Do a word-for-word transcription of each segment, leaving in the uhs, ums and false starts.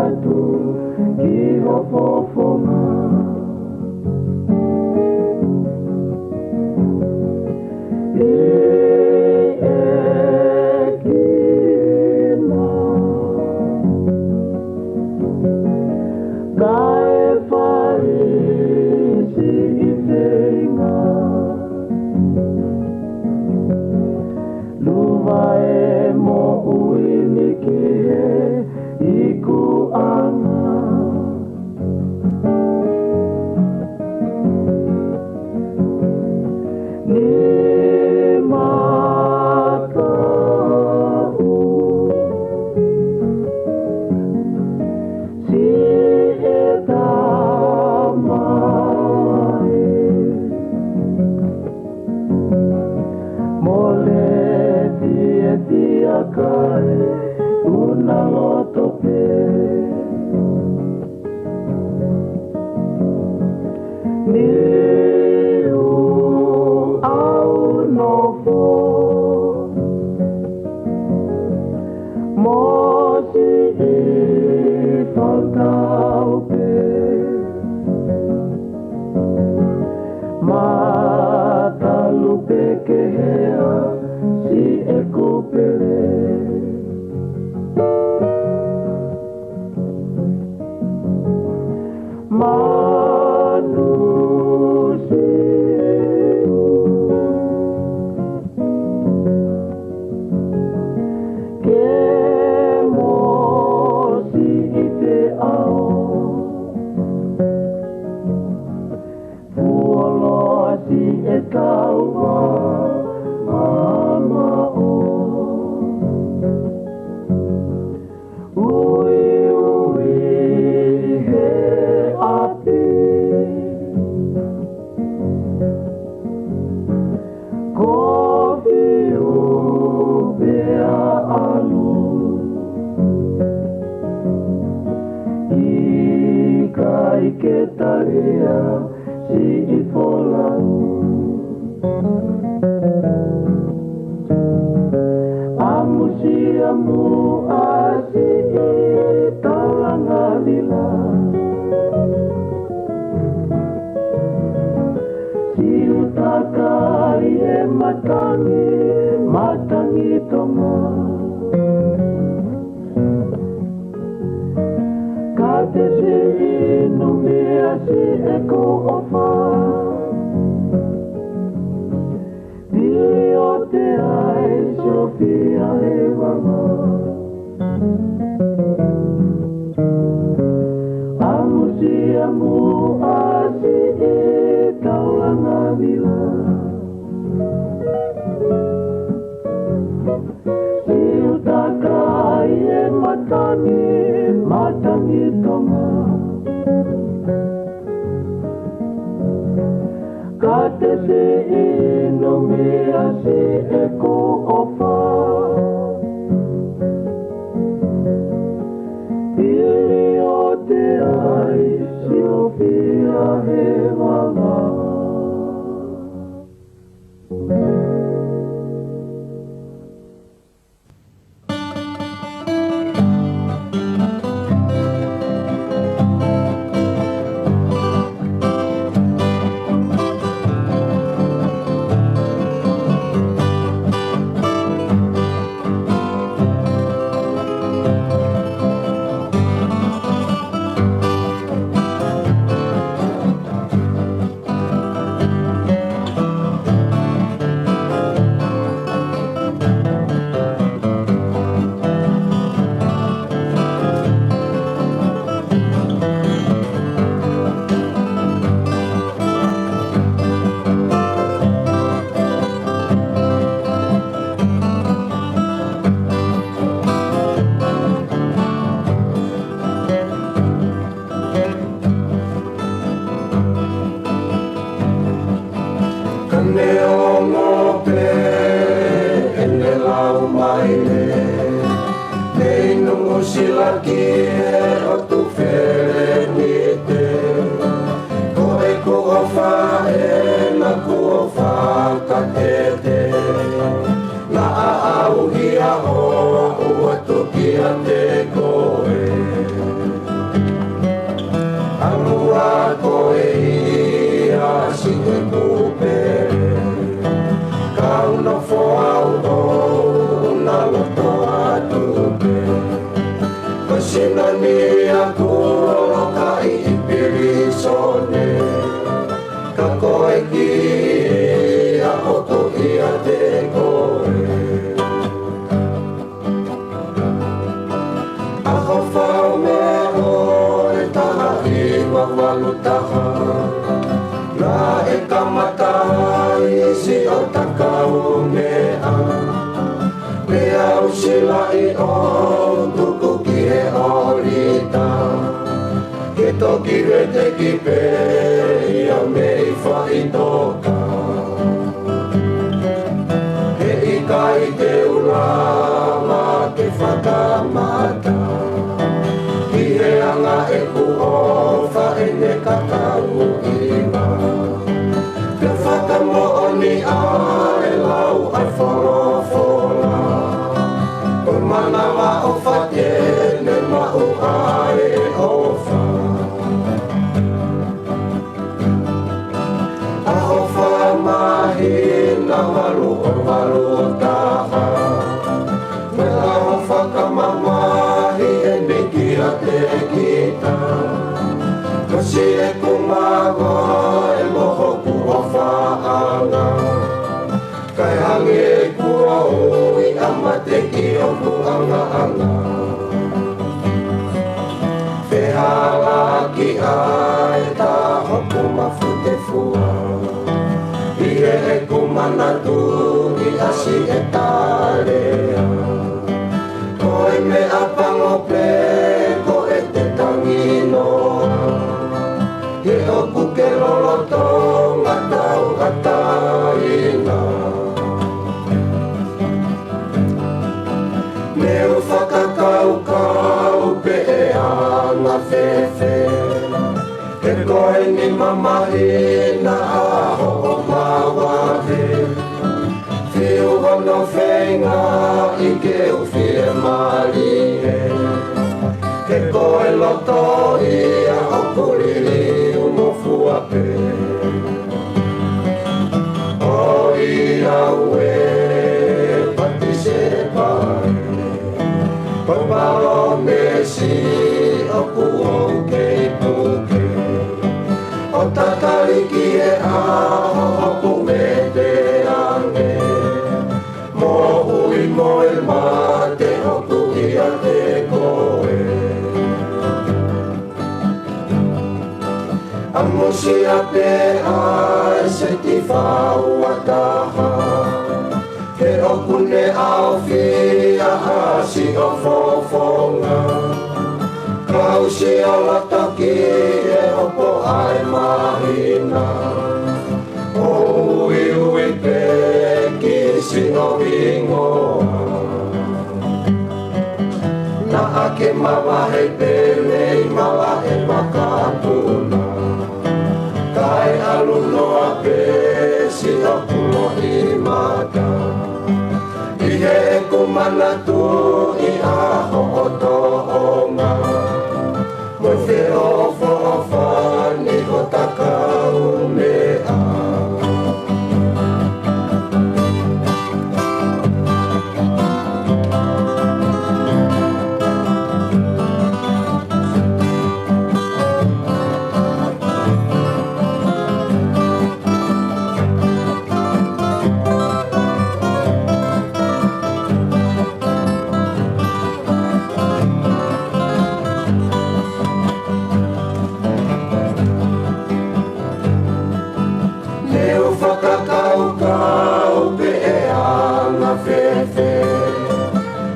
atu ki ho fofonga. ʻI ʻEkina, kae fai siʻi feinga. Luva e moʻui ni ki he ikuʻanga. Ni mataʻu siʻi tama ē. Mole fiefia kae ʻuna loto pē. Niu au nofo mo siʻi fakaʻuhi pē. Matalu pē ke hea siʻeku pele. Manusiʻu ke mo siʻi feʻao. Fuoloa siʻetau vā mamaʻo. Uiui he ʻapi. Ko fiu pea ʻalu. ʻIkai ke talia siʻi folau. ʻAmusiamu ʻa siʻi taulanga vila. Siutaka ʻi he matangi, matangi Tonga. Ka te siʻi inu meʻa siʻeku ʻofa. Pili ʻo te ai Siofia he vanga. ʻAmusiamu ʻa siʻi taulanga vila. Siutaka ʻi he matangi, matangi Tonga. Ka te siʻi inu meʻa siʻeku ʻofa. Pili ʻo te ai Siofia he vanga. Ka neongo pē ʻene lau mai ē, mei Nuʻu Sila ki he ʻotu Felenite, ko ʻeku ʻofa ē naʻa ku ʻofa ka tete. Naʻa au hia ʻo aʻu atu kiate koe. ʻIa ku lolokaʻi ʻi pilīsone, ka ko e kiʻi ʻa ʻoku ʻiate koe. ʻAho fau meʻa ʻo e taha hiva valu taha, naʻe kamata ʻi siʻo takau meʻa. Pea u silaʻi ʻo tuku ki he ʻōlita, ke toki veteki pē ia mei faʻitoka. He ʻikai te u lava ke fakamata ʻi he anga ʻeku ʻofa ʻene kakau hiva. Pea fakamoʻoni ʻa e lau ʻa e folofola, ko e manavaʻofa te ne maʻu ʻa e ʻofa. ʻAho fā māhina valu ʻo valu taha, mo e ʻaho fakamamahi eni kiate kita. Ko siʻeku mavahe mo hoku ʻofaʻanga, kae hangē kuo ui ʻa mate ki hoku ʻangaʻanga. Fehalaki ʻa e tā hoku mafutefua, ʻi heʻeku manatuʻi ʻa siʻeta lea. Ko e meʻa pango pē ko ʻete tangi noa, he ʻoku ke lolotonga tauʻatāina. Ne u fakakaukau pē ʻe anga fēfē, he ko eni mamahina ʻa hoʻo mavahe. Fiu hono feingaʻi ke u fiemālie, he ko e loto ia ʻoku liliu mo fua pē. ʻOiauē, Patisepa ē, ko e palōmesi ʻoku ou kei puke, ʻo tatali ki he ʻaho ʻoku vete ange, moʻui mo e mate ʻoku ʻiate koe. ʻAmusia pē ʻa e seti fau ʻa taha, he ʻoku ne ʻaofia ʻa siʻo fofonga. Kau siʻo loto ki he hopo ʻa e māhina, ʻo uiui pē ki siʻo hingoa. Naʻa ke mavahe pē mei malaʻe makapuna, kae ʻalu noa pē siʻo kulo ʻi mata. ʻI heʻeku manatuʻi ʻa hoʻo tōʻonga, mo e feʻofoʻofani hota kaumeʻa. Ne u fakakaukau pē ʻe anga fēfē,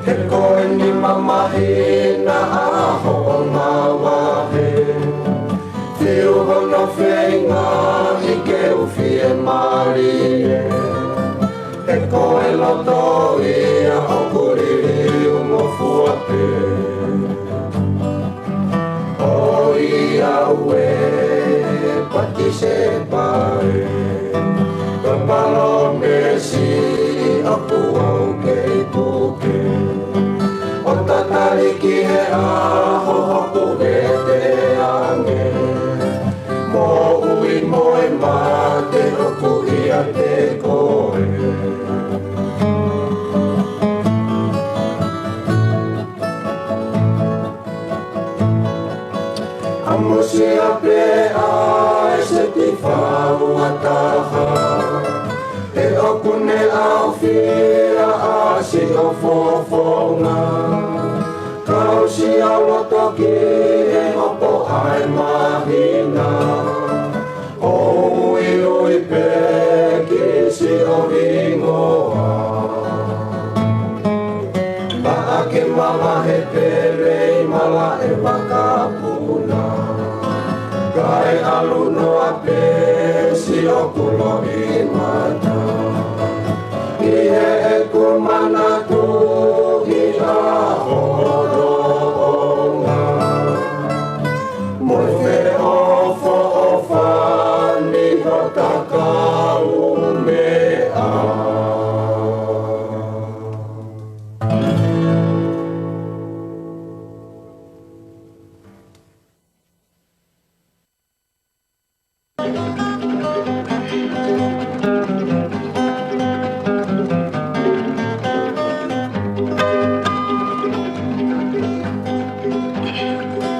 he ko eni mamahina ʻa hoʻo mavahe. Fiu hono feingaʻi ke u fiemālie, he ko e loto ia ʻoku liliu mo fua pē. ʻOiauē, Patisepa ē, ko e palōmesi ʻoku ou kei puke, ʻo tatali ki he ʻaho ʻoku vete ange, moʻui mo e mate ʻoku ʻiate koe. ʻAmusia pē ʻa e seti fau ʻa taha, he ʻoku ne ʻaofia ʻa siʻo fofonga. Kausia loto ki he hopo ʻa e māhina, ʻo uiui pē ki siʻo hingoa. Pea ke mavahe pē mei malaʻe vakapuna, kae ʻalu noa pē siʻo kulo ʻi mata. ʻI heʻeku manatu ʻi ʻaho ʻo Tonga, mo e feʻofoʻofani hota kaumeʻa.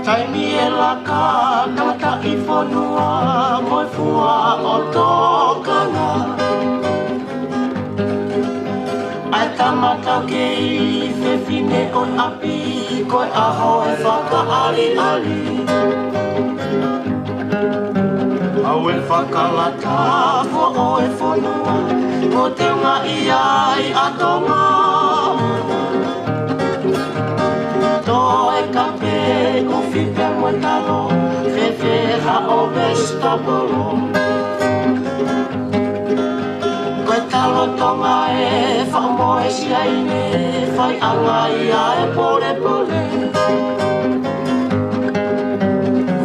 Taimi ʻe laka tangataʻi fonua mo e fua ʻo tokanga, ʻa e tama taukei fefine ʻo e ʻapi, ko e ʻaho ʻe fakaʻaliʻali. ʻAu ʻe fakalata foʻou e fonua, ko e teunga ia ʻi ʻa Tonga. Toe kape, kofi pē mo e talo, fēfē haʻo vesitapolo. Ko e talo Tonga ʻe faʻu mo e siaine, faiʻanga ia e polepole.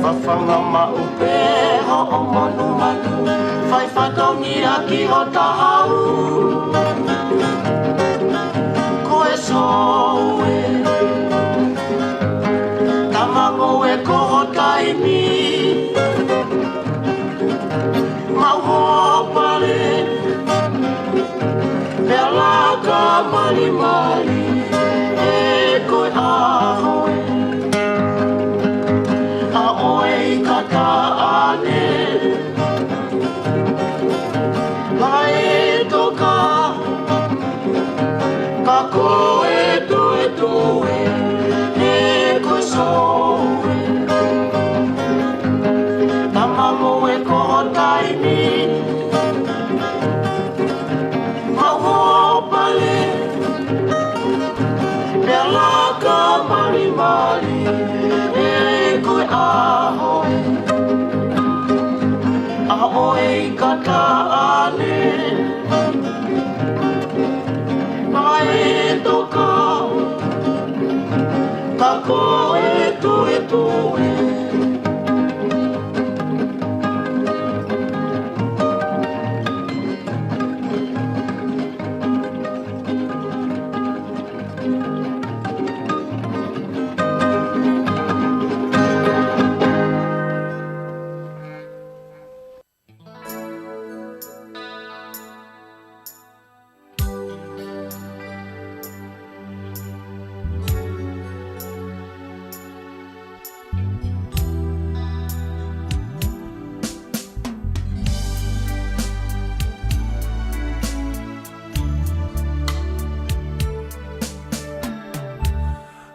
Fafanga maʻu pē hoʻo monumanu, fai fatongia ki hota hau. Ko e sōue, tama ngoue ko ho taimi. Maʻu hoʻo pale, pea laka malimali, he ko e ʻaho ē, ʻa ʻoe ʻi kataʻane. Mai toka, ka ko e toetoe, he ko e sōue. Tama ngoue ko ho taimi. Maʻu hoʻo pale, pea laka malimali, he ko e ʻaho ē, ʻa ʻoe ʻi kataʻane. Mai toka, ka ko e toetoe.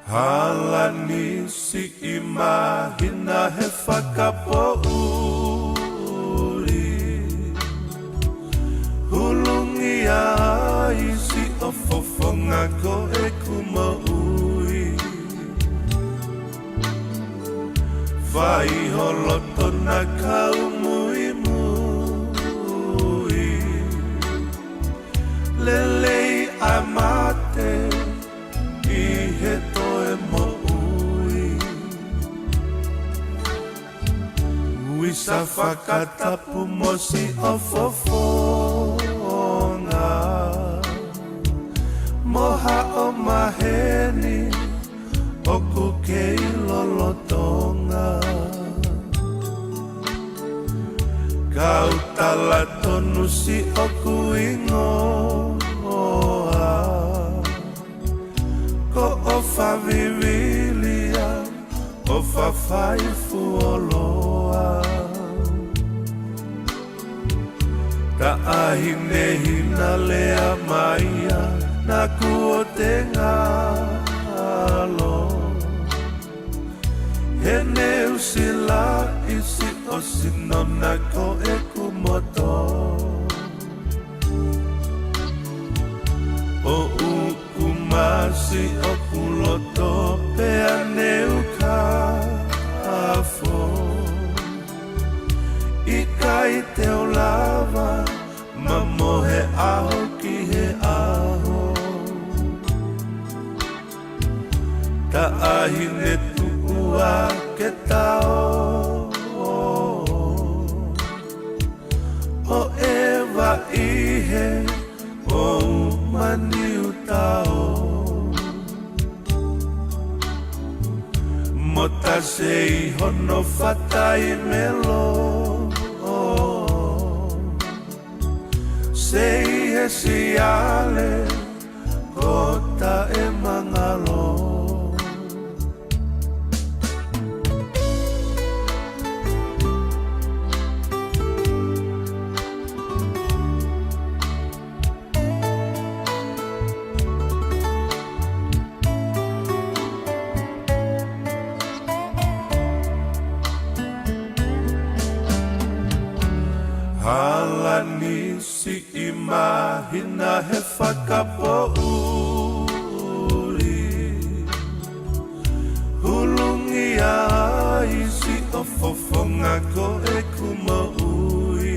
Hala ni siʻi māhina he fakapoʻuli, hulungia ai siʻo fofonga ko ʻeku moʻui. Fai holo tona kau muimui, lelei ʻa e mate ʻi he toe moʻui. Ui sa fakatapu mo siʻo fofonga, mo haʻo maheni ʻoku kei lolotonga. Kau tala tonu siʻoku hingoa, ko ʻOfa Vivilia, ʻOfa fafai fuoloa. Taʻahine hina lea mai ia, naʻa ku ʻo te ngalo. He ne usi laʻi siʻo sino na ko ʻeku moto. ʻO uku masi ʻoku loto pea ne u kafo. ʻIkai te u lava, ma mohe ʻaho ki he ʻaho. Taʻahine tuʻu ā ke tao. ʻO ʻeva ʻi he ʻo u mani u tao. Mo tase ʻi hono fatai melo. Sei he siale, ko taʻe mangalo. Hala ni siʻi māhina he fakapoʻuli. Hulungia ai siʻo fofonga ko ʻeku moʻui.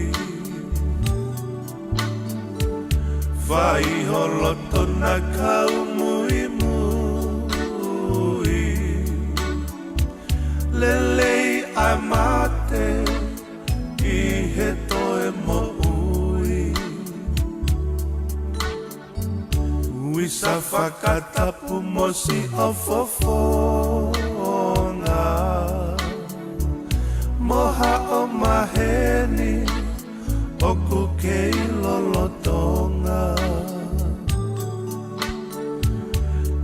Fai holo tona kau muimui. Lelei ʻa e mate ʻi he toe moʻui. Visa fakatapu mo siʻo fofonga. Mo haʻo maheni ʻoku kei lolotonga.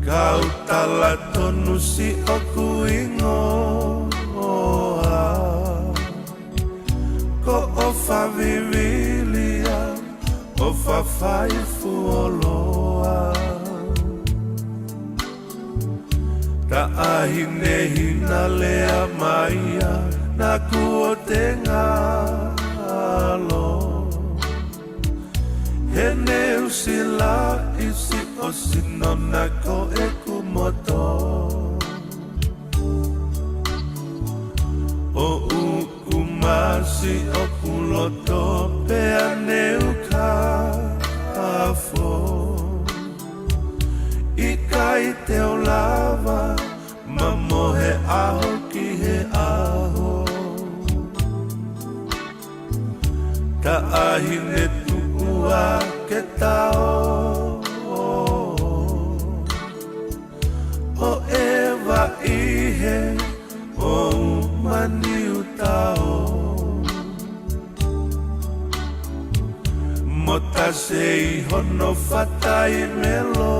Kau tala tonu siʻoku hingoa. Ko ʻofa vivili ia, ʻofa fai fuoloa. Taʻahine hina lea mai ia, naʻa ku ʻo te ngalo. He ne usi laʻi siʻo sino na ko ʻeku moto. ʻO uku masi ʻoku loto pea ne u kafo. ʻIkai te u lava, ma mohe ʻaho ki he ʻaho. Taʻahine tuʻu ā ke tao. ʻO ʻeva ʻi he ʻo u mani u tao. Mo tase ʻi hono fatai melo.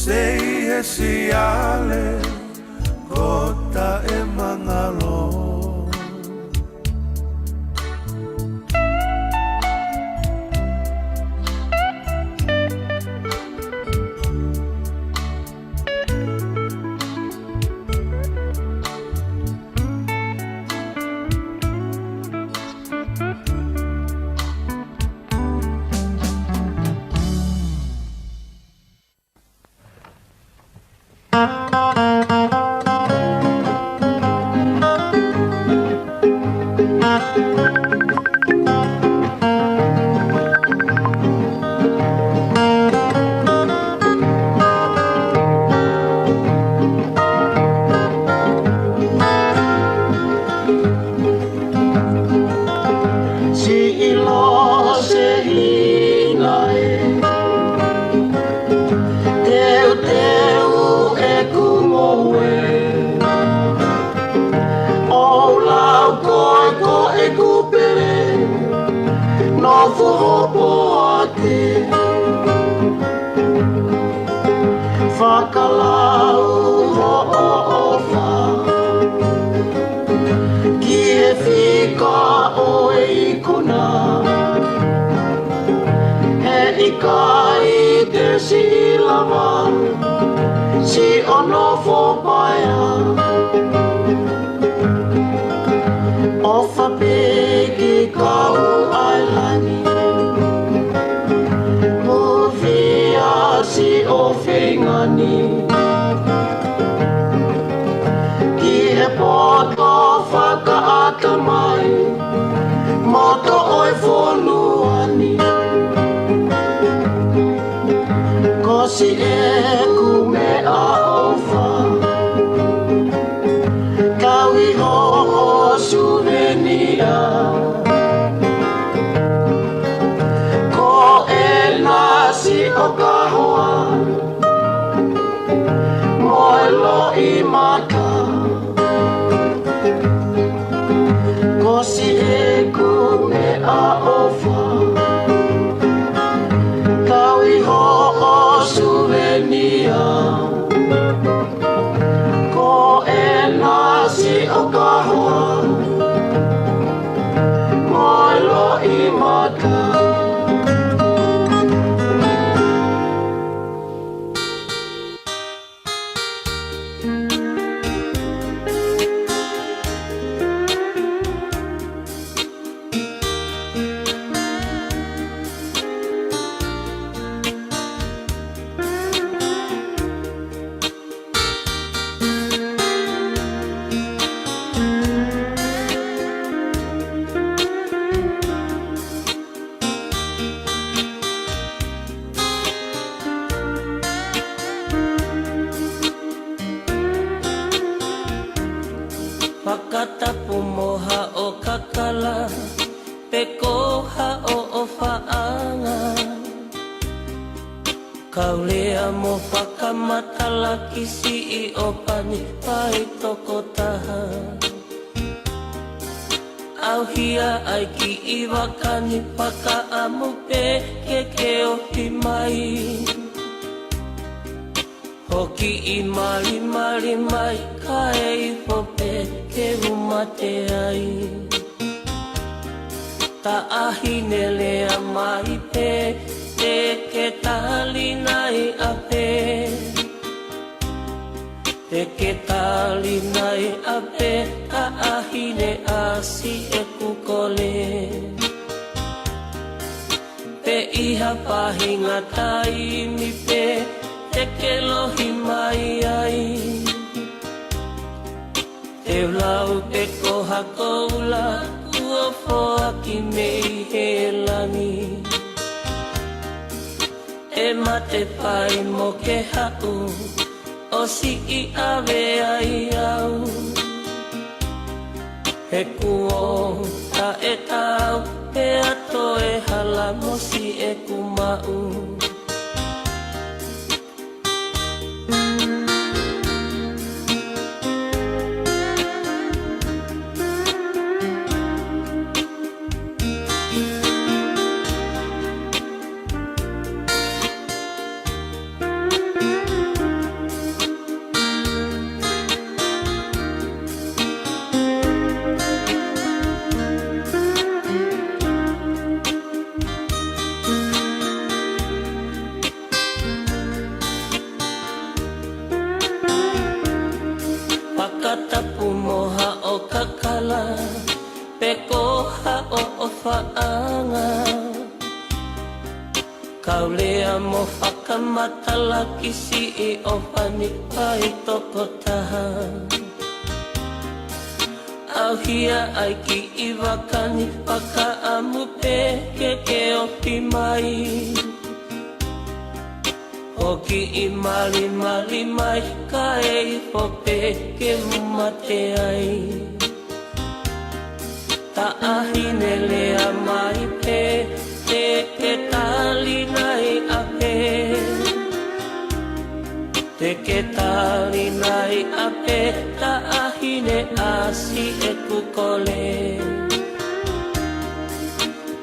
Sei he siale, ko taʻe mangalo. Nofo paea, ʻofa pē ki he kau ʻa e langi, ʻufiʻufi siʻo feinga ni ki he poto fakaʻatamai, moto ʻo e fonua ni. Ko siʻeku meʻaʻofa, tauhi hoʻo suvenia. Ko ena siʻo kahoa mo e loʻimata, ko siʻeku meʻaʻofa, tauhi hoʻo suvenia. Ko ena siʻo kahoa mo e loʻimata. Fakatapu mo haʻo kakala, pe ko haʻo ʻofaʻanga. Kau lea mo fakamatalaki siʻi ʻofa ni fai tokotaha. ʻAuhia ai kiʻi vaka ni fakaʻamu pē ke ke ofi mai. Hoʻo kiʻi malimali mai kae ifo pē ke u mate ai. Taʻahine lea mai pē, te ke tali nai ʻapē? Te ke tali nai ʻapē, taʻahine, ʻa siʻeku kole? Pe ʻi ha faʻahinga taimi pē te ke lohi mai ai. Te u lau pē ko ha koula kuo foaki mei he langi. ʻE mate fai mo ke haʻu, ʻosi ʻave ai au. He kuo taʻetaau pea toe hala mo siʻeku maʻu. Fakatapu mo haʻo kakala, pe ko haʻo ʻofaʻanga. Kau lea mo fakamatalaki siʻi ʻofa ni fai tokotaha. ʻAuhia ai kiʻi vaka ni fakaʻamu pē ke ke ofi mai. Hoʻo kiʻi malimali mai kae ifo pē ke u mate ai. Taʻahine lea mai pē, te ke tali nai ʻapē? Te ke tali nai ʻapē, taʻahine, ʻa siʻeku kole?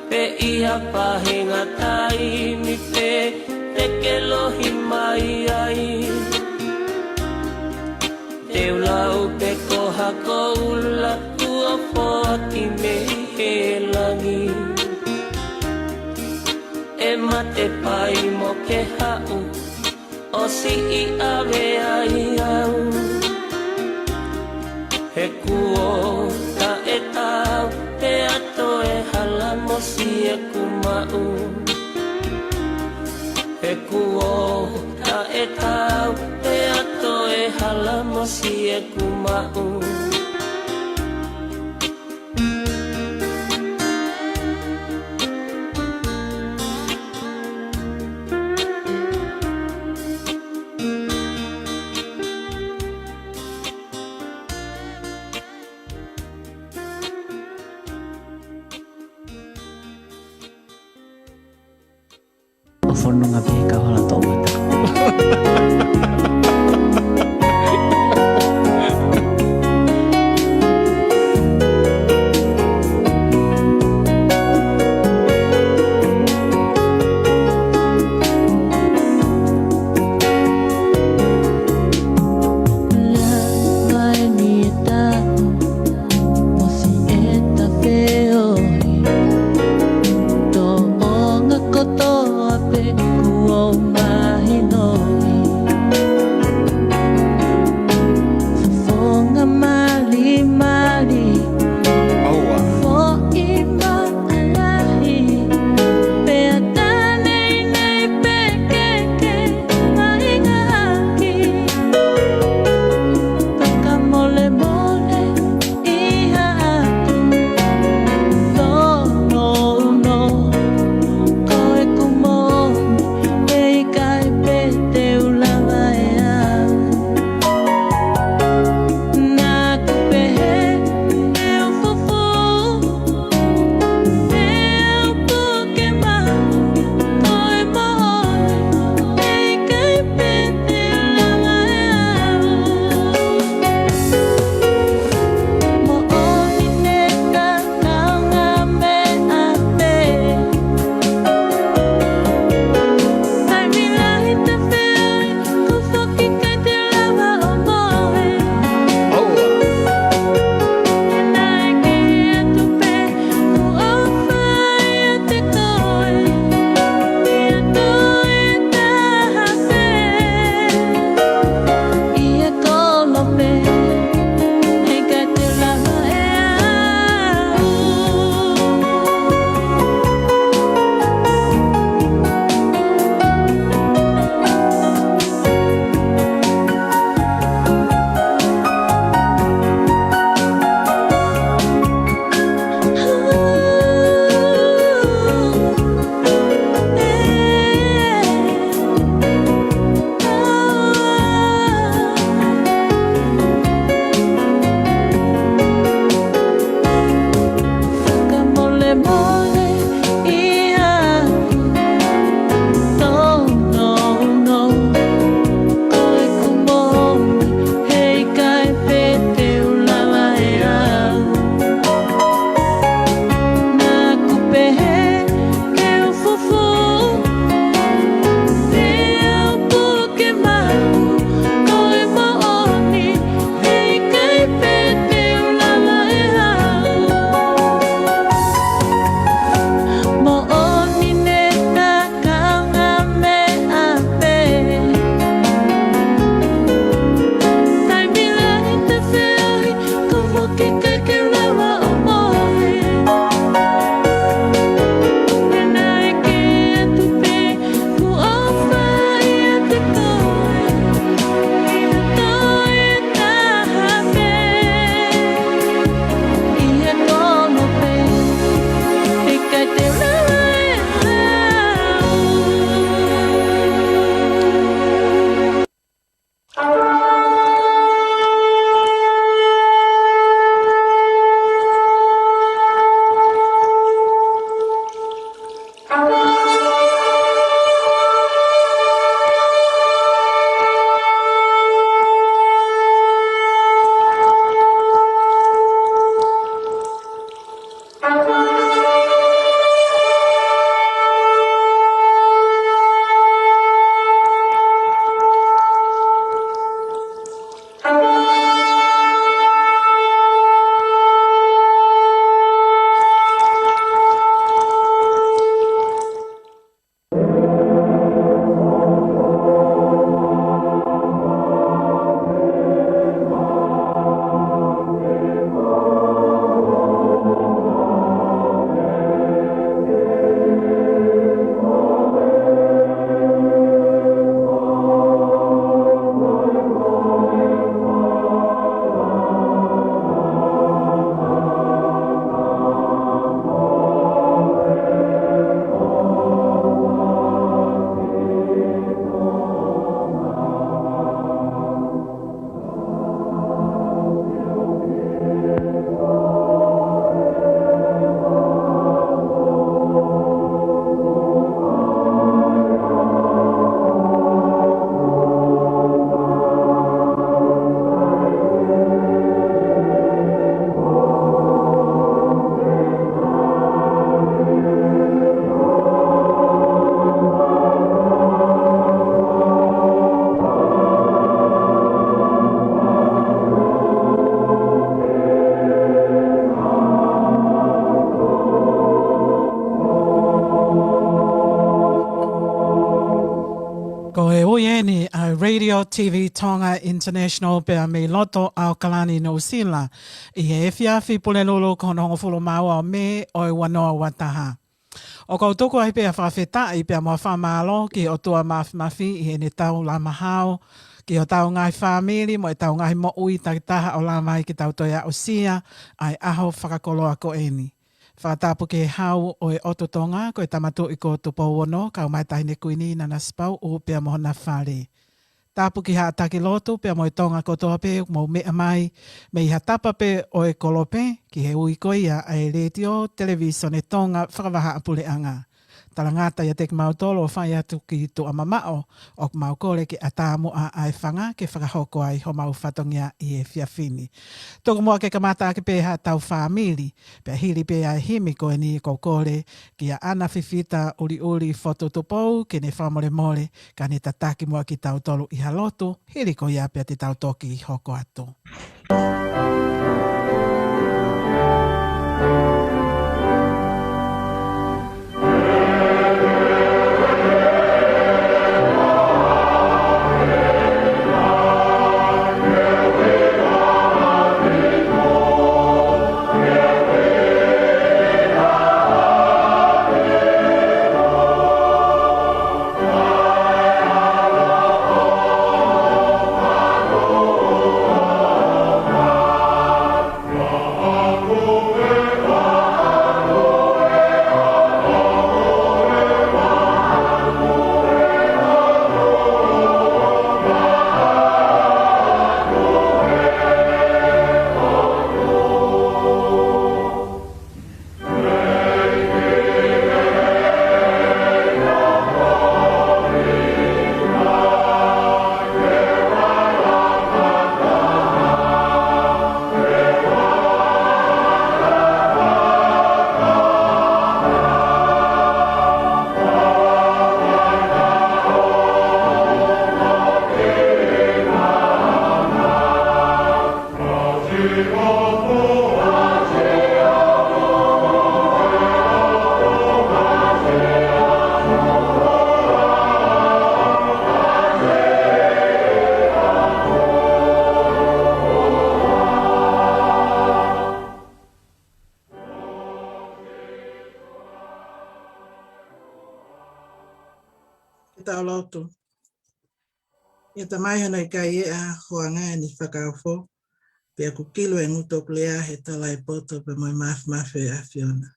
Pe ʻi ha faʻahinga taimi pē te ke lohi mai ai. Te u lau pē ko ha koula kuo foaki mei he langi. ʻE mate fai mo ke haʻu, ʻosi ʻave ai au. He kuo taʻe tau pea toe hala mo siʻeku maʻu. He kuo taʻe tau pea toe hala mo siʻeku maʻu. ʻO fononga pē ka hala toʻomataʻu. Ko e ui eni ʻa e Radio T V Tonga International pea mei loto ʻAokalani, Nuʻusila, ʻi he efiafi Pulelulu ko hono hongofulu mā ua ʻo Mē ʻo e ua noa ua taha. ʻOku ou tuku ai pē ʻa e fakafetaʻi pea mo e fakamālō ki he ʻOtua Māfimafi ʻi heʻene taulama hao ki hotau ngaahi fāmili mo ʻetau ngaahi moʻui takitaha ʻo lava ai ke tau toe aʻusia ʻa e ʻaho fakakoloa ko eni. Fakatapu ki he Hau ʻo e ʻOtu Tonga, ko e Tama Tuʻi ko Tupou Ono, kau mai Taʻahine Kuini Nanasipauʻu pea mo hona fale. Tapu ki Haʻa Taki Lotu pea mo e Tonga kotoa pē ʻoku mou meʻa mai mei ha tapa pē ʻo e kolope ki he ui ko ia ʻa e Letiō Televīsone Tonga Fakavahaʻapuleʻanga. Talangata ʻiate kimautolu ʻo fai atu ki tuʻa mamaʻo, ʻoku mau kole ke ʻatā muʻa ʻa e fanga ke fakahoko ai homau fatongia ʻi he efiafi ni. Tuku muʻa ke kamata ʻaki pē haʻatau fāmili, pea hili pē ʻa e himi ko eni ʻoku ou kole kia ʻAna Fifita ʻUliʻuli Fotutupou ke ne fakamolemole, ka ne tataki muʻa kitautolu ʻi ha lotu, hili ko ia pea te tau toki hoko atu. Ke tau lotu. ʻE Tamai, hono ʻikai ʻe ʻa hoʻo anga ʻeni fakaofo, pea ʻoku kilu e ngutu ʻoku lea he tala ʻo e poto pea mo e māfimafi ʻo e ʻAfiona.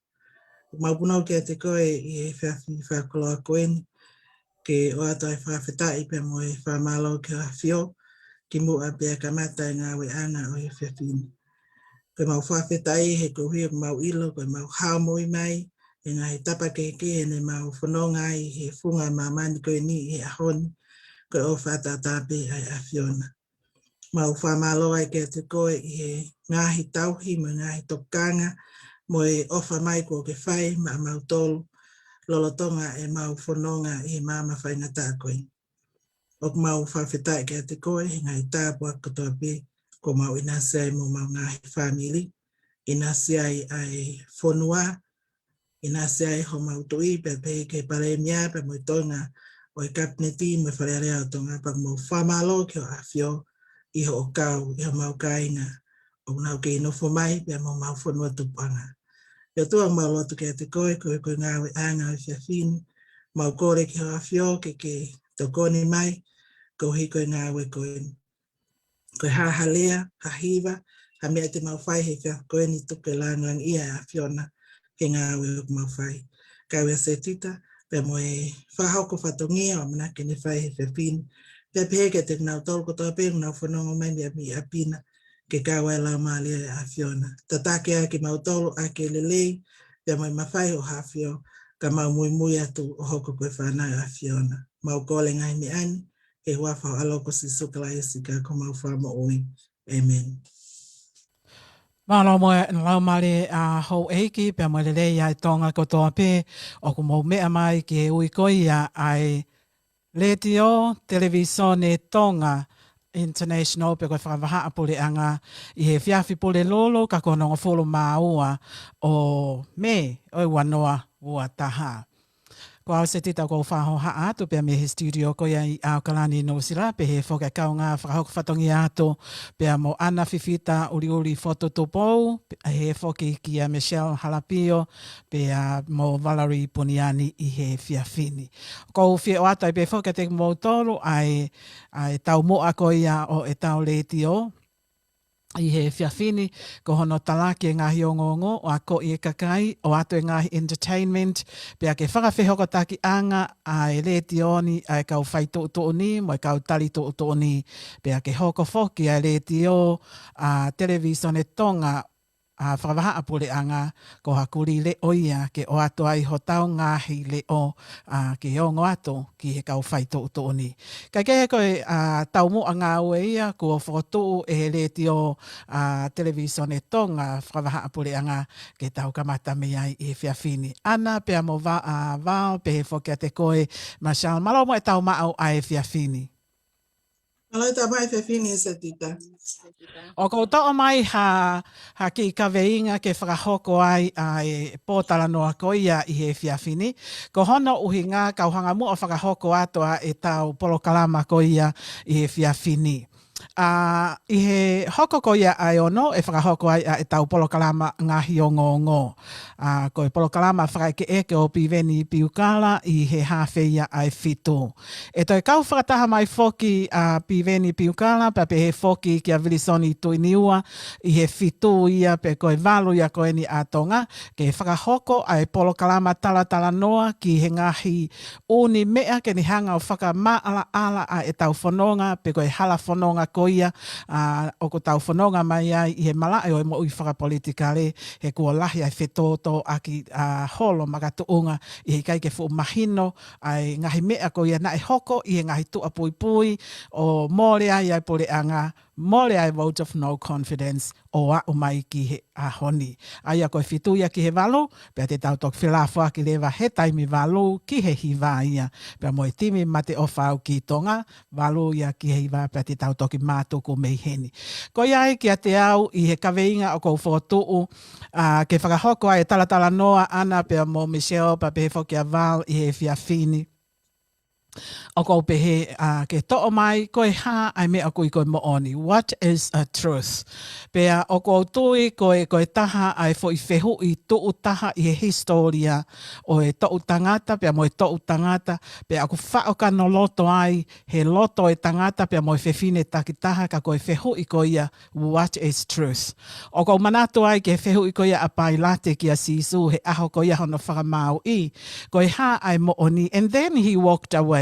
ʻOku mau punou kiate koe ʻi he efiafi fakakoloa ko eni, ke ʻoatu ʻa e fakafetaʻi pea mo e fakamālō ki hoʻo ʻAfio, kimuʻa pea kamata e ngāueʻanga ʻo e efiafi ni. Ko ʻemau fakafetaʻi he koeʻuhi ʻoku mau ʻilo, ko ʻemau hao moʻui mai he ngaahi tapa kehekehe ne mau fononga ai he funga māmani ko eni he ʻaho ni, ko e ʻofa ʻataʻatā pē ʻa e ʻAfiona. Mau fakamālō ai kiate koe ʻi he ngaahi tauhi mo e ngaahi tokanga mo e ʻofa mai kuo ke fai maʻamautolu lolotonga ʻemau fononga ʻi he maama faingataʻa ko eni. ʻOku mau fakafetaʻi kiate koe he ngaahi tāpuaki kotoa pē kuo mau ʻinasi ai mo homau ngaahi fāmili, ʻinasi ai ʻa e fonua, ʻinasi ai homau tuʻi pea pehē ki he Palēmia pea mo e toenga ʻo e Kapineti mo e Fale Alea ʻo Tonga, pea ʻoku mau fakamālō ki hoʻo ʻAfio ʻi hoʻo kau ʻi homau kāinga ʻoku nau kei nofo mai pea mo homau fonua tupuʻanga. ʻE ʻOtua, mau lotu kiate koe, ko e, ko e ngāueʻanga ʻo e efiafi ni, mau kole ki hoʻo ʻAfio ke ke tokoni mai, koeʻuhi ko e ngāue ko eni. Ko e hā ha lea, ha hiva, ha meʻa te mau fai he efiafi ko eni, tuku ke lāngilangiʻia ʻa e ʻAfiona he ngāue ʻoku mau fai. Kau ʻa Setita pea mo e fakahoko fatongia ʻoku ʻamanaki ke ne fai he efiafi ni. Pea pehē kiate kinautolu kotoa pē ʻoku nau fononga mai mei ʻapi ʻapi na, ke kau ai e Laumālie ʻo e ʻAfiona. Tataki ʻa kimautolu ʻaki e lelei, pea mo e mafai ʻo e ʻAfio, ka mau muimui atu ʻo hoko ko e fānau ʻa e ʻAfiona. Mau kole e ngaahi meʻa ni, he huafa ho ʻAlo ko Sīsū Kalaisi ko homau Fakamoʻui. ʻĒmeni. Mālō mo e Laumālie ʻa houʻeiki, pea mo e lelei ʻa e Tonga kotoa pē, ʻoku mou meʻa mai ki he ui ko ia ʻa e Letiō Televīsone Tonga International pe ko e Fakavahaʻa Puleʻanga ʻi he efiafi Pulelulu ka ko hono hongofulu mā ua ʻo Mē ʻo e ua noa ua taha. Ko au Setita ʻoku ou fakahohaʻa atu pea mei he studio ko ia ʻi ʻAokalani, Nuʻusila, pehē foki ʻa e kaungā fakahoko fatongia atu pea mo ʻAna Fifita ʻUliʻuli Fotutupou, pehē foki kia Michelle Halapio, pea mo Valerie Puniani ʻi he efiafi ni. ʻOku ou fie ʻoatu ai pē foki kiate kimoutolu ʻa e, ʻa e taumuʻa ko ia ʻo ʻetau letiō ʻi he efiafi ni, ko hono talaki e ngaahi ongoongo, ʻo akoʻi e kakai, ʻoatu e ngaahi entertainment, pea ke fakafehokotakiʻanga ʻa e letiō ni ʻa e kau faituʻutuʻuni mo e kau talituʻutuʻuni, pea ke hoko foki ʻa e letiō ʻa Televīsone Tonga ʻa Fakavahaʻa Puleʻanga ko ha kulī leʻo ia ke ʻoatu ai hotau ngaahi leʻo, ʻa, ke ongo atu ki he kau faituʻutuʻuni. Kae kehe ko e, ʻa, taumuʻa ngāue ia kuo fokotuʻu ʻe he letiō, ʻa, Televīsone Tonga Fakavahaʻa Puleʻanga ke tau kamata mei ai ʻi he efiafi ni. ʻAna pea mo Va-, ʻa, Val, pehē foki kiate koe Michelle, mālō mo e tau maʻu ʻa e efiafi ni. Mālō e tau maʻu ʻa e efiafi ni Setita. ʻOku ou toʻo mai ha, ha kiʻi kaveinga ke fakahoko ai ʻa e pōtalanoa ko ia ʻi he efiafi ni. Ko hono ʻuhinga kau hanga muʻa ʻo fakahoko atu ʻa ʻetau polokalama ko ia ʻi he efiafi ni. ʻA, ʻi he hoko ko ia ʻa e ono ʻe fakahoko ai ʻa ʻetau polokalama ngaahi ongoongo. ʻA, ko e polokalama fakaʻekeʻeke ʻo Piveni Piukala ʻi he haafe ia ʻa e fitu. ʻE toe kau fakataha mai foki ʻa Piveni Piukala, pea pehē foki kia Vilisoni Tuiniua ʻi he fitu ia pe ko e valu ia ko eni ʻa Tonga, ke fakahoko ʻa e polokalama talatalanoa ki he ngaahi ʻū meʻa ke ne hanga ʻo fakamaʻalaʻala ʻa ʻetau fononga, pe ko e hala fononga ko ia, ʻa, ʻoku tau fononga mai ai ʻi he malaʻe ʻo e moʻui fakapolitikale, he kuo lahi ʻa e fetōtōʻaki, ʻa, holo makatuʻunga, ʻi he ʻikai ke fuʻu mahino ʻa e ngaahi meʻa ko ia naʻe hoko ʻi he ngaahi tuʻa puipui ʻo mole ai ʻa e puleʻanga, mole ʻa e vote of no confidence ʻo aʻu mai ki he ʻaho ni. ʻA ia ko e fitu ia ki he valu, pea te tau toki felafoaki leva he taimi valu ki he hiva ia, pea mo e timi Mate ʻOfa Au ki Tonga, valu ia ki he hiva pea te tau toki mātuku mei heni. Ko ia ai kiate au ʻi he kaveinga ʻoku ou fokotuʻu, ʻa, ke fakahoko ai e talatalanoa ʻAna pea mo Michelle pea pehē foki ʻa Val ʻi he efiafi ni. ʻOku ou pehē, ʻa, ke toʻo mai ko e hā ʻa e meʻa ʻoku ui ko e moʻoni. What is a truth? Pea ʻoku ou tui ko e, ko e taha ʻa e foʻi fehuʻi tuʻu taha ʻi he hisitōlia ʻo e toʻu tangata, pea mo e toʻu tangata, pea ʻoku faʻo kano loto ai he loto e tangata, pea mo e fefine takitaha, ka ko e fehuʻi ko ia, what is truth? ʻOku ou manatu ai ki he fehuʻi ko ia ʻa Pailate kia Sīsū he ʻaho ko ia hono fakamāuʻi, ko e hā ʻa e moʻoni? And then he walked away.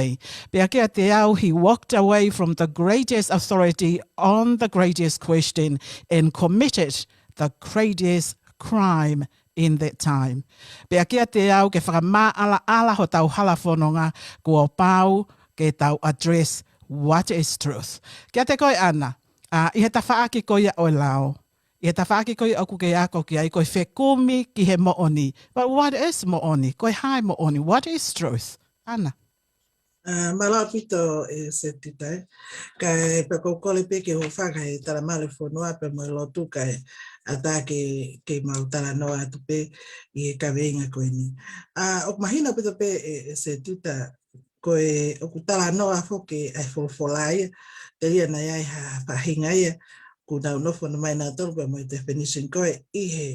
Pea kiate au, he walked away from the greatest authority on the greatest question and committed the greatest crime in that time. Pea kiate au, ke fakamaʻalaʻala hotau hala fononga, kuo pau ke tau address what is truth. Kiate koe ʻAna, ʻa, ʻi he tafaʻaki ko ia ʻo e lao, ʻi he tafaʻaki ko ia ʻoku ke ako ki ai, ko e fekumi ki he moʻoni. But what is moʻoni? Ko e hā e moʻoni? What is truth? ʻAna. ʻA, mālō ʻaupito ʻe Setita. Kae pea ʻoku ou kole pē ke u hūfanga he talamalu e fonua pea mo e lotu kae ʻatā ke, ke mau talanoa atu pē ʻi he kaveinga ko eni. ʻA, ʻoku mahino ʻaupito pē ʻe, ʻe Setita, ko e ʻoku talanoa foki ʻa e folofola ia, telia naʻe ʻi ai ha faʻahinga ia, ʻoku nau nofo mai nautolu pea mo e definition ko ē ʻi he,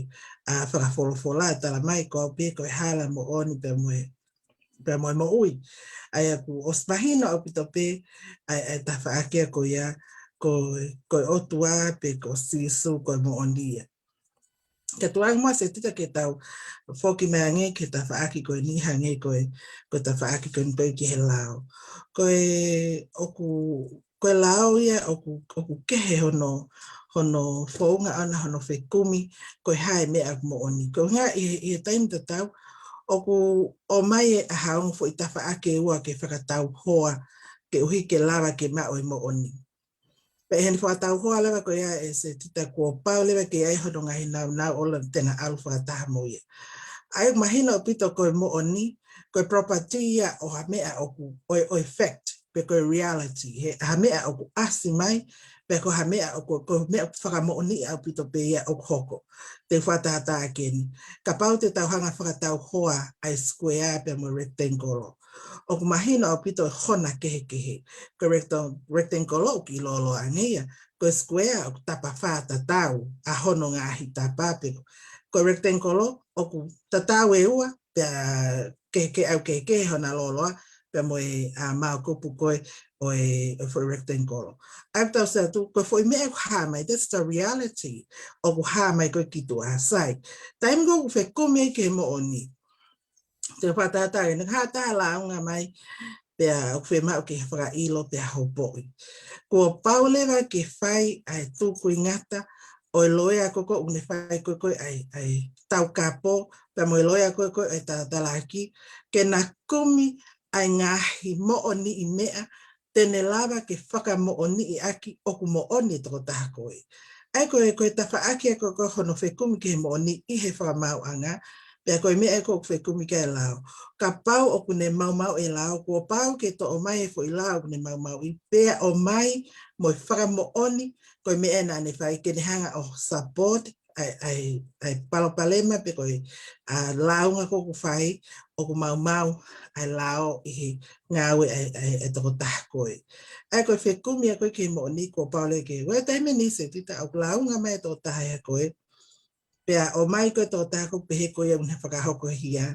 ʻa, fakafolofola, talamai ko au pē ko e hala, moʻoni pea mo e, pea mo e moʻui. ʻA ia ʻoku ʻosi mahino ʻaupito pē ʻa e, ʻa e tafaʻaki ko ia, ko, ko e ʻOtua pe ko Sīsū ko e moʻoni ia. Ka tuku ange muʻa Setita ke tau foki mai ange ki he tafaʻaki ko eni, hangē ko e, ko e tafaʻaki ko eni pē ki he lao. Ko e ʻoku, ko e lao ia ʻoku, ʻoku kehe hono, hono founga ʻona hono fekumi, ko e hā e meʻa ʻoku moʻoni. Ko e ʻuhinga ʻi he, ʻi he taimi tatau, ʻoku ʻomai ʻe he ʻaho ni foʻi tafaʻaki ʻe ua ke fakatauhoa, ke ʻuhi ke lava ke maʻu e moʻoni. Pea ʻi heʻene fakatauhoa leva ko ia ʻe Setita kuo pau leva ke ʻi ai hono ngaahi naunau ʻoku te na ʻalu fakataha mo ia. ʻA ia ʻoku mahino ʻaupito ko e moʻoni, ko e property ia ʻo ha meʻa ʻoku, ʻo e, ʻo e fact, pe ko e reality, he ha meʻa ʻoku ʻasi mai, pe ko ha meʻa ʻoku, ko e meʻa ʻoku fakamoʻoniʻi ʻaupito pē ia ʻoku hoko. Te u fakatahataha ʻaki eni. Kapau te tau hanga fakatauhoa ʻa e square pea mo e rectangle. ʻOku mahino ʻaupito e hona kehekehe. Ko e rectan-, rectangle ʻoku kiʻi lōloa ange ia. Ko e square ʻoku tapa fā tatau ʻa hono ngaahi tapa pe ko. Ko e rectangle ʻoku tatau ʻe ua, pea kehekehe ʻau kehekehe hona lōloa, pea mo e, ʻa, maokupu ko ē ʻo e, ʻo e foʻi rectangle. ʻA ia ʻoku tau sio atu, ko e foʻi meʻa ʻoku hā mai, that's the reality, ʻoku hā mai ko ē ki tuʻa, sai. Taimi ko ē ʻoku fekumi ai ki he moʻoni. Te u fakatahataha eni, hā ha taha lāunga mai, pea ʻoku fiemaʻu ke fakaʻilo, pea hopoʻi. Kuo pau leva ke fai ʻa e tukuingata, ʻo e loea ko ē ʻoku ne fai ko ē ʻa e, ʻa e taukapo, pea mo e loea ko ē ʻa e talatalaaki, ke na kumi ʻa e ngaahi moʻoniʻi meʻa, te ne lava ke fakamoʻoniʻi ʻaki ʻoku moʻoni e tokotaha ko ē. ʻA ia ko e, ko e tafaʻaki ia ko ē hono fekumi ki he moʻoni ʻi he fakamaauʻanga, pea ko e meʻa ʻoku fekumi ki ai e lao. Kapau ʻoku ne maumauʻi e lao, kuo pau ke toʻo mai e foʻi lao ʻoku ne maumauʻi, pea ʻomai mo e fakamoʻoni, ko e meʻa naʻa ne fai ke ne hanga ʻo support ʻa e, ʻa e, ʻa e palopalema pe ko e, ʻa, lāunga ko ē ʻoku fai, ʻoku maumau ʻa e lao ʻi he ngāue ʻa e, ʻa e, ʻa e tokotaha ko ē. ʻA ia ko e fekumi ia ko ē ki he moʻoni kuo pau leva ke, ʻi he taimi ni Setita ʻoku lāunga mai e tokotaha ia ko ē, pea ʻomai ko ē e tokotaha ko ē pehē ko ia ʻoku ne fakahoko e hia.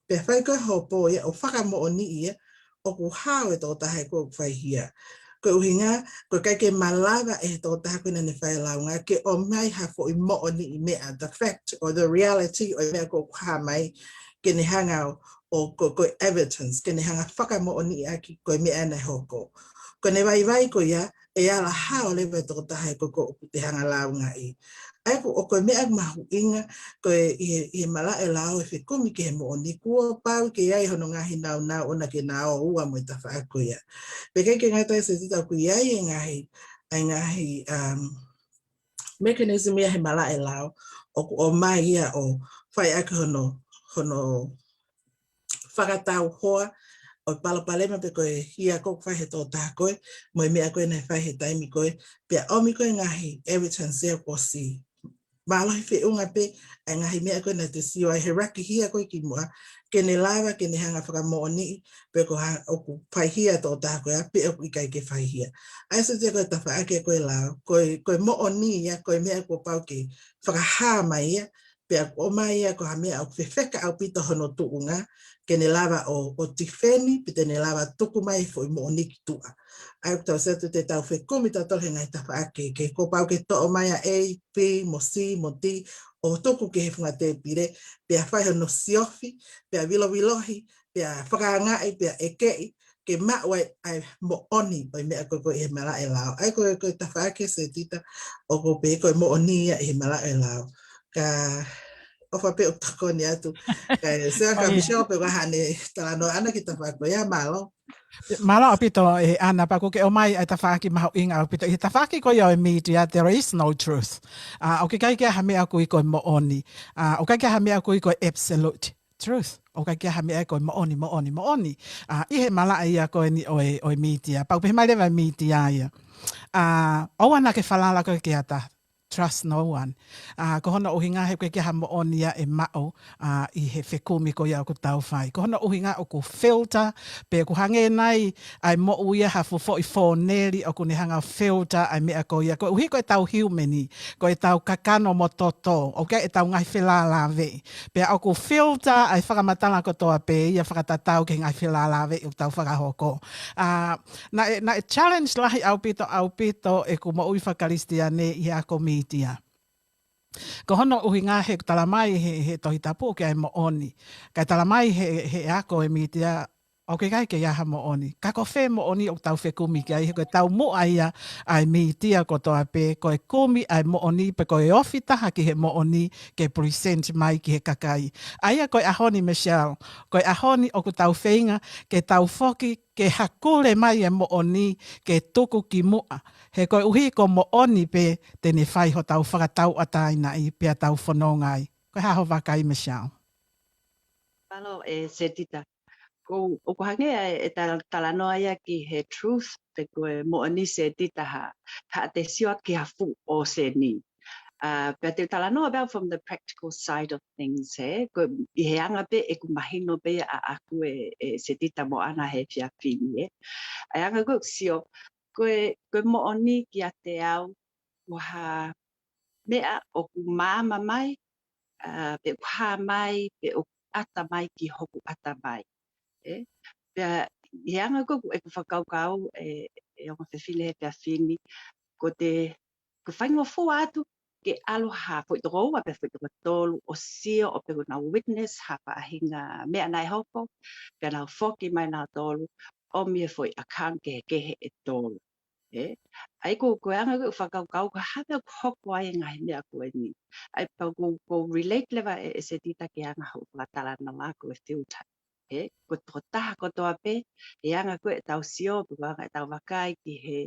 Pea fai ko ē hopo ia ʻo fakamoʻoniʻi ia, ʻoku hao e tokotaha ko ē ʻoku fai hia. Ko e ʻuhinga, ʻoku ʻikai ke malava ʻe he tokotaha ko ē naʻa ne fai e lāunga, ke ʻomai ha foʻi moʻoniʻi meʻa, the fact or the reality ʻo e meʻa ko ē ʻoku hā mai, ke ne hanga ʻo, ʻo ko, ko e evidence, ke ne hanga fakamoʻoniʻi ʻaki ko e meʻa naʻe hoko. Ko ʻene vaivai ko ia, ʻe ala hao leva e tokotaha ko ē ʻoku te hanga lāungaʻi. ʻA ia ko, ʻoku ko e meʻa mahuʻinga, ko e ʻi he, ʻi he malaʻe lao e fekumi ki he moʻoni kuo pau ke ʻi ai hono ngaahi naunau ʻona ke na ō ua mo e tafaʻaki ko ia. Pea ʻikai ke ngata ai Setita ʻoku ʻi ai e ngaahi, ʻa e ngaahi, um, mechanism ia he malaʻe lao, ʻoku ʻomai ia ʻo fai ʻaki hono, hono fakatauhoa ʻo e palopalema pe ko e hia ko ē ʻoku fai he tokotaha ko ē, mo e meʻa ko ē naʻe fai he taimi ko ē, pea ʻomi ko ē ngaahi evidence ia kuo ʻosi mālohi feʻunga pē ʻa e ngaahi meʻa ko ē naʻa te sio ai he raki hia ko ē kimuʻa, ke ne lava, ke ne hanga fakamoʻoniʻi, pe ko ha, ʻoku fai hia e tokotaha ko ia, pe ʻoku ʻikai ke fai hia. ʻA ia Setita ko e tafaʻaki ko ē lao, ko e, ko e moʻoni ia, ko e meʻa kuo pau ke fakahā mai ia, pea ʻomai ia ko ha meʻa ʻoku fefeka ʻaupito hono tuʻunga, ke ne lava ʻo, ʻo tifeni, pe te ne lava tuku mai e foʻi moʻoni ki tuʻa. ʻA ia ʻoku tau sio atu te tau fekumi tautolu he ngaahi tafaʻaki, ke kuo pau ke toʻo mai ʻa A, B, mo C, mo D, ʻo tuku ki he funga tēpile, pea fai hono siofi, pea vilovilohi, pea fakaangaʻi, pea ʻekeʻi, ke maʻu ai ʻa e moʻoni ʻo e meʻa ko ē ʻi he malaʻe lao. ʻA ia ko e, ko e tafaʻaki Setita ʻoku pehē ko e moʻoni ia ʻi he malaʻe lao. Ka ʻofa pē ʻo tokoni atu. Ka e sea ka Michelle pe ko haʻane talanoa ʻana ki he tafaʻaki ko ia, mālō. Mālō ʻaupito ʻe ʻAna, pea ʻoku ke ʻomai ʻa e tafaʻaki mahuʻinga ʻaupito. ʻI he tafaʻaki ko ia ʻo e media, there is no truth. ʻA, ʻoku ʻikai ke ʻi ai ha meʻa ʻoku ui ko e moʻoni. ʻA, ʻoku ʻikai ke ʻi ai ha meʻa ʻoku ui ko e absolute truth. ʻOku ʻikai ke ʻi ai ha meʻa ko e moʻoni, moʻoni, moʻoni. ʻA, ʻi he malaʻe ia ko eni ʻo e, ʻo e media. Pea ʻoku pehē mai leva e media ia. ʻA, ʻoua naʻa ke falala koe ki ha taha. Trust no one. ʻA, ko hono ʻuhinga he ʻoku ʻikai ke ʻi ai ha moʻoni ia ʻe maʻu, ʻa, ʻi he fekumi ko ia ʻoku tau fai. Ko hono ʻuhinga ʻoku filter, pe ʻoku hangē nai ʻa e moʻui ia ha fuʻu foʻi fōneli ʻoku ne hanga filter ʻa e meʻa ko ia. Koeʻuhi ko ʻetau human, ko ʻetau kakano mo toto, ʻoku ʻi ai ʻetau ngaahi felālāveʻi. Pea ʻoku filter ʻa e fakamatala kotoa pē ia fakatatau ki he ngaahi felālāveʻi ʻoku tau fakahoko. ʻA, naʻe, naʻe challenge lahi ʻaupito, ʻaupito ʻeku moʻui fakakalisitiane ʻi he ako media. Ko hono ʻuhinga he ʻoku tala mai he, he Tohi Tapu ʻoku ʻi ai e moʻoni. Kae tala mai he, he ako e media ʻOku ʻikai ke ʻi ai ha moʻoni. Ka ko fē moʻoni ʻoku tau fekumi ki ai, he ko e taumuʻa ia ʻa e mītia kotoa pē, ko e kumi ʻa e moʻoni, pe ko e ofi taha ki he moʻoni ke present mai ki he kakai. ʻA ia ko e ʻaho ni Michelle, ko e ʻaho ni ʻoku tau feinga ke tau foki ke hakule mai e moʻoni ke tuku ki muʻa. He koeʻuhi ko moʻoni pē te ne fai hotau fakatauʻatāinaʻi pea tau fononga ai. Ko e hā ho vakai Michelle? Mālō ʻe Setita. Ko, ʻoku hangē ʻa e, ʻe tala-, talanoa ia ki he truth pe ko e moʻoni Setita ha, ha te sio ki ha fuʻu ʻōseni. Uh, pea te u talanoa about from the practical side of things, he. Ko ʻi he anga pē ʻeku mahino pē ia ʻaʻaku ʻe, ʻe Setita mo ʻAna he efiafi ni, he. ʻA e anga ko ʻeku sio, ko e, ko e moʻoni kiate au, ko ha meʻa ʻoku maama mai, uh, pe ʻoku hā mai, pe ʻoku ʻata mai ki hoku ʻatamai. Eh? Pea, ʻi he anga ko ʻeku fakakaukau, ʻe, ʻe ongo fefine he efiafi ni, ko te, ko e faingofua atu ke ʻalu ha foʻi toko ua pe foʻi toko tolu ʻo sio ʻo pehē ʻoku nau witness ha faʻahinga meʻa naʻe hoko, pea nau foki mai nautolu, ʻomi e foʻi account kehekehe ʻe tolu. Eh? ʻA ia ko, ko e anga ko ʻeku fakakaukau ko e hā e meʻa ʻoku hoko ai e ngaahi meʻa ko eni. ʻA ia pea ʻoku, ʻoku relate leva ʻe, ʻe Setita ki he anga hoʻo fakatalanoa ko e filter. Eh? Ko e tokotaha kotoa pē, ʻi he anga ko ē ʻetau sio, pe ko e anga ʻetau vakai ki he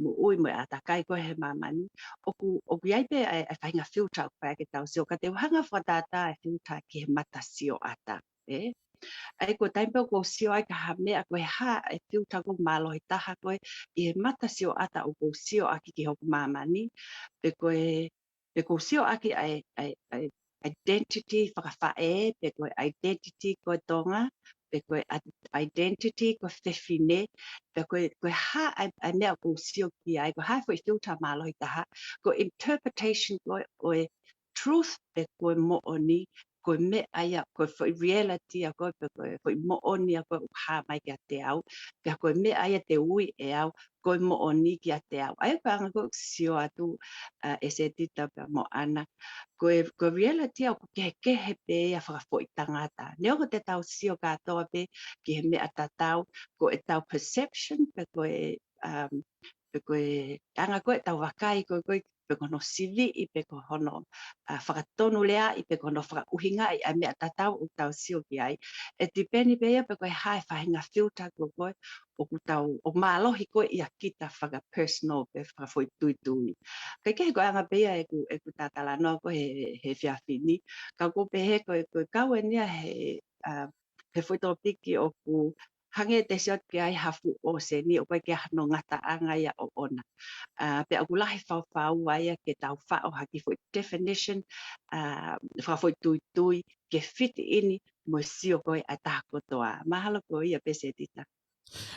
moʻui mo e ʻātakai ko ē he māmani. ʻOku, ʻoku ʻi ai pē ʻa e, ʻa e faʻahinga filter ʻoku fai ʻaki ʻetau sio, ka te u hanga ʻo fakatātā e filter ki he mata sioʻata. Eh? ʻA ia ko e taimi pē ʻoku ou sio ai ki ha meʻa ko e hā e filter ʻoku mālohi taha ko ē ʻi he mata sioʻata ʻoku ou sio ʻaki ki hoku māmani, pe ko e, pe ʻoku ou sio ʻaki ʻa e, ʻa e, ʻa e identity fakafaʻē, pe ko e identity ko e Tonga, pe ko e a-, identity ko e fefine, pe ko e, ko e hā ʻa e, ʻa e meʻa ʻoku ou sio ki ai, ko e hā e foʻi filter mālohi taha, ko e interpretation ko ē ʻo e truth pe ko e moʻoni, ko e meʻa ia, ko e foʻi reality ia ko ē, pe ko e foʻi moʻoni ia ko ē ʻoku hā mai kiate au, pea ko e meʻa ia te u ui ʻe au, ko e moʻoni kiate au. ʻA ia ko e anga ko ē ʻeku sio atu, uh, ʻe Setita pea mo ʻAna. Ko e, ko e reality ia ʻoku kehekehe pē ia fakafoʻi tangata. Neongo te tau sio kātoa pē ki he meʻa tatau, ko ʻetau perception pe ko e, um, pe ko e anga ko ē ʻetau vakai ko ē, ko ē pe ko hono siviʻi, pe ko hono, uh, fakatonuleaʻi, pe ko hono fakaʻuhingaʻi ʻa e meʻa tatau ʻoku tau sio ki ai. ʻE tipeni pē ia pe ko e hā e faʻahinga filter ko ē ʻoku tau, ʻoku mālohi ko ē ʻia kita fakapersonal pe fakafoʻituitui. Kae kehe ko e anga pē ia ʻeku, ʻeku talatalanoa ko ē he, he efiafi ni. Ka ʻoku ou pehē ko e, ko e kau eni ia he, uh, he foʻi tōpiki ʻoku hangē te sio atu ki ai ha fuʻu ʻōseni ʻoku ʻikai ke ʻi ai hano ngataʻanga ia ʻoʻona. Uh, pea ʻoku lahi fau fau ai ia ke tau faʻo ha kiʻi foʻi definition, uh, fakafoʻituitui ke fiti ʻeni mo e sio ko ē ʻa e taha kotoa. Mahalo ko ia pē Setita.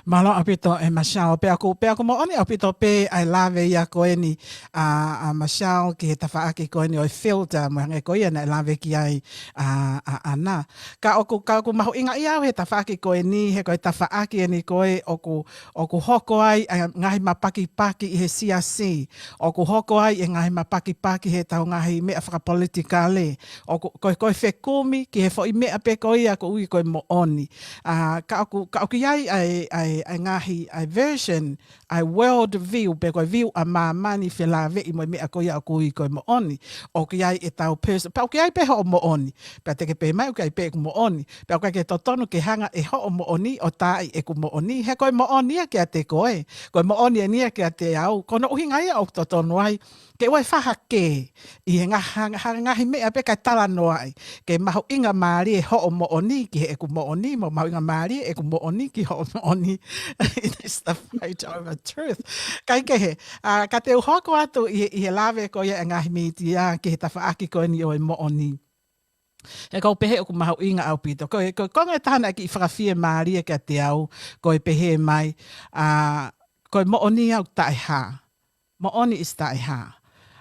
Mālō ʻaupito ʻe Michelle, pea ʻoku, pea ʻoku moʻoni ʻaupito pē ʻa e lave ia ko eni ʻa, ʻa Michelle ki he tafaʻaki ko eni ʻo e filter, mo e hangē ko ia naʻe lave ki ai ʻa, ʻa ʻAna. Ka ʻoku, ka ʻoku mahuʻinga ia au he tafaʻaki ko eni, he ko e tafaʻaki eni ko ē ʻoku, ʻoku hoko ai ʻa e ngaahi mapakipaki ʻi he siasi, ʻoku hoko ai e ngaahi mapakipaki he ʻetau ngaahi meʻa fakapolitikale, ʻoku, ko e, ko e fekumi ki he foʻi meʻa pē ko ia ʻoku ui ko e moʻoni. Uh, ka ʻoku, ka ʻoku ʻi ai ʻa e, ʻa e, ʻa e ngaahi, ʻa e version, ʻa e world view, pe ko e view ʻa māmani felāveʻi mo e meʻa ko ia ʻoku ui ko e moʻoni. ʻOku ʻi ai ʻetau pers-, pea ʻoku ʻi ai pē hoʻo moʻoni. Pea te ke pehē mai ʻoku ʻi ai pē ʻeku moʻoni. Pea ʻoku ʻikai ke totonu ke hanga ʻe hoʻo moʻoni ʻo taaʻi ʻeku moʻoni. He ko e moʻoni ia kiate koe. Ko e moʻoni eni ia kiate au. Ko hono ʻuhinga ia ʻoku totonu ai ke ʻoua ʻe fakahā ʻi he ngaahi, ngaahi, ngaahi meʻa pē kae talanoaʻi. Ke mahuʻinga mālie hoʻo moʻoni ki heʻeku moʻoni, mo mahuʻinga mālie ʻeku moʻoni ki hoʻo moʻoni. It is the fight over truth. Kae kehe, uh, ka te u hoko atu ʻi he, ʻi he lave ko ia ʻa e ngaahi mītia ki he tafaʻaki ko eni ʻo e moʻoni. He ʻoku ou pehē ʻoku mahuʻinga ʻaupito. Ko e, ko e konga ʻe taha naʻe kiʻi fakafiemālie kiate au, ko e pehē mai, uh, ko e moʻoni ʻoku taʻehā. Moʻoni is taʻehā.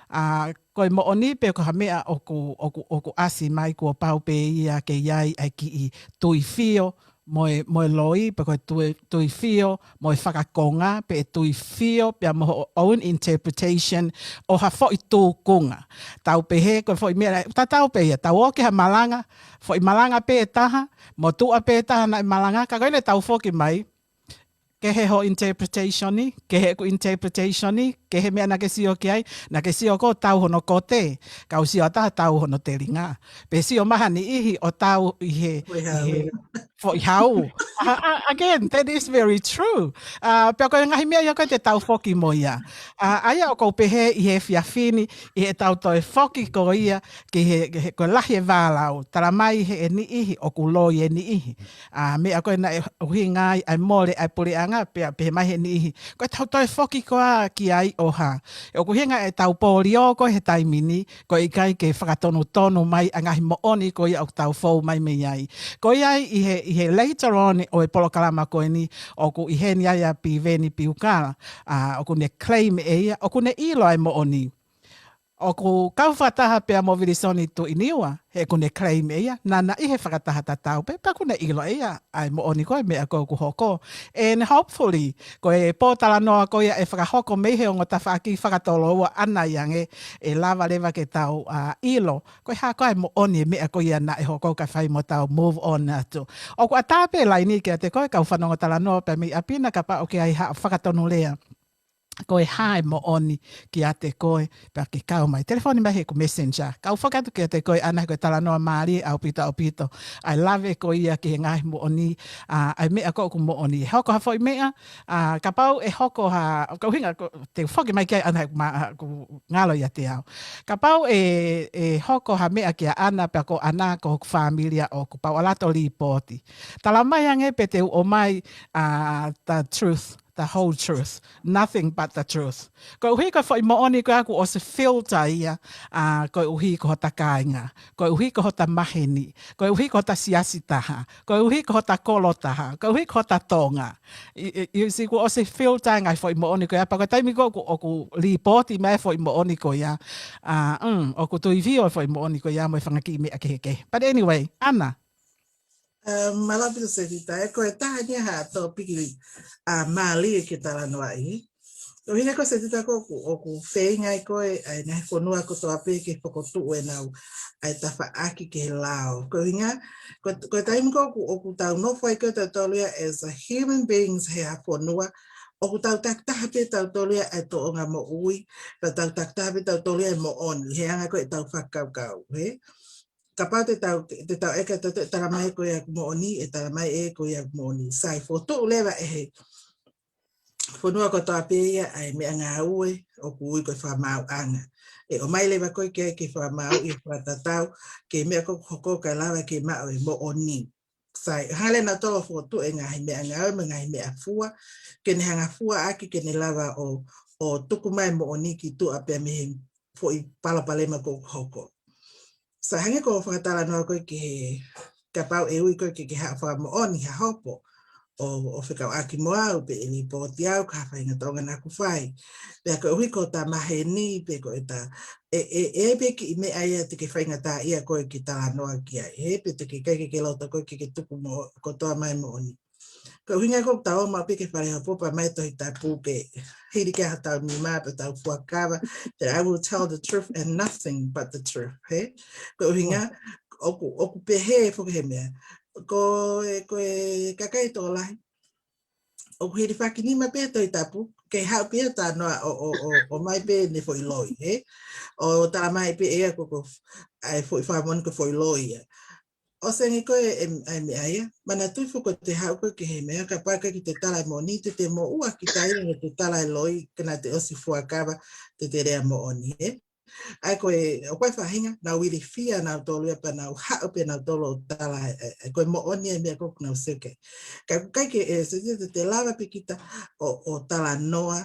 Uh, ko e moʻoni pē ko ha meʻa ʻoku, ʻoku, ʻoku ʻasi mai kuo pau pē ia ke ʻi ai ʻa e kiʻi tuifio, mo e, mo e loi, pe ko e tui, tui fio, mo e fakakonga, pe e tui fio, pea mo ho own interpretation, ʻo ha foʻi tūkunga. Tau pehē, ko e foʻi meʻa, tatau pē ia, tau ō ki ha malanga, foʻi malanga pē ʻe taha, mo tuʻa pē ʻe taha naʻe malanga, ka ko ʻene tau foki mai, kehe ho interpretation ni, kehe ʻeku interpretation ni, kehe meʻa naʻa ke sio ki ai, naʻa ke sio koe ʻo tau hono kote, kau sio ʻa taha tau hono telinga. Pe sio mai ha niʻihi ʻo tau ʻi he, ʻi he foʻi hau. A, a, again, that is very true. Uh, pea ko e ngaahi meʻa ia ko ē te tau foki mo ia. Uh, ʻa ia ʻoku ou pehē ʻi he efiafi ni, ʻi heʻetau toe foki ko ia, ki he, ki he, ko e lahi e vālau, tala mai he ʻe niʻihi, ʻoku loi e niʻihi. A, meʻa ko ē naʻe ʻuhinga ai ʻa e mole ʻa e puleʻanga, pea pehē mai he niʻihi. Ko ʻetau toe foki ko ā ki ai ʻo hā. ʻOku ʻuhinga ʻetau polio ko ē he taimi ni, ko e ʻikai ke fakatonutonu mai ʻa e ngaahi moʻoni ko ia ʻoku tau fou mai mei ai. Ko ia ʻi he, ʻi he later on ʻo e polokalama ko eni, ʻoku ʻi heni ai ʻa Piveni Piukala, a, ʻoku ne claim ʻe ia, ʻoku ne ʻilo ʻa e moʻoni. ʻOku kau fakataha pea mo Vilisoni Tuʻiniua, he ʻoku ne claim ʻe ia, naʻa na ʻi he fakataha tatau pē, pea ʻoku ne ʻilo ʻe ia, ʻa e moʻoni ko ē meʻa ko ē ʻoku hoko. And hopefully, ko e pōtalanoa ko ia ʻe fakahoko mei he ongo tafaʻaki fakatoloua ʻana ʻi ange ʻe lava leva ke tau, a, ʻilo. Ko e hā ko ā e moʻoni e meʻa ko ia naʻe hoko kae fai mo tau move on atu. ʻOku ʻatā pē laini kiate koe, kau fanongo talanoa pē mei ʻapi na kapau ʻoku ʻi ai haʻo fakatonulea. Ko e hā e moʻoni kiate koe, pea ke kau mai. Telefoni mai heʻeku messenger. Kau fakatu kiate koe ʻAna he ko e talanoa mālie ʻaupito ʻaupito. ʻA e lave ko ia ki he ngaahi moʻoni, a, ʻa e meʻa ko ē ʻoku moʻoni. ʻE hoko ha foʻi meʻa, a, kapau ʻe hoko ha, ko e ʻuhinga, ko, te u foki mai ki ai ʻAna he ma, a, ʻoku ngalo ʻiate au. Kapau ʻe, ʻe hoko ha meʻa kia ʻAna pea ko ʻAna ko hoku fāmili ʻoku pau ʻalu atu ʻo lipooti. Tala mai ange pe te u ʻomai, a, the truth. The whole truth, nothing but the truth. Koeʻuhi ko e foʻi moʻoni ko ē ʻoku ʻosi filter ia, a, koeʻuhi ko hota kāinga, koeʻuhi ko hota maheni, koeʻuhi ko hota siasi taha, koeʻuhi ko hota kolo taha, koeʻuhi ko hota Tonga. I, i, i si kuo ʻosi filter e ngaahi foʻi moʻoni ko ia, pea ko e taimi ko ē ʻoku, ʻoku lipooti mai e foʻi moʻoni ko ia, a, mm, ʻoku tui fio e foʻi moʻoni ko ia mo e fanga kiʻi meʻa kehekehe. But anyway, ʻAna. Um, mālō ʻaupito Setita, ē, ko e taha eni ha tōpiki, a, mālie ke talanoaʻi. Ko e ʻuhinga ko ē Setita ko ē ʻoku, ʻoku feinga ai ko ē, ʻa e ngaahi fonua kotoa pē ke fokotuʻu ʻenau, ʻa e tafaʻaki ki he lao. Ko e ʻuhinga, ko, ko e taimi ko ē ʻoku, ʻoku tau nofo ai ko ē tautolu ia as a human beings he ha fonua, ʻoku tau takitaha pē tautolu ia ʻa e tōʻonga moʻui, pea tau takitaha pē tautolu ia e moʻoni, he anga ko ē ʻetau fakakaukau, hē? Kapau te tau, te tau ʻeke atu, te tala mai ko ia ʻoku moʻoni, ʻe tala mai ʻe ko ia ʻoku moʻoni. Sai, fokotuʻu leva ʻe he fonua kotoa pē ia ʻa e meʻangāue ʻoku ui ko e fakamaauʻanga. ʻE ʻomai leva ko ē ke, ke fakamaauʻi, fakatatau ki he meʻa ko ē ʻoku hoko kae lava ke maʻu e moʻoni. Sai, hanga leva ʻe nautolu ʻo fokotuʻu e ngaahi meʻangāue mo e ngaahi meʻafua, ke ne hanga fua ʻaki, ke ne lava ʻo, ʻo tuku mai e moʻoni ki tuʻa pea mei he foʻi palopalema ko ē ʻoku hoko. Sai, hangē ko hoʻo fakatalanoa ko ē ki he, kapau ʻe ui ko ē ke, ke haʻu ʻo fakamoʻoni ha hopo, ʻo, ʻo fekauʻaki mo au, pe ʻe lipooti au ki ha faʻahinga tōʻonga naʻa ku fai. Pea koeʻuhi ko hota maheni, pe ko ʻeta, ʻe, ʻe, ʻe pē kiʻi meʻa ia te ke faingataʻaʻia koe ke talanoa ki ai, hē, pe te ke ʻikai ke ke loto koe ke, ke tuku mo, kotoa mai moʻoni. Ko e ʻuhinga ko ē ʻoku tau ō maʻu pē ki he fale hopo pea ʻomai e Tohi Tapu ke hili ki ai hotau nima pea tau fuakava, that I will tell the truth and nothing but the truth, hē? Ko e ʻuhinga, ʻoku, ʻoku pehē foki he meʻa. Ko e, ko e kakai tokolahi, ʻoku hilifaki nima pē Tohi Tapu, ke haʻu pē ia ʻo talanoa ʻo, ʻo, ʻo, ʻomai pē ʻene foʻi loi, hē? ʻO tala mai pē ʻe ia ko, ko, ʻa e foʻi fakamoʻoni ko e foʻi loi ia. ʻOsi ange ko ē e, e, e meʻa ia, manatuʻi foki ko ʻete haʻu ko ē ki he meʻa, kapau ʻe ʻikai te te tala e moʻoni, te te moʻua kita ia he te tala e loi, ka naʻa te ʻosi fuakava, te te lea moʻoni, hē? ʻA ia ko e, ʻoku ʻi ai e faʻahinga, nau ilifia nautolu ia pea nau haʻu pē nautolu ʻo tala, e, e, ko e moʻoni e meʻa ko ē ʻoku nau sio ki ai. Ka ʻoku ʻikai ke, ʻe, Setita, te te lava pē kita ʻo, ʻo talanoa,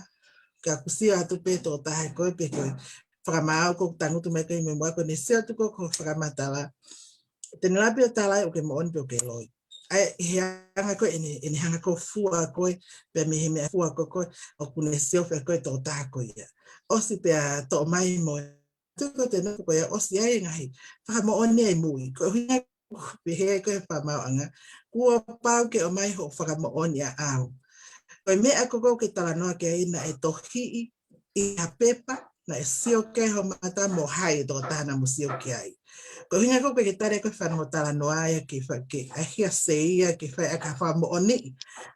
ka ʻoku sio atu pē e tokotaha ko ē pe ko e fakamaau ko ē ʻoku tangutu mai ko ē ʻi muʻa ko ē, ne sio atu ko ē ki hoʻo fakamatala. Te ne lava pē ʻo tala ai ʻoku ke moʻoni pe ʻoku ke loi. ʻA ia, he anga ko ē ʻene, ʻene hanga ko ē ʻo fua koe, pea mei he meʻafua ko ē ko ē, ʻoku ne siofi ʻaki koe e tokotaha ko ia. ʻOsi pea toʻo mai mo e, tuku te nofo ko ia, ʻosi ai e ngaahi fakamoʻoni ʻi mui. Ko e ʻuhinga ʻoku pehē ai ko ē he fakamaauʻanga, Kuo pau ke ʻomai hoʻo fakamoʻoni ʻaʻau. Ko e meʻa ko ē ʻoku ke talanoa ki ai naʻe tohiʻi ʻi ha pepa, naʻe sio ki ai ho mata mo hai e tokotaha naʻa mo sio ki ai. Ko e ʻuhinga ko ē ʻoku ke tali ko e fanongo talanoa ia ke fa-, ke ʻai ha sea ia ke fai ʻaki ha fakamoʻoni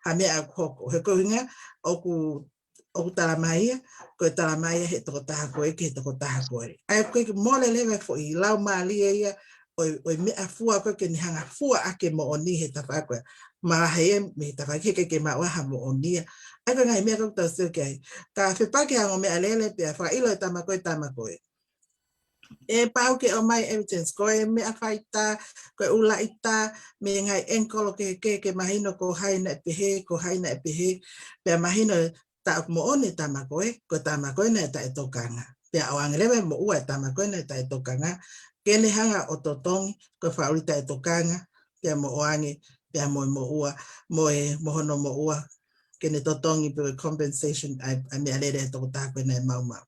ha meʻa ʻoku hoko. He ko e ʻuhinga ʻoku ʻoku talamai ia, ko e talamai ia he tokotaha ko ē ki he tokotaha ko ē. ʻA ia ko e mole leva e foʻi laumālie ia ʻo e, ʻo e meʻafua ko ē ke ne hanga fua ʻaki e moʻoni he tafaʻaki ko ē. Mavahe ia mei he tafaʻaki he ʻikai ke maʻu ha moʻoni ia. ʻA ia ko e ngaahi meʻa ko ē ʻoku tau sio ki ai. Ka fepaki ha ongo meʻalele pea fakaʻilo e tama ko ē, tama ko ē. ʻE pau ke ʻomai evidence, ko e meʻa faitā, ko e ʻū laʻitā, mei he ngaahi angle kehekehe ke mahino ko hai naʻe pehē, ko hai naʻe pehē, pea mahino tā ʻoku moʻoni e tama ko ē, ko e tama ko ē naʻe taʻetokanga. Pea ʻoange leva e moʻua e tama ko ē naʻe taʻetokanga, ke ne hanga ʻo totongi, ko e fakaʻuli taʻetokanga, pea mo ʻoange, pea mo e moʻua, mo e, mo hono moʻua, ke ne totongi pe ko e compensation ʻa e, ʻa e meʻalele ʻa e tokotaha ko ē naʻe maumau.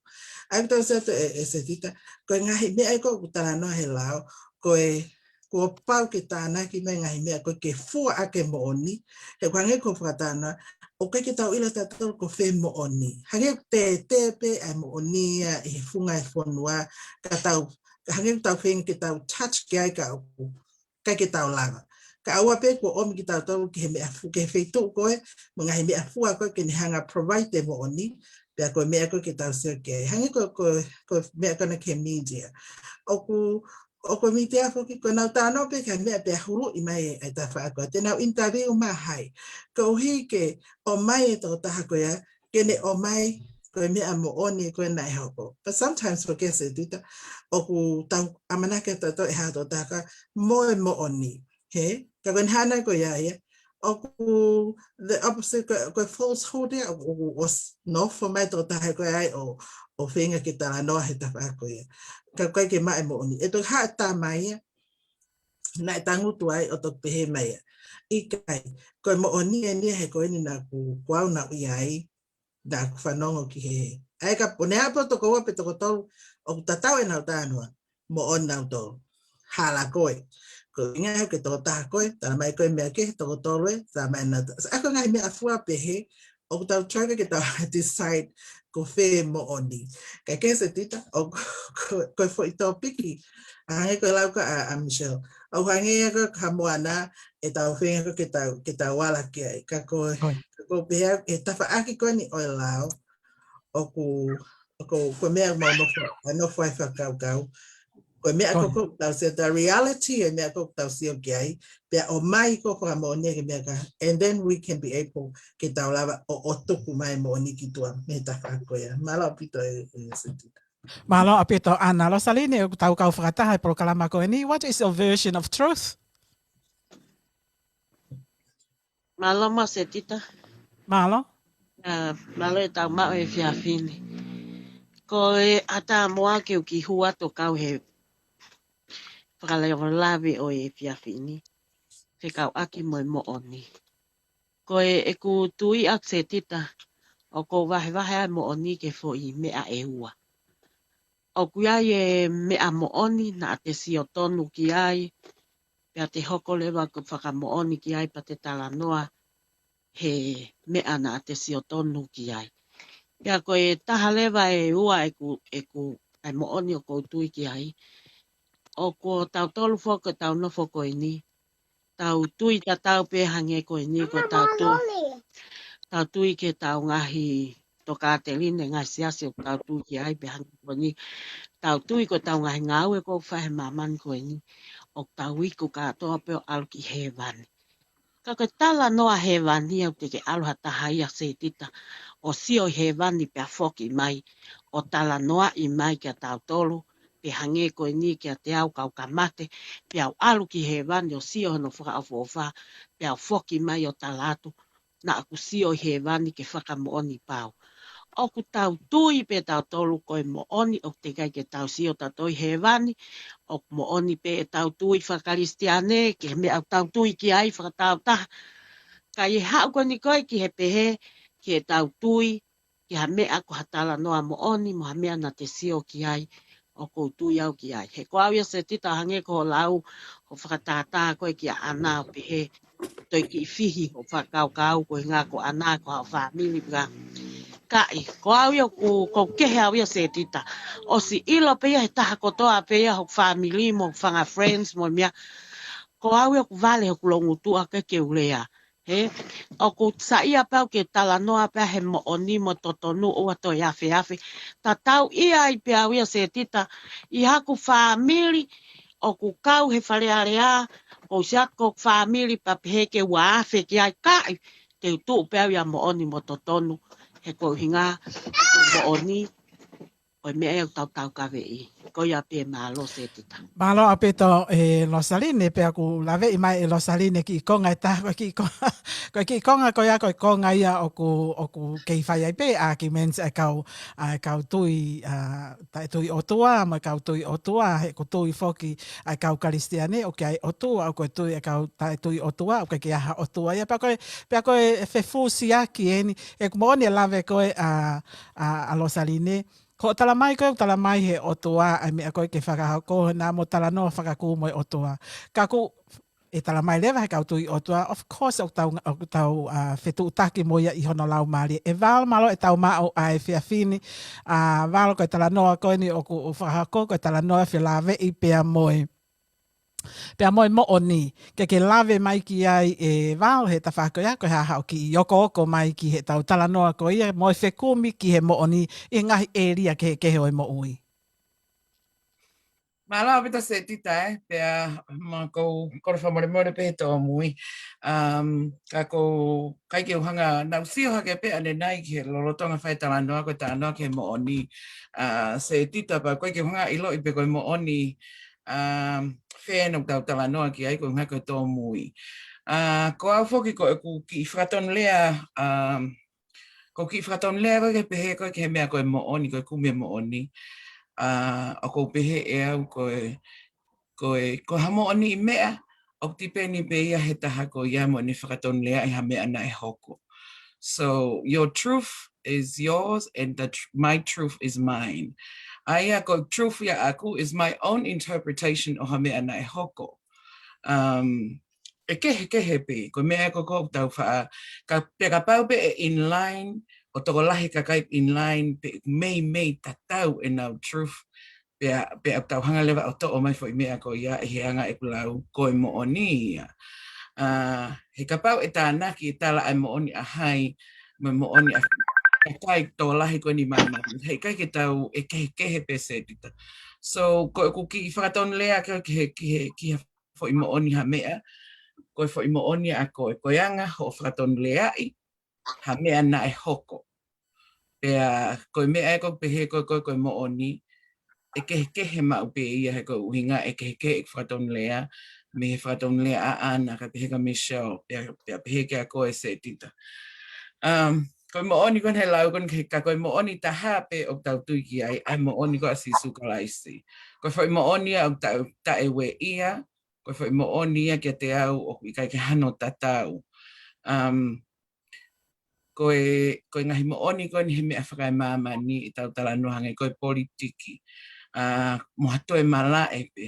ʻA ia ʻoku tau sio atu ē, ē Setita, ko e ngaahi meʻa ia ko ē ʻoku talanoa he lao, ko e, kuo pau ke tānaki mai e ngaahi meʻa ko ē ke fua ʻaki e moʻoni, he ʻoku hangē ko e fakatātā, ʻoku ʻikai ke tau ʻilo ʻe tautolu ko fē moʻoni. Hangē ʻoku tētē pē ʻa e moʻoni ia ʻi he funga e fonua, ka tau, hangē ʻoku tau feinga ke tau touch ki ai ka ʻoku ʻikai ke tau lava. Ka ʻoua pē kuo ʻomi kitautolu ki he meʻa fu-, ki he feituʻu ko ē, mo e ngaahi meʻafua ko ē ke ne hanga provide e moʻoni, pea ko e meʻa ko ē ke tau sio ki ai. Hangē ko, ko, ko e meʻa ko ena ki he media. ʻOku, ʻoku media foki ko ʻenau talanoa pē ki ha meʻa pea huluʻi mai e, e tafaʻaki ko ē. Te nau interview mai hai. Koeʻuhi ke ʻomai e tokotaha ko ia, ke ne ʻomai, ko e meʻa moʻoni ko ē naʻe hoko. But sometimes, foki ē Setita, ʻoku tau ʻamanaki ʻe tautolu ʻe ha tokotaha ka mo e moʻoni. He? Ka ko e hana ko ia ia. ʻOku the opposite, ko, ko e falsehood ia, ʻoku, ʻoku ʻosi nofo mai e tokotaha ko ia ai ʻo, ʻo feinga ke talanoa he tafaʻaki ko ia. Ka ʻoku ʻikai ke maʻu e moʻoni. ʻE toki haʻu e tama ia, naʻe tangutu ai ʻo toki pehē mai ia. ʻIkai, ko e moʻoni eni ia he ko eni naʻa ku, ko au naʻa ku ʻi ai, naʻa ku fanongo ki he. ʻA ia ka po ʻe ʻi ai pē toko ua pe toko tolu, ʻoku tatau ʻenau talanoa, moʻoni nautolu. Hala ko ē. Ko e ʻuhinga he ko e tokotaha ko ē, talamai ko e meʻa kehe, toko tolu ē, talamai nautolu. ʻA ia ko e ngaahi meʻafua pehē, ʻoku tau try ke tau decide ko fē moʻoni. Kae kehe Setita, ʻoku, ko, ko e foʻi tōpiki, hangē ko e lau ko ē ʻa, ʻa Michelle. ʻOku hangē ia ko e ka moana, ʻe tau feinga ko ē ke tau, ke tau ala ki ai. Ka ko, ʻOi. ka ko e pehē, e tafaʻaki ko eni ʻo e lao, ʻoku, ʻoku, ko e meʻa mau nofo, ʻa nofo ai fakakaukau. Ko e meʻa ko ʻOi. ē ʻoku tau sio, the reality, e meʻa ko ē ʻoku tau sio ki ai, pea ʻomai ko ē fakamoʻoni ki he meʻa ka, and then we can be able ke tau lava ʻo, ʻo tuku mai moʻoni ki tuʻa mei he tafaʻaki ko ia. Mālō ʻaupito ē, ē Setita. Mālō ʻaupito ʻAna. Losaline, ʻoku tau kau fakataha he polokalama ko eni. What is your version of truth? Mālō mo Setita. Mālō. ʻA, mālō e tau maʻu e efiafi ni. Ko e ʻata moa ke u kiʻi hū atu ʻo kau he fakalavelave ʻo e efiafi ni. Fekauʻaki mo e moʻoni. Ko e ʻeku tui ʻa Setita, ʻoku ou vahevahe ʻa e moʻoni ki he foʻi meʻa ʻe ua. ʻOku ʻi ai e meʻa moʻoni naʻa te sio tonu ki ai, pea te hoko leva ko e fakamoʻoni ki ai pea te talanoa he meʻa naʻa te sio tonu ki ai. Pea ko e taha leva ʻe ua ʻeku, ʻeku, ʻa e moʻoni ʻoku ou tui ki ai. ʻOku tautolu foki ʻoku tau nofo ko eni. Tau tui tatau pē hangē ko eni ko e tau tui. Tau tui ki he tau ngaahi tokāteline ngaahi siasi ʻoku tau tui ki ai pē hangē ko eni. Tau tui ko e tau ngaahi ngāue ʻoku fai he māmani ko eni. ʻOku tau iku kātoa pē ʻo ʻalu ki hēvani. Ka ko e talanoa hēvani ʻoku teʻeki ke ʻalu ha taha ia Setita ʻo sio hēvani pea foki mai ʻo talanoaʻi mai kia tautolu, pe hangē ko eni kiate au kau ka mate, pea u ʻalu ki hēvani ʻo sio hono fakaʻofoʻofa, pea u foki mai ʻo tala atu, naʻa ku sio ʻi hēvani ke fakamoʻoni pau. ʻOku tau tui pē tautolu ko e moʻoni ʻoku teʻeki ai ke tau sio tautolu ʻi hēvani, ʻoku moʻoni pē ʻetau tui fakakalisitiane, ki he meʻa ʻoku tau tui ki ai fakataautaha. Ka ʻi he haʻu ko eni ko ē ki he pehē, ki heʻetau tui, ki ha meʻa ko ha talanoa moʻoni, mo ha meʻa naʻa te sio ki ai, ʻoku ou tui au ki ai. He ko au ia Setita hangē ko hoʻo lau, hoʻo fakatātā ko ē kia ʻAna ʻo pehē, toe kiʻi fihi hoʻo fakakaukau ko e ʻuhinga ko ʻAna ko haʻo fāmili pea. Kaʻi, ko au ia ʻoku, ʻoku kehe au ia Setita. ʻOsi ʻilo pē ia he taha kotoa pē ia hoku fāmili mo hoku fanga friends mo e meʻa. Ko au ia ʻoku vale hoku loungutuʻa ke ke u lea. He, ʻoku saiʻia pē au ke talanoa pē he moʻoni mo totonu ʻoua toe afeafe. Tatau ia ai pē au ia Setita, ʻi haku fāmili, ʻoku kau he Fale Alea, ʻoku ou sio atu ki hoku fāmili pea pehē ke ua afe ki ai kaʻi, te u tuʻu pē au ia moʻoni mo totonu, he ko e ʻuhinga, ko e moʻoni, ko e meʻa ia ʻoku tau taukaveʻi. Ko ia pē, mālō Setita. Mālō ʻaupito ʻe Losaline, pea ʻoku laveʻi mai ʻe Losaline kiʻi konga ʻe taha, ko e kiʻi konga, ko e kiʻi konga ko ia, ko e konga ia ʻoku, ʻoku kei fai ai pē arguments ʻa e kau, ʻa e kau tui, ʻa, taʻetui ʻOtua, mo e kau tui ʻOtua, he ʻoku tui foki ʻa e kau Kalisitiane ʻoku ʻi ai ʻOtua, ʻoku tui ʻa e kau taʻetui ʻOtua, ʻoku ʻikai ke ʻi ai ha ʻOtua ia, pea ko e, pea ko e fefusiaki eni, he ʻoku moʻoni e lave ko ē ʻa, ʻa, ʻa Losaline, ko e talamai ko ē, talamai he ʻOtua, ʻa e meʻa ko ē ke fakahoko, he naʻa mo talanoa fakakū mo e ʻOtua. Ka ʻoku, ʻe talamai leva he kau tui ʻOtua, of course, ʻoku tau, ʻoku tau, ʻa, fetuʻutaki mo ia ʻi hono laumālie. ʻE Val, mālō ʻetau maʻu ʻa e efiafi ni, ʻa, Val ko e talanoa ko eni ʻoku, ʻoku fakahoko, ko e talanoa felāveʻi pea mo e. Pea mo e moʻoni, ke ke lave mai ki ai ʻe Val he tafaʻaki ko ia, ko e hā haʻo kiʻi okooko mai ki heʻetau talanoa ko ia, mo e fekumi ki he moʻoni ʻi he ngaahi ʻēlia kehekehe ʻo e moʻui. Mālō ʻaupito Setita ē, pea mo ʻeku kole fakamolemole pē he tōmui. Um, ka ʻoku ou ʻikai ke u hanga, naʻa ku sio hake pē ʻanenai ki he lolotonga fai talanoa, ko e talanoa ki he moʻoni, ʻa, Setita pea ʻikai ke u hanga ʻiloʻi pe ko e moʻoni, um, fē ʻoku tau talanoa ki ai, ko e ʻuhinga ko e tōmui. ʻA, ko au foki ko ʻeku kiʻi fakatonulea, um, ko e kiʻi fakatonulea ko ē ke pehē ko ē ki he meʻa ko e moʻoni, ko e kumi e moʻoni. ʻA, ʻoku ou pehē ʻe au ko e, ko e, ko ha moʻoniʻi meʻa, ʻoku tipeni pē ia he taha ko ia mo ʻene fakatonuleaʻi ha meʻa naʻe hoko. So your truth is yours and the tr-, my truth is mine. ʻA ia ko e truth ia ʻaʻaku is my own interpretation ʻo ha meʻa naʻe hoko. Um, ʻe kehekehe pē, ko e meʻa ko ē ʻoku tau faʻa, ka, pea kapau pē ʻe in line, ʻoku tokolahi kakai in line, pea meimei tatau ʻenau truth, pea, pea ʻoku tau hanga leva ʻo toʻo mai foʻi meʻa ko ia ʻi he anga ʻeku lau, ko e moʻoni ia. ʻA, he kapau ʻe tānaki ʻe tala ʻa e moʻoni ʻa hai, mo e moʻoni ʻa e kakai tokolahi ko eni māmani, heʻikai ke tau ʻe kehekehe pē Setita. So, ko ʻeku kiʻi fakatonulea ki he, ki he, ki he foʻi moʻoni ha meʻa, ko e foʻi moʻoni ʻa koe, ko e anga hoʻo fakatonuleaʻi ha meʻa naʻe hoko. Pea ko e meʻa ē ʻoku pehē ko ē ko e, ko e moʻoni, ʻe kehekehe maʻu pē ia he ko e ʻuhinga ʻe kehekehe ʻeku fakatonulea, mei he fakatonulea ʻa ʻAna, kae pehē kia Michelle, pea, pea pehē kia koe Setita. Um, ko e moʻoni ko eni he lau ko eni, ka ko e moʻoni taha pē ʻoku tau tui ki ai, ʻa e moʻoni ko ē ʻa Sīsū Kalaisi. Ko e foʻi moʻoni ia ʻoku ta-, taʻeueʻia, ko e foʻi moʻoni ia kiate au ʻoku ʻikai ke hano tatau. Um, ko e, ko e ngaahi moʻoni ko eni he meʻa fakaemāmani ʻi heʻetau talanoa hangē ko e politiki, ʻa, mo ha toe malaʻe pē.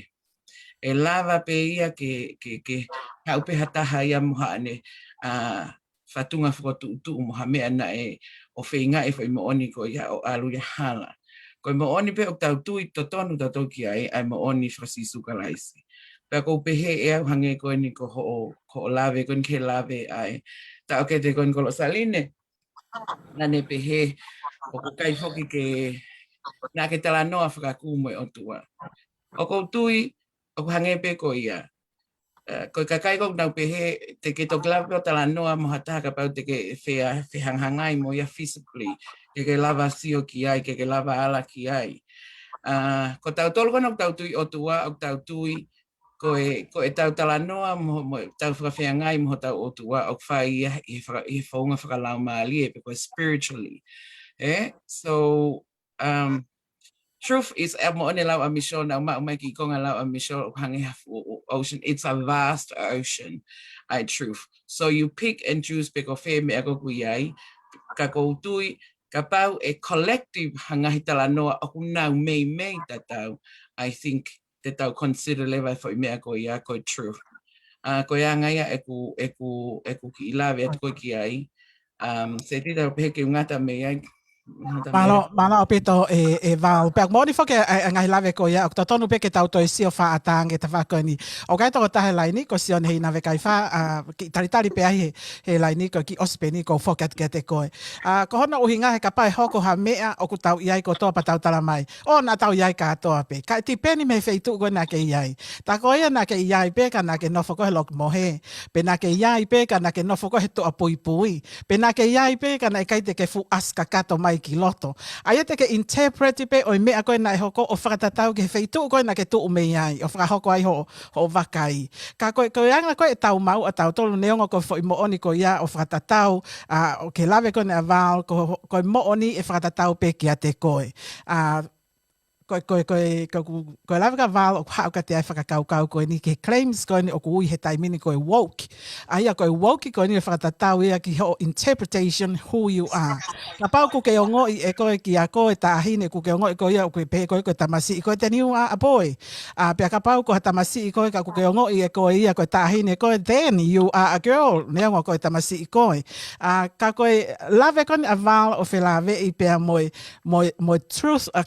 ʻE lava pē ia ke, ke, ke haʻu pē ha taha ia mo haʻane, ʻa, fatunga fokotuʻutuʻu mo ha meʻa naʻe ʻo feingaʻi foʻi moʻoni ko ia ʻo ʻalu ia hala. Ko e moʻoni pē ʻoku tau tui totonu tautolu ki ai, ʻa e moʻoni faka-Sīsū Kalaisi. Pea ʻoku ou pehē ʻe au hangē ko eni ko hoʻo, ko hoʻo lave ko eni ki he lave ʻa e taʻokete ko eni ko Losaline. Naʻa ne pehē, ʻoku ʻikai foki ke, naʻa ke talanoa fakakū mo e ʻOtua. ʻOku ou tui, ʻoku hangē pē ko ia. ʻE, ko e kakai ʻoku nau pehē, te ke toki lava pē ʻo talanoa mo ha taha kapau te ke fea-, fehangahangai mo ia physically, ke ke lava sio ki ai, ke ke lava ala ki ai. ʻA, ko tautolu ko ena ʻoku tau tui ʻOtua, ʻoku tau tui, ko e, ko ʻetau talanoa mo, mo ʻetau fakafeangai mo hotau ʻOtua, ʻoku fai ia ʻi he faka-, ʻi he founga fakalaumālie, pe ko e spiritually. ʻE? So, um, truth is, ʻa e moʻoni lau ʻa Michelle, naʻa ku maʻu mai kiʻi konga lau ʻa Michelle, ʻoku hangē ha fuʻu ocean. It's a vast ocean, ʻa e truth. So you pick and choose pe ko fē meʻa ʻoku ʻi ai, ka ʻoku ou tui, kapau ʻe collective ha ngaahi talanoa ʻoku nau meimei tatau, I think te tau consider leva e foʻi meʻa ko ia ko e truth. ʻA, ko e anga ia ʻeku, ʻeku, ʻeku kiʻi lave atu ko ē ki ai. Um, Setita, pehē ke u ngata mei ai. Ngata mei ai. Mālō, mālō ʻaupito e, e Val. Pea moʻoni foki e, e ngaahi lave ko ia, ʻoku totonu pē ke tau toe sio fakaʻatā ange he tafaʻaki ko eni. ʻOku ʻi ai e tokotaha he laini, ko Sione Heinave Kaifā, ʻa, kiʻi talitali pē ai he, he laini ko e kiʻi ʻosi pē eni ʻoku ou foki atu kiate koe. ʻA, ko hono ʻuhinga he kapau ʻe hoko ha meʻa ʻoku tau ʻi ai kotoa pea tau tala mai. ʻO naʻa tau ʻi ai kātoa pē. Ka ʻe tipeni mei he feituʻu ko ē naʻa ke ʻi ai. Tā ko ia naʻa ke ʻi ai pē ka naʻa ke nofo koe he loki mohe. Pe naʻa ke ʻi ai pē ka naʻa ke nofo koe he tuʻa puipui. Pe naʻa ke ʻi ai pē ka naʻe ʻikai te ke fuʻu ʻasi kakato mai ki loto. ʻA ia te ke interpret pē ʻo e meʻa ko ē naʻe hoko ʻo fakatatau ki he feituʻu ko ē naʻa ke tuʻu mei ai. ʻO fakahoko ai hoʻo, hoʻo vakai. Ka ko e, ko e anga ko ē ʻetau maʻu ʻa tautolu neongo ko e foʻi moʻoni ko ia ʻo fakatatau, ʻa, ʻoku ke lave ko eni ʻa Val, ko, ko e moʻoni ʻe fakatatau pē kiate koe. ʻA, ko, ko, ko, ko, ko e lave ko ē ʻa Val ʻoku haʻu kiate au e fakakaukau ko eni ki he claims ko eni ʻoku ui he taimi ni ko e woke. ʻA ia ko e woke ko eni ʻe fakatatau ia ki hoʻo interpretation who you are. Kapau ʻoku ke ongoʻi ʻe koe kia koe e taʻahine, ʻoku ke ongoʻi ko ia ʻoku ke pehē ko e, ko e tamasiʻi ko e, then you are a boy. ʻA, pea kapau ko ha tamasiʻi koe ka ʻoku ke ongoʻi ʻe koe ia ko e taʻahine koe, then you are a girl, neongo ko e tamasiʻi koe. ʻA, ka ko e lave ko eni ʻa Val ʻo felāveʻi pea mo e, mo e, mo e truth, ʻa,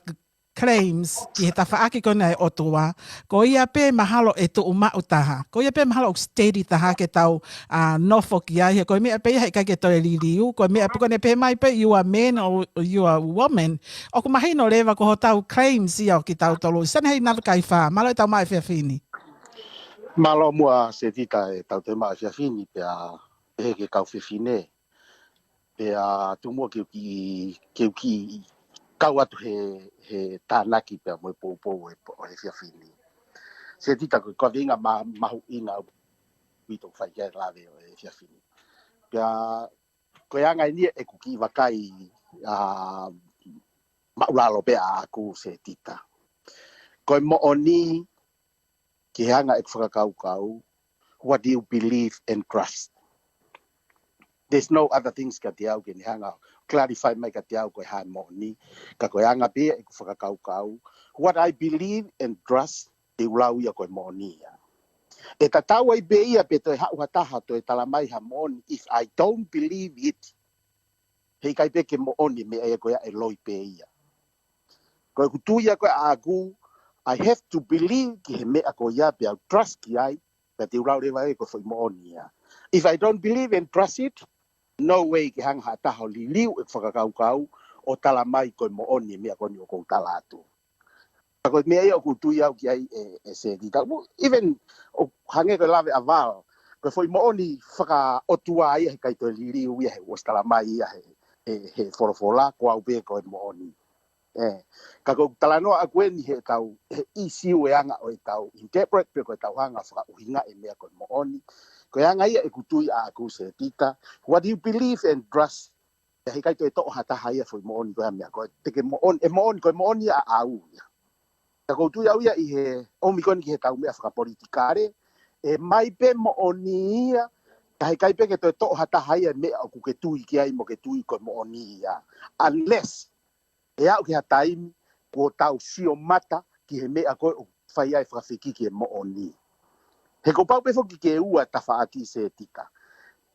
claims ki he tafaʻaki ko eni ʻa e ʻOtua, ko ia pē mahalo ʻe tuʻu maʻu taha, ko ia pē mahalo ʻoku steady taha ke tau, ʻa, nofo ki ai, he ko e meʻa pē ia he ʻikai ke toe liliu, ko e meʻa pē ko eni pehē mai pē you are man or you are woman, ʻoku mahino leva ko hotau claims ia ʻo kitautolu. Sione Heinave Kaifā, mālō e tau maʻu e efiafi ni. Mālō muʻa Setita e tau toe maʻu e efiafi ni pea pehē ki he kau fefine. Pea tuku muʻa ke u kiʻi, ke u kiʻi kau atu he, he tānaki pea mo e poupou ʻo e, ʻo e efiafi ni. Setita ko e kaveinga ma-, mahuʻinga ʻaupito ʻoku fai ki ai e lave ʻo e efiafi ni. Pea ko e anga eni ia ʻeku kiʻi vakai, ʻa, māʻulalo pē ʻaʻaku Setita. Ko e moʻoni ki he anga ʻeku fakakaukau, what do you believe and trust? There's no other things kiate au ke ne hanga ʻo clarify mai kiate au ko e hā e moʻoni, ka ko e anga pē ia ʻeku fakakaukau, what I believe and trust, te u lau ia ko e moʻoni ia. ʻE tatau ai pē ia pe toe haʻu ha taha toe tala mai ha moʻoni, if I don't believe it, he ʻikai pē ke moʻoni e meʻa ia ko ia, ʻe loi pē ia. Ko ʻeku tui ia ko ē ʻaʻaku, I have to believe ki he meʻa ko ia pea u trust ki ai, pea te u lau leva ia ko e foʻi moʻoni ia. If I don't believe and trust it, no way ke hanga ha taha ʻo liliu e fakakaukau ʻo tala mai ko e moʻoni e meʻa ko eni ʻoku ou tala atu. Ka ko e meʻa ia ʻoku ou tui au ki ai ʻe, ʻe Setita. Even ʻo hangē ko e lave ʻa Val, ko e foʻi moʻoni fakaʻotua ia he ʻikai toe liliu ia he ʻosi tala mai ia he, he, he folofola, ko au pē ko e moʻoni. ʻE, ka ko e talanoa ʻaku eni he tau, he ʻisiū e anga ʻo e tau interpret pe ko e tau hanga fakaʻuhinga e meʻa ko e moʻoni. Ko e anga ia ʻeku tui ʻaʻaku Setita, what do you believe and trust? Pea he ʻikai toe toʻo ha taha ia foʻi moʻoni ko e meʻa ko e, te ke moʻoni, ʻe moʻoni, ko e moʻoni ʻaʻau ia. Ka ʻoku ou tui au ia ʻi he ʻomi ko eni ki he tau meʻa fakapolitikale, ʻe mai pē moʻoni ia, ka he ʻikai pē ke toe toʻo ha taha ia e meʻa ʻoku ke tui ki ai mo ke tui ko e moʻoni ia. Unless ʻe aʻu ki ha taimi kuo tau sio mata ki he meʻa ko ē ʻoku fai ai fakafekiki e moʻoni. He kuo pau pē foki ke ua tafaʻaki Setita.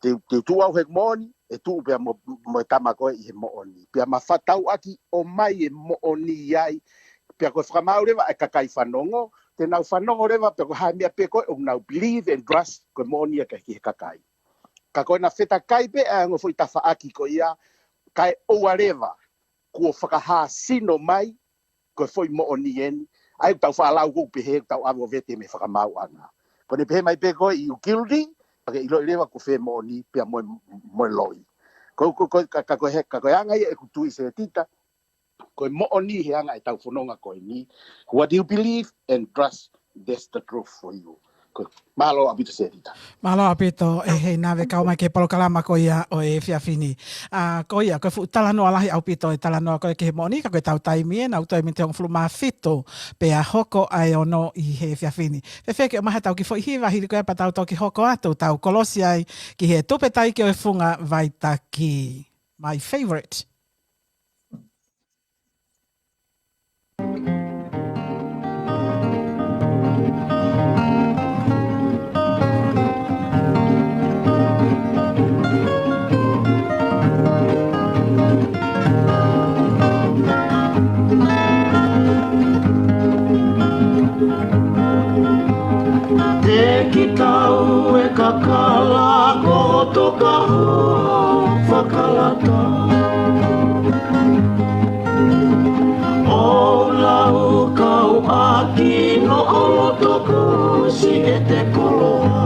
Te, te u tuʻu au he moʻoni, ʻe tuʻu pea mo, mo e tama ko ē ʻi he moʻoni. Pea ma fatauʻaki ʻomai e moʻoni ai. Pea ko e fakamaau leva e kakai fanongo, te nau fanongo leva pea ko e hā e meʻa pē ko ē ʻoku nau believe and trust ko e moʻoni ia ki he kakai. Ka ko ʻena fetakai pē ʻa e ongo foʻi tafaʻaki ko ia, kae ʻoua leva kuo fakahāsino mai ko e foʻi moʻoni eni, ʻa ia ʻoku tau faʻa lau ʻoku pehē ʻoku tau ʻave ʻo vete mei he fakamaauʻanga. Ko ʻene pehē mai pē ko ē you guilty, pea ke ʻiloʻi leva ko fē moʻoni pea mo e, mo e loi. Ko, ko, ko, ka, ka ko e he, ka ko e anga ia ʻeku tui Setita, ko e moʻoni he anga e tau fononga ko eni, what do you believe and trust, that's the truth for you. Ko e mālō ʻaupito Setita. Mālō ʻaupito e Heinave kau mai ki he polokalama ko ia ʻo e efiafi ni. ʻA, ko ia, ko e fuʻu talanoa lahi ʻaupito e talanoa ko ē ki he moʻoni, ka ko e tau taimi ē, naʻa ku toe miniti hongofulu mā fitu, pea hoko ʻa e ono ʻi he efiafi ni. Fēfē ke ʻomai ha tau kiʻi foʻi hiva hili ko ia pea tau toki hoko atu, tau kolosi ai ki he tupe taiki ʻo e funga vaitaki. My favorite. Ki tau e kakala ko Tokahoa fakalata. ʻO lau kau ʻaki no olo toko si e te koloa.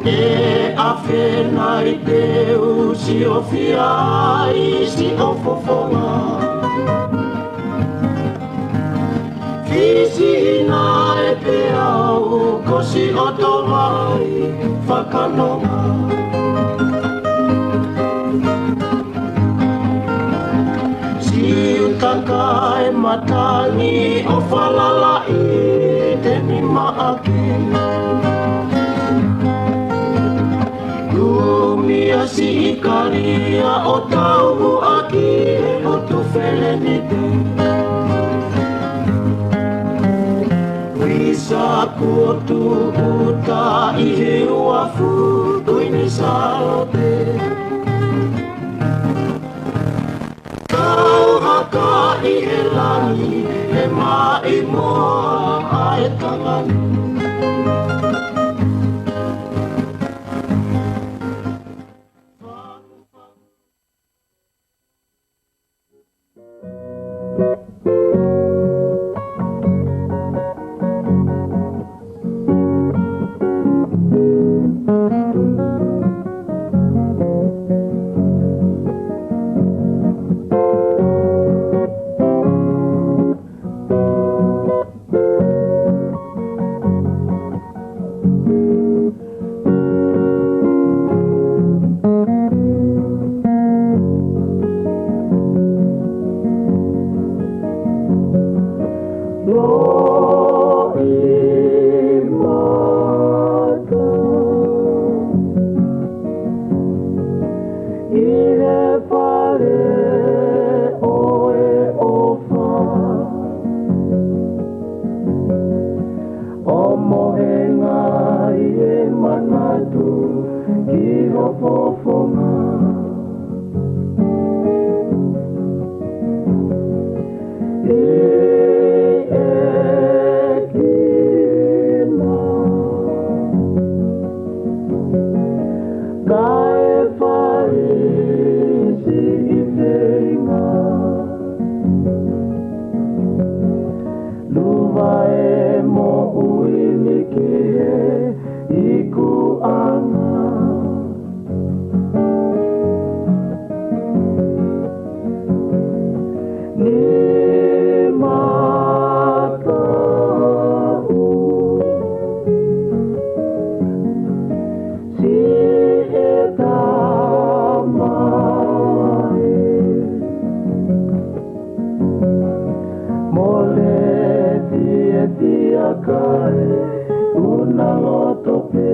ʻE afe nai te u si o fia ai si o fofonga. Fisi ina e peau ko si o to mai fakanonga. Si utaka e matangi ʻo falala i te ni maʻaki. Kumi a si i kalia ʻo tau ʻaki e ʻotu felenite. Visa kuo tu uta i he uafu Kuini Salote. Kau haka i he langi e maʻi moa ʻa e tangani. Loʻimata ʻi he fale ʻo e ʻofa. ʻO mohenga ʻi he manatu ki ho fofonga. ʻI he kina. Kae fai siʻi feinga. Luva e moʻui ni ki he ikuʻanga. Ni mata u si e tama e. Mole fiefia kae ʻuna loto pē.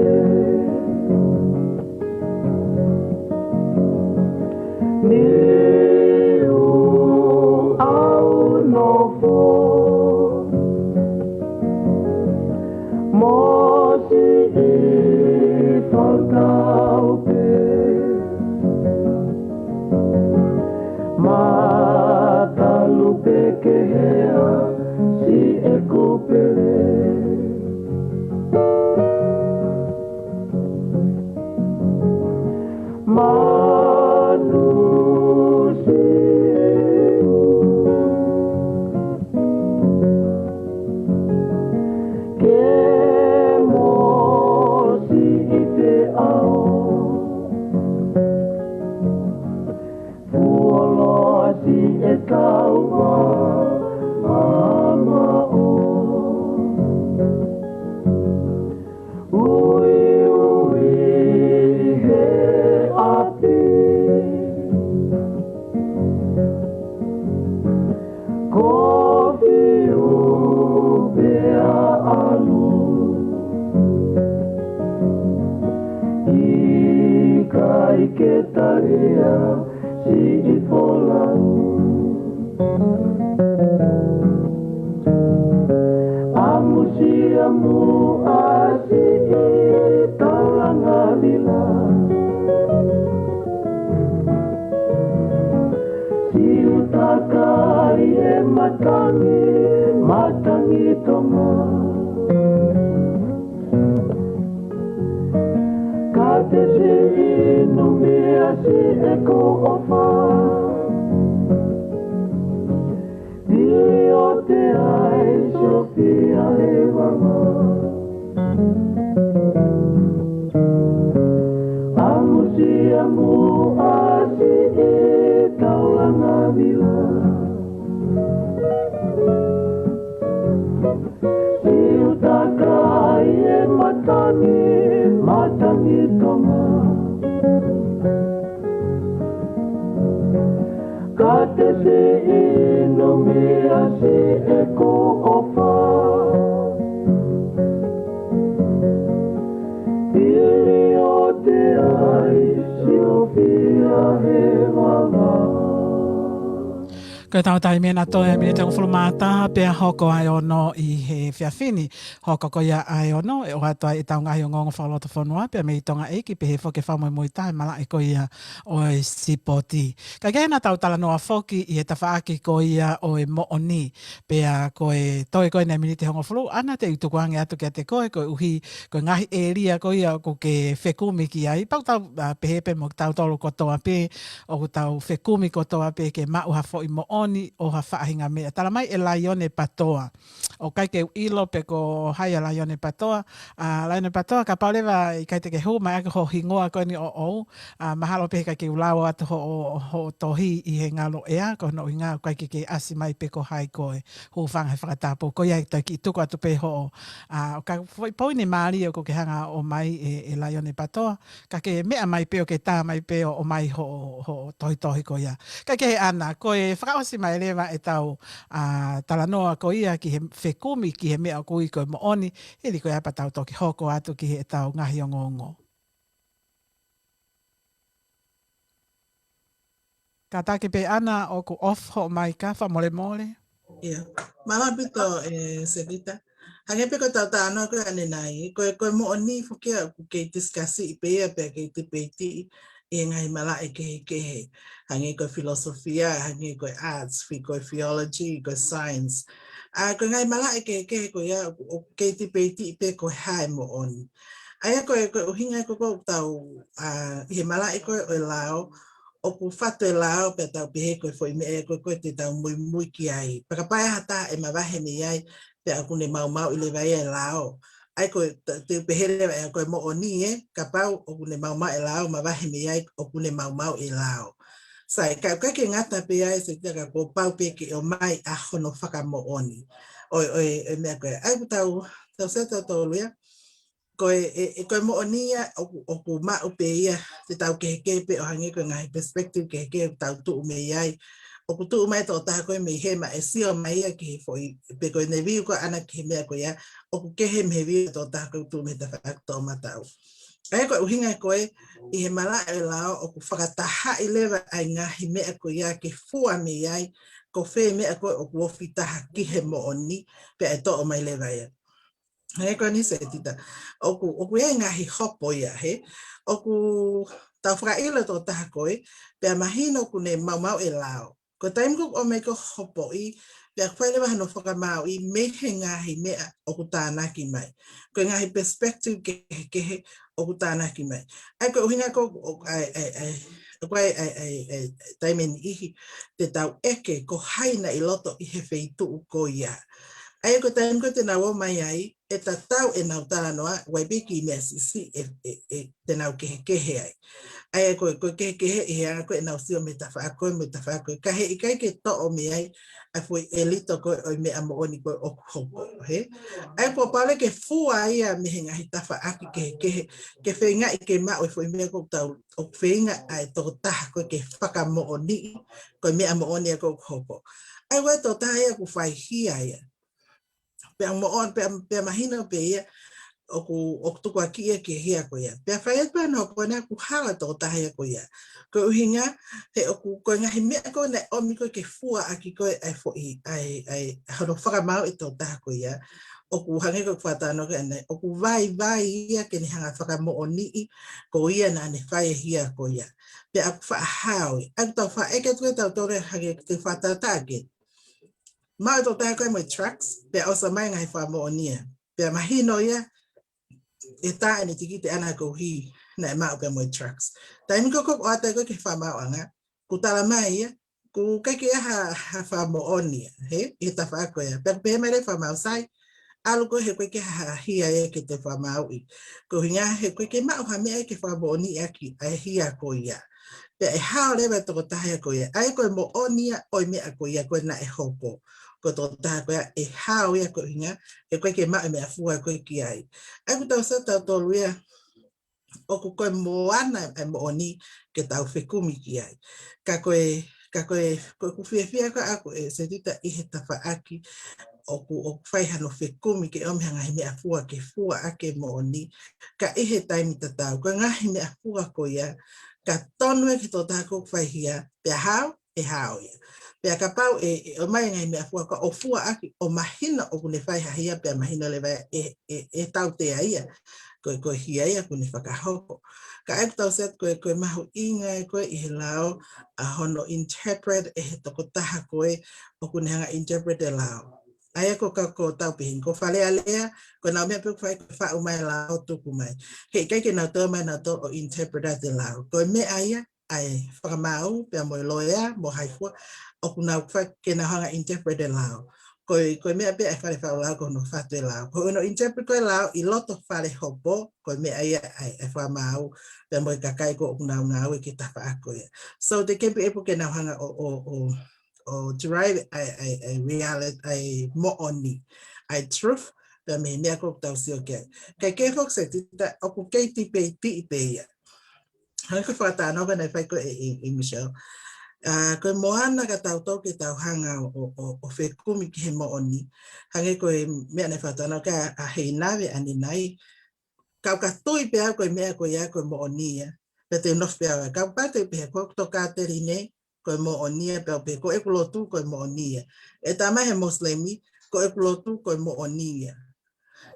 Ni u au nofo. Mo siʻi fautau pē. Matalupe ke hea siʻeku pele. Manusiʻi ke mo siʻi feʻao. Fuoloa siʻetau vā mamaʻo. Uiui he ʻapi. Kofiu pea ʻalu. ʻIkai ke talia siʻi folau. ʻAmusiamu ʻa siʻi taulanga lila. Si utaka ʻi he matangi, matangi. Tonga. Ka te siʻi inu mea siʻeku ʻofa. Pili ʻo te ai siofia he vava. Amusia muʻa siʻi taulanga vila. Siutaka ʻi he matangi, matangi Tonga. Ka te siʻi inu mea siʻeku ʻofa. Pili ʻo te ai siofia he vava. Ko e tau taimi ena toe miniti hongofulu mā taha pea hoko ʻa e ono ʻi he efiafi ni. Hoko ko ia ʻa e ono, ʻe ʻoatu ai ʻetau ngaahi ongoongo fakalotofonua, pea mei Tonga ʻEiki, pehē foki e fakamuimui taha e malaʻe ko ia ʻo e sipoti. Ka ke na tau talanoa foki ʻi he tafaʻaki ko ia ʻo e moʻoni, pea ko e toe ko ena miniti hongofulu, ʻAna te u tukuange atu kiate koe, koeʻuhi, ko e ngaahi ʻēlia ko ia ʻoku ke fekumi ki ai, pau tau, ʻa, pehē pē mo tautolu kotoa pē, ʻoku tau fekumi kotoa pē ke maʻu ha foʻi moʻoni ʻo ha faʻahinga meʻa. Tala mai ʻe Laione Patoa. ʻOku ʻikai ke u ʻilo pe ko hai ʻa Laione Patoa. ʻA, Laione Patoa, kapau leva ʻikai te ke hū mai ʻaki ho hingoa ko eni ʻoʻou. ʻA, mahalo pē he ʻikai ke u lau atu hoʻo, hoʻo tohi ʻi he ngalo ʻea, ko hono ʻuhinga ʻoku ʻikai ke ke ʻasi mai pe ko hai koe. Hūfanga he fakatapu. Ko ia ʻe toe kiʻi tuku atu pē hoʻo, ʻa, ʻo ka foʻi poini mālie ʻoku ke hanga ʻo ʻomai ʻe, ʻe Laione Patoa. Ka ke meʻa mai pē ʻo ke tā mai pē ʻo, ʻomai hoʻo, hoʻo tohitohi ko ia. Ka ke ʻAna, ko e fakaʻosi mai leva ʻetau, ʻa, talanoa ko ia ki he fekumi, ki he meʻa ʻoku ui ko e moʻoni, hili ko ia pea tau toki hoko atu ki heʻetau ngaahi ongoongo. Kātaki pē ʻAna ʻoku off hoʻo maika, fakamolemole. ʻIa. Mālō ʻaupito, ʻe Sevita. Hangē pē ko ʻetau talanoa ko ē ʻanenai, ko e, ko e moʻoni foki ia ʻoku kei tisikasi pē ia pea kei tipeiti ʻi he ngaahi malaʻe kehekehe. Hangē ko e filosofia, hangē ko e arts, fi-, ko e theology, ko e science. ʻA, ko e ngaahi malaʻe kehekehe ko ia ʻoku, ʻoku kei tipeiti pē ko e hā e moʻoni. ʻA ia ko e, ko e ʻuhinga ko ē ʻoku tau, ʻa, ʻi he malaʻe ko ē ʻo e lao, ʻoku fatu e lao pea tau pehē ko e foʻi meʻa ia ko ē ko ē te tau muimui ki ai. Pea kapau ʻe ʻi ai ha taha ʻe mavahe mei ai, pea ʻoku ne maumauʻi leva ia e lao. ʻA ia ko e, te, te u pehē leva ʻe au ko e moʻoni ē, kapau ʻoku ne maumauʻi e lao, mavahe mei ai ʻoku ne maumauʻi e lao. Sai, ka, ka ke ngata pē ai, Sevita, ka kuo pau pē ke ʻomai ʻa hono fakamoʻoni. ʻO e, ʻo e, ʻo e meʻa ko ē. ʻA ia ʻoku tau, tau sio tautolu ia, ko e, e, e, ko e moʻoni ia ʻoku, ʻoku maʻu pē ia, te tau kehekehe pē ʻo hangē ko e ngaahi perspective kehekehe ʻoku tau tuʻu mei ai. ʻOku tuʻu mai e tokotaha ko ē mei hema ʻe sio mai ia ki he foʻi, pe ko e ne view ko ē ʻana ki he meʻa ko ia, ʻoku kehe mei he view e tokotaha ko ē ʻoku tuʻu mei he tafaʻaki toʻomataʻu. ʻA ia ko e ʻuhinga ko ē, ʻi he malaʻe lao ʻoku fakatahaʻi leva ʻa e ngaahi meʻa ko ia ke fua mei ai, ko fē meʻa ko ē ʻoku ofi taha ki he moʻoni, pea ʻe toʻo mai leva ia. Hangē ko eni Sevita. ʻOku, ʻoku ʻi ai e ngaahi hopo ia, hē. ʻOku tau fakaʻilo e tokotaha ko ē, pea mahino ʻoku ne maumauʻi e lao. Ko e taimi ko ē ʻoku ʻomai ko ē hopoʻi, pea ʻoku fai leva hano fakamāuʻi mei he ngaahi meʻa ʻoku tānaki mai. Ko e ngaahi perspective kehekehe ʻoku tānaki mai. ʻA ia ko e ʻuhinga ko ē, ʻa e, ʻa e, ʻa e, ʻa e, ʻa e, ʻa e, ʻa e, taimi ʻe niʻihi, te tau ʻeke ko hai naʻe ʻi loto ʻi he feituʻu ko ia. ʻA ia ko e taimi ko ē te nau ō mai ai, ʻe tatau ʻenau talanoa, ʻoku ʻi ai pē kiʻi meʻa siʻisiʻi ʻe, ʻe, ʻe, te nau kehekehe ai. ʻA ia ko e, ko e kehekehe ʻi he anga ko ē ʻenau sio mei he tafaʻaki ko ē, mei he tafaʻaki ko ē. Ka heʻikai ke toʻo mei ai ʻa e foʻi ʻelito ko ē ʻo e meʻa moʻoni ko ē ʻoku hoko, hē? ʻA ia kuo pau leva ke fua ia mei he ngaahi tafaʻaki kehekehe, ke feingaʻi ke maʻu e foʻi meʻa ko ē ʻoku tau, ʻoku feinga ai e tokotaha ko ē ke fakamoʻoniʻi, ko e meʻa moʻoni ia ko ē ʻoku hoko. ʻA ia ko e tokotaha ia ʻoku fai hia ia. Pea moʻoni, pea, pea mahino pē ia, ʻoku, ʻoku tukuakiʻi ia ki he hia ko ia. Pea fai atu pē hono hoko ena ʻoku hala e tokotaha ia ko ia. Ko e ʻuhinga, he ʻoku, ko e ngaahi meʻa ko ē naʻe ʻomi ko ē ke fua ʻaki ko ē ʻa e foʻi, ʻa e, ʻa e, hono fakamāuʻi e tokotaha ko ia. ʻOku hangē ko e fakatalanoa ko ē ʻanenai, ʻoku vaivai ia ke ne hanga fakamoʻoniʻi, ko ia naʻa ne fai e hia ko ia. Pea ʻoku faʻa hao ia. ʻOku tau faʻa ʻeke atu ʻe tautolu hangē ko e fakatātā ke maʻu e tokotaha ko ē mo e drugs, pea ʻosi mai e ngaahi fakamoʻoni ia. Pea mahino ia, ʻe tā ʻene tikite ʻana koeʻuhi naʻe maʻu pea mo e drugs. Taimi ko ē ʻoku ʻoatu ai ko ē ki he fakamaauʻanga, ʻoku tala mai ia, ʻoku ʻikai ke ʻi ai ha, ha fakamoʻoni ia, hē, ʻi he tafaʻaki ko ia. Pea pehē mai leva e fakamaau, sai, ʻalu koe he ʻoku ʻikai ke ʻi ai ha hia ia ke te fakamaauʻi. Ko e ʻuhinga he ʻoku ʻikai ke maʻu ha meʻa ia ke fakamoʻoniʻaki ʻa e hia ko ia. Pea ʻe hao leva e tokotaha ia ko ia. ʻA ia ko e moʻoni ia ʻo e meʻa ko ia ko ē naʻe hoko. Ko e tokotaha ko ia ʻe hao ia ko e ʻuhinga he ʻoku ʻikai ke maʻu e meʻafua ko ē ki ai. ʻA ia ʻoku tau sio tautolu ia, ʻoku ko e moana e moʻoni ke tau fekumi ki ai. Ka ko e, ka ko e, ko ʻeku fiefia ko ē ʻaʻaku ʻe Setita ʻi he tafaʻaki ʻoku, ʻoku fai hano fekumi ke ʻomi ha ngaahi meʻafua ke fua ʻaki e moʻoni. Ka ʻi he taimi tatau, ko e ngaahi meʻafua ko ia, ka tonu e ki he tokotaha ko ē ʻoku fai hia, pea hao, ʻe hao ia. Pea kapau ʻe, ʻe ʻomai e ngaahi meʻafua ko ē ʻo fua ʻaki, ʻo mahino ʻoku ne fai ha hia, pea mahino leva ʻe, ʻe, ʻe tautea ia. Ko e, ko e hia ia ʻoku ne fakahoko. Ka ʻoku tau sio atu ko e, ko e mahuʻinga ē ko ē ʻi he lao, ʻa hono interpret ʻe he tokotaha ko ē ʻoku ne hanga interpret e lao. ʻA ia ko e ka ko ʻetau pehē ni, ko e Fale Alea, ko ʻenau meʻa pē ʻoku fai ko e faʻu mai e lao tuku mai. He ʻikai ke nau toe ō mai nautolu ʻo interpret ʻa e lao. Ko e meʻa ia, ʻa e fakamaau, pea mo e loea, mo hai fua, ʻoku nau fai ke nau hanga interpret e lao. Ko e, ko e meʻa pē ʻa e fale faʻu lao ko hono fatu e lao. Ko hono interpret ko ē lao ʻi loto fale hopo, ko e meʻa ia ʻa e, ʻa e fakamaau, pea mo e kakai ko ē ʻoku nau ngāue ki he tafaʻaki ko ia. So they can be able ke nau hanga ʻo, ʻo, ʻo, ʻo derive ʻa e, ʻa e, ʻa e reality, ʻa e moʻoni, ʻa e truth, pea mei he meʻa ko ē ʻoku tau sio ki ai. Kae kehe foki Setita, ʻoku kei tipeitiʻi pē ia. Hangē ko e fakatalanoa ko ē naʻe fai ko ē ʻe, ʻe, ʻe Michelle. ʻA, ko e moana ka tau tau ke tau hanga ʻo, ʻo, ʻo, ʻo fekumi ki he moʻoni. Hangē ko e meʻa naʻe fakatalanoa ki ai ʻa Heinave ʻanenai. Kau ka tui pē au ko e meʻa ko ia ko e moʻoni ia. Pea te u nofo pē au. Kau pau te u pehē ko ʻeku tokāteline, ko e moʻoni ia, pea u pehē ko ʻeku lotu, ko e moʻoni ia. ʻE tala mai he Mosilemi, ko ʻeku lotu, ko e moʻoni ia.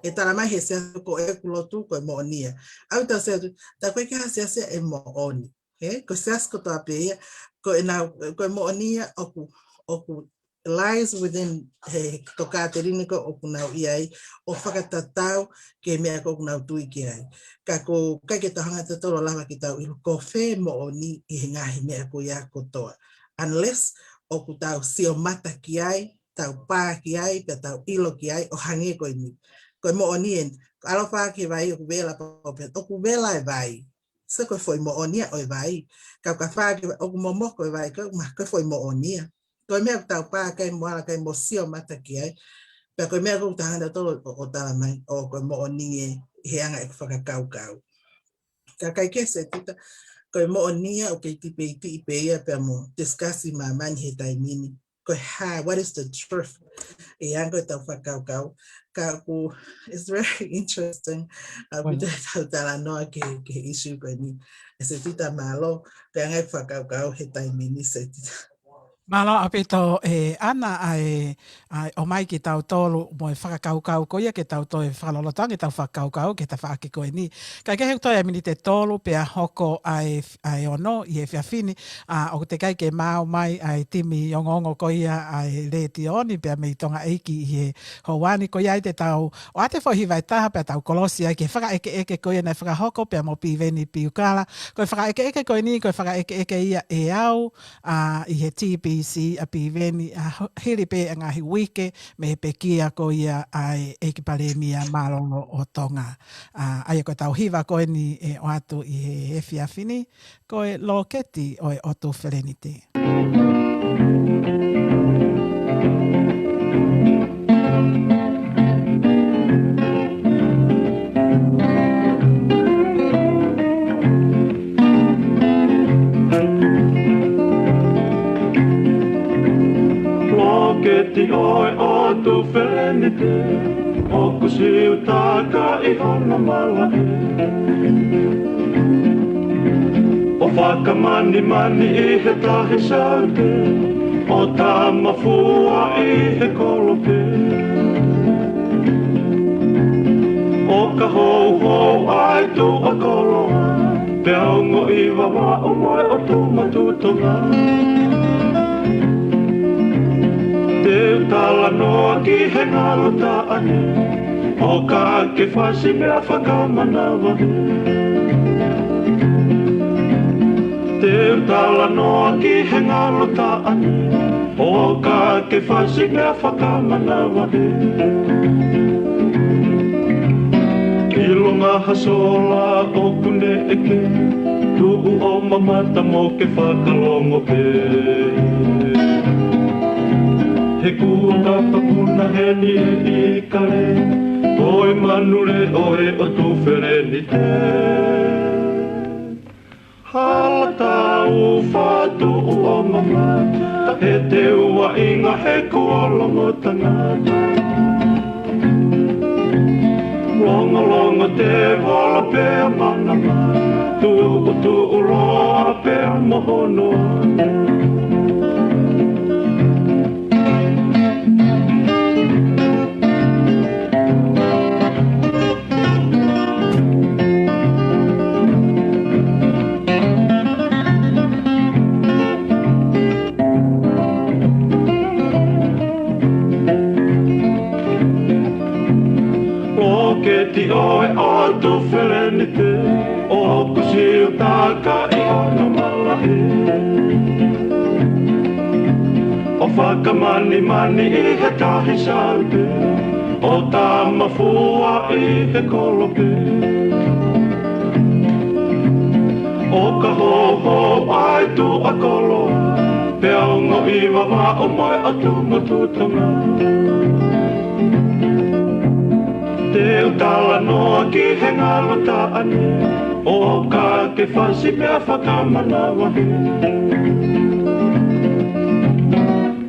ʻE tala mai he Siasi ko ʻeku lotu, ko e moʻoni ia. ʻOku tau sio atu, tā ko ē ki ha Siasi ʻe moʻoni. Hē, ko e Siasi kotoa pē ia, ko ʻenau, ko e moʻoni ia ʻoku, ʻoku lies within he tokāteline ko ē ʻoku nau ʻi ai, ʻo fakatatau ki he meʻa ko ē ʻoku nau tui ki ai. Ka ʻoku ʻikai ke tau hanga tautolu ʻo lava ke tau ʻilo ko fē moʻoni ʻi he ngaahi meʻa ko ia kotoa. Unless ʻoku tau sio mata ki ai, tau pā ki ai, pea tau ʻilo ki ai, ʻo hangē ko eni. Ko e moʻoni eni, ʻalu ʻo fā ki he vai, ʻoku vela pau pē, ʻoku vela e vai. So ko e foʻi moʻoni ia ʻo e vai. Ka ka fā ki he vai, ʻoku momoko e vai, ko e ma-, ko e foʻi moʻoni ia. Ko e meʻa ʻoku tau pā ki ai mo ala ki ai mo sio mata ki ai. Pea ko e meʻa ʻoku tau hanga tautolu ʻo, ʻo tala mai, ʻo ko e moʻoni ē, he anga ʻeku fakakaukau. Ka ʻikai ke Setita, ko e moʻoni ia ʻoku kei tipeitiʻi pē ia pea mo discuss ʻi māmani he taimi ni. Ko e hā, what is the truth? ʻI he anga ʻetau fakakaukau. Ka ʻoku, it's very interesting, ʻa, ʻaupito ʻetau talanoa ki he, ki he issue ko eni. ʻE Setita mālō, ko e anga e fakakaukau he taimi ni Setita. Mālō ʻaupito ē ʻAna ʻa e, ʻa e ʻomai kia tautolu mo e fakakaukau ko ia ke tau toe fakalolotonga ʻetau fakakaukau ki he tafaʻaki ko eni. Kae kehe ʻoku toe ʻi ai e miniti ʻe tolu pea hoko ʻa e, ʻa e ono ʻi he efiafi ni, ʻa, ʻoku teʻeki ai ke maau mai ʻa e timi ongoongo ko ia ʻa e Letiō ni pea mei Tonga ʻEiki ʻi he houa ni. Ko ia ai te tau ʻoatu e foʻi hiva ʻe taha pea tau kolosi ai ki he fakaʻekeʻeke ko ia naʻe fakahoko pea mo Piveni Piukala. Ko e fakaʻekeʻeke ko eni, ko e fakaʻekeʻeke ia ʻe au, ʻa, ʻi he T B C ʻa Piveni, ʻa, ho-, hili pē ʻa e ngaahi uike mei he pekia ko ia ʻa e ʻEiki Palēmia Mālōlō ʻo Tonga. ʻA, ʻa ia ko ʻetau hiva ko eni ʻe ʻoatu ʻi he efiafi ni, ko e Lōketi ʻo e ʻOtu Feleniti. Lōketi ʻo e ʻOtu Feleniti, ʻoku siutaka ʻi hono malaʻe. ʻO fakamanimani ʻi he tahi saute, ʻo tamafua ʻi he kolope. ʻO ka houhou ʻa e tuʻa koloa, pea ongo ʻi Vavaʻu mo e ʻOtu Matuʻotonga. Te Te u talanoa ki he ngalo taʻane, ʻo ka ke fasi meʻa fakamanavahē. Te u talanoa ki he ngalo taʻane, ʻo ka ke fasi meʻa fakamanavahē. ʻIlonga ha sola ʻoku ne ʻeke, tuʻu ʻo mamata mo ke fakalongo pē. He kuo kapakuna heni e ʻikale, ko e manu leʻo ʻo Tufelenite. Hala tau fatu ʻo mamata, he te u vaʻinga he kuo longo tangata. Longolongo te vola pea manamana, tuʻutuʻu loa pea mohono. Loketi ʻo e ʻOtu Felenite, ʻoku siutaka ʻi hono malaʻe. ʻO fakamanimani ʻi he tahi saute, ʻo tamafua ʻi he kolope. ʻO ka hoho ai tuʻa kolo, pea ongo ʻi vavaʻo mai ʻa Tumotu Tonga. Te u talanoa ki he ngalo taʻane, ʻo ka ke fasi pea fakamanavahē.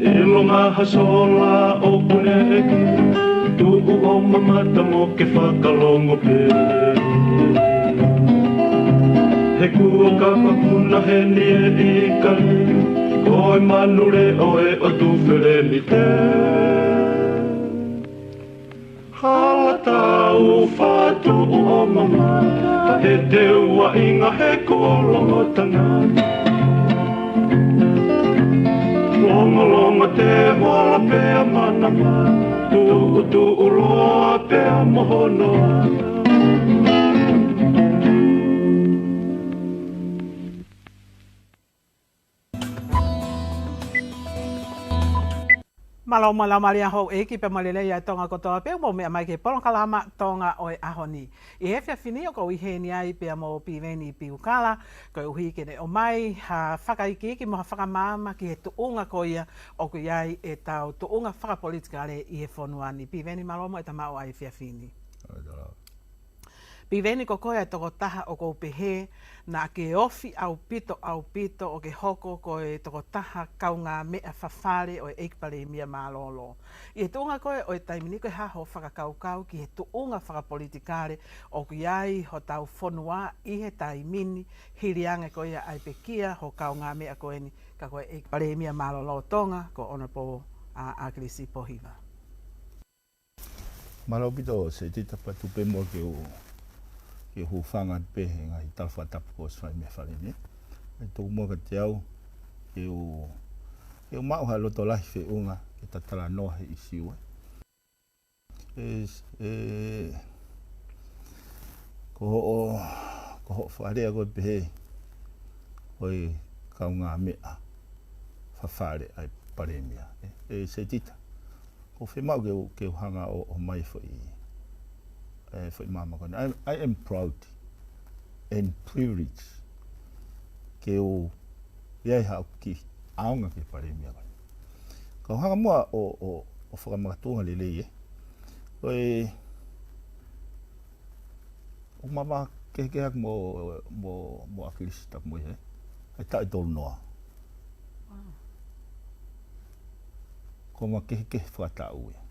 ʻIlonga ha sola ʻoku ne ʻeke, tuʻu ʻo mamata mo ke fakalongo pē. He kuo kapakuna heni e ʻikale, ko e manu leʻo ʻo Tufelenite. Hala tau fatu ʻo mamata, he te u vaʻinga he kuo longo tangata. Longolongo te vola pea manamana, tuʻutuʻu loa pea mohono. Mālō mo e laumālie houʻeiki pea mo e lelei ʻa Tonga kotoa pē ʻoku mou meʻa mai ki he polokalama Tonga ʻo e ʻaho ni. ʻI he efiafi ni ʻoku ou ʻi heni ai pea mo Piveni Piukala, koeʻuhi ke ne ʻomai ha fakaikiiki mo ha fakamaama ki he tuʻunga ko ia ʻoku ʻi ai ʻetau tuʻunga fakapolitikale ʻi he fonua ni. Piveni, mālō mo e tau maʻu ʻa e efiafi ni. Piveni, ko koe ʻa e tokotaha ʻoku ou pehē naʻa ke ofi ʻaupito, ʻaupito ʻo ke hoko ko e tokotaha kaungāmeʻa fafale ʻo e ʻEiki Palēmia mālōlō. ʻI he tuʻunga ko ē ʻo e taimi ni, ko e hā hoʻo fakakaukau ki he tuʻunga fakapolitikale ʻoku ʻi ai hotau fonua ʻi he taimi ni, hili ange ko ia ʻa e pekia ho kaungāmeʻa ko eni, ka ko e ʻEiki Palēmia mālōlō Tonga, ko Honourable, ʻa, ʻAkilisi Pōhiva? Mālō ʻaupito Setita, pea tuku pē muʻa ke u, ke u hūfanga pē he ngaahi tala fakatapu kuo ʻosi fai mei he Fale ni. ʻE tuku muʻa kiate au ke u, ke u maʻu ha loto lahi feʻunga ke ta talanoa he ʻīsiu ē. ʻE, ʻe, ko hoʻo, ko hoʻo fakalea ko ē pehē ko e kaungāmeʻa fafale ʻa e Palēmia. ʻE, ʻe Setita, ʻoku ou fiemaʻu ke u, ke u hanga ʻo, ʻomai e foʻi, e foʻi maama ko eni. I, I am proud and privileged ke u ʻi ai haʻaku kiʻi ʻaonga ki he Palēmia ko eni. Ka u hanga muʻa ʻo, ʻo, ʻo fakamakatuʻunga lelei ē. Ko e, ʻoku ma makehekehe ʻaki mo, mo, mo ʻAkilisi Tapumoʻi he, he taʻu ʻe tolu noa. Wow. Ko e makehekehe fakataʻu ia.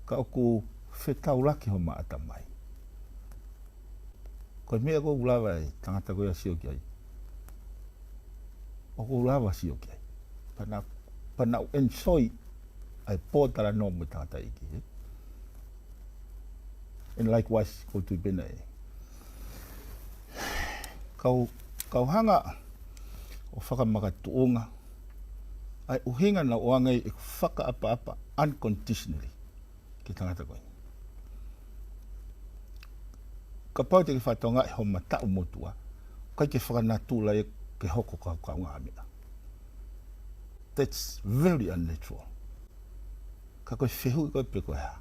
Ka ʻoku fetaulaki homa ʻatamai. Ko e meʻa ʻoku lava e tangata ko ia ʻo sio ki ai, ʻoku lava ʻo sio ki ai. Pea na, pea na u enjoy ʻa e pōtalanoa mo e tangataʻeiki, ē? And likewise, ʻoku ou tui pē naʻe. Kau, kau hanga ʻo fakamakatuʻunga ʻA e ʻuhinga naʻa ku ʻoange ai ʻeku fakaʻapaʻapa unconditionally ki he tangata ko eni. Kapau te ke fakatokangaʻi hoʻo mataʻu motuʻa, ʻikai ke fakanatula ia ke hoko ko e kaungāmeʻa. That's very unnatural. Ka ko e fehuʻi ko ē pē ko e hā?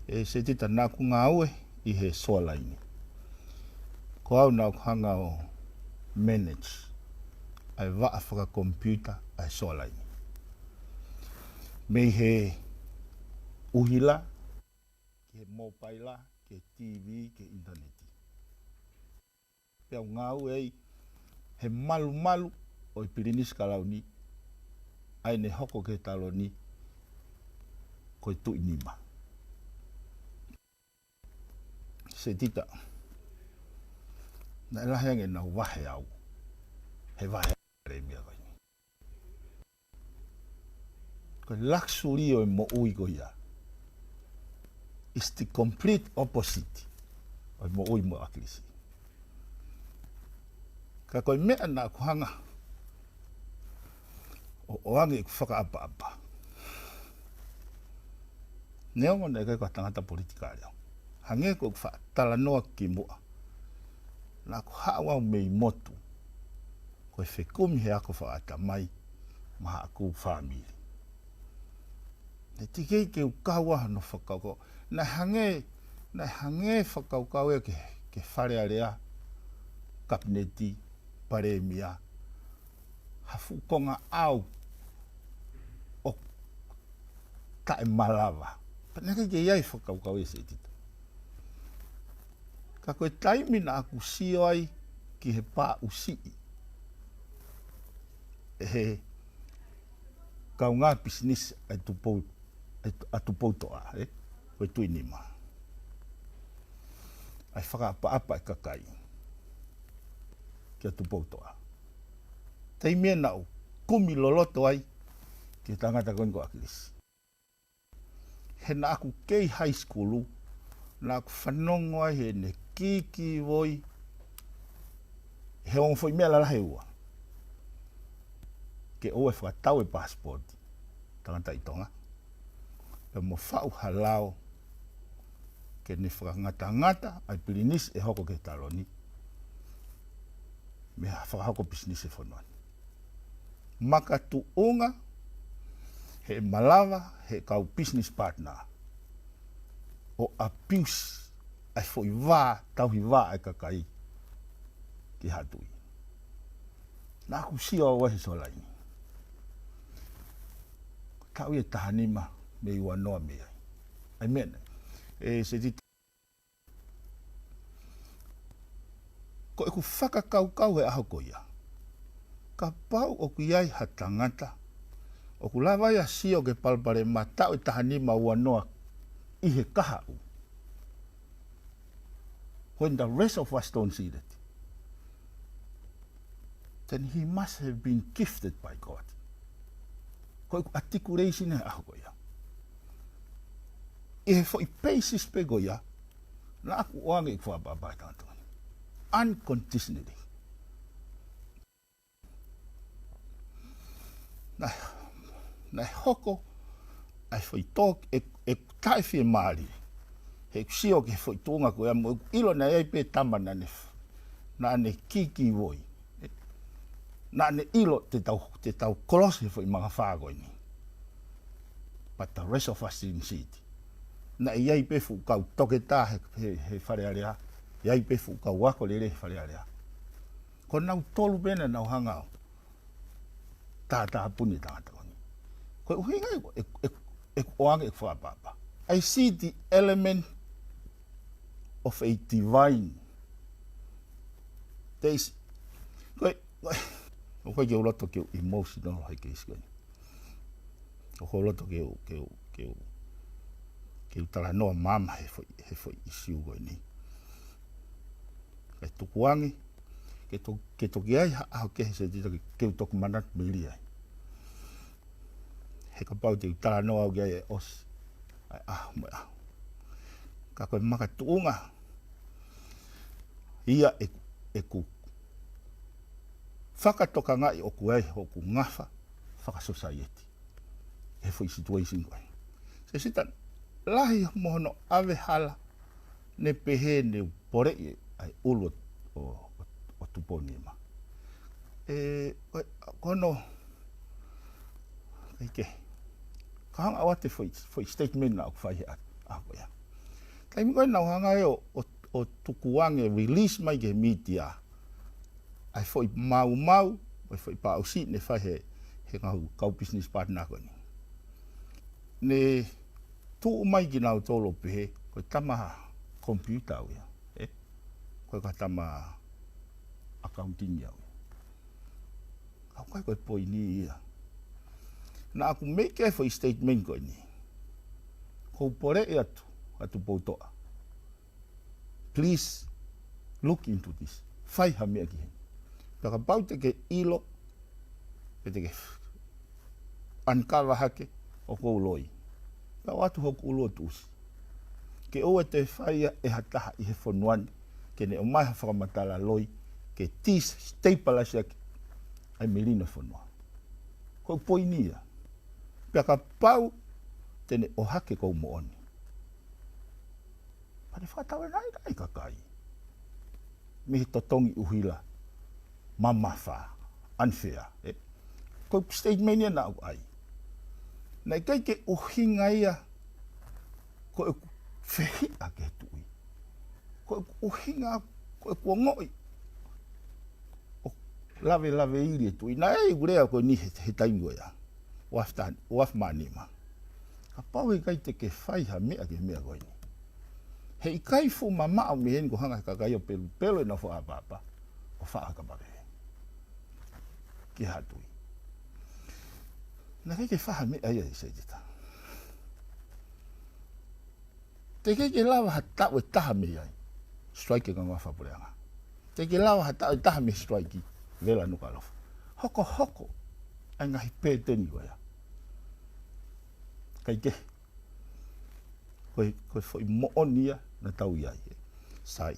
ʻE Setita, naʻa ku ngāue ʻi he Shoreline. Ko au naʻa ku hanga ʻo manage ʻa e vaʻa fakakomipiuta ʻa e Shoreline. Mei he ʻuhila, ki he mōpaila, ki he T V, ki he ʻinitaneti. Pea u ngāue ai he malumalu ʻo e Pilinisi Kalauni, ʻa ia naʻe hoko ki he taloni ko e Tuʻinima. Setita, naʻe lahi ange ʻenau vahe au he vahe au Palēmia ko eni. Ko e luxury ʻo e moʻui ko ia is the complete opposite ʻo e moʻui mo ʻAkilisi. Ka ko e meʻa naʻa ku hanga ʻo ʻoange ʻeku fakaʻapaʻapa, neongo naʻe ʻikai ko ha tangata politikale au, hangē ko ʻeku faʻa talanoa kimuʻa, naʻa ku haʻu au mei motu ko e fekumi he ako fakaʻatamai maʻa haʻaku fāmili. Naʻe teʻeki ke u kau ai hono fakakaukau. Naʻe hangē, naʻe hangē fakakaukau ia ki he, ki he Fale Alea, Kapineti, Palēmia, ha fuʻu konga ʻau ʻoku taʻemalava. Pea naʻe ʻikai ke ʻi ai e fakakaukau ia, Setita. Ka ko e taimi naʻa ku sio ai ki he pāʻusiʻi ʻe he kaungā pisinisi ʻa e Tupou, ʻa e Tu-, ʻa Tupoutoʻa, ē? Ko e Tuʻinima. ʻA e fakaʻapaʻapa ʻa e kakai kia Tupoutoʻa. Taimi ia naʻa ku kumi loloto ai ki he tangata ko eni ko ʻAkilisi. He naʻa ku kei high school, naʻa ku fanongo ai heʻene kīkīvoi he ongo foʻi meʻa lalahi ʻe ua. Ke ʻoua ʻe fakatau e passport tangataʻi Tonga, pea mo faʻu ha lao ke ne fakangatangata ʻa e pilinisi ʻe hoko ki he taloni mei he fakahoko pisinisi ʻa e fonua ni. Makatuʻunga he malava he kau business partner ʻo abuse ʻa e foʻi vā, tauhi vā ʻa e kakai ki Haʻa Tuʻi. Naʻa ku sio au ai he Shoreline. Taʻu ia ʻe taha nima mei ua noa mei ai. ʻA e meʻa naʻe, ʻe Setita, ko ʻeku fakakaukau he ʻaho ko ia, kapau ʻoku ʻi ai ha tangata ʻoku lava ia ʻo sio ki he palopalema taʻu ʻe taha nima ua noa ʻi he kahaʻu, when the rest of us don't see that, then he must have been gifted by God. Ko ʻeku articulation he ʻaho ko ia, ʻi he foʻi basis pē ko ia, naʻa ku ʻoange ʻeku fakaʻapaʻapa ki he tangata ko eni unconditionally. Naʻe, naʻe hoko ʻa e foʻi tō, ʻe, ʻeku taʻefiemālie heʻeku sio ki he foʻi tuʻunga ko ia mo ʻeku ʻilo naʻe ʻi ai pē tama naʻa ne, naʻa ne kīkīvoi. Naʻa ne ʻilo te tau, te tau kolosi he foʻi mangafā ko eni. But the rest of us didn't see it. Naʻe ʻi ai pē fuʻu kau toketā he, he, he Fale Alea, ʻi ai pē fuʻu kau ako lelei he Fale Alea. Ko nautolu pē naʻa nau hanga ʻo tātāpuni e tangata ko eni. Ko e ʻuhinga ia ʻeku, ʻeku, ʻeku ʻoange ʻeku fakaʻapaʻapa. I see the element of a divine. There is, ko e, ko e, ʻoku ʻikai ke u loto ke u emotional he case ko eni. ʻOku ou loto ke u, ke u, ke u, ke u talanoa maama he foʻi, he foʻi issue ko eni. Kae tukuange ke to-, ke toki ʻi ai ha ʻaho kehe, Setita, ke, ke u toki manatu melie ai. He kapau te u talanoa au ki ai ʻe ʻosi ʻa e ʻaho mo e ʻaho. Ka ko e makatuʻunga ia ʻeku, ʻeku fakatokangaʻi ʻoku ʻi ai hoku ngafa, fakasosaieti he foʻi situation ko ē. Sēsita, lahi mo hono ʻave hala, ne pehē ne poleʻi ʻa e ʻulu ʻo, ʻo, ʻo, ʻo Tupou Nima. ʻE, ko, ko hono, ʻikai ke, ka hanga ʻo ʻoatu e foʻi, foʻi statement naʻa ku fai he ʻaho ko ia. Taimi ko ē naʻa ku hanga ʻe au ʻo, ʻo, ʻo tukuange release mai ki he mītia ʻa e foʻi maumau, ʻa e foʻi pāʻusi ne fai he, he ngaahi kau business partner ko eni. Ne tuʻu mai kinautolu ʻo pehē, ko e tama computer au ia, ē? Ko e ka tama accounting au ia. Ka ʻoku ʻikai ko e poini ia. Naʻa ku make e foʻi statement ko eni. Ko u poleʻi atu, atu Poutoʻa. Please look into this. Fai ha meʻa ki heni. Pea kapau te ke ʻilo, pe te ke uncover hake ʻoku ou loi, pea ʻoatu hoku ʻulu ʻo tuʻusi. Ke ʻoua te fai ia ʻe ha taha ʻi he fonua ni, ke ne ʻomai ha fakamatala loi, ke destabilize ʻaki ʻa e melino e fonua. Ko e poini ia. Pea kapau te ne ʻohake ko u moʻoni, pea ne fakatauʻatāinaʻi e kakai mei he totongi ʻuhila mamafa, unfair, ē? Ko e statement ia naʻa ku ʻai. Naʻe ʻikai ke ʻuhinga ia ko ʻeku fehiʻa ki he tuʻi. Ko ʻeku ʻuhinga, ko ʻeku ongoʻi ʻoku lavelaveʻili e tuʻi. Naʻe ʻi ai ʻeku lea ko eni he, he taimi ko ia. Uafu Tupou, Uafu Mānima. Kapau he ʻikai te ke fai ha meʻa ki he meʻa ko eni, he ʻikai fuʻu mamaʻo mei heni ko e hanga he kakai ʻo pelupelu ʻenau fakaʻapaʻapa ʻo faʻa ka pake ki ha tuʻi. Naʻe ʻikai ke fai ha meʻa ia, Sēsita. Teʻeki ke lava ha taʻu ʻe taha mei ai, strike e ngaahi fakapuleʻanga. Teʻeki lava ha taʻu ʻe taha mei he strike, vela Nukuʻalofa. Hokohoko ʻa e ngaahi pēteni ko ia. Kae kehe, ko e, ko e foʻi moʻoni ia naʻa tau ʻi ai, ē. Sai.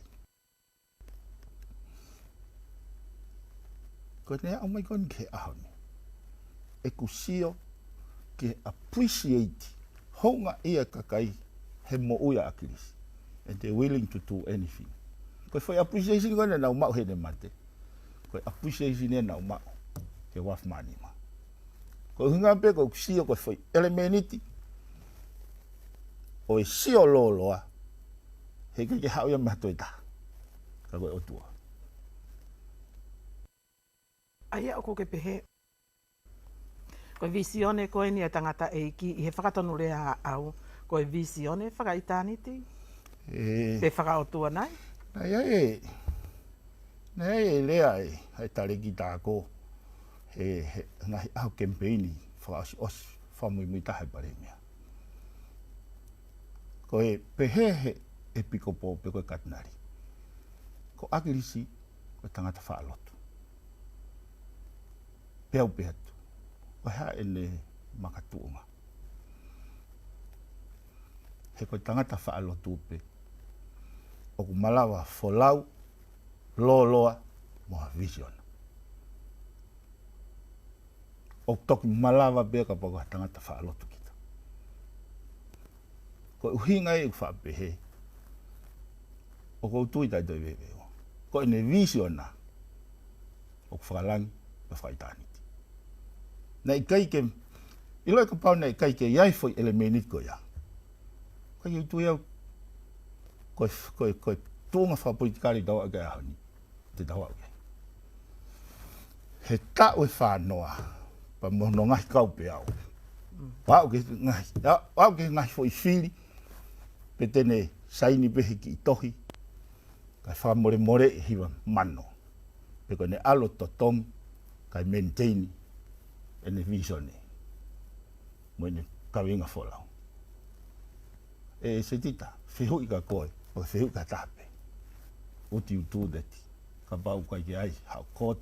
Ko ʻene aʻu mai ko eni ki he ʻaho ni, ʻeku sio ki he appreciate houngaʻia e kakai he moʻui ʻa ʻAkilisi. And they're willing to do anything. Ko e foʻi appreciation ko ē naʻa nau maʻu heʻene mate, ko e appreciation ia naʻa nau maʻu he Uafu Mānima. Ko e ʻuhinga pē ko ʻeku sio ko e foʻi ʻelemēniti ʻo e sio lōloa, he ʻikai ke haʻu ia mei ha toe taha, ka ko e ʻOtua. ʻA ia ʻoku ke pehē, ko e vīsione ko eni ʻa e tangataʻeiki ʻi he fakatonulea ʻaʻau, ko e vīsione fakaʻitāniti? Ē. Pe fakaʻotua nai? Naʻe ʻi ai e, naʻe ʻi ai e lea ʻa e, ʻa e talēkita ko ē he, he ngaahi ʻaho kemipeini fakaʻosiʻosi, fakamuimui taha e palēmia. Ko e pehē he ʻepikopō pe ko e katinali, ko ʻAkilisi ko e tangata faʻa lotu. Pea u pehē atu, ko e hā ʻene makatuʻunga? He ko e tangata faʻa lotu pē ʻoku malava folau, lōloa, mo ha vīsione. ʻOku toki malava pē kapau ko ha tangata faʻa lotu kita. Ko e ʻuhinga ia ʻeku faʻa pehē, ʻoku ou tui taʻe toe veveua, ko ʻene vīsione ʻoku fakalangi mo fakaʻitāniti. Naʻe ʻikai ke, ʻiloʻi kapau naʻe ʻikai ke ʻi ai e foʻi ʻelemēniti ko ia, ʻikai ke u tui au ko e, ko e, ko e tuʻunga fakapolitikale ʻoku tau ʻi ai he ʻaho ni, te tau aʻu ki ai. He taʻu ʻe fānoa, pea mo hono ngaahi kau peau, pea aʻu ki he ngaahi, aʻu ki he ngaahi foʻi fili, pe te ne saini pē he kiʻi tohi, kae fakamolemoleʻi e hiva mano, pe ko ʻene ʻalu ʻo totongi kae maintain ʻene vīsione mo ʻene kaveinga folau. ʻE Setita, fehuʻi kia koe, ʻo fehuʻi kia taha pē. Would you do that? Kapau ʻoku ʻikai ke ʻi ai haʻo God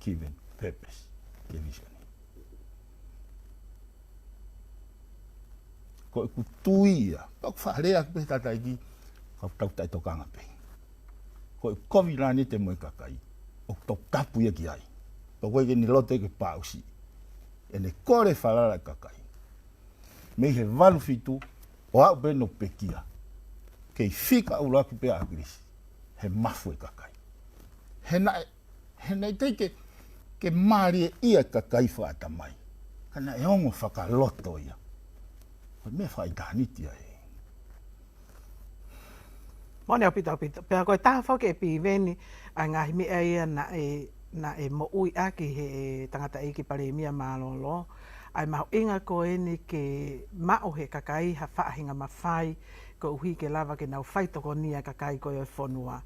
given purpose ki he vīsione. Ko ʻeku tui ia, pea ʻoku faʻa lea pē tangataʻeiki, ka tau taʻetokanga pē. Ko e kovinānite mo e kakai, ʻoku tau tapu ia ki ai. Pea ʻoku ʻikai ke ne loto ia ke pāʻusi. ʻene kole falala e kakai. Mei he valu fitu, ʻo aʻu pē ʻo pekia. Kei fika ʻuluaki pē ʻa ʻAkilisi, he mafu e kakai. He naʻe, he naʻe teʻeki ke, ke mālieʻia e kakai fakaʻatamai. Ka naʻe ongo fakaloto ia. Ko e meʻa fakaʻitāniti ia ē. Moʻoni ʻaupito, ʻaupito. Pea ko e taha foki ʻe Piveni, ʻa e ngaahi meʻa ia naʻe, naʻe moʻui ʻaki he tangataʻeiki palēmia mālōlō, ʻa e mahuʻinga ko eni ke maʻu he kakai ha faʻahinga mafai, koeʻuhi ke lava ke nau faitokonia e kakai ko ē ʻo e fonua.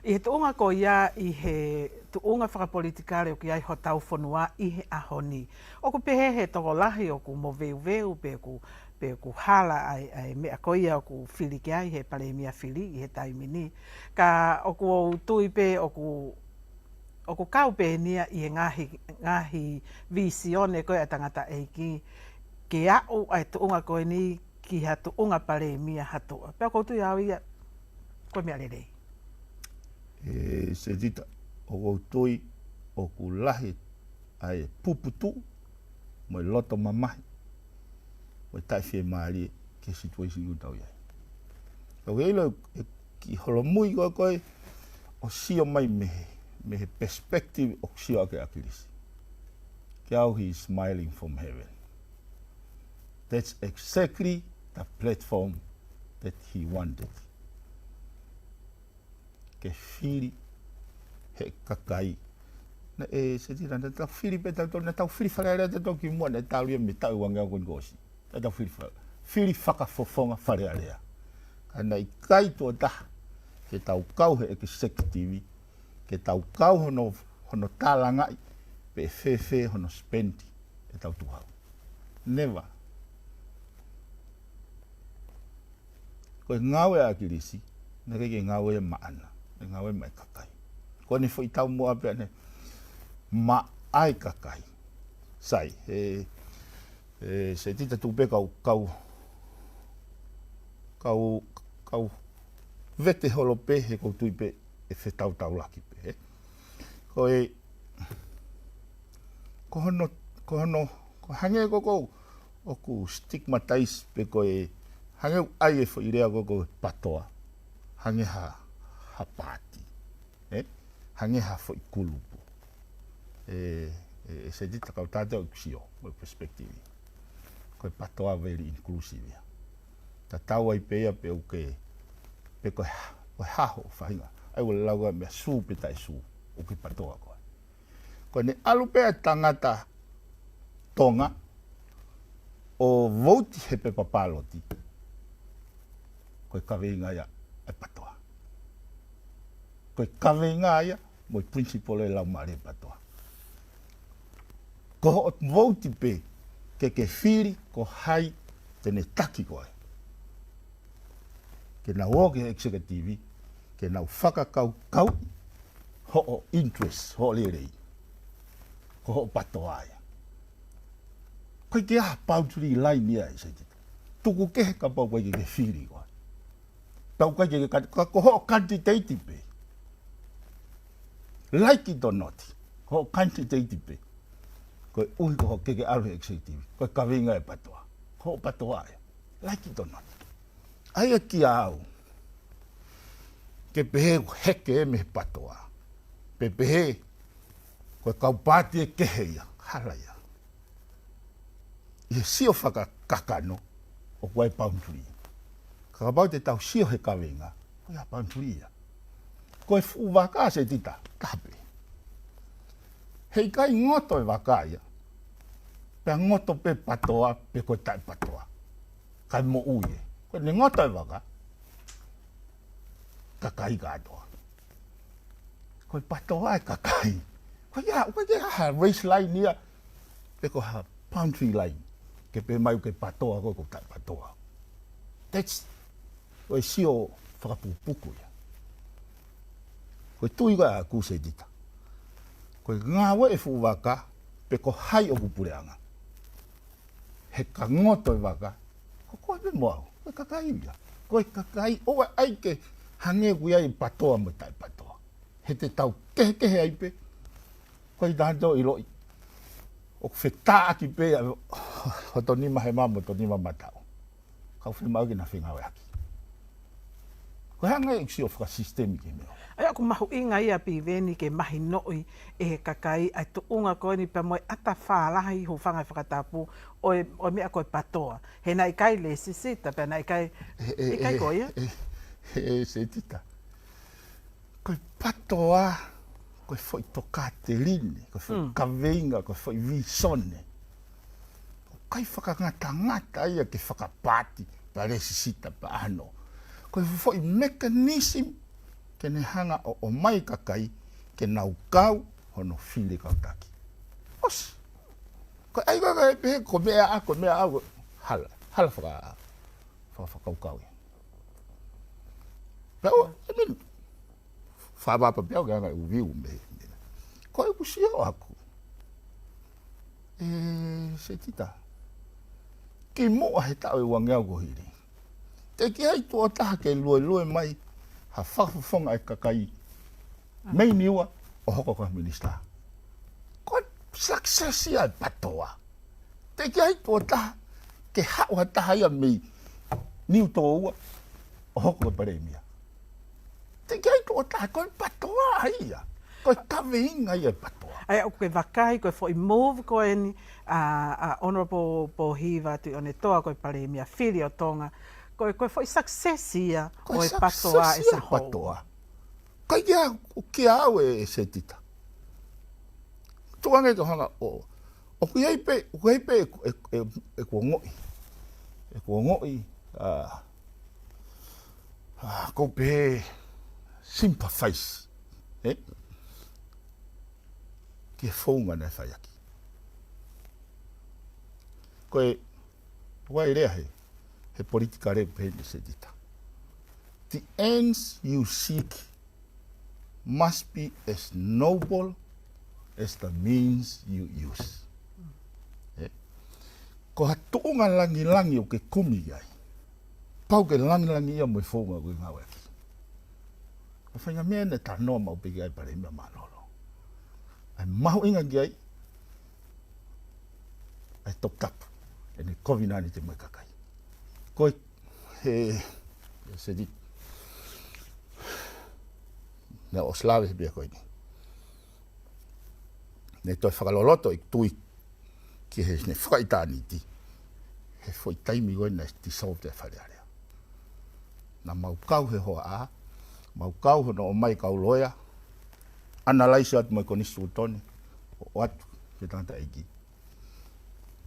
ʻI he tuʻunga ko ia, ʻi he tuʻunga fakapolitikale ʻoku ʻi ai hotau fonua ʻi he ʻaho ni. ʻOku pehē he tokolahi ʻoku moveuveu pe ʻoku, pe ʻoku hala ʻa e, ʻa e meʻa ko ia ʻoku fili ki ai he palēmia fili ʻi he taimi ni. Ka ʻoku ou tui pē ʻoku, ʻoku kau pē eni ia ʻi he ngaahi, ngaahi vīsione ko ē ʻa e tangataʻeiki ke aʻu ʻa e tuʻunga ko eni ki ha tuʻunga palēmia ha tuʻa. Pea ʻoku ou tui au ia, ko e meʻa lelei. ʻE Setita, ʻoku ou tui ʻoku lahi ʻa e puputuʻu, mo e loto mamahi, mo e taʻefiemālie ki he situation ʻoku tau ʻi ai. Ka ʻoku ou ʻilo ʻe kiʻi holomui ko ē ko ē ʻo sio mai mei he, mei he perspective ʻoku sio ʻaki ʻa ʻAkilisi. Kiate au, he is smiling from heaven. That's exactly the platform that he wanted. Ke fili he kakai. Naʻe, ʻe Setita, naʻa tau fili pē tautolu, naʻa tau fili Fale Alea tautolu kimuʻa, naʻe tau lia mei he taʻu ʻe ua ngeau ko eni kuo ʻosi. Naʻa tau fili fa-, fili fakafofonga Fale Alea. Ka naʻe ʻikai tuʻo taha ke tau kau he executive, ke tau kau hono, hono tālangaʻi pe ʻe fēfē hono spend ʻetau tuʻu hau. Never. Ko e ngāue ʻa ʻAkilisi, naʻe ʻikai ke ngāue ia maʻana, ko e ngāue maʻa e kakai. Ko ʻene foʻi taumuʻa pē ʻaʻana, maʻa e kakai. Sai, ʻe, ʻe Setita, tuku pē kau, kau, kau, kau vete holo pē he ʻoku ou tui pē ʻe fetautaulaki pē, ē. Ko e, ko hono, ko hono, ko e hangē ko ē ʻoku, ʻoku stigmatize pe ko e hangē ʻoku ʻai e foʻi lea ko ē ko e PATOA. Hangē ha, ha paati, ē? Hangē ha foʻi kulupu. ʻE, ʻe, ʻe Setita, ka ʻoku ou tui ʻoku sio, mo e perspective. Ko e PATOA very inclusive ia. Tatau ai pē ia pe ʻoku ke, pe ko e ha-, ko e hā hoʻo faʻahinga. ʻAi ʻo lau ʻa e meʻa sū pe taʻe sū, ʻoku ke PATOA koe. Ko ʻene ʻalu pē ʻa e tangata Tonga ʻo vouti he pepa pāloti, ko e kaveinga ia ʻa e PATOA. Ko e kaveinga ia mo e principle e laumālie PATOA. Ko hoʻo vouti pē ke ke fili ko hai te ne taki koe ke nau ō ki he executive, ke nau fakakaukauʻi hoʻo interest, hoʻo lelei. Ko hoʻo PATOA ia. ʻOku ʻikai ke ʻi ai ha boundary line ia, ʻe Setita. Tuku kehe kapau ʻoku ʻikai ke ke fili koe. Pau ʻikai ke ke kan-, ka ko hoʻo candidate pē. Like it or not, ko hoʻo candidate pē. Koeʻuhi ko hoʻo ʻikai ke ʻalu he executive, ko e kaveinga e PATOA. Ko hoʻo PATOA ia. Like it or not. ʻAi ʻe kiate au ke pehē ʻoku heke mei he PATOA, pe pehē ko e kau paati ʻe kehe ia, hala ia. ʻI he sio fakakakano, ʻoku ʻi ai e boundary. Ka kapau te tau sio he kaveinga, ʻoku ʻi ai e boundary ia. Ko e fuʻu vaka, Setita, taha pē. Heʻikai ngoto e vaka ia, pea ngoto pē PATOA pe ko e taʻe PATOA. Kae moʻui ē. Ko ʻene ngoto e vaka, kakai kātoa. Ko e PATOA e kakai. Ko ia, ʻoku ʻikai ke ʻi ai ha race line ia, pe ko ha boundary line ke pehē mai ʻoku ke PATOA koe, ʻoku ke taʻe PATOA. That's, ko e sio fakapukupuku ia. Ko e tui ko ē ʻaʻaku, Setita, ko e ngāue e fuʻu vaka, pe ko hai ʻoku puleʻanga, he ka ngoto e vaka, ko koe pē mo au, ko e kakai ia. Ko e kakai, ʻoua ʻe ʻai ke hangē ʻoku ʻi ai e PATOA mo e taʻe PATOA. He te tau kehekehe ai pē, ko e taha te ʻiloʻi ʻOku fetāʻaki pē ʻa hoto nima he mamo, hoto nima mataʻu. Kau fiemaʻu ke na fengāueʻaki. Ko e hā e ʻeku sio fakasisitemi ki he meʻa? ʻA ia ʻoku mahuʻinga ia Piveni ke mahinoʻi ʻe he kakai ʻa e tuʻunga ko eni pea mo e ʻata fālahi, hūfanga he fakatapu, ʻo e, ʻo e meʻa ko e patoa. He naʻe ʻikai lēsisita, pea naʻe ʻikai, ʻikai ko ia. ʻE, ʻe, ʻe, Setita. Ko e patoa, ko e foʻi tokāteline, ko e foʻi kaveinga, ko e foʻi vīsone. ʻOku ʻikai fakangatangata ia ke fakapaati, pea lēsisita, pea ʻano. Ko e foʻi mechanism ke ne hanga ʻo, ʻomai kakai, ke nau kau hono fili kau taki. ʻOsi. Ko e ʻai kakai pehē, ko e meʻa ʻa, ko e meʻa ʻa, hala, hala faka-, faka-, fakakaukau ia. Pea ʻoua, I mean, fāvapa pea ʻoku anga ʻeku view mei, mei. Ko ʻeku sio ʻaku. ʻE, Setita. Kimuʻa he taʻu ʻe uangeau kuo hili. Teʻeki ai tuʻo taha ke luelue mai ha fakafofonga ʻa e kakai mei Niua ʻo hoko ko e minisitā. Ko e success ia e patoa. Teʻeki ai tuʻo taha ke haʻu ha taha ia mei Niutōua ʻo hoko ko e palēmia. Teʻeki ai tuʻo taha, ko e patoa ia. Ko e kaveinga ia e patoa. ʻA ia ʻoku ke vakai ko e foʻi move ko eni ʻa, ʻa Honourable Pōhiva Tuʻiʻonetoa ko e palēmia fili ʻo Tonga. Ko e, ko e foʻi success ia ʻo e patoa as a whole. Ko e success ia e patoa. Kai kia, kia au ē Setita. Tuʻu ange ke hanga ʻo, ʻoku ʻi ai pē, ʻoku ʻi ai pē ʻe, ʻe, ʻe, ʻeku ongoʻi. ʻEku ongoʻi, ʻa, ʻa, ʻoku ou pehē sympathize, ē? Ki he founga naʻe fai ʻaki. Ko e, ʻoku ʻi ai e lea he, he politikale pehē ni Setita. The ends you seek must be as noble as the means you use. Ē? Ko ha tuʻunga langilangi ʻoku ke kumi ai. Pau ke langilangiʻia mo e founga ʻoku ke ngāueʻaki. Ko e faʻahinga meʻa naʻe talanoa maʻu pē ki ai Palēmia Mālōlō. ʻA e mahuʻinga ki ai, ʻa e toputapu ʻene kovinānite mo e kakai. Ko e, he, he Setita. Naʻe ʻosi lave he meʻa ko eni. Naʻe toe fakaloloto ʻeku tui ki heʻene fakaʻitāniti he foʻi taimi ko ē naʻe dissolve e Fale Alea. Naʻa mau kau he hoʻatā, mau kau hono ʻomai kau loea, analyze atu mo e konisitūtone, ʻo ʻoatu ki he tangataʻeiki.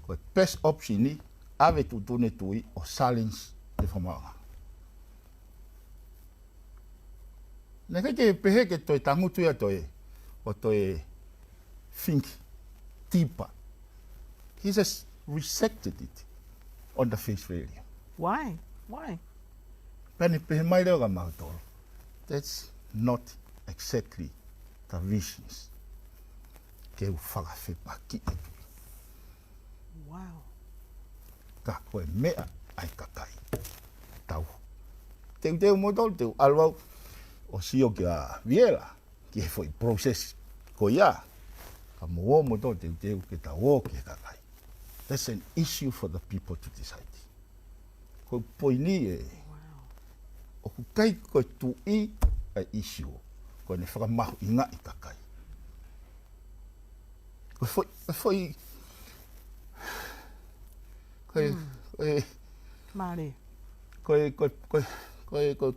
Ko e best option ʻeni, ʻave tuʻutuʻuni e tui ʻo challenge e fakamaauʻanga. Naʻe ʻikai ke pehē ke toe tangutu ia toe, ʻo toe think deeper. He just rejected it on the face value. Why? Why? Pea ne pehē mai leva kia mautolu, that's not exactly the visions. Ke u fakafepakiʻi e tui. Wow. Ka ko e meʻa ʻa e kakai. Tau teuteu moutolu, te u ʻalu au ʻo sio kia Viela ki he foʻi process ko ia. Ka mou ō moutolu teuteu ke tau ō ki he kakai. That's an issue for the people to decide. Ko e poini ē. Wow. ʻOku ʻikai ko e tuʻi ʻa e issue, ko ʻene fakamahuʻingaʻi kakai. Ko e foʻi, ko e foʻi, ko e, mm, ko e, Mālie. Ko e, ko e, ko e, ko e, ko e,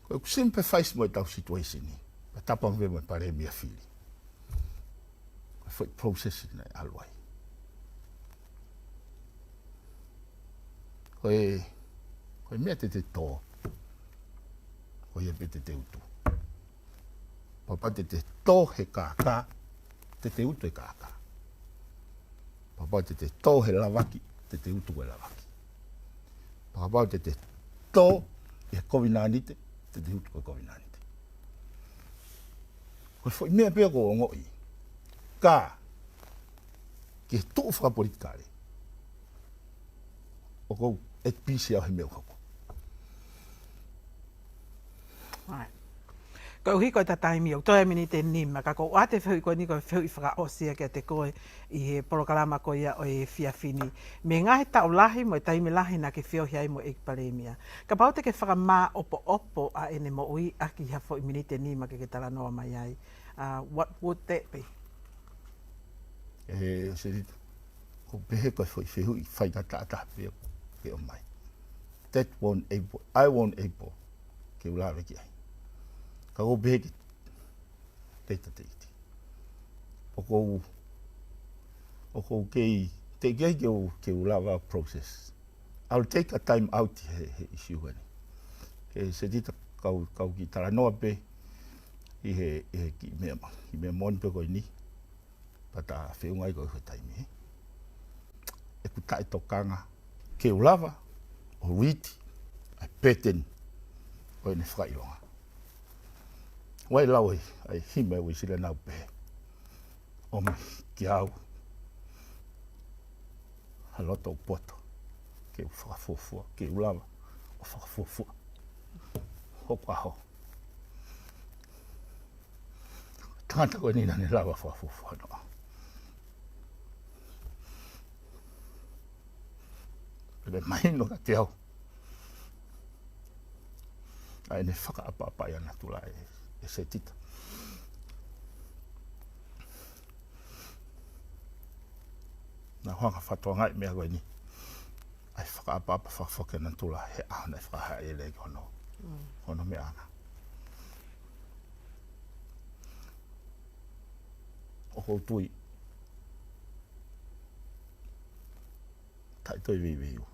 ko e sympathize mo e tau situation ni. Ko e tapu ange mo e Palēmia fili. Ko e foʻi process naʻe ʻalu ai. Ko e, ko e meʻa te te tō, ko ia pē te te utu. Kapau te te tō he kākā, te te utu he kākā. Kapau te te tō he lavaki, te te utu ko e lavaki. Kapau te te tō he kovinānite, te te utu ko e kovinānite. Ko e foʻi meʻa pē ʻoku ou ongoʻi. Ka, ki he tuʻu fakapolitikale, ʻoku ou at peace au he meʻa ʻoku hoko. Right. Koeʻuhi ko ʻeta taimi ʻoku toe miniti ʻe nima, ka ʻoku ou ʻoatu e fehuʻi ko eni ko e fehuʻi fakaʻosi ia kiate koe ʻi he polokalama ko ia ʻo e efiafi ni. Mei he ngaahi taʻu lahi mo e taimi lahi naʻá ke feohi ai mo e ʻEiki Palēmia, kapau te ke fakamāʻopoʻopo ʻa ʻene moʻui ʻaki ha foʻi miniti ʻe nima ke ke talanoa mai ai, uh, what would that be? ʻE, Senita, ʻoku ou pehē ko e foʻi fehuʻi faingataʻa taha pē ʻoku ke ʻomai. That won't able, I won't able ke u lave ki ai. Ka ʻoku ou pehē ke te ta te iti. ʻOku ou, ʻoku ou kei, teʻeki ai ke u, ke u lava process. I'll take a time out he, he issue eni. Ke Senita, kau, kau kiʻi talanoa pē ʻi he, ʻi he kiʻi meʻa, kiʻi meʻa moʻoni pē ko eni. Pea ta feʻunga ai ko e taimi, ē? ʻEku taʻetokanga ke u lava ʻo uiti ʻa e pēteni ʻo ʻene fakaʻilonga. ʻOua ʻe lau ʻa e, ʻa e himi ʻa e Uēsiliana ʻo pehē, ʻomi kiate au ha loto ʻoku poto ke u fakafuofua, ke u lava ʻo fakafuofua hoku ʻaho. Tangata ko eni naʻá ne lava fakafuofua hono ʻaho. Pea mahino kiate au ʻa ʻene fakaʻapaʻapaʻi ʻa natula ʻe, ʻe Senita. Naʻá ku hanga ʻo fakatokangaʻi e meʻa ko eni, ʻa e fakaʻapaʻapa fakafoki ʻa natula he ʻaho naʻe fakahā ʻe ia ki hono, mm, hono meʻaʻanga. ʻOku ou tui taʻe toe veiveiua.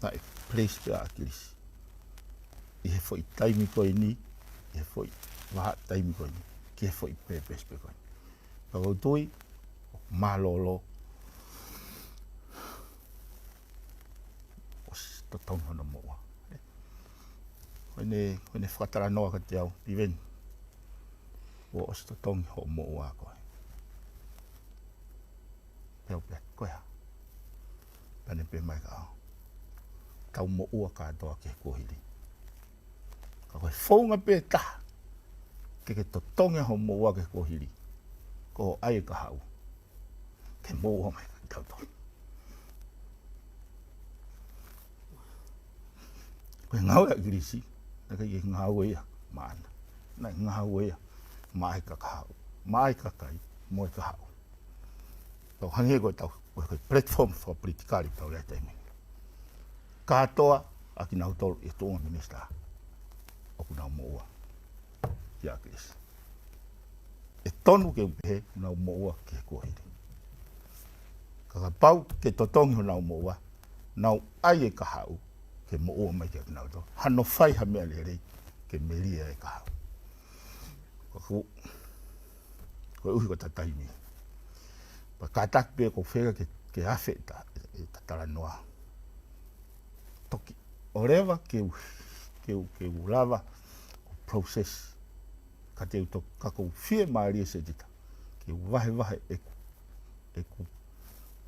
Naʻe place pē ʻa ʻAkilisi ʻi he foʻi taimi ko eni, ʻi he foʻi vahaʻa taimi ko eni, ki he foʻi purpose pē ko eni. Ka ʻoku ou tui ʻoku mālōlō ʻosi totongi hono moʻua. Ko ʻene, ko ʻene fakatalanoa kiate au, Piveni, kuo ʻosi totongi hoʻo moʻua ʻa koe. Pea u pehē, ko e hā? Pea ne pehē mai kiate au, tau moʻua kātoa ki he kuohili. Ka ko e founga pē taha ke ke totongi hoʻo moʻua ki he kuohili, ko hoʻo ʻai e kahaʻu ke moʻua mai kiate kitautolu. Ko e ngāue ʻa ʻAkilisi, naʻe ʻikai ke ngāue ia maʻana. Naʻe ngāue ia maʻa e kakahaʻu, maʻa e kakai, mo e kahaʻu. Tau hangē ko ʻetau, ko e platform fakapolitikale ʻoku tau ʻi ai he taimi ni. Kātoa ʻa kinautolu ʻi he tuʻunga minisitā ʻoku nau moʻua kia ʻAkilisi. ʻE tonu ke u pehē ʻoku nau moʻua ki he kuohili. Ka kapau ke totongi honau moʻua, nau ʻai e kahaʻu ke moʻua mai kia kinautolu. Hano fai ha meʻa lelei ke melie e kahaʻu. Ka ko, koeʻuhi ko ʻeta taimi, pea kātaki pē ʻoku ou feinga ke, ke afe ʻeta, ʻeta talanoa. Toki ʻoleva ke u, ke u, ke u lava ʻo process. Ka te u to-, ka ʻoku ou fiemālie Senita ke u vahevahe ʻeku, ʻeku,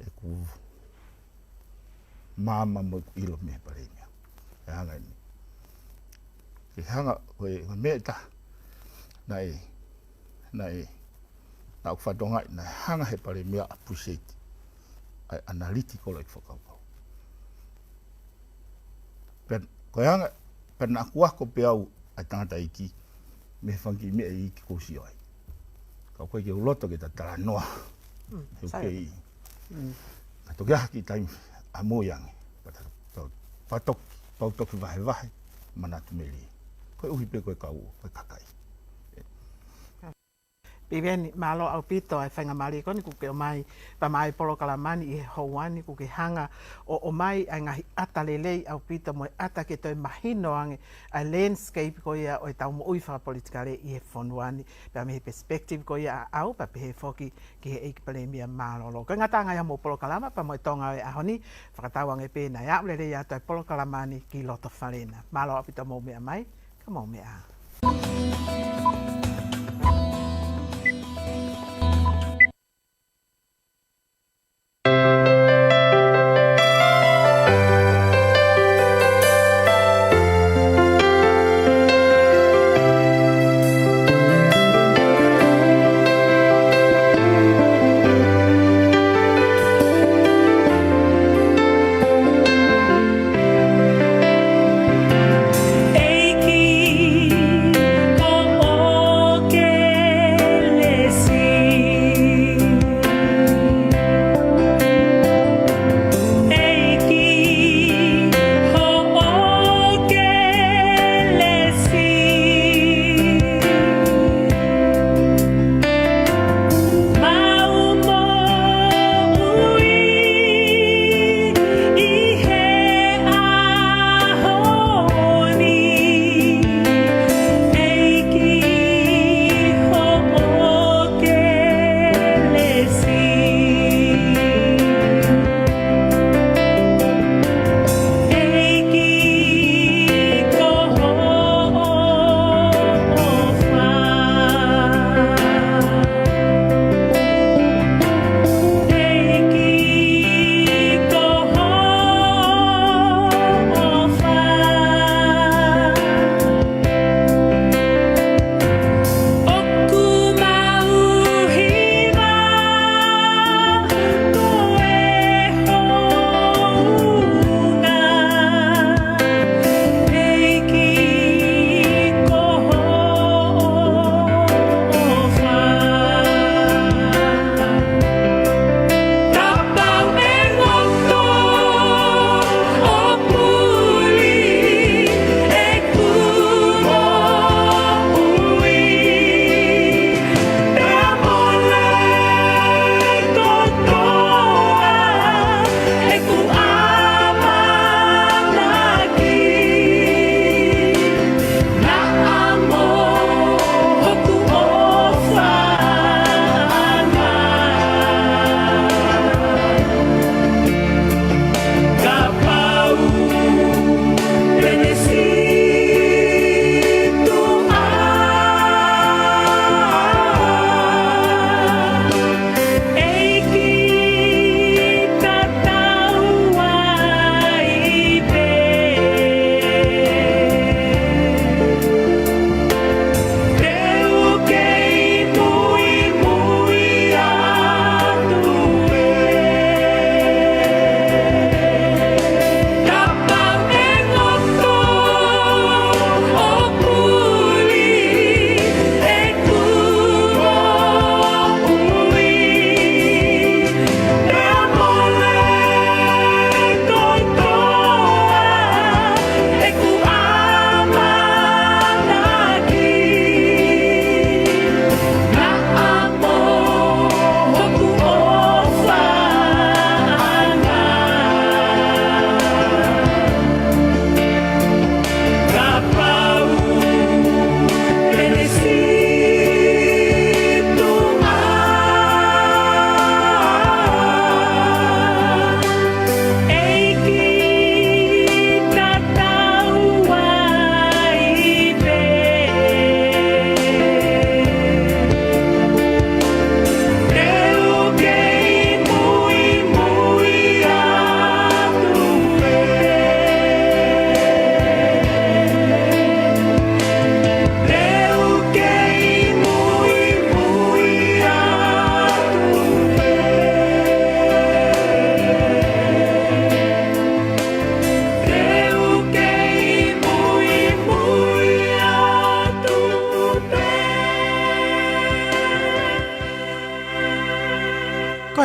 ʻeku maama mo ʻeku ʻilo mei he Palēmia. ʻE hanga eni. Ke hanga, ko e, ko e meʻa ʻe taha naʻe, naʻe, naʻá ku fakatokangaʻi naʻe hanga he Palēmia ʻo appreciate ʻa e analytical ʻeku fakakaukau. Pea, ko e anga, pea naʻá ku ako pē au ʻa e tangataʻeiki mei he fanga kiʻi meʻa ʻe iiki kuo u sio ai. Ka ʻoku ʻikai ke u loto ke ta talanoa. Mm, he ʻoku sai. Kei. Mm. Ka toki ʻi ai ha kiʻi taimi ʻamui ange. Pea ta, ta, pea toki, pea u toki vahevahe manatu melie. Koeʻuhi pē ko e kau, ko e kakai. Piveni, mālō ʻaupito ʻa e faingamālie ko eni kuó ke ʻomai pea maʻá e polokalama ni ʻi he houa ni, kuó ke hanga ʻo ʻomai ʻa e ngaahi ʻata lelei ʻaupito mo e ʻata ke toe mahino ange ʻa e landscape ko ia ʻo ʻetau moʻui fakapolitikale ʻi he fonua ni, pea mei he perspective ko ia ʻaʻau, pea pehē foki ki he ʻEiki Palēmia mālōlō. Ko e ngataʻanga ia homou polokalama pea mo e Tonga ʻo e ʻaho ni, fakatauange pē naʻe aʻu lelei atu ʻa e polokalama ni ki loto fale na. Mālō ʻaupito hoʻomou meʻa mai. Ka mou meʻa ā.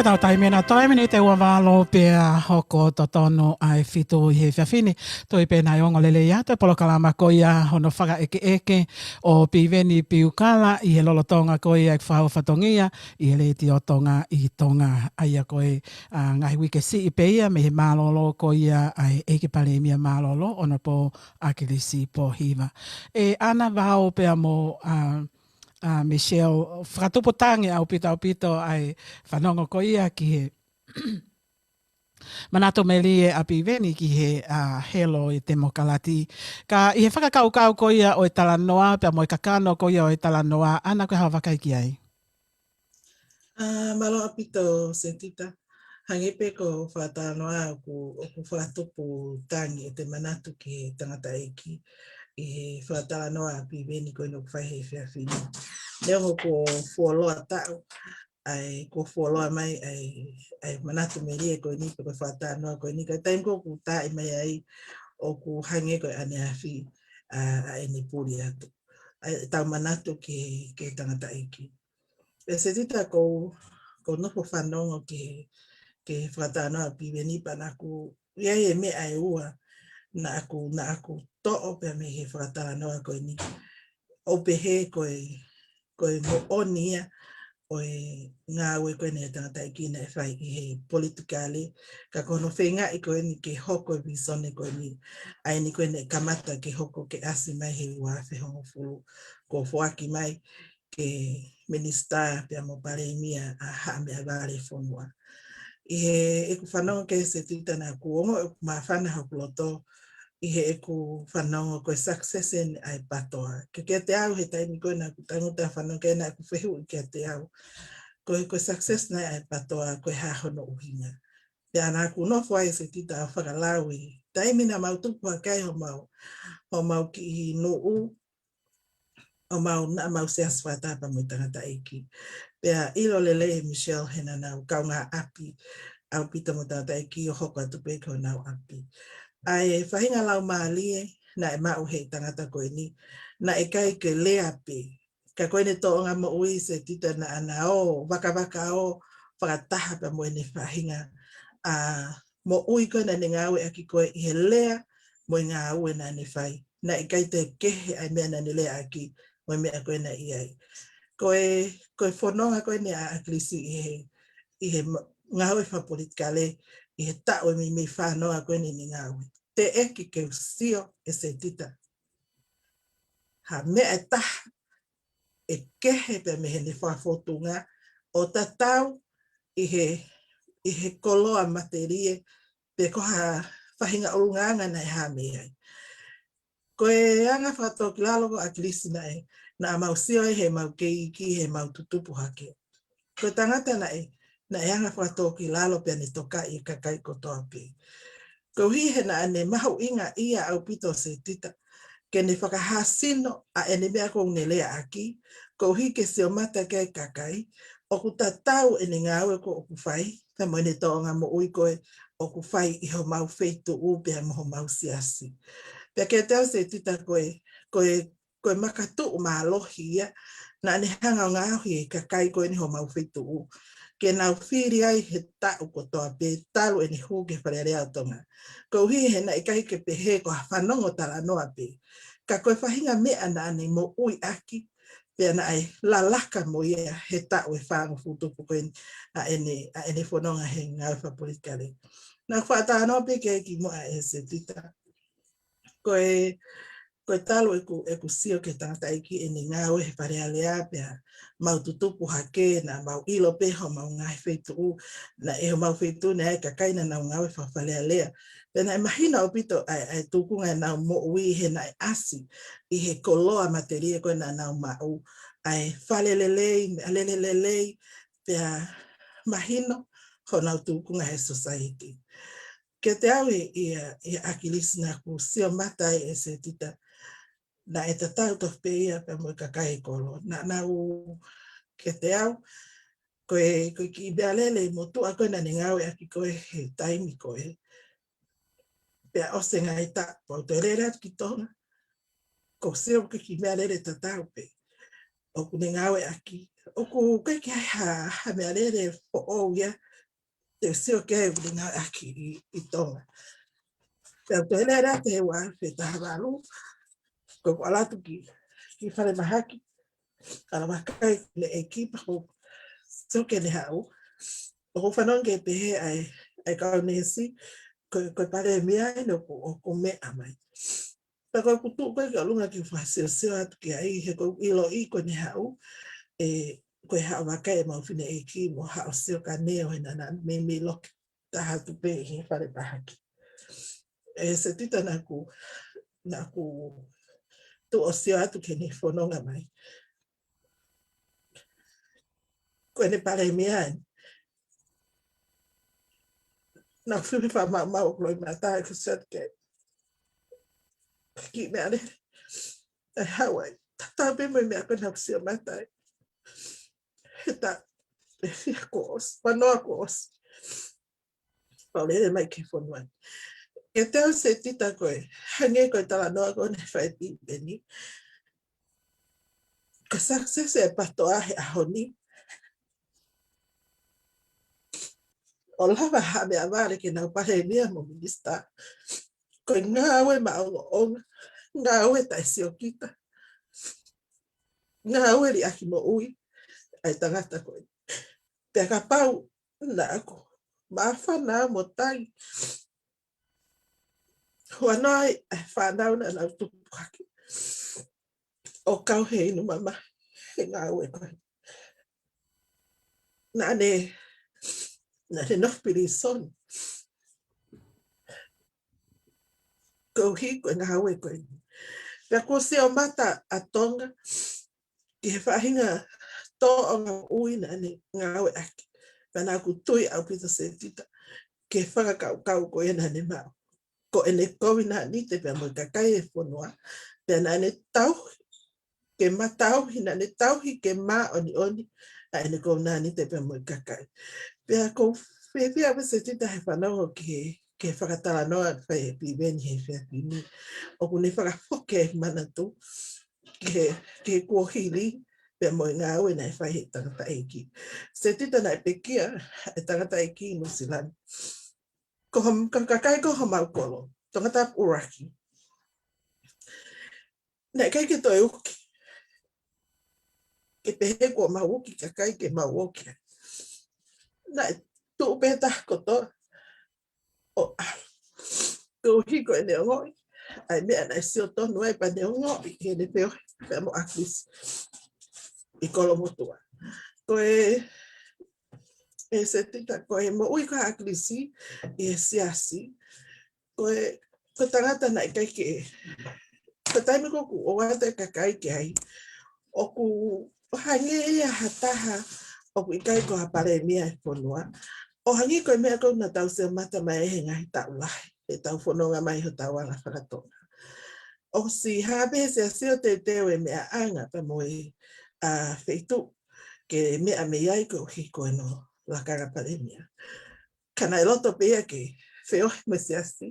Tau taimi ena toe miniti ua valo pea hoko totonu ʻa e fitu ʻi he efiafi ni. Toe pē naʻe ongo lelei atu e polokalama ko ia hono fakaʻekeʻeke ʻo Piveni Piukala ʻi he lolotonga ko ia e fakahoko fatongia ʻi he Letiō Tonga ʻi Tonga. ʻA ia ko e, ʻa, ngaahi uike siʻi pē ia mei he mālōlō ko ia ʻa e ʻEiki Palēmia mālōlō, Honourable ʻAkilisi Pōhiva. ʻE ʻAna Vao pea mo, ʻa, ʻa Michelle, fakatupu tangi ʻaupito ʻaupito ʻa e fanongo ko ia ki he manatu melie ʻa Piveni ki he, ʻa, helo ʻi he temokalati. Ka ʻi he fakakaukau ko ia ʻo e talanoa pea mo e kakano ko ia ʻo e talanoa, ʻAna, ko e hā hoʻo vakai ki ai? ʻA, mālō ʻaupito Setita. Hangē pē ko e fakatalanoa ʻoku, ʻoku fakatupu tangi ʻete manatu ki he tangataʻeiki ʻi he fakatalanoa ʻa Piveni ko ena ʻoku fai he efiafi ni. Neongo kuo fuoloa taʻu, ʻa e, kuo fuoloa mai ʻa e, ʻa e manatu melie ko eni pe ko e fakatalanoa ko eni, ka taimi ko ē ʻoku taaʻi mai ai ʻoku hangē ko e ʻaneafi, ʻa, ʻa ʻene puli atu ʻa ʻetau manatu ki he, ki he tangataʻeiki. ʻE Setita, ʻoku ou, ʻoku ou nofo fanongo ki he, ki he fakatalanoa ʻa Piveni pea naʻá ku ʻi ai e meʻa ʻe ua naʻá ku, naʻá ku toʻo pē mei he fakatalanoa ko eni. ʻO pehē ko e, ko e moʻoni ia ʻo e ngāue ko eni ʻa e tangataʻeiki naʻe fai ʻi he politikale, ka ko hono feingaʻi ko eni ke hoko e visone ko eni, ʻa eni ko eni kamata ke hoko ke ʻasi mai he ua afe hongofulu, kuo foaki mai ke minisitā pea mo palēmia ʻa Haʻa Meʻavale Fonua. ʻI heʻeku fanongo ki ai Setita, naʻá ku ongo ʻoku māfana hoku loto ʻi heʻeku fanongo ko e success eni ʻa e PATOA. Ka kiate au he taimi ko ē naʻá ku tangutu ʻa e fanongo ki ai, naʻá ku fehuʻi kiate au, ko e, ko e success nai ʻa e PATOA, ko e hā hono ʻuhinga? Pea naʻá ku nofo ai Setita ʻo fakalau ʻi he taimi naʻa mau tupu hake ai homau, homau kiʻi nuʻu, ʻo mau, naʻa mau siasi fakataha pea mo e tangataʻeiki. Pea ʻilo lelei ʻe Michelle he naʻa nau kaungāʻapi ʻaupito mo e tangataʻeiki ʻo hoko atu pē ki honau ʻapi. ʻA e faʻahinga laumālie naʻe maʻu he tangata ko eni, naʻe ʻikai ke lea pē. Ka ko ʻene tōʻonga moʻui Setita naʻá na ō vakavakaō fakataha pea mo ʻene faʻahinga, ʻa, moʻui ko ē naʻá ne ngāueʻaki ko ē ʻi he lea mo e ngāue naʻá ne fai. Naʻe ʻikai toe kehe ʻa e meʻa naʻá ne leaʻaki mo e meʻa ko ē naʻe ʻi ai. Ko e, ko e fononga ko eni ʻa ʻAkilisi ʻi he, ʻi he ma-, ngāue fakapolitikale ʻi he taʻu ʻe meimei fā noa ko eni ʻene ngāue. Teʻeki ke u sio ʻe Setita ha meʻa ʻe taha ʻe kehe pea mei heʻene fakafōtunga ʻo tatau ʻi he, ʻi he koloa matelie pe ko ha faʻahinga ʻulungaanga naʻe hā mei ai. Ko e anga fakatōkilalo ko ʻAkilisi naʻe, naʻa mau sio ai heʻemau kei iiki, heʻemau tutupu hake. Ko e tangata naʻe, naʻe anga fakatōkilalo pea ne tokaʻi e kakai kotoa pē. Koeʻuhi he naʻá ne mahuʻingaʻia ʻaupito Setita ke ne fakahāsino ʻa ʻene meʻa ko ē ʻoku ne leaʻaki, koeʻuhi ke sio mata ki ai e kakai ʻoku tatau ʻene ngāue ko ē ʻoku fai, pea mo ʻene tōʻonga moʻui ko ē ʻoku fai ʻi homau feituʻu pea mo homau siasi. Pea kiate au Setita ko e, ko e, ko e makatuʻu mālohi ia naʻá ne hanga ʻo ngaohi e kakai ko eni homau feituʻu ke nau fili ai he taʻu kotoa pē talu ʻene hū ki he Fale Alea ʻo Tonga. Koeʻuhi he naʻe ʻikai ke pehē ko ha fanongo talanoa pē, ka ko e faʻahinga meʻa naʻá ne moʻui ʻaki, pea naʻe lalaka mo ia he taʻu ʻe fāngofulu tupu ko eni ʻa ʻene, ʻa ʻene fononga he ngāue fakapolitikale. Naʻá ku faʻa talanoa pē ki ai kimuʻa ʻe Setita. Ko e, ko e talu ʻeku, ʻeku sio ki he tangataʻeiki ʻene ngāue he Fale Alea pea mau tutupu hake, naʻa mau ʻilo pē homau ngaahi feituʻu, naʻe homau feituʻu naʻe ʻi ai e kakai naʻa nau ngāue faka-Fale Alea. Pea naʻe mahino ʻaupito ʻa e, ʻa e tūkunga ʻenau moʻui he naʻe ʻasi ʻi he koloa matelie ko ē naʻa nau maʻu, ʻa e fale lelei, meʻalele lelei, pea mahino honau tūkunga he society. Kiate au ʻi, ʻia, ʻia ʻAkilisi naʻá ku sio mata ai ʻe Setita, naʻe tatau tofu pē ia pea mo e kakai e kolo. Naʻa nau, kiate au, ko e, ko e kiʻi meʻalele motuʻa ko ē naʻá ne ngāueʻaki ko ē he taimi ko ē. Pea ʻosi e ngaahi taʻu, pea u toe lele atu ki Tonga, ʻoku ou sio ko e kiʻi meʻalele tatau pē ʻokú ne ngāueʻaki. ʻOku ʻikai ke ʻi ai ha, ha meʻalele foʻou ia te u sio ki ai ʻoku ne ngāueʻaki ʻi, ʻi Tonga. Pea u toe lele atu he ua afe taha valu, ko ʻeku ʻalu atu ki, ki falemahaki, ʻalu ʻo vakai ki he ʻEiki pea ko, sio ki heʻene haʻu. ʻOku ou fanongo ki he pehē ʻa e, ʻa e kau neesi, ko, ko e palēmia eni ʻoku, ʻoku meʻa mai. Pea ko ʻeku tuʻu ko ē ki ʻolunga ke u fakasiosio atu ki ai, he ʻoku ou ʻiloʻi ko ʻene haʻu, ē, ko e haʻu ʻo vakai ʻemau fineʻeiki mo haʻu ʻo sio ki ai ʻo hangē naʻa na meimei loki taha atu pē ʻi he falemahaki. ʻE Setita, naʻá ku, naʻá ku tuʻu ʻo sio atu ki heʻene fononga mai. Ko ʻene palēmia eni. Naʻá ku fiu he fakamaʻumaʻu ʻoku loi mata ʻeku sio atu ki he kiʻi meʻalele ʻa Hauaiʻi. Tatau pē mo e meʻa ko ē naʻá ku sio mata ai. He taʻu ʻe fiha kuo ʻosi, ua noa kuo ʻosi. Pea u lele mai ki he fonua ni. Kiate au Setita, ko e hangē ko e talanoa ko ē naʻe fai ʻe Piveni, ko e success ʻa e PATOA he ʻaho ni, ʻo lava ha meʻavale ke nau palēmia mo minisitā, ko e ngāue maʻongoʻonga, ngāue taʻesiokita, ngāue liʻaki moʻui ʻa e tangata ko ē. Pea kapau naʻá ku māfana mo tali huanoa ai ʻa e fānau naʻa nau tupu hake ʻo kau he inu mamahi he ngāue ko ē. Naʻá ne, naʻá ne nofo pilīsone koeʻuhi ko e ngāue ko ē. Pea kuo sio mata ʻa Tonga ki he faʻahinga tōʻonga moʻui naʻá ne ngāueʻaki. Pea naʻá ku tui ʻaupito Setita ki he fakakaukau ko ia naʻá ne maʻu. Ko ʻene kovinānite pea mo e kakai e fonua, pea naʻá ne tauhi ke matauhi, naʻá ne tauhi ke māʻoniʻoni ʻa ʻene kovinānite pea mo e kakai. Pea ʻoku ou fiefia pē Setita he fanongo ki he, ki he fakatalanoa fai ʻe Piveni he efiafi ni. ʻOku ne fakafoki e manatu ki he, ki he kuohili pea mo e ngāue naʻe fai ʻe he tangataʻeiki. Setita, naʻe pekia e tangataʻeiki ʻi Nuʻusila ni. Ko hom-, ko e kakai ko homau kolo, Tongatapu ʻuluaki, naʻe ʻikai ke toe uki. Ke pehē kuo mau uki kakai ke mau uki ai. Naʻe tuʻu pē taha kotoa ʻo ʻalu. Koeʻuhi ko ʻene ongoʻi ʻa e meʻa naʻe sio tonu ai pea ne ongoʻi heʻene feohi pea mo ʻAkilisi ʻi Kolomotuʻa. Ko e, ʻe Setita, ko e moʻui ko ē ʻa ʻAkilisi ʻi he siasi, ko e, ko e tangata naʻe ʻikai ke, ko e taimi ko ē ʻoku ʻoatu e kakai ki ai, ʻoku hangē ia ha taha ʻoku ʻikai ko ha palēmia e fonua. ʻO hangē ko e meʻa ko ē naʻa tau sio mata mai he ngaahi taʻu lahi, he tau fononga mai hotau anga faka-Tonga. ʻOsi hanga pē he siasi ʻo teuteu e meʻaʻanga pea mo e, ʻa, feituʻu ke meʻa mei ai koeʻuhi ko hono lakanga palēmia. Ka naʻe loto pē ia ke feohi mo e siasi,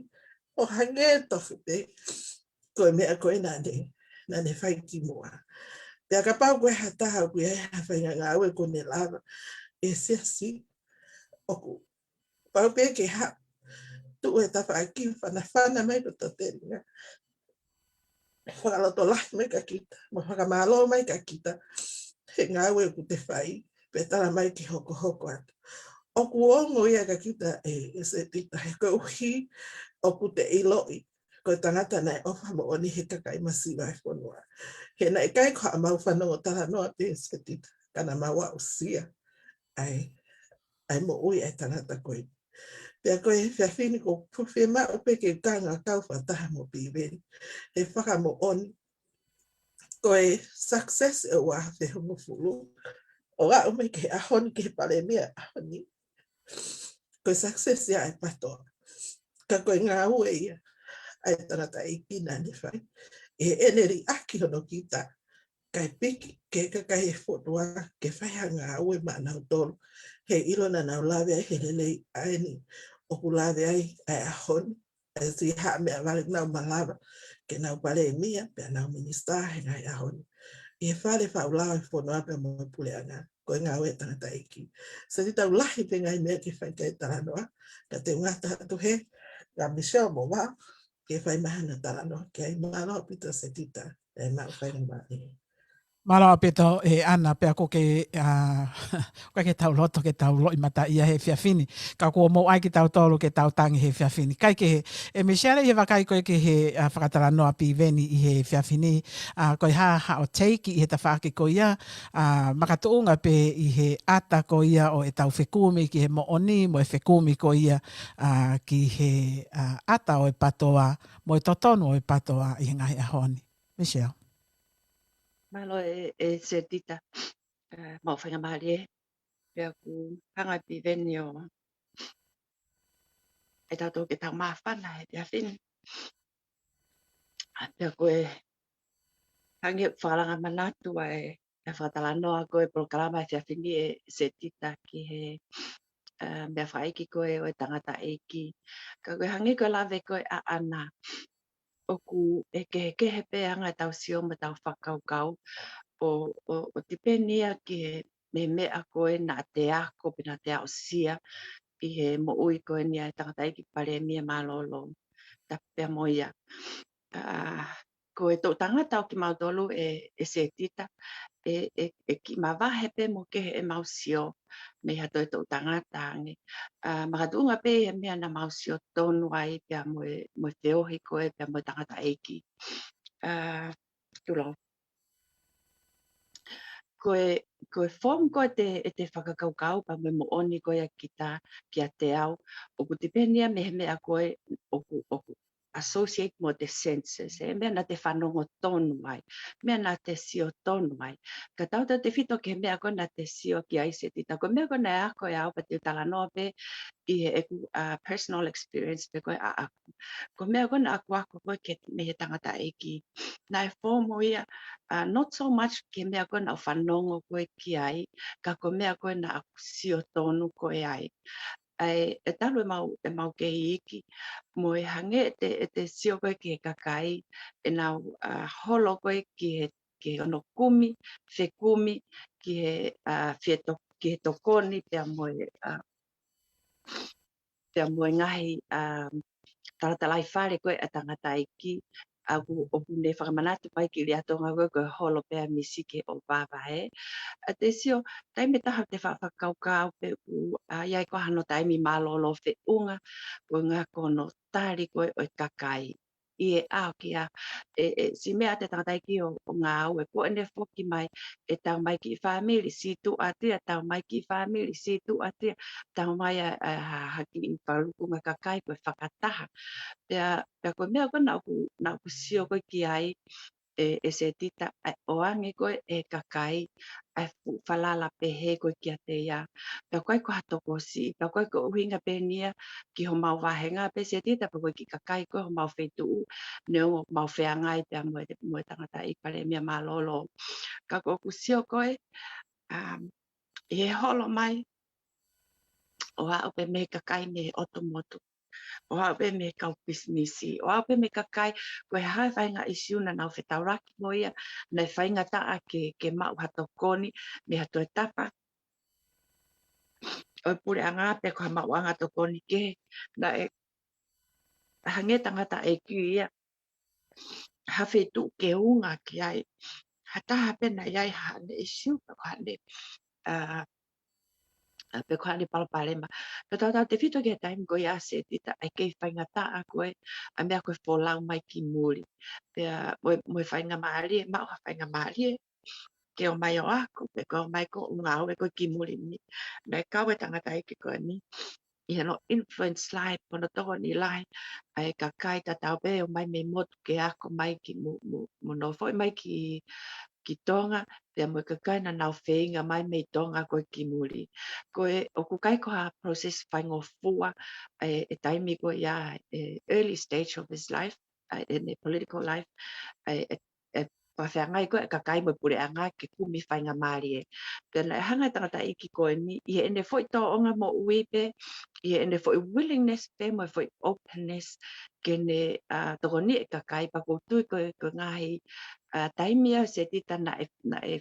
ʻo hangē tofu pē ko e meʻa ko ē naʻá ne, naʻá ne fai kimuʻa. Pea kapau ko e ha taha ʻoku ʻi ai ha faʻahinga ngāue ʻoku ne lava ʻe he siasi, ʻoku pau pē ke haʻu, tuʻu he tafaʻaki, fanafana mai ki hoto telinga, fakalotolahi mai kia kita, mo fakamālō mai kia kita he ngāue ʻoku te fai, pea tala mai ke hokohoko atu. ʻOku ongo ia kia kita ʻe, ʻe Setita, he koeʻuhi ʻoku te ʻiloʻi ko e tangata naʻe ʻofa moʻoni he kakai masiva e fonua. He naʻe ʻikai ko haʻamau fanongo talanoa pē Setita, ka naʻa mau aʻusia ʻa e, ʻa e moʻui ʻa e tangata ko ē. Pea ko e efiafi ni ʻoku ou fiemaʻu pē ke u kau fakataha mo Piveni he fakamoʻoni ko e success e ua afe hongofulu, ʻo aʻu mai ki he ʻaho ni, ki he palēmia ʻaho ni, ko e success ia e PATOA. Ka ko e ngāue ia ʻa e tangataʻeiki naʻá ne fai, ʻi heʻene liʻaki hono kita kae piki ki he kakai e fonua ke fai ha ngāue maʻanautolu, he ʻilo naʻa nau lave ai he lelei ʻa eni ʻoku lave ai ʻa e ʻaho ni, ʻa e siʻi haʻa meʻavale ʻoku nau malava ke nau palēmia pea nau minisitā he ngaahi ʻaho ni ʻi he fale faʻu lao e fonua pea mo e puleʻanga. Ko ko e ngāue ʻa e tangataʻeiki. Setita, ʻoku lahi pē ngaahi meʻa ke fai ki ai e talanoa, ka te u ngata atu he, ka Michelle mo Vao, ke fai mai haʻana talanoa ki ai. Mālō ʻaupito Setita, ʻe maʻu faingamālie. Mālō ʻaupito ʻe ʻAna, pea ko ke, ʻa, ko ke tau loto ke tau loʻimataʻia he efiafi ni. Ka kuo mou ʻai kitautolu ke tau tangi he efiafi ni. Kae kehe, ʻe Michelle, ʻi he vakai ko ē ki he, ʻa, fakatalanoa ʻa Piveni ʻi he efiafi ni, ʻa, ko e hā haʻo take ʻi he tafaʻaki ko ia, ʻa, makatuʻunga pē ʻi he ʻata ko ia ʻo ʻetau fekumi ki he moʻoni, mo e fekumi ko ia, ʻa, ki he, ʻa, ʻata ʻo e PTOA, mo e totonu ʻo e PTOA ʻi he ngaahi ʻaho ni. Michelle. Mālō ʻe, ʻe Setita, ʻa, maʻu faingamālie, pea ʻoku hanga ʻe Piveni ʻo ʻai tautolu ke tau māfana he efiafi ni. ʻA, pea ko e hangē ʻoku fakalanga manatu ʻa e, ʻa e fakatalanoa ko e polokalama he efiafi ni ʻe Setita ki he, ʻa, meʻa fakaʻeiki ko ē ʻo e tangataʻeiki. Ka ko e hangē ko e lave ko ē ʻa ʻAna, ʻoku kehekehe pē ʻa e anga ʻetau sio mo ʻetau fakakaukau, ʻo, ʻo, ʻo tipeni ia ki he, mei he meʻa ko ē naʻa te ako pe naʻa te aʻusia ʻi he moʻui ko eni ʻa e tangataʻeiki palēmia mālōlō. Tapu pea mo ia. ʻA, ko e toʻutangata ʻo kimautolu ʻe, ʻe Setita, ʻe, ʻe, ʻe kiʻi mavahe pē mo kehe ʻemau sio mei ha toe toʻutangata ange. ʻA, makatuʻunga pē he meʻa naʻa mau sio tonu ai pea mo e, mo e feohi ko ē pea mo e tangataʻeiki. ʻA, tulou. Ko e, ko e form ko ē ʻete, ʻete fakakaukau pea mo e moʻoni ko ia kita, kiate au, ʻoku tipeni ia mei he meʻa ko ē ʻoku, ʻoku associate mo ʻete senses, ʻe meʻa naʻa te fanongo tonu ai, meʻa naʻa te sio tonu ai. Ka tautautefito ki he meʻa ko ē naʻa te sio ki ai Setita, ko e meʻa ko ē naʻe ako ʻe au pea te u talanoa pē ʻi heʻeku, ʻa, personal experience pē ko ē ʻaʻaku. Ko e meʻa ko ē naʻa ku ako ko ē ki he, mei he tangataʻeiki, naʻe form ia, ʻa, not so much ki he meʻa ko ē naʻa ku fanongo ko ē ki ai, ka ko e meʻa ko ē naʻa ku sio tonu ko ē ai. ʻA e, ʻe talu ʻemau, ʻemau kei iiki, mo e hangē ʻete, ʻete sio ko ē ki he kakai, ʻenau, ʻa, holo ko ē ki he, ki hono kumi, fekumi, ki he, ʻa, fieto-, ki he tokoni pea mo e, ʻa, pea mo e ngaahi, ʻa, talatalaifale ko ē ʻa e tangataʻeiki, ʻa, ʻoku, ʻoku ne fakamanatu mai ki Lea Tonga ko ē ko e holo pē ʻa e misi ki he ʻovava ē. ʻA, te sio, taimi ʻe taha te fa-, fakakaukau pē ʻoku, ʻa, ʻi ai ko ē hano taimi mālōlō feʻunga, ko e ʻuhinga ko hono tali ko ē ʻo e kakai. ʻI he ʻao ki he ʻa, ʻe, ʻe, siʻi meʻa ʻa e tangataʻeiki ʻo, ʻo ngāue, ko ʻene foki mai, ʻe tau mai ki he fāmili, sītuʻa atu ia, tau mai ki he fāmili, sītuʻa atu ia, tau mai ʻa, ʻa, ha, ha kiʻi fakalukunga kakai ko e fakataha. Pea, pea ko e meʻa ko ē naʻa ku, naʻa ku sio ko ē ki ai, ʻe, ʻe Setita, ʻa e ʻoange ko ē ʻe he kakai ʻa e fuʻu falala pehē ko ē kiate ia. Pea ʻoku ʻikai ko ha tokosiʻi, pea ʻoku ʻikai ko e ʻuhinga pē eni ia ki homau vāhenga pē Setita, pe ko e kiʻi kakai ko ē homau feituʻu, neongo ʻoku mau feangai pea mo e, mo e tangataʻeiki palēmia mālōlō. Ka ko ʻeku sio ko ē, um, ʻi he holo mai, ʻo aʻu pē mei he kakai mei he ʻotu motu, ʻo aʻu pē mei he kau pisinisi, ʻo aʻu pē mei he kakai, ko e hā e faʻahinga ʻisiū naʻa nau fetaulaki mo ia, naʻe faingataʻa ke, ke maʻu ha tokoni mei ha toe tapa ʻo e puleʻanga pe ko ha maʻuʻanga tokoni kehe, naʻe hangē tangataʻeiki ia ha feituʻu ke unga ki ai. Ha taha pē naʻe ʻi ai haʻane ʻisiū pe ko haʻane, ʻa, ʻa, pe ko haʻane palopalema. Pea tautautefito ki he taimi ko ia ʻa Setita, ʻa e kei faingataʻa ko ē ʻa e meʻa ko e folau mai ki muli. Pea mo e, mo e faingamālie, maʻu ha faingamālie ke ō mai ʻo ako, pe ko e ō mai ko e ngāue ko ē ki muli ni. Naʻe kau e tangataʻeiki ko eni ʻi hono influence lahi, hono tokoni lahi ʻa e kakai tatau pē ʻo ō mai mei he motu ke ako mai ki mo, mo, mo nofo mai ki, ki Tonga, pea mo e kakai naʻa nau feinga mai mei Tonga ko ē ki muli. Ko e, ʻoku ʻikai ko ha process faingofua, ʻe, ʻe taimi ko ia, ʻe, early stage of his life, ʻa, ʻene political life, ʻe, ʻe, ʻe fakafeangai ko ē ʻa e kakai mo e puleʻanga ke kumi faingamālie. Pea naʻe hanga ʻe he tangataʻeiki ko eni, ʻi heʻene foʻi tōʻonga moʻui pē, ʻi heʻene foʻi willingness pē, mo e foʻi openness, ke ne, ʻa, tokoniʻi e kakai, pea ʻoku ou tui ko e, ko e ngaahi, ʻa, taimi ʻa Setita naʻe, naʻe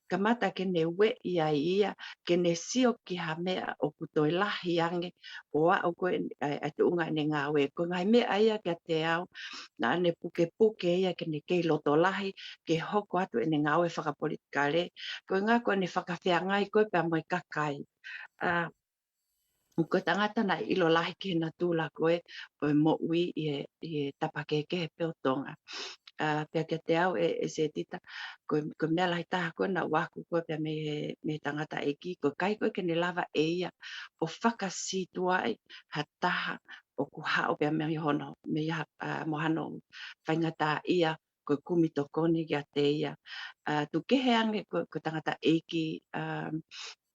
kamata ke ne ueʻi ai ia, ke ne sio ki ha meʻa ʻoku toe lahi ange, ʻo aʻu ko ē ʻa e tuʻunga ʻene ngāue. Ko e ngaahi meʻa ia kiate au, naʻa ne pukepuke ia ke ne kei loto lahi, ke hoko atu ʻene ngāue fakapolitikale, ko e ʻuhinga ko ʻene fakafeangai ko ē pea mo e kakai. ʻA, ko e tangata naʻe ʻilo lahi ki he natula ko ē ʻo e moʻui ʻi he, ʻi he tapa kehekehe pē ʻo Tonga. ʻA, pea kiate au ʻe, ʻe Setita, ko e, ko e meʻa lahi taha ko ē naʻa ku ako ko ē pea mei he, mei he tangataʻeiki, ko e ʻikai ko ē ke ne lava ʻe ia ʻo fakasītuʻaʻi ha taha ʻoku haʻu pea mei hono, mei ha, ʻa, mo hano faingataʻaʻia ko e kumi tokoni kiate ia. ʻA, tuku kehe ange ko e, ko e tangataʻeiki, ʻa,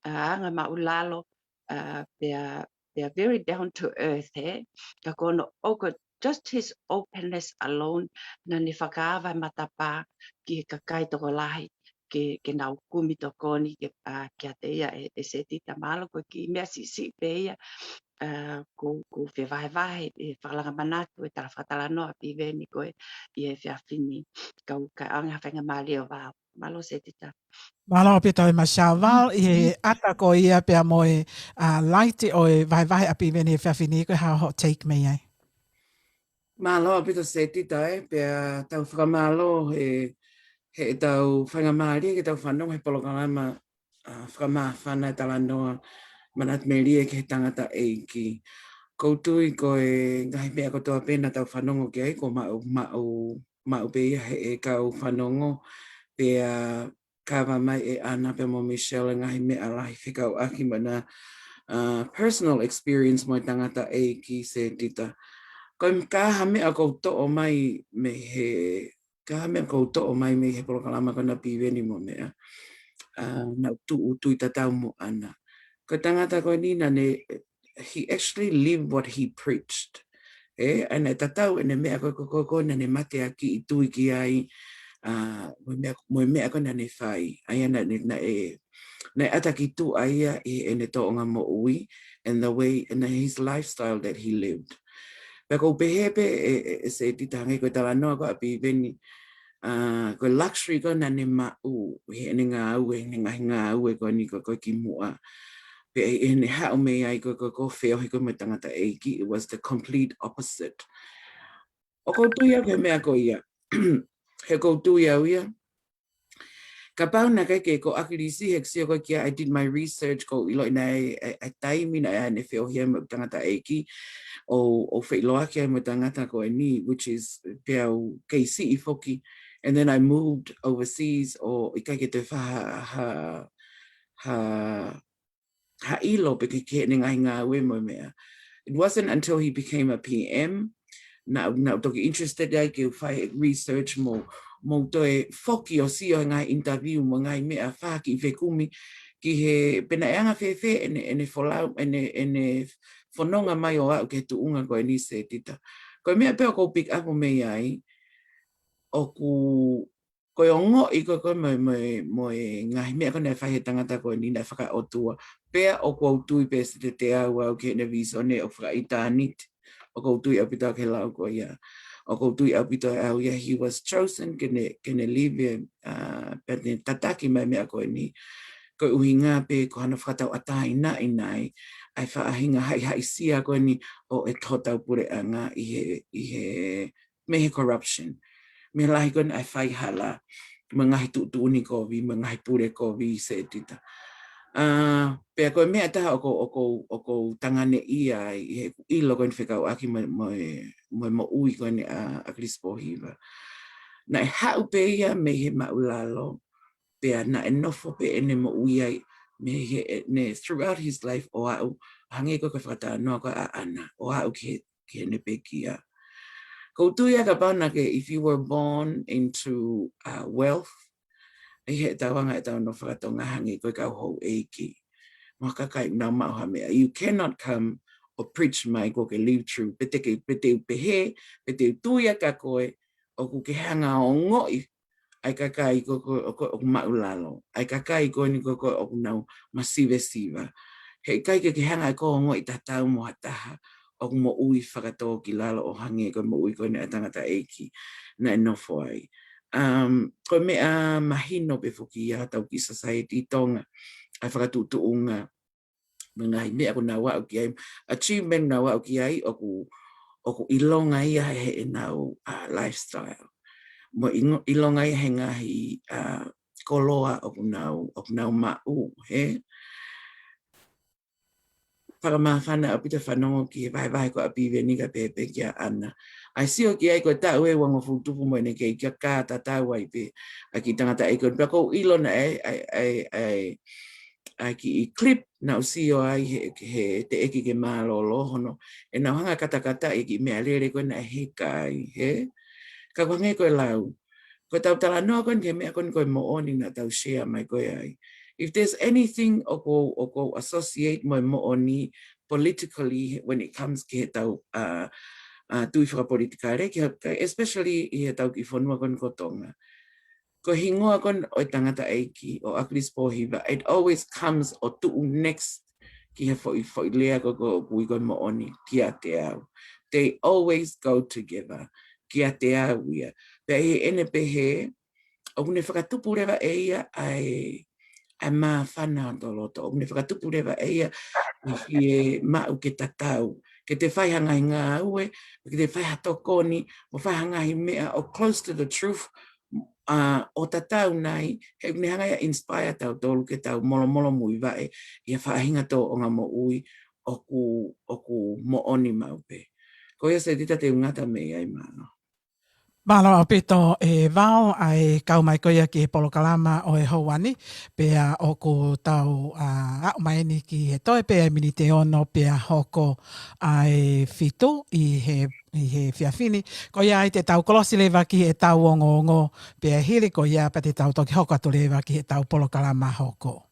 ʻa, anga maʻulalo, ʻa, pea, pea very down to earth, ē? Ka ko hono ʻoku, just his openness alone, naʻa ne fakaava e matapā ki he kakai tokolahi, ke, ke nau kumi tokoni ke, ʻa, kiate ia ʻe, ʻe Setita. Mālō ko e kiʻi meʻa siʻisiʻi pē ia, ʻa, ʻoku, ʻoku fevahevahe ʻe he fakalanga manatu ʻe he tala fakatalanoa ʻa Piveni ko ē ʻi he efiafi ni. Kau ka ʻoange ha faingamālie ʻo vao. Mālō Setita. Mālō ʻaupito ʻe Mashava ʻi he ʻata ko ia pea mo e, ʻa, laiti ʻo e vahevahe ʻa Piveni he efiafi ni, ko e hā hoʻo take mei ai? Mālō ʻaupito Setita ē, pea tau fakamālō he, heʻetau faingamālie ke tau fanongo he polokalama, ʻa, fakamāfana e talanoa manatu melie ki he tangataʻeiki. ʻOku ou tui ko e ngaahi meʻa kotoa pē naʻa tau fanongo ki ai, ko maʻu, maʻu, maʻu pē ia he, he kau fanongo, pea kava mai ʻe ʻAna pea mo Michelle e ngaahi meʻa lahi fekauʻaki mo ʻena, ʻa, personal experience mo e tangataʻeiki Setita. Ko e, ka ha meʻa ʻoku ou toʻo mai mei he, ka ha meʻa ʻoku ou toʻo mai mei he polokalama ko ena ʻa Piveni mo meʻa, ʻa, naʻa ku tuʻu tui tatau mo ʻAna. Ko e tangata ko eni naʻa ne, he actually lived what he preached. Ē, ʻa ia naʻe tatau ʻene meʻa ko ē, ko e, ko e, ko e naʻa ne mateakiʻi tui ki ai, ʻa, mo e meʻa, mo e meʻa ko ē naʻa ne fai. ʻA ia naʻa ne, naʻe, naʻe ʻata ki tuʻa ia ʻi heʻene tōʻonga moʻui, and the way, and his lifestyle that he lived. Pea ʻoku ou pehē pē ʻe, ʻe, ʻe Setita, hangē ko e talanoa ko ē ʻa Piveni, ʻa, ko e luxury ko ē naʻa ne maʻu ʻi heʻene ngāue, ʻi heʻene ngaahi ngāue ko eni ko ē, ko ē kimuʻa. Pea ʻi heʻene haʻu mei ai ko ē, ko e, ko e feohi ko ē mo e tangataʻeiki, it was the complete opposite. ʻOku ou tui au ki he meʻa ko ia. He ʻoku ou tui au ia, kapau naʻe ʻikai ke ko ʻAkilisi, he ʻoku ou sio ko ē kia, I did my research, ʻoku ou ʻiloʻi naʻe, ʻa e, ʻa e taimi naʻe ʻene feohi ai mo e tangataʻeiki, ʻo, ʻo feʻiloaki ai mo e tangata ko eni, which is pea u kei siʻi foki. And then I moved overseas, ʻo ʻikai ke toe fai ha, ha, ha, ha ʻilo pe ki, ki heʻene ngaahi ngāue mo e meʻa. It wasn't until he became a P M, naʻa, naʻa ku toki interested ai ke u fai research mo, mo toe foki ʻo sio he ngaahi interview mo e ngaahi meʻa, fai ha kiʻi fekumi ki he pe naʻe anga fēfē ʻene, ʻene folau, ʻene, ʻene fononga mai ʻo aʻu ki he tuʻunga ko eni Setita. Ko e meʻa pē ʻoku ou pick up mei ai, ʻoku, ko e ongoʻi ko ē, ko ē mo e, mo e, mo e ngaahi meʻa ko ē naʻe fai he tangata ko eni naʻe fakaʻotua. Pea ʻoku ou tui pē Setita, ʻa au ki heʻene vīsone ʻo fakaʻitāniti. ʻOku ou tui ʻaupito au ki he lau ko ia. ʻOku ou tui ʻaupito au ia, he was chosen ke ne, ke ne live, ʻa, pea ne tataki mai meʻa ko eni. Ko e ʻuhinga pē ko hano fakatauʻatāinaʻi nai ʻa e faʻahinga haʻihaʻisia ko eni ʻo e hotau puleʻanga ʻi he, ʻi he, mei he corruption. Mei he lahi ko ena ʻa e faihala, mo e ngaahi tuʻutuʻuni kovi, mo e ngaahi pule kovi Setita. ʻA, pea ko e meʻa taha ʻoku ou, ʻoku ou, ʻoku ou tanganeʻia ai, ʻi heʻeku ʻilo ko eni fekauʻaki mo, mo e, mo e moʻui ko eni ʻa, ʻa ʻAkilisi Pōhiva. Naʻe haʻu pē ia mei he maʻulalo, pea naʻe nofo pē ʻene moʻui ai, mei he, ʻene, throughout his life ʻo aʻu, hangē ko e, ko e fakatalanoa ko ē ʻa ʻAna, ʻo aʻu ki he, ki heʻene pekia. ʻOku ou tui au kapau naʻa ke, if you were born into, uh, wealth, ʻi heʻetau anga ʻetau nofo faka-Tonga hangē ko e kau houʻeiki. Mo e kakai ʻoku nau maʻu ha meʻa. You cannot come ʻo preach mai kuo ke live true. Pe te ke, pe te u pehē, pe te u tui au kia koe, ʻoku ke hanga ʻo ongoʻi ʻa e kakai ko ē, ko ē, ʻoku, ʻoku maʻulalo. ʻA e kakai ko eni ko ē, ko ē, ʻoku nau masivesiva. Heʻikai ke ke hanga ʻe koe ʻo ongoʻi tatau mo ha taha ʻoku moʻui fakatōkilalo ʻo hangē ko e moʻui ko eni ʻa e tangataʻeiki naʻe nofo ai. Um, ko e meʻa mahino pē foki ia ʻa e tau kiʻi society Tonga, ʻa e fakatuʻutuʻunga, mo e ngaahi meʻa ʻoku nau aʻu ki ai, achievement nau aʻu ki ai, ʻoku, ʻoku ʻilonga ia he ʻenau, uh, lifestyle. Mo ʻingo-, ʻilonga ia he ngaahi, uh, koloa ʻoku nau, ʻoku nau maʻu, he. Fakamāfana ʻaupito fanongo ki he vahevahe ko ʻa Piveni kae pehē pē kia ʻAna. ʻAi sio ki ai ko e taʻu ʻe uangofulu tupu mo ʻene kei kia ka tatau ai pē ʻa e kiʻi tangataʻeiki ko eni. Pea ʻoku ou ʻilo naʻe, ʻai, ʻai, ʻai, ʻai kiʻi clip naʻu sio ai he, he teʻeki ke mālōlō hono. ʻEnau hanga katakata ʻi he kiʻi meʻalele ko ē naʻe heka ai, he. Ka ko e hangē ko e lau. Ko e tau talanoa ko eni ki he meʻa ko eni ko e moʻoni naʻa tau share mai ko ē ai. If there's anything ʻoku, ʻoku associate mo e moʻoni politically when it comes ki he tau, uh, uh, tui fakapolitikale, ki he, especially ʻi he tau kiʻi fonua ko eni ko Tonga. Ko e hingoa ko eni ʻo e tangataʻeiki, ʻo ʻAkilisi Pōhiva, it always comes ʻo tuʻu next ki he foʻi, foʻi lea ko ē ʻoku ui ko e moʻoni kiate au. They always go together. Kiate au ia. Pea ʻi heʻene pehē, ʻoku ne fakatupu leva ʻe ia ʻa e, ʻa e māfana ʻo e loto. ʻOku ne fakatupu leva ʻe ia ʻa e maʻu ke tatau. Ke te fai ha ngaahi ngāue, ke te fai ha tokoni, mo fai ha ngaahi meʻa ʻoku close to the truth, uh, ʻo tatau nai, he ʻoku ne hanga ia ʻo inspire tautolu ke tau molomolomuivaʻe ʻi ha faʻahinga tōʻonga moʻui ʻoku, ʻoku moʻoni maʻu pē. Ko ia Setita te u ngata mei ai, mālō. Mālō ʻaupito ʻe Val ʻa e kau mai ko ia ki he polokalama ʻo e houa ni, pea ʻoku tau, uh, aʻu mai eni ki he toe pē ʻa e miniti ʻe ono pea hoko ʻa e fitu ʻi he, ʻi he efiafi ni. Ko ia ai te tau kolosi leva ki he tau ongoongo, pea hili ko ia pea te tau toki hoko atu leva ki he tau polokalama hoko.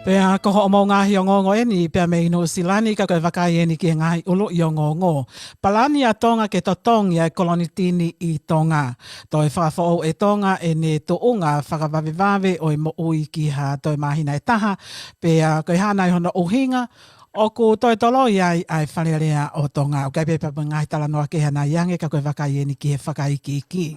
Pea ko hoʻomou ngaahi ongoongo eni, pea mei Nuʻu Sila ni, ka ko e vakai eni ki he ngaahi ʻuluʻi ongoongo. Palani ʻa Tonga ke totongi ʻa e kolonitini ʻi Tonga. Toe fakafoʻou ʻe Tonga ʻene tuʻunga fakavavevave ʻo e moʻui ki ha toe māhina ʻe taha, pea ko e hā nai hono ʻuhinga, ʻoku toe toloi ai ʻa e Fale Alea ʻo Tonga. ʻOku ʻi ai pē pea mo e ngaahi talanoa kehe ʻanai ange ka ko e vakai eni ki he fakaikiiki.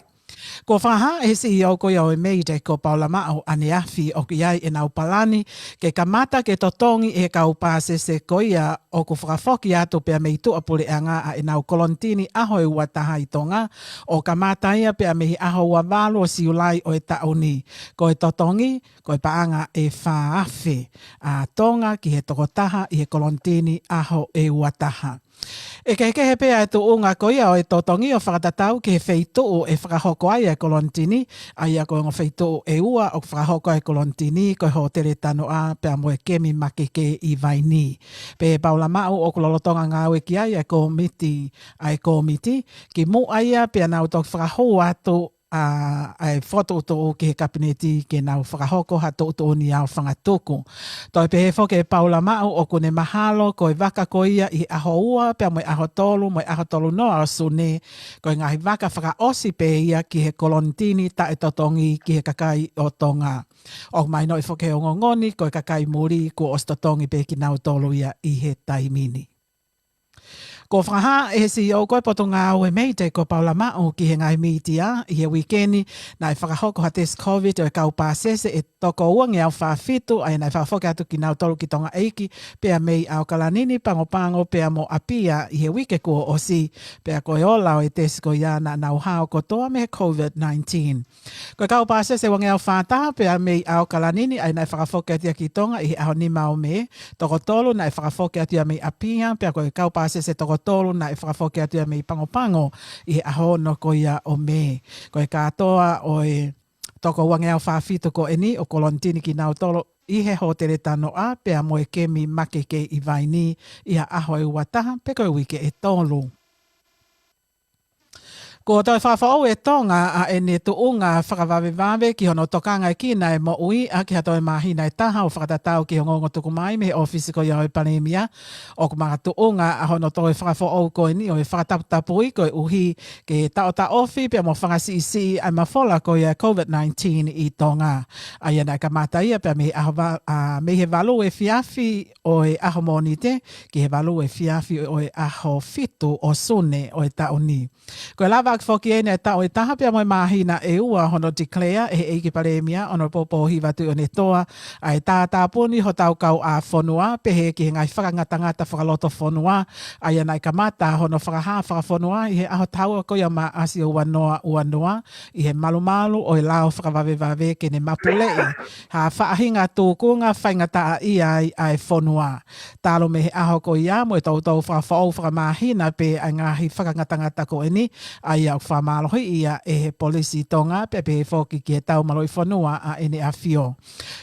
Kuo fakahā ʻe he C E O ko ia ʻo e MEIDECC ko Paula Maʻu ʻaneafi ʻoku ʻi ai ʻenau palani ke kamata ke totongi ʻe he kau pāsese ko ia ʻoku fakafoki atu pea mei tuʻapuleʻanga ʻa ʻenau kolonitini ʻaho ʻe ua taha ʻi Tonga, ʻo kamata ia pea mei he ʻaho ua valu ʻo Siulai ʻo e taʻu ni. Ko e totongi, ko e paʻanga ʻe fā afe ʻa Tonga ki he tokotaha ʻi he kolonitini ʻaho ʻe ua taha. ʻE kehekehe pē ʻa e tuʻunga ko ia ʻo e totongi ʻo fakatatau ki he feituʻu ʻe fakahoko ai ʻa e kolonitini, ʻa ia ko e ongo feituʻu ʻe ua ʻoku fakahoko ai ʻa e kolonitini, ko e hōtele Tanoʻa pea mo e Kemi Makeke ʻi Vainī. Pehē ʻe Paula Maʻu ʻoku lolotonga ngāue ki ai ʻa e kōmiti, ʻa e kōmiti, kimuʻa ia pea nau toki fakahū atu ʻa, ʻa e fokotuʻutuʻu ki he Kapineti ke nau fakahoko ha tuʻutuʻuni aofangatuku. Toe pehē foki ʻe Paula Maʻu ʻoku ne mahalo ko e vaka ko ia ʻi he ʻaho ua pea mo e ʻaho tolu mo e ʻaho tolu noa ʻo Sune, ko e ngaahi vaka fakaʻosi pē ia ki he kolonitini taʻetotongi ki he kakai ʻo Tonga. ʻOku mahinoʻi foki he ongoongo ni ko e kakai muli kuo ʻosi totongi pē kinautolu ia ʻi he taimi ni. Kuo fakahā ʻe he C E O ko e Potungāue MEIDECC ko Paula Maʻu ki he ngaahi mītia ʻi he uike ni naʻe fakahoko ha tesi COVID ʻo e kau pāsese ʻe toko uangeau fā fitu ʻa ia naʻe fakafoki atu kinautolu ki Tonga ʻEiki pea mei ʻAokalani ni, Pago Pago pea mo ʻApia ʻi he uike kuo ʻosi, pea ko e ola ʻo e tesi ko ia naʻa nau hao kotoa mei he COVID nineteen. Ko e kau pāsese uangeau fā taha pea mei ʻAokalani ni ʻa ia naʻe fakafoki atu ia ki Tonga ʻi he ʻaho nima ʻo Mē, toko tolu naʻe fakafoki atu ia mei ʻApia, pea ko e kau pāsese toko tolu naʻe fakafoki atu ia mei Pago Pago ʻi he ʻaho ono ko ia ʻo Mē. Ko e kātoa ʻo e toko uangeau fā fitu ko eni ʻoku kolonitini kinautolu ʻi he hōtele Tanoʻa pea mo e Kemi Makeke ʻi Vainī ʻi ha ʻaho ʻe ua taha pe ko e uike ʻe tolu. Kuo toe fakafoʻou ʻe Tonga ʻa ʻene tuʻunga fakavavevave ki hono tokangaʻi ʻe kinautolu e moʻui ʻaki ha toe māhina ʻe taha ʻo fakatatau ki he ongoongo tuku mai mei he ʻōfisi ko ia ʻo e Palēmia. ʻOku makatuʻunga ʻa hono toe fakafoʻou ko eni ʻo e fakataputapui koeʻuhi ke taʻotaʻofi pea mo fanga siʻisiʻi ʻa e mafola ko ia ʻa e COVID nineteen ʻi Tonga. ʻA ia naʻe kamata ia pea mei he ʻaho va-, ʻa, mei he valu efiafi ʻo e ʻaho Mōnite ki he valu efiafi ʻo e ʻaho fitu ʻo Sune ʻo e taʻu ni. Ko e lavaʻaki foki eni ʻa e taʻu ʻe taha pea mo e māhina ʻe ua hono declare ʻe he ʻEiki Palēmia, Honourable Pōhiva Tuʻiʻonetoa, ʻa e tātāpuni hotau kauʻāfonua, pehē ki he ngaahi fakangatangata fakalotofonua, ʻa ia naʻe kamata hono fakahā fakafonua ʻi he ʻaho taha ua ko ia ʻo Maʻasi ua noa ua noa, ʻi he malumalu ʻo e lao fakavavevave ke ne mapuleʻi ha faʻahinga tūkunga faingataʻaʻia ai ʻa e fonua. Talu mei he ʻaho ko ia mo e toutou fakafoʻou fakamāhina pē ʻa e ngaahi fakangatangata ko eni, ʻa ia ʻoku fakamālohiʻi ia ʻe he Polisi Tonga, pea pehē foki ki he Tau Mālohi Fonua ʻa ʻEne ʻAfio.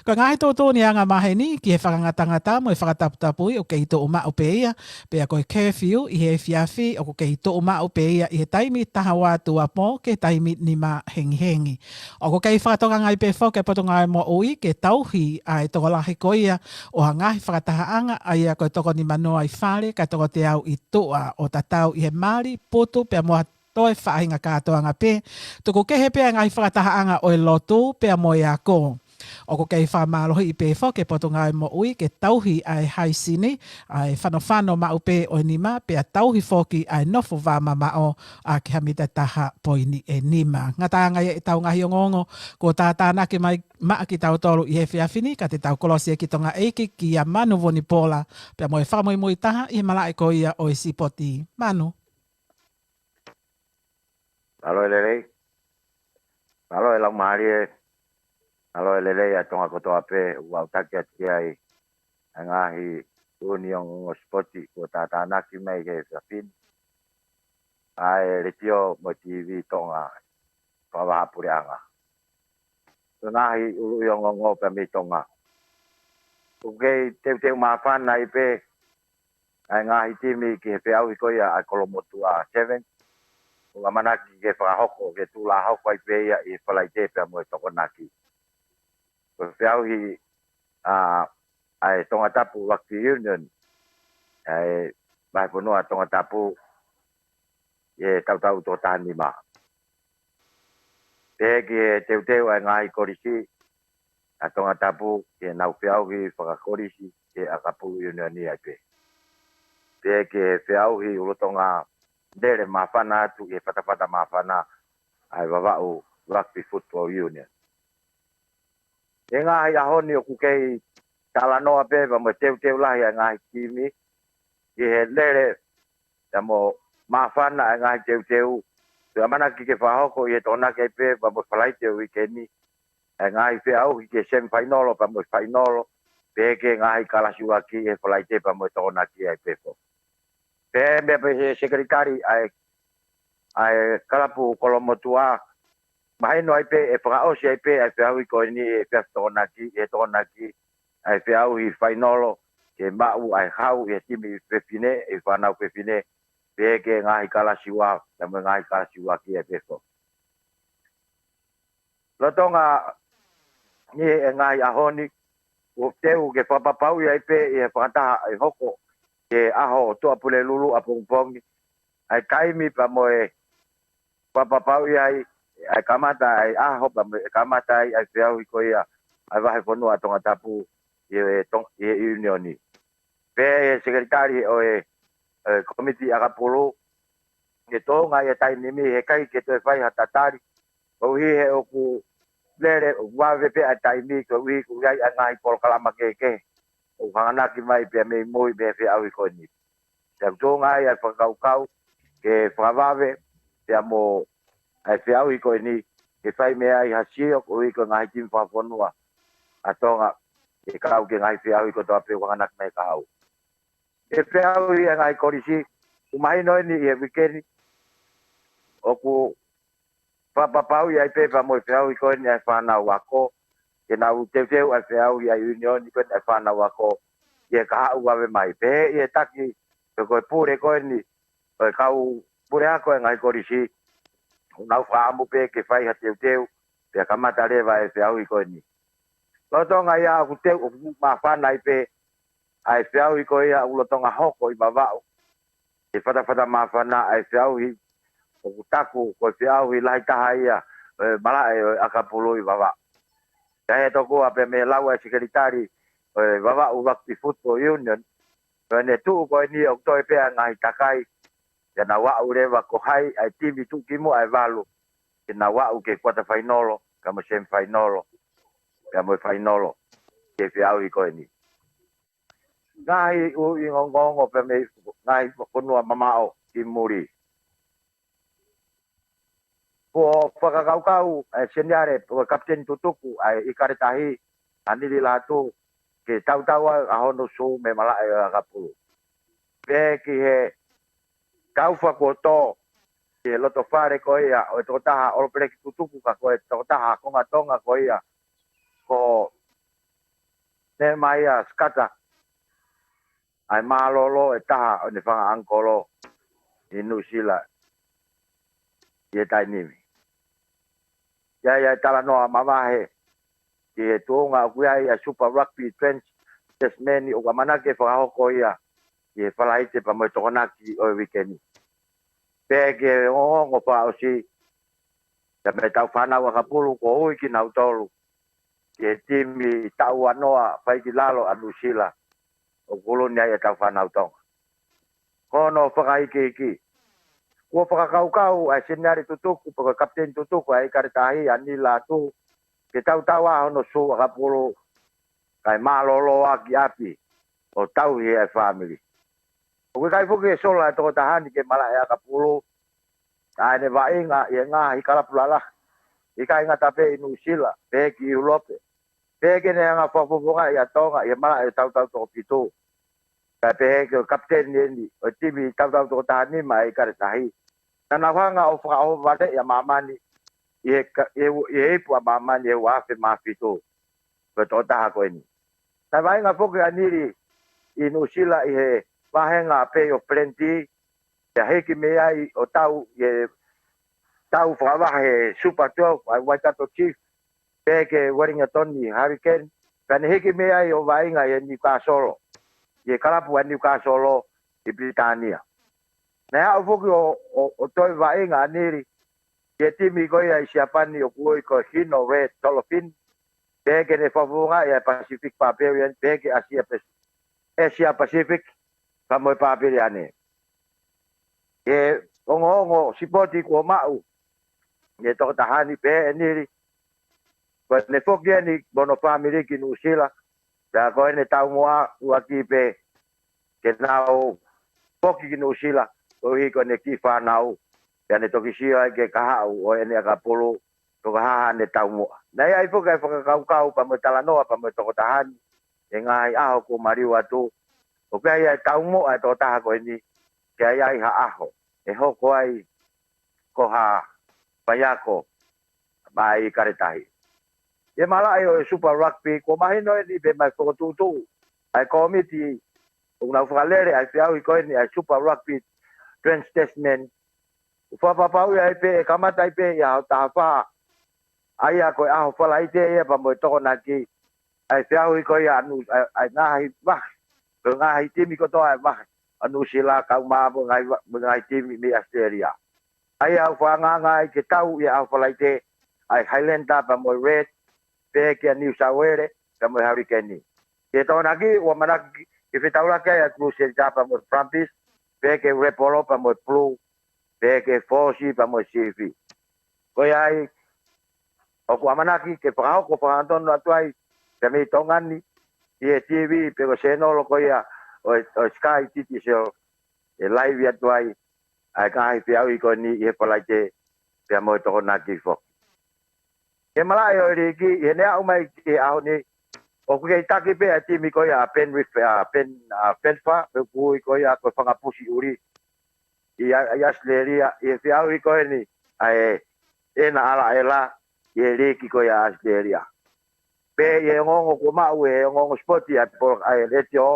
Ko e ngaahi tuʻutuʻuni angamaheni ki he fakangatangata mo e fakataputapui ʻoku kei tuʻu maʻu pē ia, pea ko e curfew ʻi he efiafi ʻoku kei tuʻu maʻu pē ia ʻi he taimi taha ua tuʻuapō ki he taimi nima hengihengi. ʻOku kei fakatokangaʻi pē foki ʻe he Potungāue Moʻui ke tauhi ʻa e tokolahi ko ia ʻo ha ngaahi fakatahaʻanga, ʻa ia ko e toko nima noa ʻi fale, kae toko teau ʻi tuʻa, ʻo tatau ʻi he mali, putu, pea mo ha toe faʻahinga kātoanga pē, tuku kehe pē ʻa e ngaahi fakatahaʻanga ʻo e lotu pea mo e ako. ʻOku kei fakamālohiʻi pē foki ʻe he Potungāue Moʻui ke tauhi ʻa e haisini, ʻa e fanofano maʻu pē ʻo e nima, pea tauhi foki ʻa e nofo vāmamaʻo ʻaki ha mita ʻe taha poini ʻe nima. Ngataʻanga ia ʻetau ngaahi ongoongo kuo tātānaki mai maʻa kitautolu ʻi he efiafi ni, ka te tau kolosi ē ki Tonga ʻEiki, kia Manu Vunipola, pea mo e fakamuimui taha ʻi he malaʻe ko ia ʻo e sipoti. Manu. Mālō e lelei. Mālō e laumālie. Mālō e lelei ʻa Tonga kotoa pē, ʻoku ou taki atu ki ai ʻa e ngaahi tuʻutuʻuni ongoongo sipoti kuo tātānaki mai he efiafi ni ʻa e Letiō mo e TV Tonga, fakavahaʻapuleʻanga. Ko e ngaahi ʻuluʻi ongoongo pē mei Tonga. ʻOku kei teuteu māfana ai pē ʻa e ngaahi timi ki he feʻauhi ko ia ʻa e Kolomotuʻa Sevens. ʻOku ʻamanaki ke fakahoko, ke tuʻu lā hoko ai pē ia ʻi he Falaite pea mo e Tokonaki. Ko e feʻauhi ʻa, ʻa e Tongatapu Rugby Union, ʻa e vahefonua Tongatapu, ʻi he taʻu toko taha nima. Pehē ki he teuteu ʻa e ngaahi kolisi ʻa Tongatapu ki heʻenau feʻauhi fakakolisi ki he ʻAkapu Iunioni ai pē. Pehē ki he feʻauhi ʻulutonga lele māfana atu ʻi he fatafata māfana ʻa e Vavaʻu Rugby Football Union. ʻI he ngaahi ʻaho ni ʻoku kei talanoa pē pea mo e teuteu lahi ʻa e ngaahi timi ki he lele pea mo māfana ʻa e ngaahi teuteu. Pea ʻamanaki ke fakahoko ʻi he Tokonaki ai pē pea mo e Falaite ʻo e uike ni ʻa e ngaahi feʻauhi ki he semifainolo pea mo e fainolo, pehē ki he ngaahi kalasi ʻuluaki ʻi he Falaite pea mo e Tokonaki ai pē foki. Pehē mai pē ʻe he sekelitali ʻa e, ʻa e kalapu Kolomotuʻa, mahino ai pē ʻe fakaʻosi ai pē ʻa e feʻauhi ko eni ʻi he efiafi Tokonaki, ʻi he Tokonaki, ʻa e feʻauhi fainolo, ke maʻu ʻa e hau ʻi he timi fefine, ʻi he fānau fefine, pehē ki he ngaahi kalasi ua, pea mo e ngaahi kalasi ʻuluaki ai pē foki. Lolotonga ni e ngaahi ʻaho ni, ʻoku teu ke fakapapauʻi ai pē ʻi he fakataha ʻe hoko ki he ʻaho Tuʻapulelulu ʻapongipongi, ʻa e taimi pea mo e fakapapauʻi ai ʻa e kamata ʻa e ʻaho pea mo e kamata ai ʻa e feʻauhi ko ia ʻa e vahefonua Tongatapu ʻi he Tong-, ʻi he Iunioni. Pehē ʻe he sekelitali ʻo e, e komiti ʻakapulu, ke tōnga ʻi he taimi ni he ʻikai ke toe fai ha tatali, koeʻuhi he ʻoku lele, ʻoku vave pē ʻa e taimi, koeʻuhi ʻoku ʻi ai ʻa e ngaahi polokalama kehekehe ʻoku hanganaki mai pea mei mui mei he feʻauhi ko eni. Pea ʻoku tōnga ai ʻa e fakakaukau ke fakavave pea mo ʻa e feʻauhi ko eni, ke fai mei ai ha sio koeʻuhi ko e ngaahi timi fakafonua ʻa Tonga, ke kau ki he ngaahi feʻauhi kotoa pē ʻoku hanganaki mai he kahaʻu. ʻI he feʻauhi ʻa e ngaahi kolisi, ʻoku mahino eni ʻi he uike ni, ʻoku fakapapauʻi ai pē pea mo e feʻauhi ko eni ʻa e fānau ako, ke nau teuteu ʻa e feʻauhi ʻa e Iunioni ko eni ʻa e fānau ako, ʻi he kahaʻu vave mai. Pehē ʻe he taki, pe ko e pule ko eni, ʻo e kau puleako ʻa e ngaahi kolisi, ʻoku nau fakaʻamu pē ke fai ha teuteu, pea kamata leva e feʻauhi ko eni. Lolotonga ia ʻoku teu, ʻoku māfana ai pē ʻa e feʻauhi ko ia ʻoku lolotonga hoko ʻi Vavaʻu. ʻE fatafata māfana ʻa e feʻauhi ʻoku taku ko e feʻauhi lahi taha ia ʻo e malaʻe ʻo e ʻakapulu ʻi Vavaʻu. Ka he tokua pē mei he lau ʻa e sekelitali ʻo e Vavaʻu Rugby Football Union, ko ʻene tuʻu ko eni ʻoku toe pē ʻa e ngaahi takai, ʻe nau aʻu leva ko hai ʻa e timi tuʻu ki muʻa ʻe valu, ke nau aʻu ki he kuata fainolo, pea mo e semi fainolo, pea mo e fainolo, ki he feʻauhi ko eni. Ngaahi ʻuhinga ongoongo pē mei he ngaahi fonua mamaʻo ki muli. Kuo fakakaukau ʻa e seniale, ko e kapiteni tutuku ʻa e ʻIkale Tahi, ʻa Nili Lātū, ke tautau ʻa hono sū mei he malaʻe ʻo e ʻakapulu. Pea ki he taufa kuo tō ki he loto fale ko ia ʻo e tokotaha ʻolopeleki tutuku ka ko e tokotaha konga Tonga ko ia, ko Nehemiah Skata, ʻa e mālōlō ʻe taha ʻo ʻene fanga ʻangikolo ʻi Nuʻusila ʻi he taimi ni. ʻI ai ʻa e talanoa mavahe ki he tuʻunga ʻoku ʻi ai ʻa e Super Rugby Trans-Tasman ʻoku ʻamanaki ke fakahoko ia ʻi he Falaite pea mo e Tokonaki ʻo e uike ni. Pea ki he ongoongo fakaʻosi, pea mei he tau fānau ʻakapulu kuo ui kinautolu ki he timi taʻu uanoa fai ki lalo ʻa Nuʻusila, ʻoku kulu ni ai e tau fānau Tonga. Ko hono fakaikiiki, kuo fakakaukau ʻa e seniale tutuku, pe ko e kapiteni tutuku ʻa e ʻIkale Tahi, ʻa Nili Lātū, ke tautau ʻa hono sū ʻakapulu, kae mālōlō ʻaki ʻapi ʻo tauhi ʻa e fāmili. ʻOku ʻikai foki ke sola e tokotaha ni ki he malaʻe ʻakapulu, ʻa ʻene vaʻinga ʻi he ngaahi kalapu lalahi, ʻikai ngata pē ʻi Nuʻusila, pehē ki ʻIulope, pehē ke ne hanga fakafofongaʻi ʻa Tonga ʻi he malaʻe ʻo e tautau toko fitu. Kae pehē ki he kapiteni eni ʻo e timi tautau toko taha nima ʻa e ʻIkale Tahi. Naʻa nau hanga ʻo fakaʻohovaleʻi ʻa māmani ʻi he ka-, ʻi he u-, ʻi he ipu ʻa māmani ʻi he ua afe mā fitu. Ko e tokotaha ko eni. Naʻe vaʻinga foki ʻa Nili ʻi Nuʻusila ʻi he vāhenga Bay of Plenty, pea hiki mei ai ʻo tau ʻi he tau fakavahe Super twelve ʻa e Waikato Chief, pehē ki he Wellington Hurricane, pea ne hiki mei ai ʻo vaʻinga ʻi he Newcastle, ʻi he kalapu ʻa e Newcastle ʻi Pilitānia. Naʻe aʻu foki ʻo, ʻo, ʻo toe vaʻinga ʻa Nili ki he timi ko ia ʻi Siapani ʻoku ui ko e Hino Red Dolphin, pehē ke ne fakafofongaʻi ʻa e Pacific Barbarian, pehē ki he Asia Pas-, Asia Pacific, pea mo e Papiliane. ʻI he ongoongo sipoti kuo maʻu ʻe he tokotaha ni, pehē ʻe Nili, ko ʻene foki eni mo hono fāmili ki Nuʻusila, pea ko ʻene taumuʻa ʻuluaki pē ke nau foki ki Nuʻusila, koeʻuhi ko ʻene kiʻi fānau, pea ne toki sio ai ki he kahaʻu ʻo ʻene ʻakapulu, ko e hā haʻane taumuʻa. Naʻe ʻi ai foki ʻa e fakakaukau pea mo e talanoa pea mo e tokotaha ni, ʻi he ngaahi ʻaho kuo maliu atu, ʻoku ʻi ai ʻa e taumuʻa ʻa e tokotaha ko eni, ke ʻi ai ha ʻaho ʻe hoko ai ko ha faiako maʻa e ʻIkale Tahi. ʻI he malaʻe ʻo e Super Rugby, kuo mahino eni pē mei he fokotuʻutuʻu ʻa e kōmiti ʻoku nau fakalele ʻa e feʻauhi ko eni ʻa e Super Rugby Trans-Tasman, ʻoku fakapapauʻi ai pē ʻe kamata ai pē ʻi he ʻaho taha fā, ʻa ia ko e ʻaho Falaite ia pea mo e Tokonaki, ʻa e feʻauhi ko ia ʻa Nu-, ʻa e, ʻa e ngaahi vahe, ko e ngaahi timi kotoa ʻa e vahe ʻa Nuʻusila, kau mai mo e ngaahi va-, mo e ngaahi timi mei ʻAositelēlia. ʻA ia ʻoku fakaangaanga ai ke tau ʻi he ʻaho Falaite ʻa e Highlander pea mo e Red, pehē kia New South Wales pea mo e Hurricane. Ki he Tokonaki, ʻoku ʻamanaki ke fetaulaki ai ʻa e Crusader pea mo e Brumbies, pehē ki he Rebel pea mo e Blue, pehē ki he Force pea mo e Chiefs. Ko ia ai, ʻoku ʻamanaki ke fakahoko fakahangatonu atu ai pē mei Tonga ni, ʻi he T V pe ko e sēnolo ko ia ʻo e, ʻo e Sky Digital, ʻe laivi atu ai ʻa e ngaahi feʻauhi ko eni ʻi he Falaite pea mo e Tokonaki foki. Ki he malaʻe ʻo e liiki, ʻi heʻene aʻu mai ki he ʻaho ni, ʻoku kei taki pē ʻa e timi ko ia ʻa Penrith, ʻa Pen-, ʻa Penfa, pe ʻoku ui ko ia ko e Fanga Pusi ʻUli ʻi ʻA-, ʻi ʻAositelēlia, ʻi he feʻauhi ko eni ʻa e Ena ʻAlaʻela ʻi he liiki ko ia ʻa ʻAositelēlia. Pea ʻi he ongoongo kuo maʻu ʻe he ongoongo sipoti ʻa e polo-, ʻa e letiō,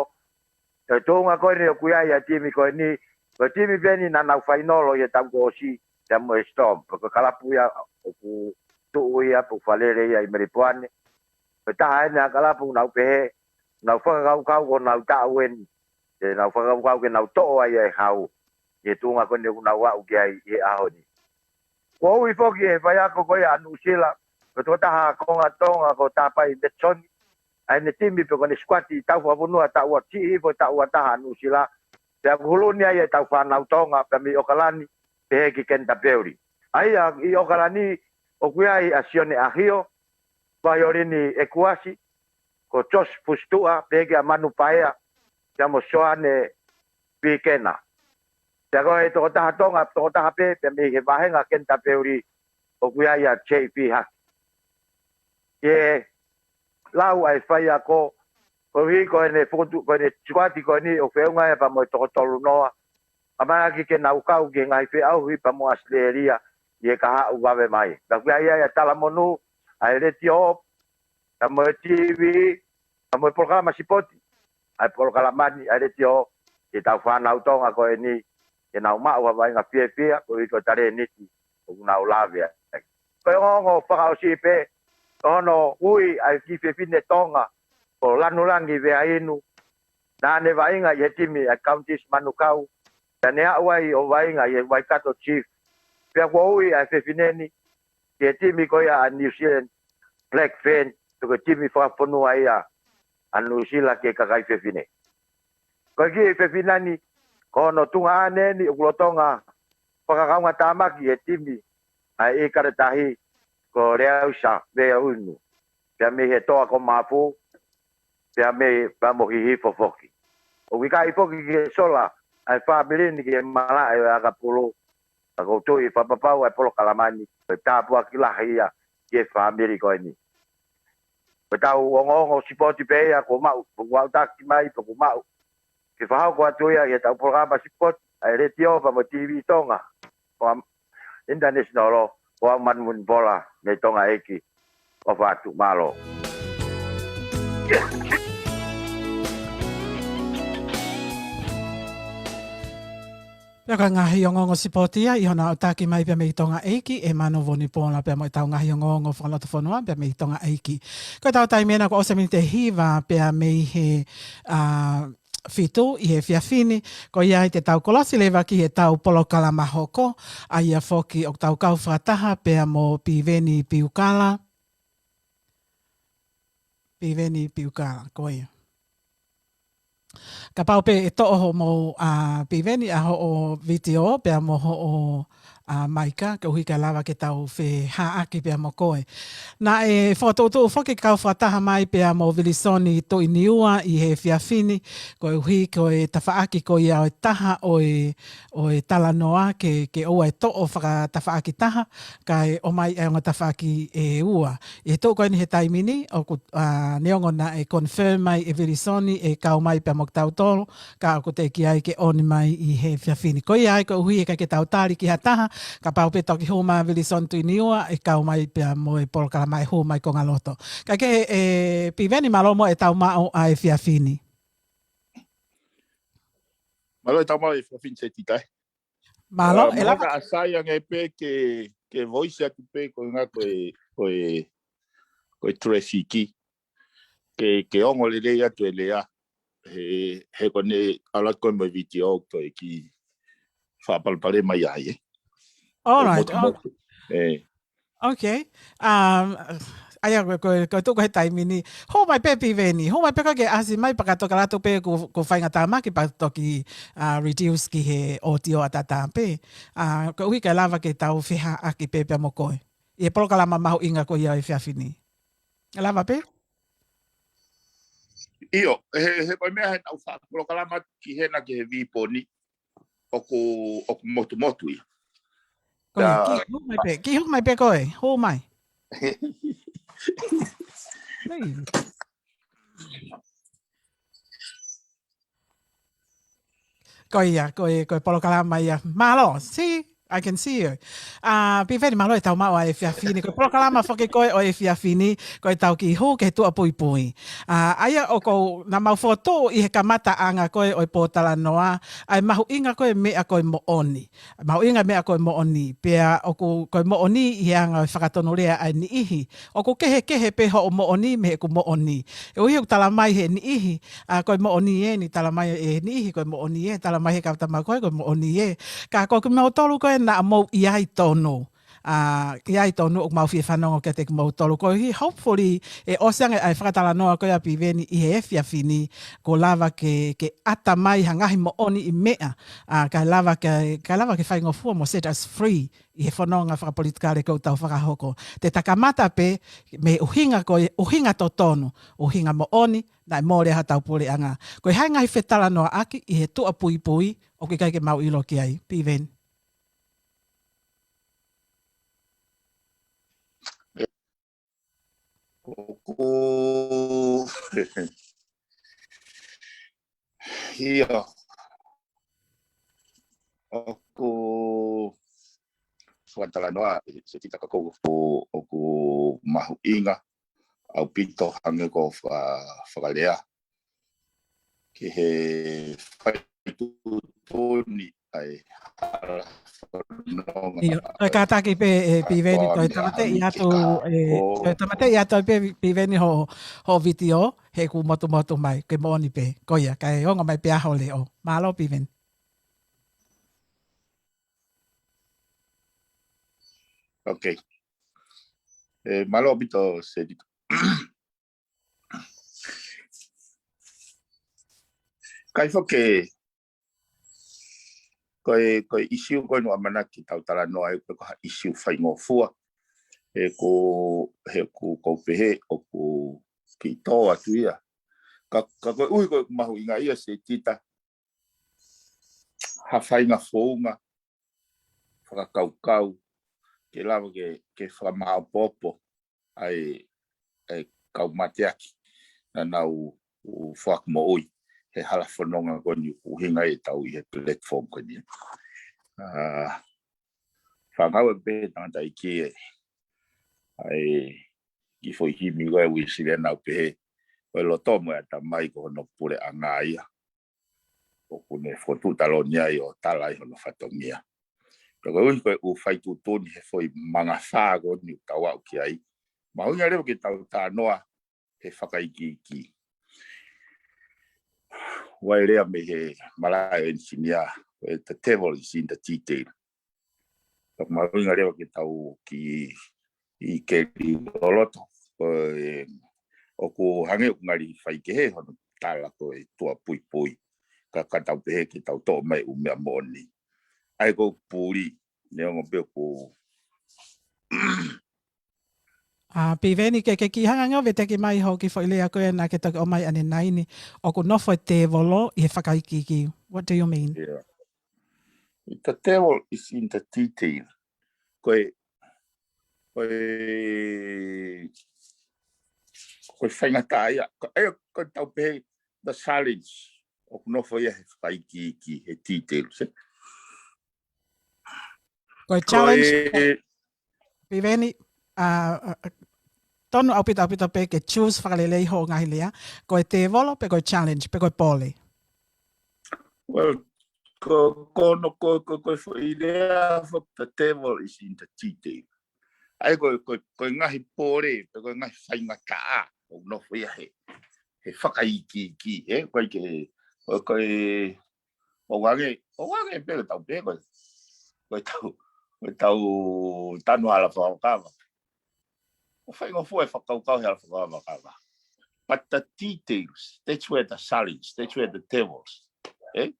ʻi he tuʻunga ko eni ʻoku ʻi ai ʻa e timi ko eni, ko e timi pē eni naʻa nau fainolo ʻi he taʻu kuo ʻosi, pea mo e Storm. Pea ko e kalapu ia ʻoku tuʻu ia, ʻoku falele ia ʻi Melipoane. Ko e taha eni ʻa e kalapu ʻoku nau pehē, nau fakakaukau ko honau taʻu eni, te nau fakakaukau ke nau toʻo ai e hau, ʻi he tuʻunga ko eni ʻoku nau aʻu ki ai ʻi he ʻaho ni. Kuo ui foki ʻe he faiako ko ia ʻa Nuʻusila, ko e tokotaha konga Tonga ko Tāpai Metson, ʻa ʻene timi pe ko ʻene sikuati tau fakafonua taʻu ua, siʻi hifo taʻu ua taha ʻa Nuʻusila, pea ʻoku hulu ni ai e tau fānau Tonga, pea mei ʻOkalani, pehē ki Kenitabeli. ʻA ia ʻi ʻOkalani, ʻoku ʻi ai ʻa Sione ʻAhio, Vaiolini ʻEkuasi, ko Josh Fusituʻa, pehē kia Manu Paea, pea mo Soane Pikena. Pea ko e tokotaha Tonga, tokotaha pē, pea mei he vāhenga Kenitabeli, ʻoku ʻi ai ʻa J P Haki. Ke lau ʻa e faiako, koeʻuhi ko ʻene fokotuʻu, ko ʻene sikuati ko eni ʻoku feʻunga ia pea mo e toko tolu noa. ʻAmanaki ke nau kau ki he ngaahi feʻauhi pea mo ʻAositelēlia ʻi he kahaʻu vave mai. Pea ʻoku ʻi ai ʻa e talamonū, ʻa e letiō, pea mo e T V, pea mo e polokalama sipoti. ʻA e polokalama ni, ʻa e letiō, ke tau fānau Tonga ko eni, ke nau maʻu ha vaʻinga fiefia, koeʻuhi ko e talēniti ʻoku nau lave ai. Ko e ongoongo fakaʻosi pē, ko hono ui ʻa e kiʻi fefine Tonga, ko Lanulangi Veainu, naʻa ne vaʻinga ʻi he timi ʻa e Counties Manukau, pea ne aʻu ai ʻo vaʻinga ʻi he Waikato Chief. Pea kuo ui ʻa e fefine ni, ki he timi ko ia ʻa New Zealand Black Ferns, ko e timi fakafonua ia ʻa Nuʻusila ki he kakai fefine. Ko e kiʻi fefine ni, ko hono tuongaʻane eni ʻoku lolotonga fakakaungatāmaki he timi ʻa e ʻIkale Tahi ko Leausa Veainu. Pea mei he toa ko Mafu, pea mei, pea mo Hihifo foki. ʻOku ʻikai foki ke sola ʻa e fāmili ni ki he malaʻe ʻo e ʻakapulu, ka ʻoku ou tui fakapapau ʻa e polokalama ni, ko e tāpuaki lahi ia ki he fāmili ko eni. Ko e tau ongoongo sipoti pē ia kuo maʻu, kuo aʻutaki mai, pea kuo maʻu ke fakahoko atu ia ʻi he tau polokalama sipoti, ʻa e letiō pea mo e T V Tonga, ko e International, ko au Manu Vunipola mei Tonga ʻEiki, ʻofa atu, mālō. Pea ko e ngaahi ongoongo sipoti ia, ʻi hono aʻutaki mai pea mei Tonga ʻEiki, ʻe Manu Vunipola pea mo e tau ngaahi ongoongo fakalotofonua pea mei Tonga ʻEiki. Ko e tau taimi ena kuo ʻosi e miniti ʻe hiva pea mei he, ʻa, fitu ʻi he efiafi ni, ko ia ai te tau kolosi leva ki he tau polokalama hoko, ʻa ia foki ʻoku tau kau fakataha pea mo Piveni Piukala. Piveni Piukala, ko ia. Kapau pē ʻe toʻo hoʻomou, ʻa, Piveni ʻa hoʻo vitiō, pea mo hoʻo, ʻa, maika, koeʻuhi kae lava ke tau fehaʻaki pea mo koe. Naʻe fokotuʻutuʻu foki ke kau fakataha mai pea mo Vilisoni Tuʻiniua ʻi he efiafi ni, koeʻuhi ko e tafaʻaki ko ia ʻo e taha ʻo e, ʻo e talanoa ke, ke ʻoua ʻe toʻo fakatafaʻaki taha, kae ʻomai ʻa e ongo tafaʻaki ʻe ua. ʻI he tuʻu ko eni he taimi ni, ʻoku, ʻa, neongo naʻe confirm mai ʻe Vilisoni ʻe kau mai pea mo kitautolu, ka ʻoku teʻeki ai ke ʻoni mai ʻi he efiafi ni. Ko ia ai koeʻuhi ʻe ʻikai ke tau tali ki ha taha, kapau pē toki hū mai ʻa Vilisoni Tuʻiniua ʻe kau mai pea mo e polokalama ʻe hū mai Kongaloto. Kae kehe, ʻe Piveni, mālō mo e tau maʻu ʻa e efiafi ni. Mālō e tau maʻu e efiafi ni, Seti, kae. Mālō, ʻa, ʻe lava. Maka asai ange pē ke, ke voice atu pē ko e ngā ko e, ko e, ko e traffic. Ke, ke ongo lelei atu e lea. He, he ko ʻene ala ko e mo e vitiō ko e kiʻi fakapalopalema ai, ē. All right, motu, oh. Motu. Ē. Okay. Um, ʻa ia, ko, ko, ko e tuʻu ko ē he taimi ni. Hū mai pē Piveni. Hū mai pē koe ke ʻasi mai pea ka toki ʻalu atu pē ʻoku, ʻoku faingatāmaki pea toki, ʻa, reduce ki he ʻōtiō ʻataʻatā pē. ʻA, koeʻuhi kae lava ke tau fehaʻaki pē pea mo koe. ʻI he polokalama mahuʻinga ko ia ʻo e efiafi ni. ʻE lava pē? ʻIo, he, he ko e meʻa he naʻu fakapolokalama ki hena ki he viponi, ʻoku, ʻoku motumotu ia. Ko ia, kiʻi hū mai pē, kiʻi hū mai pē koe, hū mai. Hei. Ko ia, ko e, ko e polokalama ia. Mālō, si, I can see you. ʻA, Piveni, mālō e tau maʻu ʻa e efiafi ni. Ko e polokalama foki ko ē ʻo e efiafi ni, ko e tau kiʻi hū ki he tuʻa puipui. ʻA, ʻa ia ʻoku ou, naʻa mau fokotuʻu ʻi he kamataʻanga ko ē ʻo e pōtalanoa, ʻa e mahuʻinga ko ē meʻa ko e moʻoni. Mahuʻinga meʻa ko e moʻoni. Pea ʻoku, ko e moʻoni ʻi he anga ʻo e fakatonulea ʻa e niʻihi. ʻOku kehekehe pē hoʻo moʻoni mei heʻeku moʻoni. ʻUhi ʻoku tala mai he niʻihi, ʻa, ko e moʻoni ē, ni tala mai he niʻihi, ko e moʻoni ē, tala mai he kau tama ko ē, ko e moʻoni ē. Ka ko kimoutolu ko ē naʻa mou ʻi ai tonu. ʻA, ʻi ai tonu ʻoku mau fie fanongo kiate kimoutolu. Koeʻuhi, hopefully, ʻe ʻosi ange ʻa e fakatalanoa ko ē ʻa Piveni ʻi he efiafi ni, kuo lava ke, ke ʻata mai ha ngaahi moʻoni ʻi meʻa. ʻA, kae lava ke, kae lava ke faingofua mo set us free ʻi he fononga fakapolitikale ʻoku tau fakahoko. Te ta kamata pē mei he ʻuhinga ko ē, ʻuhinga totonu, ʻuhinga moʻoni, naʻe mole ai hotau puleʻanga. Ko e hā e ngaahi fetalanoaʻaki ʻi he tuʻa puipui, ʻoku ʻikai ke mau ʻilo ki ai, Piveni. ʻOku, ʻio, ʻoku fakatalanoa, Setita, ka ko ʻoku, ʻoku mahuʻinga ʻaupito hangē ko e fa-, fakalea. Ki he faitotonu ʻa e hala fononga. ʻIo, toe kātaki pē, ʻe Piveni, toe tāmateʻi atu, ʻe, toe tāmateʻi atu pē Piveni hoʻo, hoʻo vitiō, he kuo motumotu mai, ke moʻoni pē. Ko ia, kae ongo mai pē ʻa hoʻo leʻo. Mālō, Piveni. Ok. ʻE, mālō ʻaupito, Setita. Kai foke, ko e, ko e ʻīsiu ko ē naʻa mau ʻamanaki ke tau talanoa ai, ko e ko ha ʻīsiu faingofua. He ko, he ko, ko pehē, ʻoku kiʻi tō atu ia. Ka, ka koeʻuhi ko e mahuʻinga ia, Setita, ha faʻahinga founga fakakaukau, ke lava ke, ke fakamāopoopo ʻa e, ʻa e kau mateaki naʻa nau foaki moʻui he hala fononga ko eni, ʻuhinga ʻetau ʻi he platform ko eni. ʻA, fakaʻau pē tangataʻeiki ē, ʻa e kiʻi foʻi himi ko ē ʻa Uēsiliana ʻoku pehē, ko e loto mo e ʻatamai ko hono puleʻanga ia. ʻOku ne fokotuʻu taloni ai ʻo tala ai hono fatongia. Pea koeʻuhi ko e ʻū faitotonu he foʻi mangafā ko eni ʻoku tau aʻu ki ai, mahuʻinga leva ke tau talanoa he fakaikiiki. ʻOku ʻi ai e lea mei he malaʻe ʻenisinia, ko e the devil is in the detail. Ka ʻoku mahuʻinga leva ke tau kiʻi keli loloto. Ko e, ʻoku hangē ʻoku ngali faikehe hono tala ko e tuʻa puipui. Ka, ka tau pehē ke tau toʻo mai ʻū meʻa moʻoni. ʻA ia ko e puli, neongo pē ʻoku ʻA, Piveni, ke, ke kiʻi hanga ange ʻo veteki mai hoʻo kiʻi foʻi lea ko ē naʻa ke toki ʻomai ʻanenai ni, ʻoku nofo e tēvolo ʻi he fakaikiiki. What do you mean? Yeah. The devil is in the detail. Ko e, ko e, ko e faingataʻa ia. Ko e, ko e tau pehē the challenge. ʻOku nofo ia he fakaikiiki, he details, ē? Ko e challenge, Piveni, ʻa, ʻa, tonu ʻaupito, ʻaupito pē ke choose fakalelei hoʻo ngaahi lea. Ko e tēvolo, pe ko e challenge, pe ko e pole? Well, ko, ko hono, ko, ko, ko e foʻi lea, the devil is in the detail. ʻA ia ko, ko, ko e ngaahi pole, pe ko e ngaahi faingataʻa, ʻoku nofo ia he, he fakaikiiki, ē? Ko e ke, ko, ko e, ʻoku hangē, ʻoku hangē pē ko e tau pē ko e, ko e tau, ko e tau tanu hala fakavakavaka. ʻOku faingofua e fakakaukau he hala fakavakavaka. But the details, that's where the challenge, that's where the devils, ē?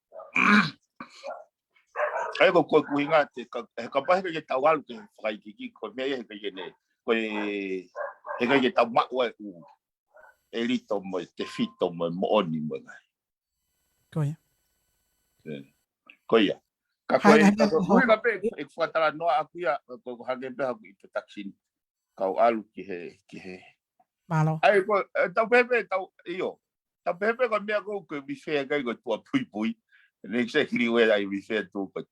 ʻA ia ko, ko e ʻuhinga te ka, he kapau heʻikai ke tau ʻalu ki he fakaikiiki, ko e meʻa ia heʻikai ke ne, ko e, heʻikai ke tau maʻu ai ʻū ʻelito mo e tefito mo e moʻoni mo e ngaahi. Ko ia. ʻE, ko ia. Ka ko e, ka ko e ʻuhinga pē ʻeku fakatalanoa ʻaku ia, ko, ko hangē pē haʻaku introduction, kau ʻalu ki he, ki he. Mālō. ʻA ia ko, ʻe, tau pehē pē, tau, ʻio. Tau pehē pē ko e meʻa ko ē ʻoku ke refer ki ai ko e tuʻa puipui. And exactly where I refer to, but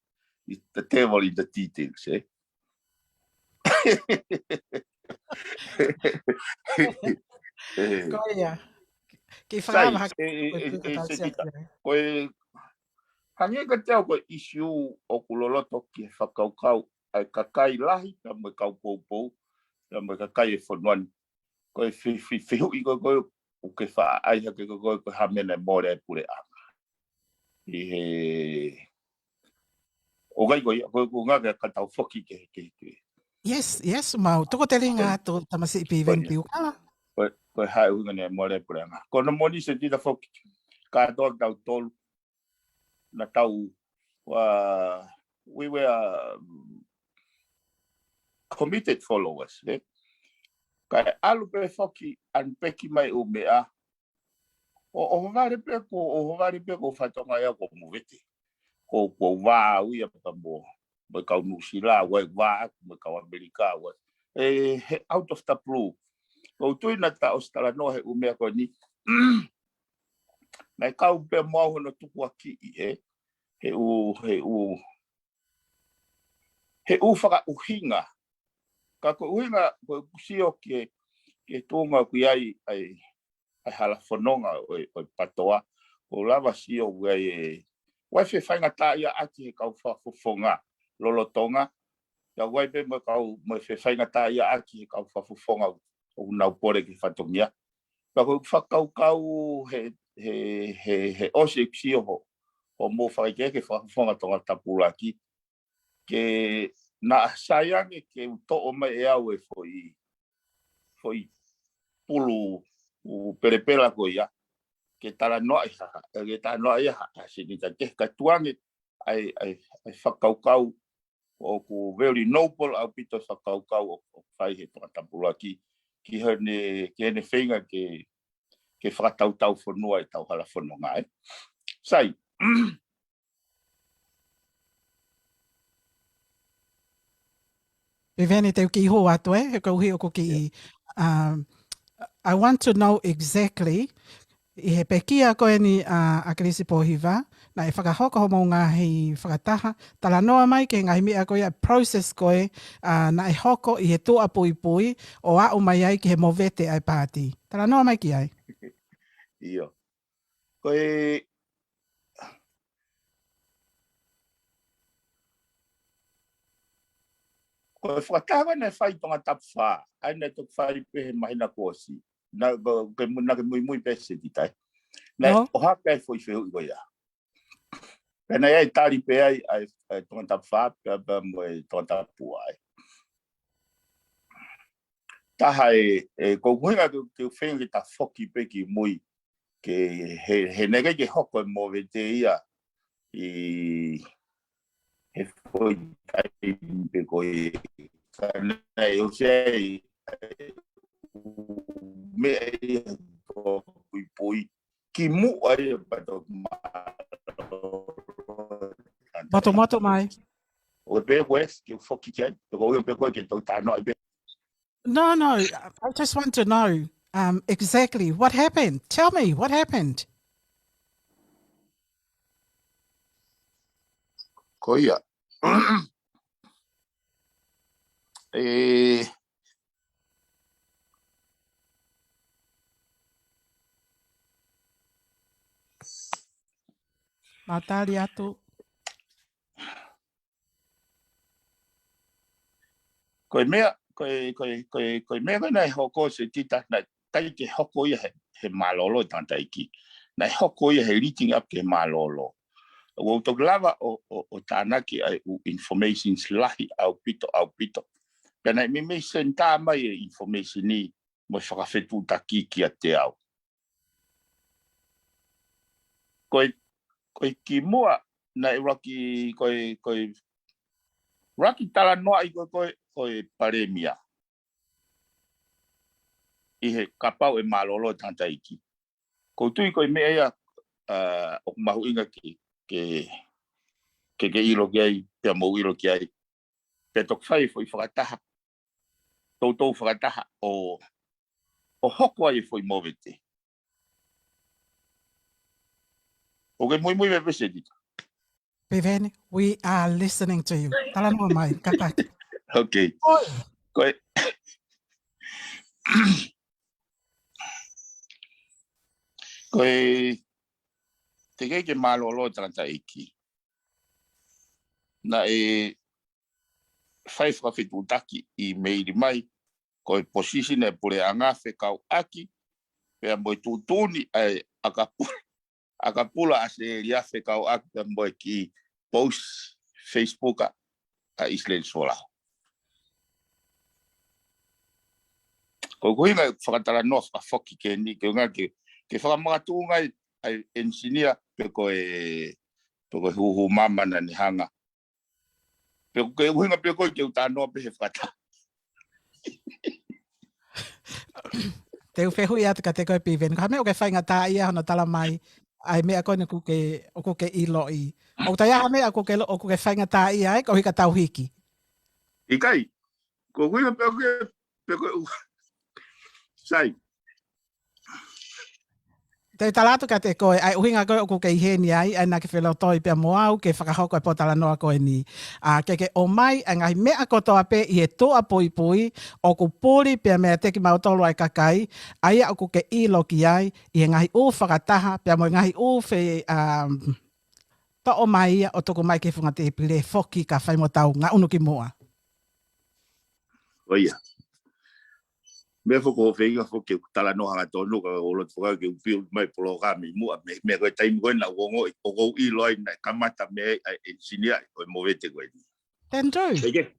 It's the devil in the details, eh? Eh, Ko ia. Ke sai, fakahā e, e, ko e e, tuka e, tau Setita. siaki. Ko e, hangē kiate au ko e issue ʻoku loloto ki he fakakaukau ʻa e kakai lahi, pea mo e kau poupou, pea mo e kakai e fonua ni. Ko e fe-, fe-, fehuʻi ko ē ko ē ʻoku ke faʻa ʻai hake ko ē ko ē ko e hā e meʻa naʻe mole ai e puleʻanga. ʻI he, ʻoku ʻikai ko ia, ko e, ko e ngaahi ka tau foki ke, ke, ke. Yes, yes, mau. Toko telinga Ko e, atu tamasiʻi ko Piveni ia. Piukala. Ko e, ko e hā e ʻuhinga naʻe mole ai e puleʻanga. Ko hono moʻoni Setita foki. Kātoa kitautolu. Naʻa tau, uh, we were, um, committed followers, eh? Kae ʻalu pē foki, unpack mai ʻū meʻa. ʻO, ʻohovale pē ko, ʻohovale pē ko e fatongia ia ko e movete. Ko, ko e vā au ia pea mo, mo e kau Nuʻusila, ʻoku ʻi ai e vā, mo e kau ʻAmelika, ʻoku ʻi ai. E, he out of the blue. ʻOku ou tui naʻa ta ʻosi talanoa he ʻū meʻa ko eni. Naʻe kau pē mo au hono tukuakiʻi, he, he ʻū, he ʻū, he ʻū fakaʻuhinga. Ka ko e ʻuhinga, ko e sio ki he, ki he tuʻunga ʻoku ʻi ai, ʻa e, ʻa e hala fononga ʻo e, ʻo e PTOA, ʻoku lava sio ʻoku ʻi ai e, ʻoku ʻi ai e fefaingataʻaʻiaʻaki he kau fakafofonga lolotonga, pea ʻoku ʻi ai pē mo e kau, mo e fefaingataʻaʻiaʻaki he kau fakafofonga ʻoku nau pole ki he fatongia. Pea ko e fakakaukau he, he, he, he ʻosi e sio ho, hoʻomou fakaʻekeʻeke fakafofonga Tongatapu ʻuluaki, ke naʻa sai ange ke u toʻo mai ʻe au e foʻi, foʻi pulu ʻū pelepela ko ia, ke talanoaʻi ha, ke talanoaʻi ha, ha Senita, ke ka tuange ʻa e, ʻa e, ʻa e fakakaukau ʻoku very noble ʻaupito e fakakaukau ʻoku, ʻoku fai he Tongatapu ʻuluaki, ki heʻene, ki heʻene feinga ke, ke fakatautau fonua ʻetau hala fononga, eh. Sai, Piveni, te u kiʻi hū atu, eh, he koeʻuhi ʻoku kiʻi, yeah. Um, I want to know exactly, ʻi he pekia ko eni ʻa, ʻa ʻAkilisi Pōhiva, naʻe fakahoko hoʻomou ngaahi fakataha, talanoa mai ki he ngaahi meʻa ko ia, process ko ē, ʻa, naʻe hoko ʻi he tuʻa puipui, ʻo aʻu mai ai ki he movete ʻa e paati. Talanoa mai ki ai. ʻIo. Ko e, ko e fakataha ko ē naʻe fai Tongatapu fā, ʻa ia naʻe toki fai pē he māhina kuo ʻosi. Naʻa, ke mu-, naʻa ke muimui pē Setita, eh. Naʻe ʻohake ai e foʻi fehuʻi ko ia. Pea naʻe ʻi ai e tali pē ai, ʻa e, ʻa e Tongatapu fā, pea, pea mo e Tongatapu ua, eh. Taha e, e, ko e ʻuhinga ke, ke u feinga ke ta foki pē ki mui, ke he, he naʻe ʻikai ke hoko e movete ia ʻi he foʻi taimi pē ko ē. Ka naʻe ʻosi ʻi ai e meʻa ia ko e puipui. Ki muʻa ia pato ma-, Motomoto mai. ʻO pē ko e, ke u foki ki ai, pe ko e pē ko e ke tau talanoa pē. No, no, I just want to know, um, exactly what happened. Tell me what happened. Ko ia. E, Mau tali atu. Ko e meʻa, ko e, ko e, ko e, ko e meʻa ko ē naʻe hoko Setita, naʻe ʻikai ke hoko ia he, he mālōlō ʻa e tangataʻeiki. Naʻe hoko ia he leading up ki he mālōlō. ʻOku ou toki lava ʻo, ʻo, ʻo tānaki ʻa e ʻū informations lahi ʻaupito, ʻaupito. Pea naʻe meimei send mai e information ni mo e fakafetuʻutaki kiate au. Ko e, ko e kimuʻa naʻe ʻuluaki, ko e, ko e ʻuluaki talanoaʻi ko e, ko e, ko e palēmia ʻi he kapau ʻe mālōlō e tangataʻeiki. ʻOku ou tui ko e meʻa ia, ʻa, ʻoku mahuʻinga ke, ke, ke, ke ʻilo ki ai, pea mou ʻilo ki ai. Pea toki fai e foʻi fakataha, toutou fakataha ʻo, ʻo hoko ai e foʻi movete. ʻOku ke muimui mai pē Setita? Piveni, we are listening to you. Talanoa mai, kātaki. Okay. ʻOi, Ko e, ko e, teʻeki ke mālōlō tangataʻeiki. Naʻe fai fakafetuʻutaki ʻi meili mai, ko e position ʻa e puleʻanga fekauʻaki pea mo e tuʻutuʻuni ʻa e ʻakapula, ʻakapula ʻAositelēlia fekauʻaki pea mo e kiʻi post Facebook ʻa, ʻa ʻIsileli Folau. Ko e ʻuhinga e fakatalanoa fakafoki ko eni, ko e ʻuhinga ke, ke fakamakatuʻunga ai ʻa e engineer pe ko e, pe ko e huhu mama naʻa ne hanga. Pe ko e ʻuhinga pe ko e ke u talanoa pē he fakata. Te u fehuʻi atu kiate koe Piveni. Ko e hā e meʻa ʻoku ke faingataʻaʻia hono tala mai, ʻa e meʻa ko eni ʻoku ke, ʻoku ke ʻiloʻi. ʻOku toe ʻi ai ha meʻa ʻoku ke lo-, ʻoku ke faingataʻaʻia ai, koeʻuhi ka tau hiki. ʻIkai, ko e ʻuhinga pe ko e, pe ko e ʻu-, sai. Te u tala atu kiate koe, ʻa e ʻuhinga ko ē ʻoku ke ʻi heni ai, ʻa ia naʻa ke felotoi pea mo au ke fakahoko e pōtalanoa ko eni. ʻA, ke ke ʻomai ʻa e ngaahi meʻa kotoa pē ʻi he tuʻa puipui, ʻoku puli pea meiate kimautolu ʻa e kakai, ʻa ia ʻoku ke ʻilo ki ai, ʻi he ngaahi ʻū fakataha, pea mo e ngaahi ʻū fe-, ʻa, toʻo mai ia ʻo tuku mai ki he funga tēpile foki ka fai mo tau ngaʻunu ki muʻa. ʻO ia. Meʻa foki ʻoku ou feinga foki ke talanoa hangatonu ka ʻoku ou loto fakau ke u build mai polokalama ʻi muʻa mei, meʻa ko e taimi ko ē naʻa ku ongoʻi, ʻoku ou ʻilo ai naʻe kamata mei ai ʻa e engineer ʻo e movete ko eni. Then do. Kae kehe,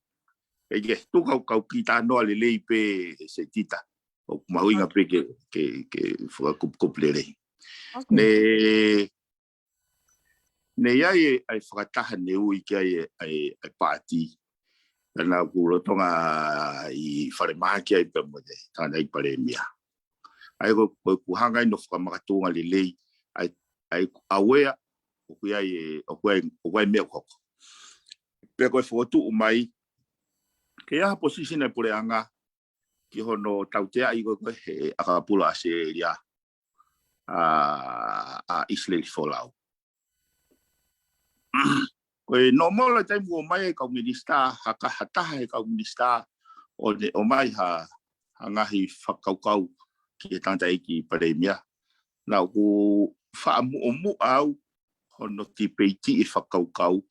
kae kehe, tuku kau, kau kiʻi talanoa lelei pē Setita. ʻOku mahuʻinga pē ke, ke, ke fakakupukupu lelei. Okay. Ne, ne ʻi ai e, ʻa e fakataha ne ui ki ai e, ʻa e, ʻa e paati. Naʻa ku lolotonga ʻi falemahaki ai pea mo e tangataʻeiki palēmia. ʻA ia ko, ko ʻeku hanga ʻo fakamakatuʻunga lelei, ʻa e, ʻa e ʻauea, ʻoku ʻi ai e, ʻoku ʻi ai, ʻoku ʻi ai e meʻa ʻoku hoko. Pea ko e fokotuʻu mai, ke ʻi ai ha position ʻa e puleʻanga, ki hono tauteaʻi ko ē ko e he ʻakapula ʻAositelēlia, ʻa, ʻa ʻIsileli Folau. Ko e normal e taimi ʻoku ʻomai e kau minisitā, ha ka-, ha taha he kau minisitā, ʻo ne ʻomai ha, ha ngaahi fakakaukau ki he tangataʻeiki palēmia. Naʻa ku faʻa muʻomuʻa au hono tipeitiʻi e fakakaukau,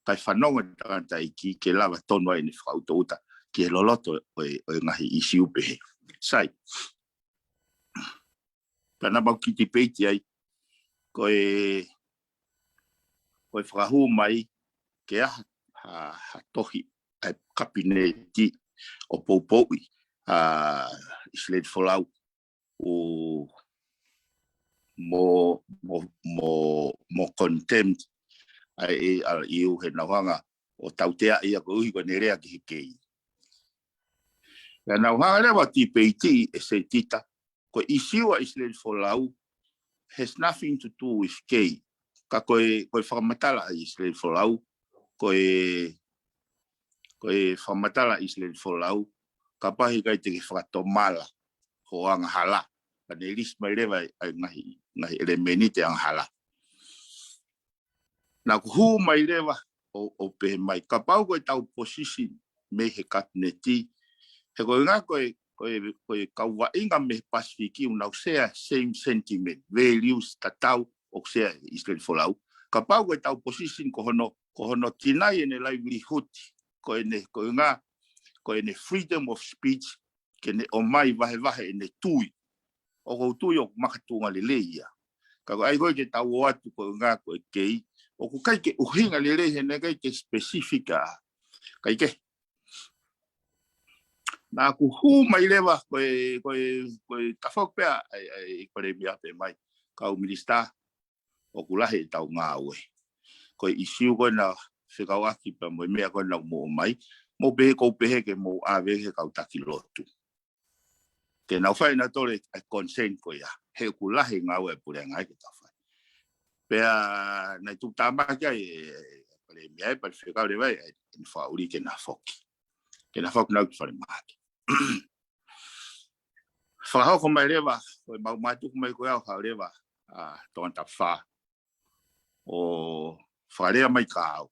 kae fanongo e tangataʻeiki ke lava tonu ai ʻene fakaʻutaʻuta ki he loloto ʻo e, ʻo e ngaahi ʻīsiu pehē. Sai. Pea naʻa mau kiʻi tipeiti ai, ko e, ko e fakahū mai, ke ʻi ai ha, ha, ha tohi ʻa e kapineti ʻo poupouʻi ʻa ʻIsileli Folau ʻo mo, mo, mo, mo contempt ʻa e A R U he naʻa nau hanga ʻo tauteaʻi ia koeʻuhi ko ʻene lea ki he kei. Pea naʻa nau hanga leva ʻo tipeitiʻi e Setita, ko e ʻīsiu ʻa ʻIsileli Folau has nothing to do with kei. Ka ko e, ko e fakamatala ʻa ʻIsileli Folau, ko e, ko e fakamatala ʻa ʻIsileli Folau, kapau he ʻikai te ke fakatomala hoʻo angahala. Pea ne list mai leva ʻa e ngaahi, ngaahi ʻelemēniti ʻo e angahala. Naʻa ku hū mai leva ʻo, ʻo pehē mai, kapau ko e tau position mei he kapineti, he ko e ʻuhinga ko e, ko e, ko e kau vaʻinga mei he Pasifiki ʻoku nau share same sentiment, values tatau ʻoku share ʻe ʻIsileli Folau. Kapau ko e tau position ko hono, ko hono tinai ʻene livelihood, ko ʻene, ko e ʻuhinga, ko ʻene freedom of speech, ke ne ʻomai vahevahe ʻene tui. ʻOku ou tui ʻoku makatuʻunga lelei ia. Ka ko e ʻai ko ē ke tau ō atu ko e ʻuhinga ko e kei, ʻoku ʻikai ke ʻuhinga lelei he naʻe ʻikai ke specific ʻa. Kae kehe. Naʻa ku hū mai leva ko e, ko e, ko e tafoki pē ʻa e, ʻa e, ʻa e palēmia pē mai. Kau minisitā, ʻoku lahi e tau ngāue. Ko e ʻīsiu ko ē naʻe fekauʻaki pea mo e meʻa ko ē naʻa mou ʻomai, mou pehē kou pehē ke mou ʻave he kau taki lotu. Ke nau fai nautolu e consent ko ia, he ʻoku lahi e ngāue ʻa e puleʻanga ke tau fai. Pea naʻe tuʻutāmaki ai e, e, e palēmia, e palēmia fekau leva ai, e, e faʻuli ke na foki. Ke na foki nau ki falemahaki. Fakahoko mai leva, ko e mau mātuku mai ko e au hau leva, ʻa, Tongatapu fā. ʻO fakalea mai kia au.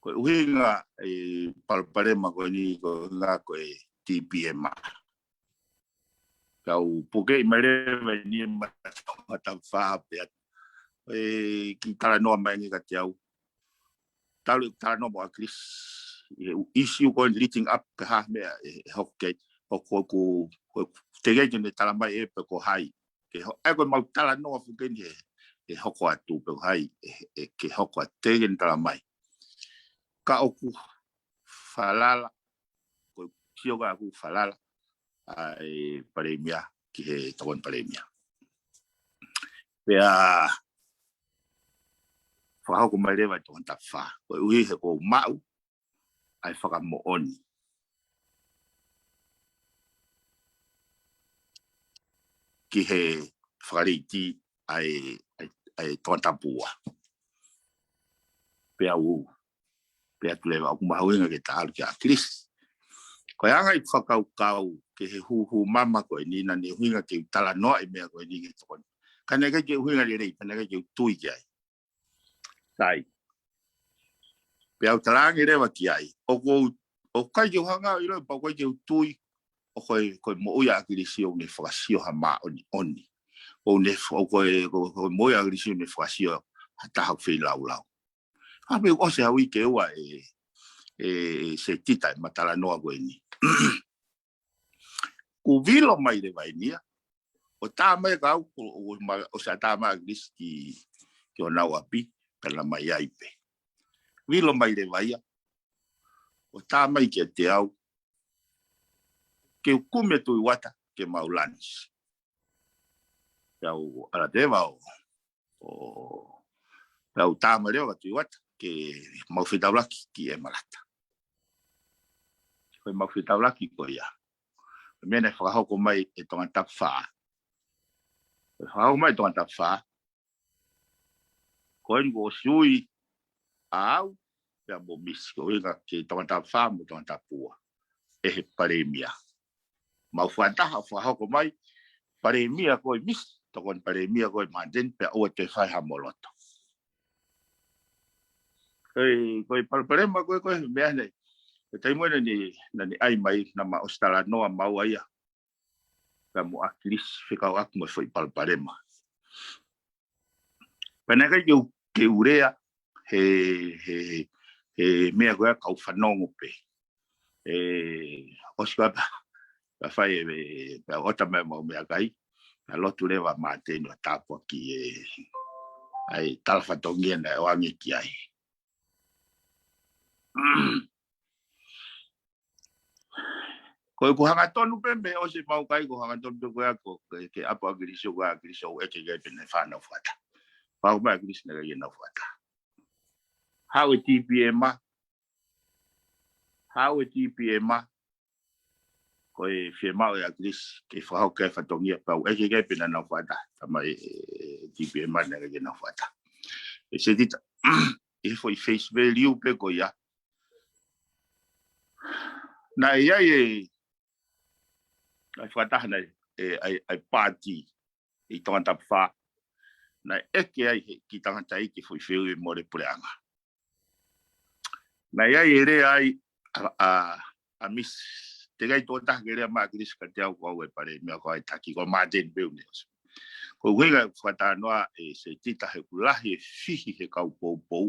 Ko e ʻuhinga e palopalema ko eni ko e ʻuhinga ko e TPMR. Kau puke mai leva eni ma tau fā pea. E kiʻi talanoa mai ange kiate au. Talu e talanoa mo ʻAkilisi. E ʻisiū ko eni leading up ke hā meʻa e, e hoko ke, hoko ku, ko e teʻeki ke ne tala mai ʻe pe ko hai. Ke ho, e ko e mau talanoa foki eni he, he hoko atu pe ko hai, e, e ke hoko atu teʻeki ke ne tala mai. Ka ʻoku falala, ko e sio ka ʻoku falala, ʻa e palēmia ki he tokoni palēmia. Pea, fakahoko mai leva e tokoni tapu fā. Ko e ʻuhi he ʻoku ou maʻu, ʻa e fakamoʻoni. Ki he fakaliti ʻa e, ʻa e, ʻa e tokoni tapu ua. Pea u, pea tu leva ʻoku mahuʻinga ke ta ʻalu kia ʻAkilisi. Ko e anga ʻeku fakakaukau ki he huhu mama ko eni naʻa ne ʻuhinga ke u talanoa e meʻa ko eni ke tokoni. Ka naʻe ʻikai ke ʻuhinga lelei, ka naʻe ʻikai ke u tui ki ai. Sai. Pea u talaange leva ki ai. ʻOku ou, ʻoku ʻikai ke u hanga ʻo ʻilo, pea ʻoku ʻikai ke u tui, ʻoku ʻi ai, ko e moʻui ʻa ʻAkilisi ʻoku ne fakasio ha māʻoniʻoni. ʻOku ne fa-, ʻoku ʻi ai, ko, ko e moʻui ʻa ʻAkilisi ʻoku ne fakasio ha taha ʻoku feilaulau. ʻA pē ʻoku ʻosi ha uike ʻe ua e, e, e Setita e ma talanoa ko eni. Kuo vilo mai leva eni ia. ʻO tā mai kia au, ʻo, ʻo, ma, ʻosi ʻa tā mai ʻAkilisi ki, ki honau ʻapi, pea na mai ai pē. Vilo mai leva ia. ʻO tā mai kiate au. Ke u kumi e Tuʻi Uata, ke mau lunch. Pea u ʻalu leva ʻo, ʻo, pea u tā mai leva kia Tuʻi Uata, ke mau fetaulaki ki ʻEmalata. Ko e mau fetaulaki ko ia. Ko e meʻa naʻe fakahoko mai e tokoni tapu fā. Ko e fakahoko mai e tokoni tapu fā. Ko eni kuo ʻosi ui ʻa au, pea mo Misi, ko e ʻuhinga ke tokoni tapu fā mo tokoni tapu ua. ʻE he palēmia. Mau fakataha ʻo fakahoko mai, palēmia ko e Misi, tokoni palēmia ko e Māteni, pea ʻoua te fai ha moloto. Ko e, ko e palopalema ko e, ko e meʻa nei. Ko e taimi naʻa ne, naʻa ne ʻai mai, naʻa ma ʻosi talanoa maua ia. Pea mo ʻAkilisi fekauʻaki mo e foʻi palopalema. Pea naʻe ʻikai ke u, ke u lea, he, he, he meʻa ko ia kau fanongo pē. E, ʻosi ko ia pea, pea fai e, pea ʻota mai mau meʻakai, pea lotu leva Māteni ʻo tāpuaki e, ʻa e tala fatongia naʻe ʻoange ki ai. Ko ʻeku hangatonu pē mei he ʻosi mau kai ko hangatonu pē ko ia ko ke, ke ʻapo ʻAkilisi ko ʻAkilisi ʻoku ʻeke ke pē naʻe fānau fakataha. Pau mai ʻAkilisi naʻe ʻikai ke nau fakataha. Haʻu e TPMR. Haʻu e TPMR. Ko e fiemaʻu ʻe ʻAkilisi ke fakahoko e fatongia pea u ʻeke ke pē naʻa nau fakataha. Tā mai e TPMR naʻe ʻikai ke nau fakataha. E Setita, ʻi he foʻi face value pē ko ia. Naʻe ʻi ai e, ʻa e fakataha naʻe, e, ʻa e, ʻa e paati ʻi tokoni tapu fā. Naʻe ʻeke ai he kiʻi tangataʻeiki foʻi fehuʻi mole puleʻanga. Naʻe ʻi ai e lea ai ʻa, ʻa, ʻa Misi. Teʻeki ai tokotaha ke lea mai ʻAkilisi kiate au ko au e palēmia ko e taki ko Māteni pē ʻoku ne ʻosi. Ko e ʻuhinga ʻeku fakatalanoa e Setita he ʻoku lahi e fihi he kau poupou.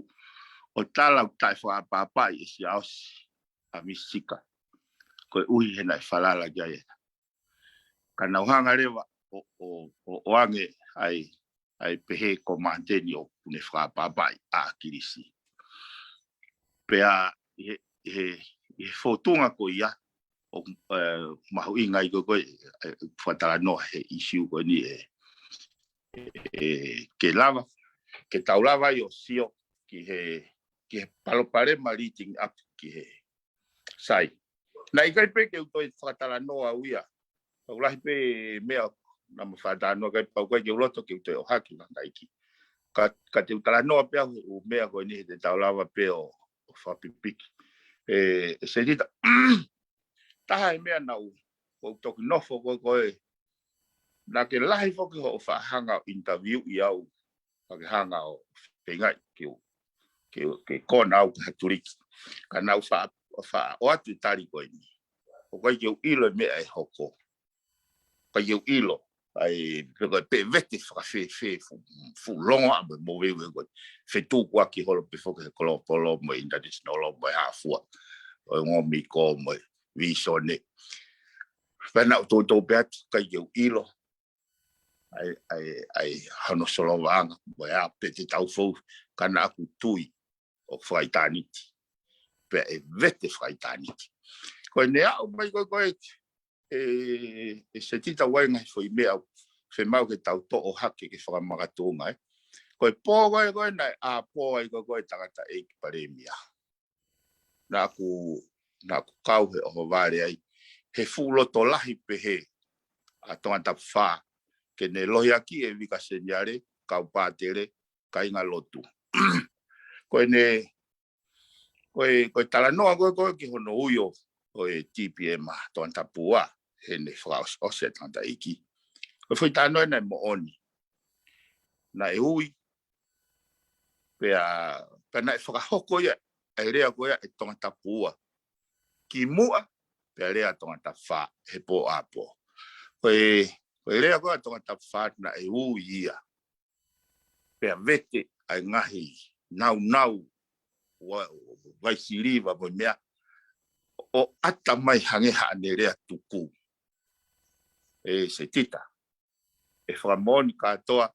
ʻO tala ʻoku taʻefakaʻapaʻapaʻi e siaosi ʻa Misi Sika. Ko e ʻuhi he naʻe falala ki ai e. Ka nau hanga leva ʻo, ʻo, ʻo, ʻoange ai, ai pehē ko Māteni ʻoku ne fakaʻapaʻapaʻi ʻa ʻAkilisi. Pea ʻi he, ʻi he, ʻi he fōtunga ko ia, ʻoku, e, mahuʻinga ai ko e, ko e, e, fakatalanoa he ʻisiū ko eni e, e, ke lava, ke tau lava ai ʻo sio ki he, ki he palopalema leading up ki he, Sai. Naʻe ʻikai pē ke u toe fakatalanoa au ia. Tau lahi pē meʻa naʻa ma fakatalanoa kai pau kai ke u loto ke u toe ʻohake la naiki. Ka, ka te u talanoa pē au ʻo meʻa ko eni he te tau lava pē ʻo, ʻo fakapipiki. E, e Setita. Taha e meʻa naʻu, ʻoku toki nofo ko e, ko e. Naʻa ke lahi foki hoʻo fakahanga ʻo interview ʻi au. Pea ke hanga ʻo feingaʻi ke u, ke u, ke kona au ke hatuliki. Ka naʻa ku faʻa, faʻa ʻoatu e tali ko eni. ʻOku ʻikai ke u ʻilo e meʻa ʻe hoko. ʻIkai ke u ʻilo. ʻAi, pe ko e pe vete fakafēfē fu, fuʻu longo ʻa mo e mo veu e ko e. Fetukuaki holo pē foki he kolopolo mo e international mo e hā fua. ʻO e ngomiko mo e visone. Pea naʻa ku toutou pehē atu, ʻikai ke u ʻilo. ʻAi, ʻai, ʻai, hano solovaʻanga, mo e ʻa pe te tau fou, ka naʻa ku tui ʻoku fakaʻitāniti. Pea ʻe vete fakaʻitāniti. Ko ʻene aʻu mai ko e, ko e, e, e Setita, ʻoku ʻi ai e ngaahi foʻi meʻa ʻoku fiemaʻu ke tau toʻo hake ke fakamakatuʻunga, ē. Ko e pō ko e, ko e naʻe ʻā pō ai ko e, ko e tangataʻeiki palēmia. Naʻa ku, naʻa ku kau he ʻohovale ai, he fuʻu loto lahi pehē ʻa Tongatapu fā, ke ne lohiakiʻi e Vika Seniale, kau pātele, kāinga lotu. Ko ʻene, ko e, ko e talanoa ko e, ko e ki hono ui ʻo, ʻo e TPM ʻa Tongatapu ua, heʻene fakaʻosi, ʻosi e tangataʻeiki. Ko e foʻi talanoa naʻe moʻoni. Naʻe ui, pea, pea naʻe fakahoko ia, e lea ko ia ʻe Tongatapu ua. Kimuʻa, pea lea Tongatapu fā, he pō ʻā pō. Ko e, ko e lea ko ia Tongatapu fā naʻe ui ia. Pea vete ʻa e ngaahi naunau, ua, vaisiliva mo e meʻa, ʻo ʻata mai hangē haʻane lea tuku. ʻE Setita, ʻe fakamoʻoni kātoa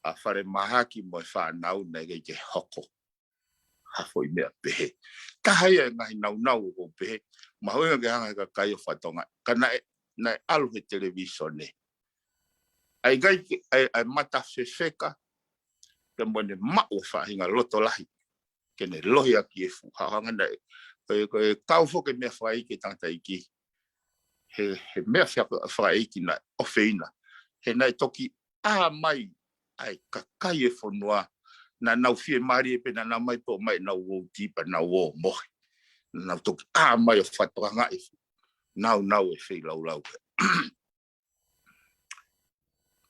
ʻa falemahaki mo e fānau naʻe ʻikai ke hoko ha foʻi meʻa pehē. Taha ia e ngaahi naunau ʻoku ou pehē, mahuʻinga ke hanga he kakai ʻo fakatokangaʻi. Ka naʻe, naʻe ʻalu he televīsone. ʻAi ʻikai ke, ʻai, ʻai mata fefeka, ke mo ne maʻu e faʻahinga loto lahi. Ke ne lohiakiʻi e fuʻu haohaoa naʻe, ko e, ko e kau foki e meʻa fakaʻeiki e tangataʻeiki. He, he meʻa fea-, fakaʻeiki naʻe ʻofeina. He naʻe toki ʻā mai ʻa e kakai e fonua. Naʻa nau fiemālie pē naʻa nau mai pō mai nau ō tipa nau ō mohe. Naʻa nau toki ʻā mai ʻo fakatokangaʻi. Naʻa nau e feilaulau.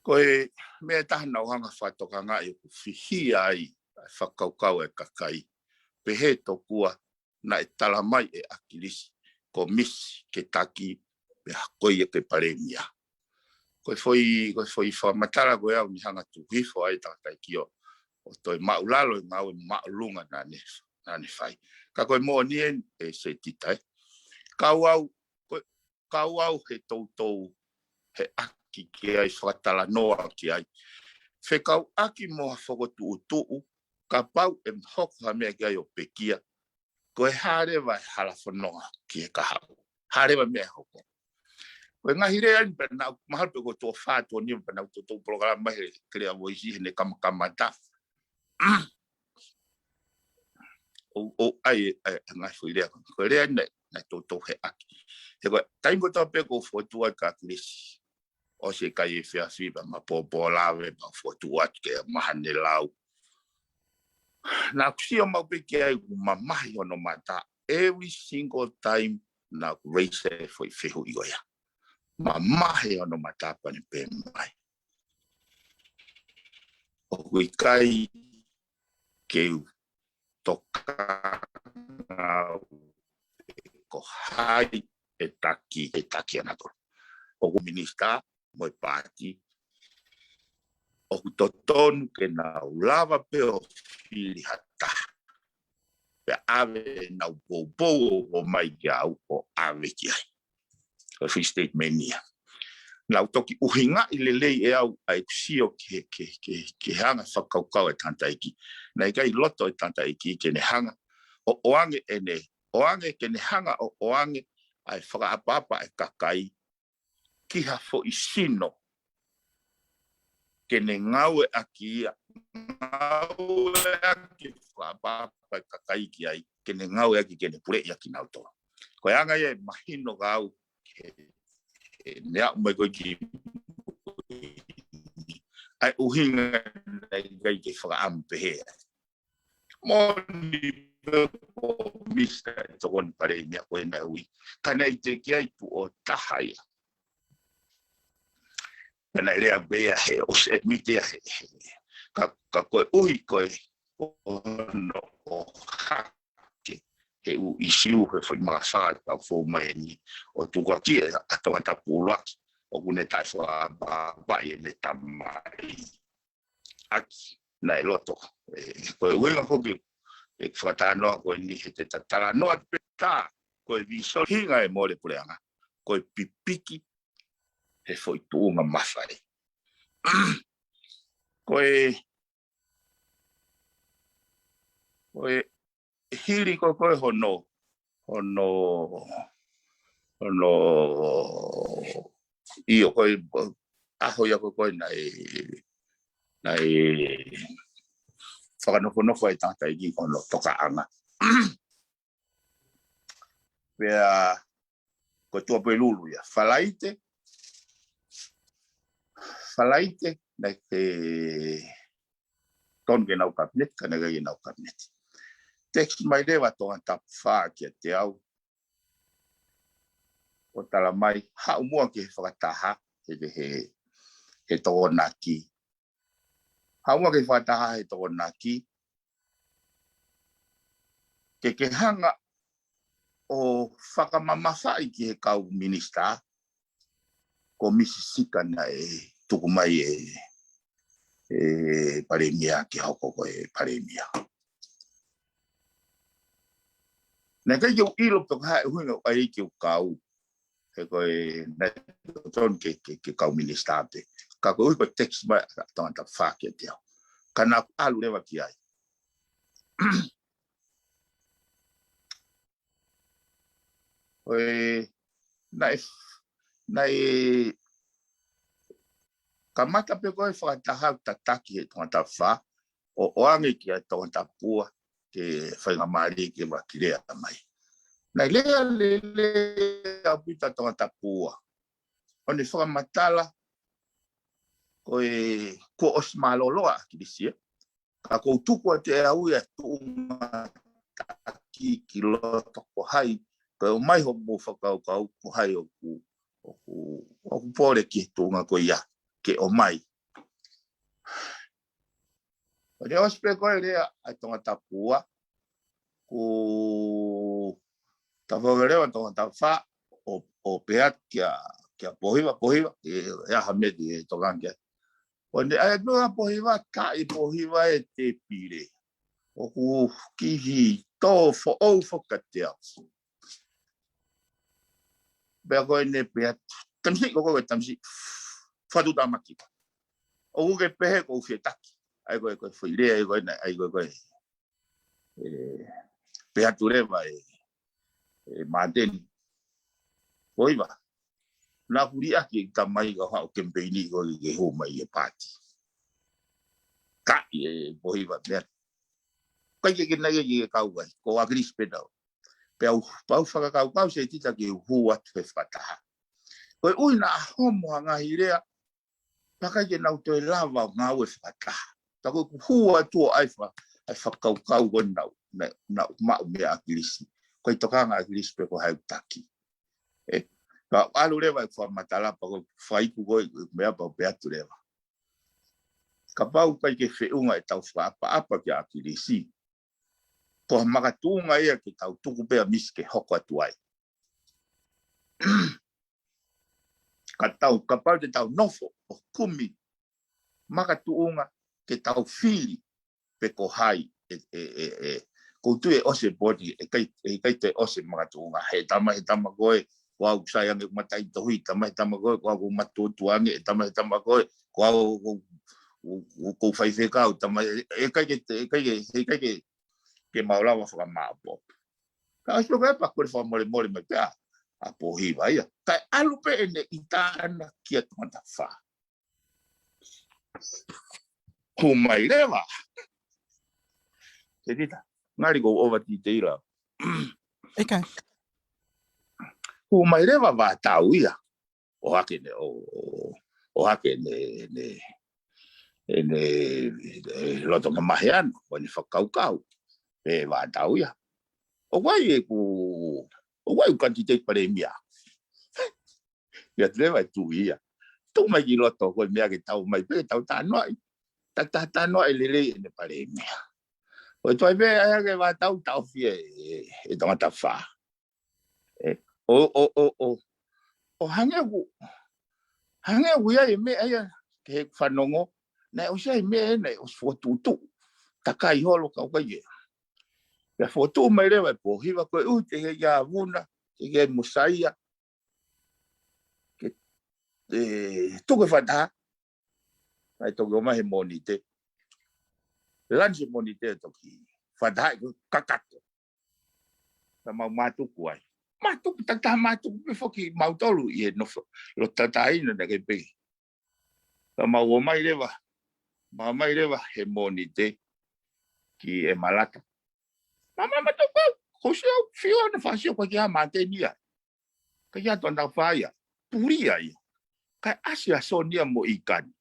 Ko e meʻa ʻe taha naʻa ku hanga fakatokangaʻi ʻoku fihia ai ʻa e fakakaukau e kakai. Pehē tokua naʻe tala mai ʻe ʻAkilisi, ko Misi ke taki, pea ko ia ke palēmia. Ko e foʻi, ko e foʻi fakamatala ko ia ʻoku ne hanga tuku hifo ai tangataʻeiki ʻo, ʻo toe māʻulalo e ngāue māʻolunga naʻa ne, naʻa ne fai. Ka ko e moʻoni eni ʻe Setita ē. Kau au, ko e kau au he toutou, he ʻaki ki ai, fakatalanoa ki ai. Fekauʻaki mo ha fokotuʻutuʻu, kapau ʻe hoko ha meʻa ki ai ʻo pekia, ko e hā leva e hala fononga ki he kahaʻu. Hā leva e meʻa ʻe hoko. Ko e ngaahi lea eni pea naʻa ku mahalo pē ko e tuʻo fā, tuʻo nima pea naʻa ku toutou polokalama he Clear Voice heʻene kamakamata. ʻO, ʻo, ʻai, ʻai, ʻai, ngaahi foʻi lea, ko e lea naʻe, naʻe toutou he ʻaki. He ko e, taimi kotoa pē ʻoku ou fokotuʻu atu kia ʻAkilisi. ʻOsi e kai efiafi pea ma pōpō lave, ma fokotuʻu atu ke maha ne lau. Naʻa ku sio maʻu pē ki ai ʻoku mamahi hono mata, every single time naʻa ku raise e foʻi fehuʻi ko ia. Mamahi hono mata pea ne pehē mai. ʻOku ʻikai ke u tokanga au pe ko hai ʻe taki, ʻe taki ʻa nautolu. ʻOku minisitā mo e paati, ʻoku totonu ke nau lava pē ʻo fili ha taha. Pea ʻave ʻenau poupou ʻo ʻomai kia au ʻo ʻave ki ai. Ko e foʻi statement ia. Naʻa ku toki ʻuhingaʻi lelei ʻe au ʻa ʻeku sio ki he, ki he, ki he, ki he hanga fakakaukau e tangataʻeiki. Naʻe ʻikai loto e tangataʻeiki ke ne hanga ʻo ʻoange ʻene, ʻoange ke ne hanga ʻo ʻoange ʻa e fakaʻapaʻapa e kakai ki ha foʻi sino ke ne ngāueʻaki ia, ngāueʻaki fakaʻapaʻapa e kakai ki ai, ke ne ngāueʻaki ke ne puleʻi ʻaki nautolu. Ko e anga ia ʻe mahino kia au, he, he ne aʻu mai ko ē ki ai ʻuhinga naʻe ʻikai ke fakaʻamu pehē ai. Moʻoni pē ko Misi e tokoni palēmia ko ē naʻe ui. Ka naʻe ʻikai ke ʻi ai tuʻo taha ia. Ka naʻe lea pē ia he ʻosi admit ia he, he, ka, ka koeʻuhi ko e ʻohono ʻo hake he ʻū ʻisiū he foʻi mafai ʻoku fou mai eni ʻo tukuakiʻi ʻa Tongatapu ʻuluaki ʻoku ne taʻefakapapauʻi ʻene tamai ʻaki naʻe loto. ʻE, ko e ʻuhinga foki ʻeku fakatalanoa ko eni he te ta talanoa pē tā ko e vīsone hinga e mole puleʻanga ko e pipiki he foʻi tuʻunga mafai. Ko e, ko e hili ko ē ko ē hono, hono, hono, ʻio ko e ʻaho ia ko ē ko ē naʻe, naʻe fakanofonofo ai e tangataʻeiki ko hono tokaʻanga. Pea ko e Tuʻapulelulu ia. Falaite, Falaite, naʻe tonu ke nau kapineti, ka naʻe ʻikai ke nau kapineti. Text mai leva Tongatapu fā kiate au, ʻo tala mai, haʻu muʻa ki he fakataha, he, he, he Tokonaki. Haʻu muʻa ki he fakataha he Tokonaki, ke ke hanga ʻo fakamamafaʻi ki he kau minisitā, ko Misi Sika naʻe tuku mai ʻe, ʻe Palēmia ke hoko ko e Palēmia. Naʻe ʻikai ke u ʻilo pe ko e hā e ʻuhinga ʻoku ʻai ke u kau, he ko e naʻe tonu ke, ke, ke kau minisitā pē. Ka koeʻuhi ko e text mai ʻa Tongatapu fā kiate au. Ka naʻa ku ʻalu leva ki ai. Ko e, naʻe, naʻe kamata pē ko e fakataha ʻo tataki he Tongatapu fā, ʻo ʻoange kia Tongatapu ua ke faingamālie ke ʻave ki lea mai. Naʻe lea lelei ʻaupito ʻa Tongatapu ua. ʻO ne fakamatala ko e kuo ʻosi mālōlō ʻa ʻAkilisi, ka ʻoku ou tuku atu ʻe au ia tuʻunga taki ki loto ko hai, ka ʻomai hoʻomou fakakaukau ko hai ʻoku, ʻoku, ʻoku pole ki he tuʻunga ko ia ke ʻomai. ʻO ne ʻosi pē ko e lea ʻa Tongatapu ua, kuo tafau leva Tongatapu fā, ʻo, ʻo pehē atu kia, kia Pōhiva, Pōhiva, ʻe, ʻe aha meti e tokanga kia. ʻO ne ʻai atu ʻa Pōhiva, taʻi Pōhiva e tēpile. ʻOku kihi tō foʻou foki kiate au. Pea ko ʻene pehē atu, tamasiʻi, ko ko e tamasiʻi, fatu tamaki. ʻOku ke pehē ko u fie taki. ʻAi ko e, ko e foʻi lea, ʻai ko e, ʻai ko e, ko e. ʻE, pehē atu leva ʻe, ʻe Māteni. Pōhiva. Naʻa ku liʻaki e tamai ka haʻu kemipeini ko e ke hū mai e paati. Kaʻi ʻe Pōhiva pea. ʻIkai ke ke nai ke kau ai, ko ʻAkilisi pē naʻa. Pea u, pea u fakakaukau Setita ke u hū atu he fakataha. Ko e ʻuhi naʻa homo ha ngaahi lea, pea ʻikai ke nau toe lava ʻo ngāue fakataha. Pea ko ʻeku hū atu ʻo ʻai fa-, ʻai fakakaukau ko ē naʻa, naʻa, naʻa ku maʻu meia ʻAkilisi. ʻIkai tokanga ʻAkilisi pe ko hai ʻoku taki. ʻE, ka ʻalu leva e fakamatala pea ko e faiku ko e meʻa pea u pehē atu leva. Kapau ʻikai ke feʻunga ʻetau fakaʻapaʻapa kia ʻAkilisi, ko ha makatuʻunga ia ke tau tuku pē ʻa Misi ke hoko atu ai. Ka tau, kapau te tau nofo ʻo kumi makatuʻunga ke tau fili pe ko hai, ʻe, ʻe, ʻe, ʻe, ʻoku ou tui ʻe ʻosi e poti, ʻe ʻikai, ʻe ʻikai toe ʻosi e makatuʻunga, he tama, he tama ko ē, ko au sai ange mataʻitohi, tama, he tama ko ē, ko au ʻoku matuʻotuʻa ange, he tama, he tama ko ē, ko au ʻoku, ʻoku, ʻoku faifekau, tama, ʻe, ʻe ʻikai ke, ʻe ʻikai ke, ʻe ʻikai ke, ke mau lava fakamaʻopoʻopo. Ka ʻosi ko ē pea ko e fakamolemole mai pē ʻa Pōhiva ia. Kae ʻalu pē ʻene ʻita ʻana kia Tongatapu fā. Hū mai leva. Setita, ngali ko ova titeila. ʻIkai. Hū mai leva Vātau ia. ʻO hake ʻene, ʻo, ʻo, ʻo hake ʻene, ʻene, ʻene, ʻene loto mamahi ʻana, ʻo ʻene fakakaukau. Pea Vātau ia. ʻOku ʻi ai ʻeku, ʻoku ʻi ai ʻeku kanititeiti palēmia. Ia te leva e tuʻi ia. Tuʻu mai ki loto, ko e meʻa ke tau mai, pea ke tau talanoaʻi. takitaha talanoa ʻe lelei ʻene palēmia. ʻOku toe pē ʻai hake ʻa e tau taʻofi ʻe, ʻe, ʻe tangata fā. ʻE, ʻo, ʻo, ʻo, ʻo, ʻo hangē ʻoku, hangē ʻoku ʻi ai e meʻa ia ki heʻeku fanongo, naʻe ʻosi ʻi ai e meʻa ia naʻe ʻosi fokotuʻutuʻu. Takai holo kau kai ia. Pea fokotuʻu mai leva ʻe Pōhiva ko e ʻuhi teʻeki ai ke ʻi ai ʻa Vuna, teʻeki ai mo Saia. Ke, ʻe, tuku e fakataha, naʻe toki ʻomai he Mōnite. Lani he Mōnite toki fakataha ʻi he kakato. Ka mau mātuku ai. Mātuku, takitaha mātuku pē foki mautolu ʻi he nofo, lo tataina na ke pē. Ka mau ō mai leva, mau ō mai leva he Mōnite ki ʻEmalata. Mau ō mai mātuku, ko si au fio na fasi au ko kia Māteni ia. Ka ia tona fai ia, puli ia ia. Ka ʻasi ʻa Soni ia mo ʻIkani.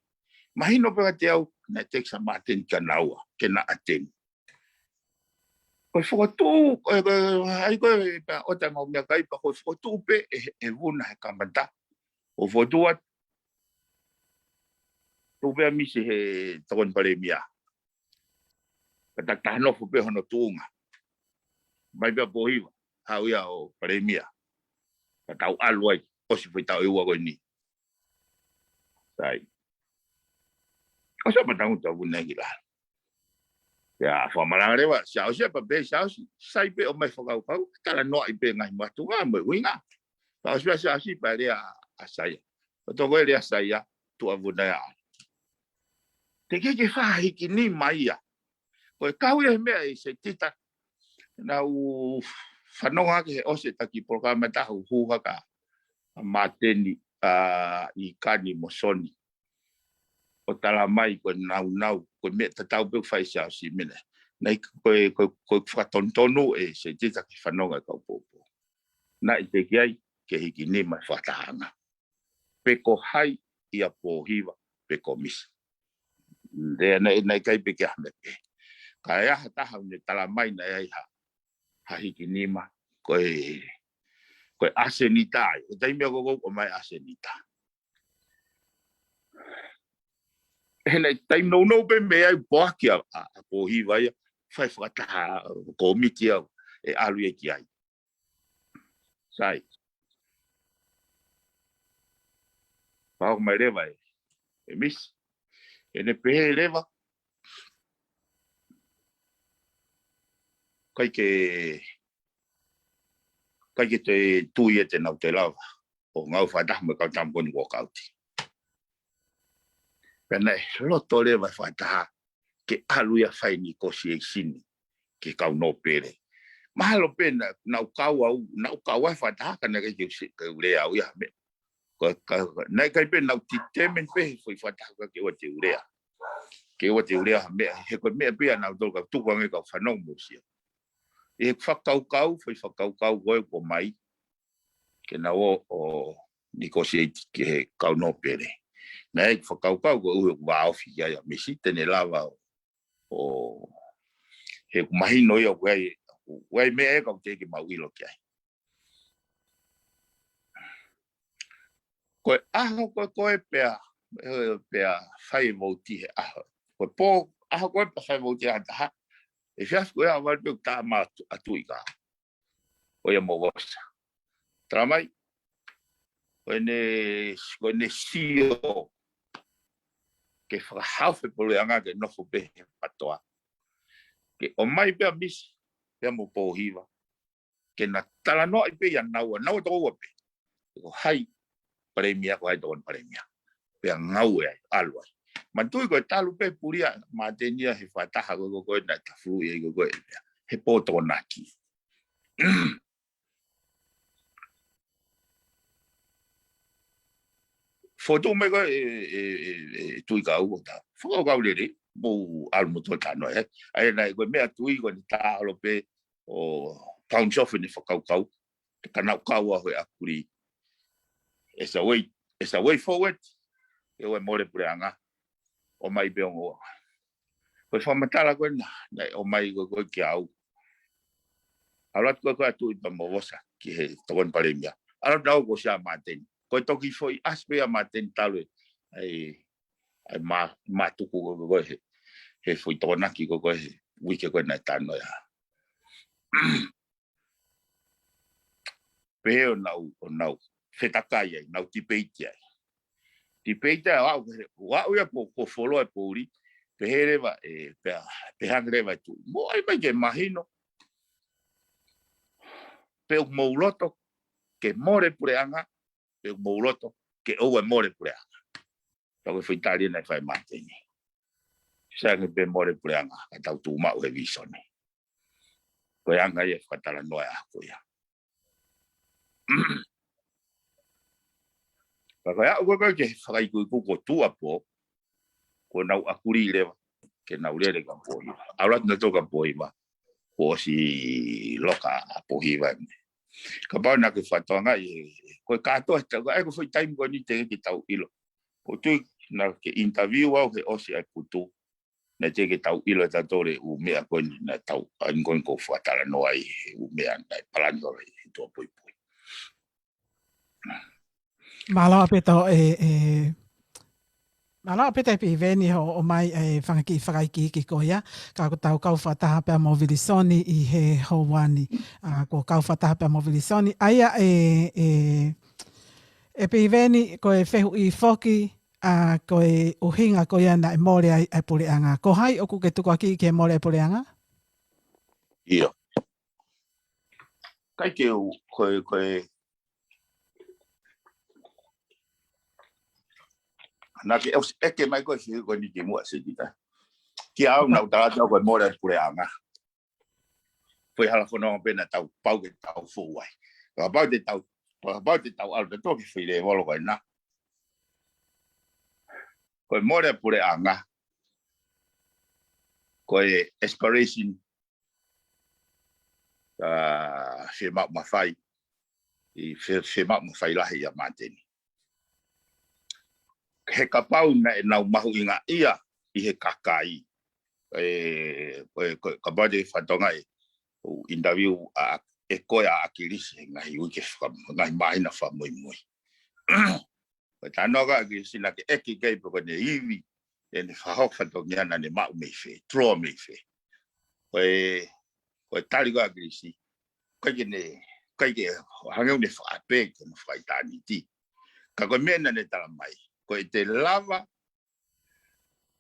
Mahino pē kiate au, naʻe text ʻa Māteni kia naua, ke na ʻateni. Ko e fokotuʻu, ko e, ko e, ʻai ko e, pea ʻoua te mau meʻakai pea ko e fokotuʻu pē ʻe, ʻe Vuna he kamata. ʻO fokotuʻu atu, tuʻu pē ʻa Misi he tokoni palēmia. Ka takitaha nofo pē hono tuʻunga. Mai pē ʻa Pōhiva, haʻu ia ʻo palēmia. Ka tau ʻalu ai, ʻosi foʻi taʻu ʻe ua ko eni. Sai. ʻOsi ʻa Matangu tau Vuna ki lalo. Pea fakamalanga leva, Siaosi ʻa pea pehē Siaosi, sai pē ʻomai fakakaukau, talanoaʻi pē ngaahi matuʻa mo e ʻuhinga. Pea ʻosi pē ʻa Siaosi pea lea ʻa Saia. Ko e toko e lea ʻa Saia, tuʻu ʻa Vuna ia. Teʻeki ke fai ha hiki nima ia. Ko e kau ia he meʻa ʻe Setita. Naʻá ku fanongo hake he ʻosi e taki polokalama ʻe taha ʻoku hū hake ʻa Māteni, ʻa ʻIkani mo Soni. ʻO tala mai ko e naunau, ko e meʻa tatau pē ʻoku fai ʻe Siaosi mena. Naʻe ko e, ko e, ko e fakatonutonu ʻe Setita ke fanongo e kau poupou. Naʻe teʻeki ai ke hiki nima e fakatahaʻanga. Pe ko hai ʻia Pōhiva, pe ko Misi. Lea naʻe, naʻe ʻikai pē ke ʻi ai ha meʻa pehē. Ka ʻi ai ha taha ʻoku ne tala mai naʻe ʻi ai ha, ha hiki nima, ko e, ko e ʻasenita ia. Ko e taimi ia ko ē ʻoku ʻomai ʻasenita. He naʻe taimi nounou pē mei ai poaki ʻa, ʻa, ʻa Pōhiva ia, fai fakataha, ʻo kōmiti au, ʻe ʻalu ia ki ai. Sai. Pau mai leva ʻe, ʻe Misi. ʻEne pehē leva. ʻIkai ke, ʻikai ke te tui ʻe te nau te lava ʻo ngāue fakataha mo e kau tama ko eni kuo kauti. Pea naʻe loto leva e fakataha ke ʻalu ia fai negotiation ki he kau nōpele. Mahalo pē naʻa, naʻa ku kau au, naʻa ku kau ai fakataha ka naʻe ʻikai ke u se, ke u lea au ia ha meʻa. Ka, ka, ka, naʻe ʻikai pē naʻa ku determine pē he foʻi fakataha ka ke ʻoua te u lea. Ke ʻoua te u lea ha meʻa, he ko e meʻa pē ia naʻa ku tolu ka tuku ange kau fanongo mo Sia. ʻI he fakakaukau, foʻi fakakaukau ko ē kuo ʻomai, ke nau ō ʻo negotiate ki he kau nōpele. Naʻe fakakaukau ko e ʻuhi ʻoku vāofi ki ai ʻa Misi te ne lava ʻo, ʻo, he ʻoku mahino ia ʻoku ʻi ai, ʻoku ʻi ai meʻa ʻe kau te ke mau ʻilo ki ai. Ko e ʻaho ko ē, ko ē pea, ʻe, pea fai vouti he ʻaho. Ko e pō, ʻaho ko ē pea fai vouti ʻaho taha. ʻE fiafi ko ē ʻa vali pē ʻoku tā mā atu, atu i ka. ʻO ia mo Vosa. Tala mai, ko ʻene, ko ʻene sio ke fakahaofi e puleʻanga ke nofo pē he PTOA. Ke ʻomai pē ʻa Misi, pea mo Pōhiva. Ke na talanoaʻi pē ia naua, naua toko ua pē. Ko hai, palēmia ko hai tokoni palēmia. Pea ngāue ai, ʻalu ai. Manatuʻi ko e talu pē puli ʻa Māteni ia he fakataha ko ē ko ē naʻe tafuluʻi ai ko ē ko ē ia. He pō Tokonaki. Fotu mai ko ē ʻe, ʻe, ʻe, ʻe Tuʻi Kau ʻo tā. Fakakaukau lelei, mou ʻalu mo tō tano, ē. ʻA ia naʻe ko e meʻa Tuʻi ko ʻene tā holo pē ʻo bounce off ʻene fakakaukau. Ka naʻa ku kau au he ʻakuli. It's a way, it's a way forward. ʻE ʻoua ʻe mole puleʻanga. ʻOmai pē ongo. Ko e fakamatala ko ē naʻe, naʻe ʻomai ko ē, ko ē kia au. ʻAlu atu ko ē, ko ē ʻa Tuʻi pea mo Vosa ki he tokoni palēmia. ʻAlu atu naʻa ku ʻosi ʻa Māteni. Ko e toki foʻi ʻasi pē ʻa Māteni talu e, ʻa e, ʻa e mā, mātuku ko ē, ko ē he, he foʻi Tokonaki ko ē he uike ko ē naʻe tano ia. Pehē ʻo nau, ʻo nau fetakai ai, nau tipeiti ai. Tipeiti ai, ʻo aʻu, ʻo aʻu ia ko, ko fuoloa e pouli, pehē leva ē, pea, pehē ange leva e tuʻi. Mou ʻai mai ke mahino, pe ʻoku mou loto ke mole puleʻanga, pe ʻoku mou loto ke ʻoua ʻe mole puleʻanga. Pea ko e foʻi tali naʻe fai ʻe Māteni. Sai ange pē mole puleʻanga, ka tau tuʻu maʻu he visone. Ko e anga ia e fakatalanoa ʻa ko ia. Ka ko e aʻu ko ē ke fakaikuiku ko Tuʻapō, ko ʻenau ʻakuli leva ke nau lele ki Kapohiva. ʻAlu atu nautolu ki Kapohiva, kuo ʻosi loka ʻa Pōhiva eni. Kapau naʻa ke fakatokangaʻi, ko e kātoa he taimi, ʻa ia ko e foʻi taimi ko eni teʻeki ke tau ʻilo. ʻOku ou tui naʻa ke interview au he ʻosi ʻa e putu, naʻe teʻeki ke tau ʻilo ʻe tautolu e ʻū meʻa ko eni naʻe tau, ʻa ia ko eni ʻoku ou fakatalanoa ai e ʻū meʻa naʻe palani ʻo e tuʻa puipui. Mālō ʻaupito ē, ē, mālō ʻaupito ē Piveni hoʻo ʻomai e fanga kiʻi fakaikiiki ko ia, ka ko ʻetau kau fakataha pea mo Vilisoni ʻi he houa ni, ʻa, ko e kau fakataha pea mo Vilisoni, ʻa ia ē, ē, ē Piveni ko e fehuʻi foki, ʻa, ko e ʻuhinga ko ia naʻe mole ai e puleʻanga. Ko hai ʻoku ke tukuakiʻi ke mole e puleʻanga? ʻIo. ʻIkai ke u, ko e, ko e, naʻa ke ʻosi ʻeke mai ko e fehuʻi ko eni kimuʻa Setita. Kia au naʻa ku tala atu au ko e mole e puleʻanga. Foʻi hala fononga pē naʻa tau pau ke tau fou ai. Kapau te tau, kapau te tau ʻalu tautolu ki he foʻi lēvolo ko ena. Ko e mole e puleʻanga, ko e aspiration, ʻa, fiemaʻu mafai, ʻi he, fiemaʻu mafai lahi ʻa Māteni. He kapau naʻa nau mahuʻingaʻia ʻi he kakai, ē, ko e, ko e, kapau te ke fakatokangaʻi, ʻoku interview ʻa, ʻe koe ʻa ʻAkilisi he ngaahi uike faka-, ngaahi māhina fakamuimui. Ko e talanoa ko ē ʻa ʻAkilisi naʻa ke ʻeke ki ai pe ko ʻene ivi, ʻene fakahoko fatongia naʻa ne maʻu mei fē, draw mei fē. Ko e, ko e tali ko ē ʻa ʻAkilisi, ʻikai ke ne, ʻikai ke hangē ʻoku ne fakaʻapē ke ne fakaʻitāniti. Ka ko e meʻa naʻa ne tala mai, ko ʻete lava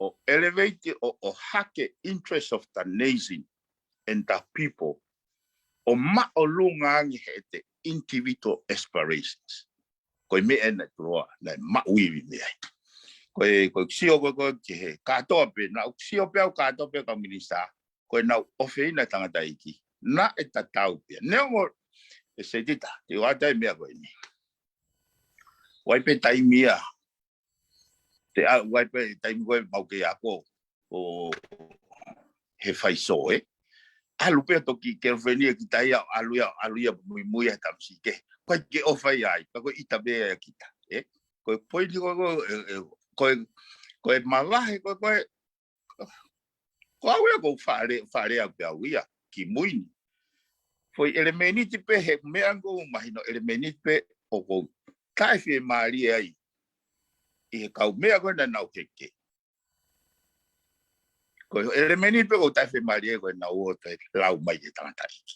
ʻo elevate ʻo, ʻo hake interest of the nation and the people, ʻo māʻolunga ange heʻete individual aspirations. Ko e meʻa ena ʻe tuʻo ua naʻe maʻu ivi mei ai. Ko e, ko e sio ko ē, ko ē ki he kātoa pē, naʻa ku sio pē au kātoa pē kau minisitā, ko ʻenau ʻofeina e tangataʻeiki. Naʻe tatau pē ia. Neongo ē Setita, te u ʻai atu e meʻa ko eni. ʻOku ʻi ai pē taimi ia, te a, ʻoku ʻi ai pē taimi ko ē ʻoku mau kei ako ʻo he faisoe. ʻAlu pē ʻo toki California kita ia, ʻalu ia, ʻalu ia muimui he tamasiʻi kehe. ʻIkai ke ʻofa ia ai, ka ko e ʻita pē ia kita, ē? Ko e poini ko ē, ko e, ē, ē, ko e, ko e mavahe ko ē, ko e, ko au ia ʻoku ou fale, fale au pē au ia, kimui ni. Foʻi ʻelemēniti pē he meʻa ʻoku ou mahino ʻelemēniti pē ʻoku ou taʻefiemālie ai ʻi he kau meʻa ko ē naʻa nau heke. Ko e ʻelemēniti pē ʻoku ou taʻefiemālie ai ko ʻenau ō ʻo toe lau mai ki he tangataʻeiki.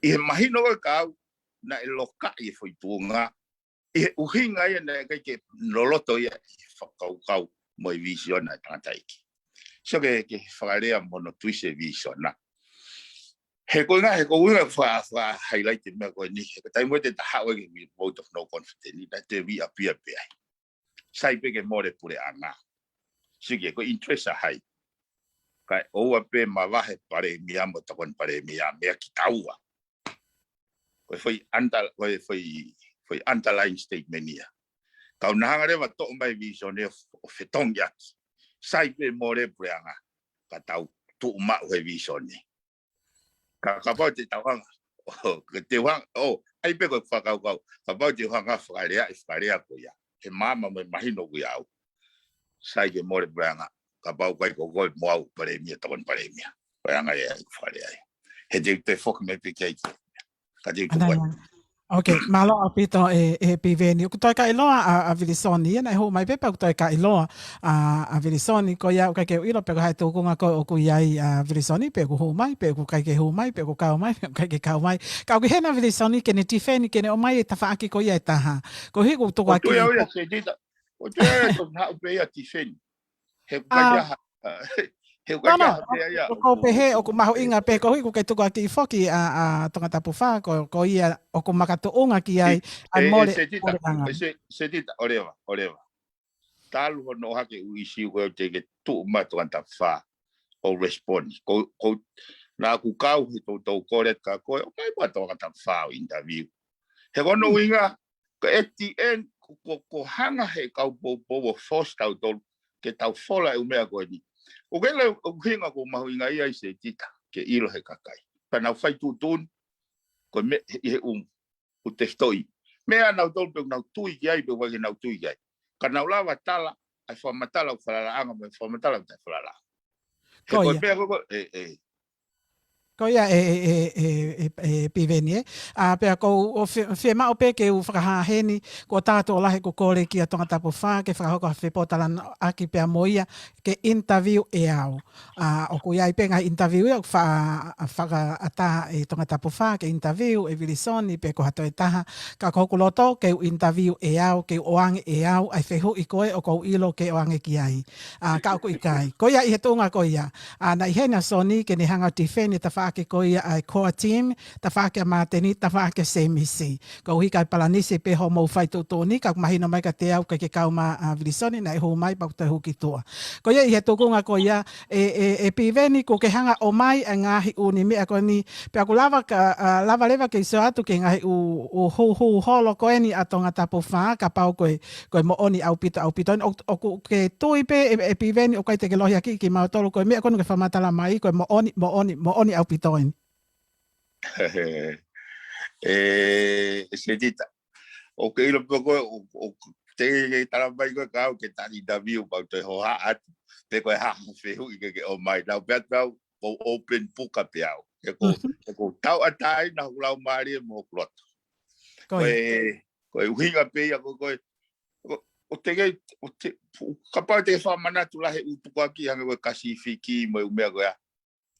ʻI he mahino ko ē kiate au, naʻe lokaʻi e foʻi tuʻunga, ʻi he ʻuhinga ia naʻe ʻikai ke loloto ia ʻi he fakakaukau mo e visone ʻa e tangataʻeiki. Sio ki he, ki he fakalea mo hono twist e visone. He ko e ʻuhinga, he ko e ʻuhinga fa, fa highlight e meʻa ko eni, he ko e taimi ko ē te ta haʻu ai ki he vote of no confidence, naʻa te via pia pē ai. Sai pē ke mole puleʻanga. Sio ki he ko e interest ʻa hai. Kae ʻoua pē mavahe palēmia mo tokoni palēmia mei kitaua. Ko e foʻi under, ko e foʻi, foʻi underline statement ia. Kau na hanga leva toʻo mai visone ʻo, ʻo fetongi ʻaki. Sai pē mole puleʻanga, ka tau tuʻu maʻu he visone. Ka, kapau te tau hanga, ʻo, ke te hanga, ʻo, ʻai pē ko e fakakaukau, kapau te hanga fakalea, ʻi fakalea ko ia. He maama mo e mahino ko ia au. Sai ke mole puleʻanga, kapau ʻikai ko koe mo au palēmia, tokoni palēmia. Ko e anga ia ʻeku fakalea ai. He te, te foki mai pē ki ai ki. Ka te tuku ai. Ok, mālō ʻaupito ē, ē Piveni. ʻOku toe ka ʻiloa ʻa, ʻa Vilisoni, ia naʻe hū mai pē pea ʻoku toe ka ʻiloa ʻa, ʻa Vilisoni, ko ia ʻoku ʻikai ke u ʻilo pe ko e hā e tūkunga ko ē ʻoku ʻi ai ʻa Vilisoni, pe ʻoku hū mai, pe ʻoku ʻikai ke hū mai, pe ʻoku kau mai, pe ʻoku ʻikai ke kau mai. Ka ʻoku ʻi hena Vilisoni ke ne tifeni, ke ne ʻomai e tafaʻaki ko ia ʻe taha. Koeʻuhi ʻoku tuku ʻOku ʻi ai ʻaupito. Ia, Setita. ʻOku ʻi ai, ʻoku haʻu pē ia tifeni. He ʻoku ʻikai ke ʻi ai ha, he ʻoku ʻikai ke ʻi ai ha pē ia. ʻOku ou pehē, ʻoku mahuʻinga pē, koeʻuhi ʻoku ʻikai tukuakiʻi foki ʻa, ʻa Tongatapu fā, ko, ko ia ʻoku makatuʻunga ki ai, ʻa e mole, Setita, mole anga. Setita, ʻoleva, ʻoleva. Talu hono ʻohake ʻū ʻīsiu ko ē ʻoku teʻeki ke tuʻu mai Tongatapu fā ʻo respond. Ko, ko, naʻa ku kau he toutou kole ka ko e, ʻoku ʻikai pē Tongatapu fā ʻo interview. He ko hono ʻuhinga, ko e T N, ko, ko, ko hanga he kau poupou ʻo force tautolu, ke tau fola e ʻū meʻa ko eni. ʻOku ʻi ai e ʻuhinga ʻoku mahuʻinga ia ʻi Setita, ke ʻilo he kakai. Pea nau fai tuʻutuʻuni, ko e meʻa ʻi he ʻū ʻū tefitoʻi. Meʻa nautolu pe ʻoku nau tui ki ai, pe ʻoku ʻikai ke nau tui ki ai. Ka nau lava tala, ʻa e fakamatala ʻoku falalaʻanga, mo e fakamatala ʻoku taʻefalalaʻanga. He ko e meʻa ko ē, ē, ē. Ko ia ē, ē, ē, ē, ē, ē, Piveni, ē. ʻA, pea ʻoku ou fie-, fiemaʻu pē ke u fakahā heni, ko tātou lahi ʻoku kole kia Tongatapu fā, ke fakahoko ha fepōtalanoaʻaki pea mo ia, ke interview ʻe au. ʻA, ʻoku ʻi ai pē ngaahi interview ia, ʻoku fa-, fakaʻatā ʻe Tongatapu fā, ke interview ʻe Vilisoni, pe ko ha toe taha, ka ko hoku loto, ke u interview ʻe au, ke u ʻoange ʻe au, ʻa e fehuʻi ko ē, ʻoku ou ʻilo ke ʻoange ki ai. ʻA, ka ʻoku ʻikai. Ko ia ʻi he tuʻunga ko ia. ʻA, naʻe ʻi hena Soni, ke ne hanga tifeni tafaʻaki ko ia ʻa e core team, tafaʻaki ʻa Māteni, tafaʻaki ʻa Semisi. Koeʻuhi ka e palanisi pē hoʻomou fai tuʻutuʻuni, ka ʻoku mahino mai kiate au ʻikai ke kau mai ʻa Vilisoni naʻe hū mai pea ʻoku toe hū ki tuʻa. Ko ia ʻi he tuʻunga ko ia ē, ē, ē Piveni ʻoku ke hanga ʻo ʻomai ʻa e ngaahi ʻū meʻa ko eni, pea ʻoku lava ka, ʻa, lava leva ke u sio atu ki he ngaahi ʻū, ʻū hūhū holo ko eni ʻa Tongatapu fā, kapau ko e, ko e moʻoni ʻaupito, ʻaupito. ʻOku, ʻoku ke tui pē ē, ē Piveni ʻoku ʻikai te ke lohiakiʻi kimautolu ko e meʻa ko eni ʻoku ke fakamatala mai, ko e moʻoni, moʻoni, moʻoni ʻaupito eni. ʻE, ʻe Setita. ʻOku ke ʻilo pē ko ē, ʻo, ʻo, te ke tala mai ko ē ka au ke ta interview pea u toe hohaʻa atu. Pe ko e hā ha fehuʻi ke ke ʻomai. Naʻa ku pehē atu au, ʻoku ou open book pē au. He ʻoku, he ʻoku ou tauʻatāina hoku laumālie mo hoku loto. Ko e, ko e ʻuhinga pē ia ko ē, ko e, ʻo, ʻo te ke, ʻo te, kapau te ke fakamanatu lahi ʻū tukuakiʻi hangē ko e Kasifiki mo e ʻū meʻa ko ia.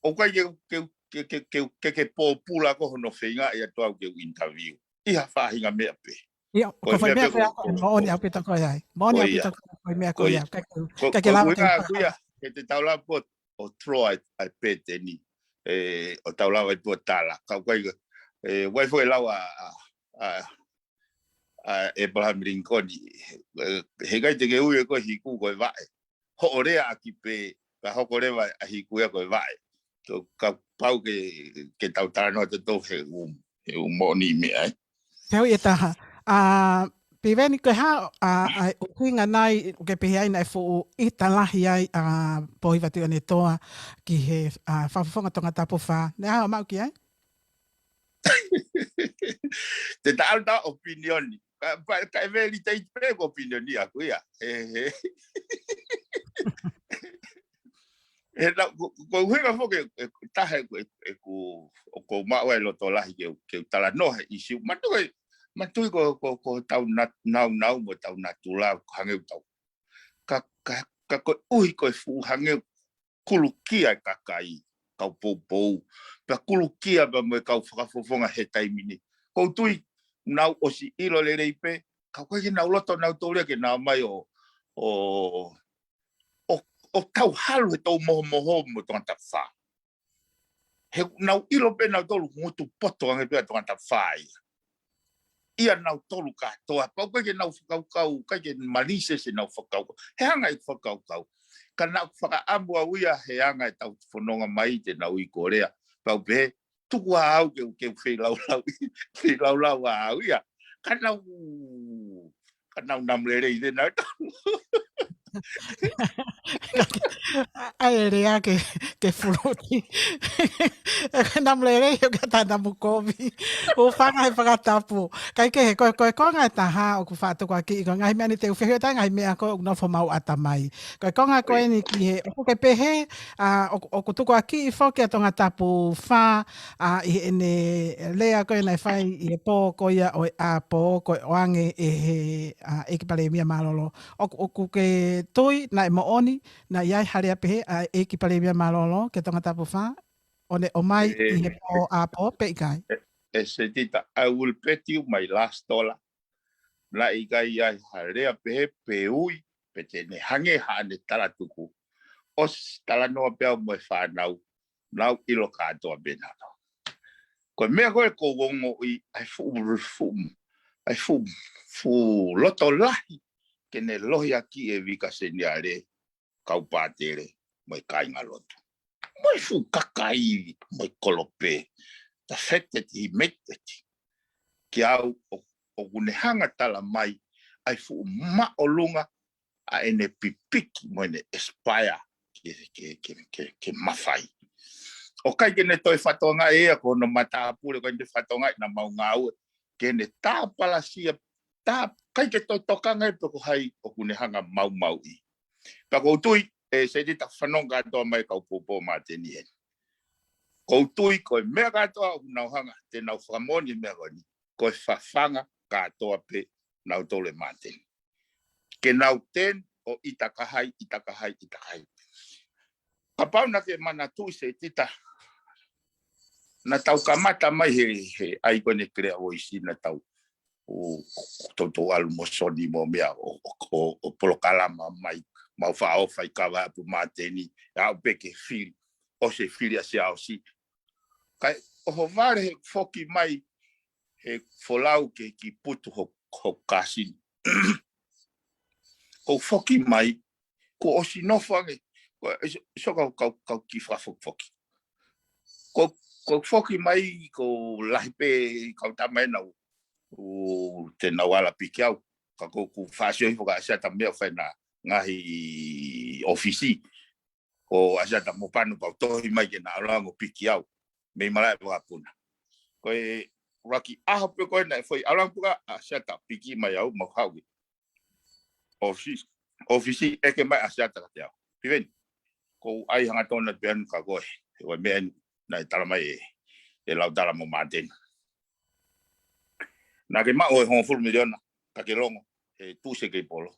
ʻOku ʻikai ke, ke, ke, ke, ke, ke, ke pōpula ko hono feingaʻi atu au ke u interview. ʻI ha faʻahinga meʻa pē. ʻIo, ko e fai meʻa ko ia, ko e moʻoni ʻaupito ko ia ai. Moʻoni ʻaupito ko e meʻa ko ia. Ko ia. Ka ke, ka ke lava ke ʻuhinga ko ia, ke te tau lava pē ʻo draw ʻa e, ʻa e pēteni. ʻE, ʻo tau lava pē ʻo tala. Ka ʻoku ʻikai, ʻe, ʻoku ʻi ai foki e lau ʻa, ʻa, ʻa, ʻa Abraham Lincoln, ʻe, he ʻikai te ke ui ʻe koe hiku ko e vaʻe. Hoʻo lea ʻaki pē, ka hoko leva ʻa hiku ia ko e vaʻe. Ko, kapau ke, ke tau talanoa tautolu he ʻū, he ʻū moʻoni meʻa, ē. Te u ʻi he taha. ʻA, Piveni ko e hā, ʻa, ʻa e ʻuhinga nai, ʻoku ke pehē ai naʻe fuʻu ʻita lahi ai ʻa Pōhiva Tuʻiʻonetoa ki he, ʻa, fakafofonga Tongatapu fā. Naʻe ʻi ai haʻo maʻu ki ai? Te ta ʻalu ta opinioni. Ka, pa, ka e validate pē ko opinioni ʻaku ia. He, he. He na, ko, ko e ʻuhinga foki, ʻe, ʻe, taha ʻe, ʻe, ʻeku, ʻoku ou maʻu ai loto lahi ke, ke talanoa he ʻīsiu. Manatuʻi, manatuʻi ko, ko, ko ʻetau nat-, naunau mo ʻetau natula, ko e hangē ʻoku tau. Ka, ka, ka koeʻuhi ko e fuʻu hangē kulukia e kakai, kau poupou, pea kulukia pea mo e kau fakafofonga he taimi ni. ʻOku ou tui, nau ʻosi ʻilo lelei pē, ka ʻoku ʻikai ke nau loto nautolu ia ke nau ō mai ʻo, ʻo, ʻo, ʻo tau halu he tau mohomoho mo Tongatapu fā. He nau ʻilo pē nautolu ngutu poto ange pē ʻa Tongatapu fā ia. ʻIa nautolu kātoa, pau ʻikai ke nau fakakaukau, ʻikai ke malisi ʻenau fakakaukau. He anga ʻeku fakakaukau. Ka naʻa ku fakaʻamu au ia he anga ʻetau fononga mai te nau ʻi Kolea. Pau pē, tuku ā au ke, ke feilaulau, feilaulau ā au ia. Ka nau, ka nau namu lelei te nau tau. ʻAi e lea ke, ke fuluti. ʻE namu lelei ʻo ka ta namu kovi. ʻO fanga he fakatapu. Kae kehe, ko, ko e konga ʻe taha ʻoku faʻa tukuakiʻi, ko e ngaahi meʻa ni te u fehuʻi atu ai ngaahi meʻa ko ē ʻoku nofo mauʻata mai. Ko e konga ko eni ki he, ʻoku ke pehē, ʻa, ʻoku, ʻoku tukuakiʻi foki ʻa Tongatapu fā, ʻa, ʻi heʻene lea ko ē naʻe fai ʻi he pō ko ia ʻo e ʻapo, ko e ʻoange ʻe he, ʻa, ʻEiki Palēmia Mālōlō. ʻOku, ʻoku ke tui naʻe moʻoni, naʻe ʻi ai ha lea pehē ʻa e ʻEiki Palēmia Mālōlō kia Tongatapu fā, ʻo ne ʻomai ʻi he pō ʻapo, pe ʻikai? ʻE, ʻe Setita, I will bet you my last dollar. Naʻe ʻikai ʻi ai ha lea pehē pe ui, pe te ne hangē haʻane talatuku. ʻOsi talanoa pē au mo e fānau, nau ʻilo kātoa pē nautolu. Ko e meʻa ko ē ʻoku ou ongoʻi, ʻa e fuʻu, fuʻu, ʻa e fuʻu, fuʻu loto lahi ke ne lohiakiʻi e Vika Seniale, kau pātele, mo e kāingalotu. Mo e fuʻu kakai, mo e kolope. The fact that he made it. Kia au, ʻo, ʻoku ne hanga tala mai, ʻa e fuʻu māʻolunga, ʻa ʻene pipiki, mo ʻene aspire, ke, ke, ke, ke, ke mafai. ʻOku ʻikai ke ne toe fatongia ʻe ia, ko hono matāpule, ʻoku ʻikai ke ne toe fatongia ʻi heʻena mau ngāue, ke ne tāpalasia, tā, ʻikai ke toe tokanga ia pe ko hai ʻoku ne hanga maumauʻi. Pea ʻoku ou tui, ʻe Setita, fanongo kātoa mai kau poupou Māteni eni. ʻOku ou tui ko e meʻa kātoa ʻoku nau hanga, te nau fakamoʻoni e meʻa ko eni, ko e fafanga kātoa pē nautolu ʻe Māteni. Ke nau ten ʻo ʻita ka hai, ʻita ka hai, ʻita ka hai. Kapau naʻa ke manatuʻi Setita, naʻa tau kamata mai he, he ʻai ko eni Clear Voice naʻa tau, ʻo, ʻo toutou ʻalu mo Soni mo meʻa ʻo, ʻo, ʻo, ʻo polokalama mai, mau faʻa ʻofa ʻi Kavaeʻapu Māteni, ʻe aʻu pē ke fili, ʻosi e fili ʻa Siaosi. Kae ʻohovale he foki mai, he folau ke ki putu ho, ho kasini. Ko e foki mai, kuo ʻosi nofo ange, ko e, so, so kau, kau, kau kiʻi fakafokifoki. Ko, ko e foki mai, ko e lahi pē kau tama ena ʻoku, ʻoku te nau ala piki au. Ka ko ʻeku faʻa sio hifo kia ʻAsiata meʻa ʻoku fai ʻena ngaahi ʻōfisi. Ko ʻAsiata mo Panu pau tohi mai ke na ʻalu ange ʻo piki au. Mei malaʻe vakapuna. Ko e ʻuluaki ʻaho pē ko ē naʻe foʻi ʻalu ange pē kia ʻAsiata piki mai au, mau haʻu ki ʻōfisi, ʻōfisi ʻeke mai ʻAsiata kiate au. Piveni, ʻoku ou ʻai hangatonu pē ʻanai kia koe, he ko e meʻa eni naʻe tala mai ʻe, ʻe Lautala mo Māteni. Naʻa ke maʻu e hongofulu miliona, ka ke longo, he tuʻusi e Keipolo.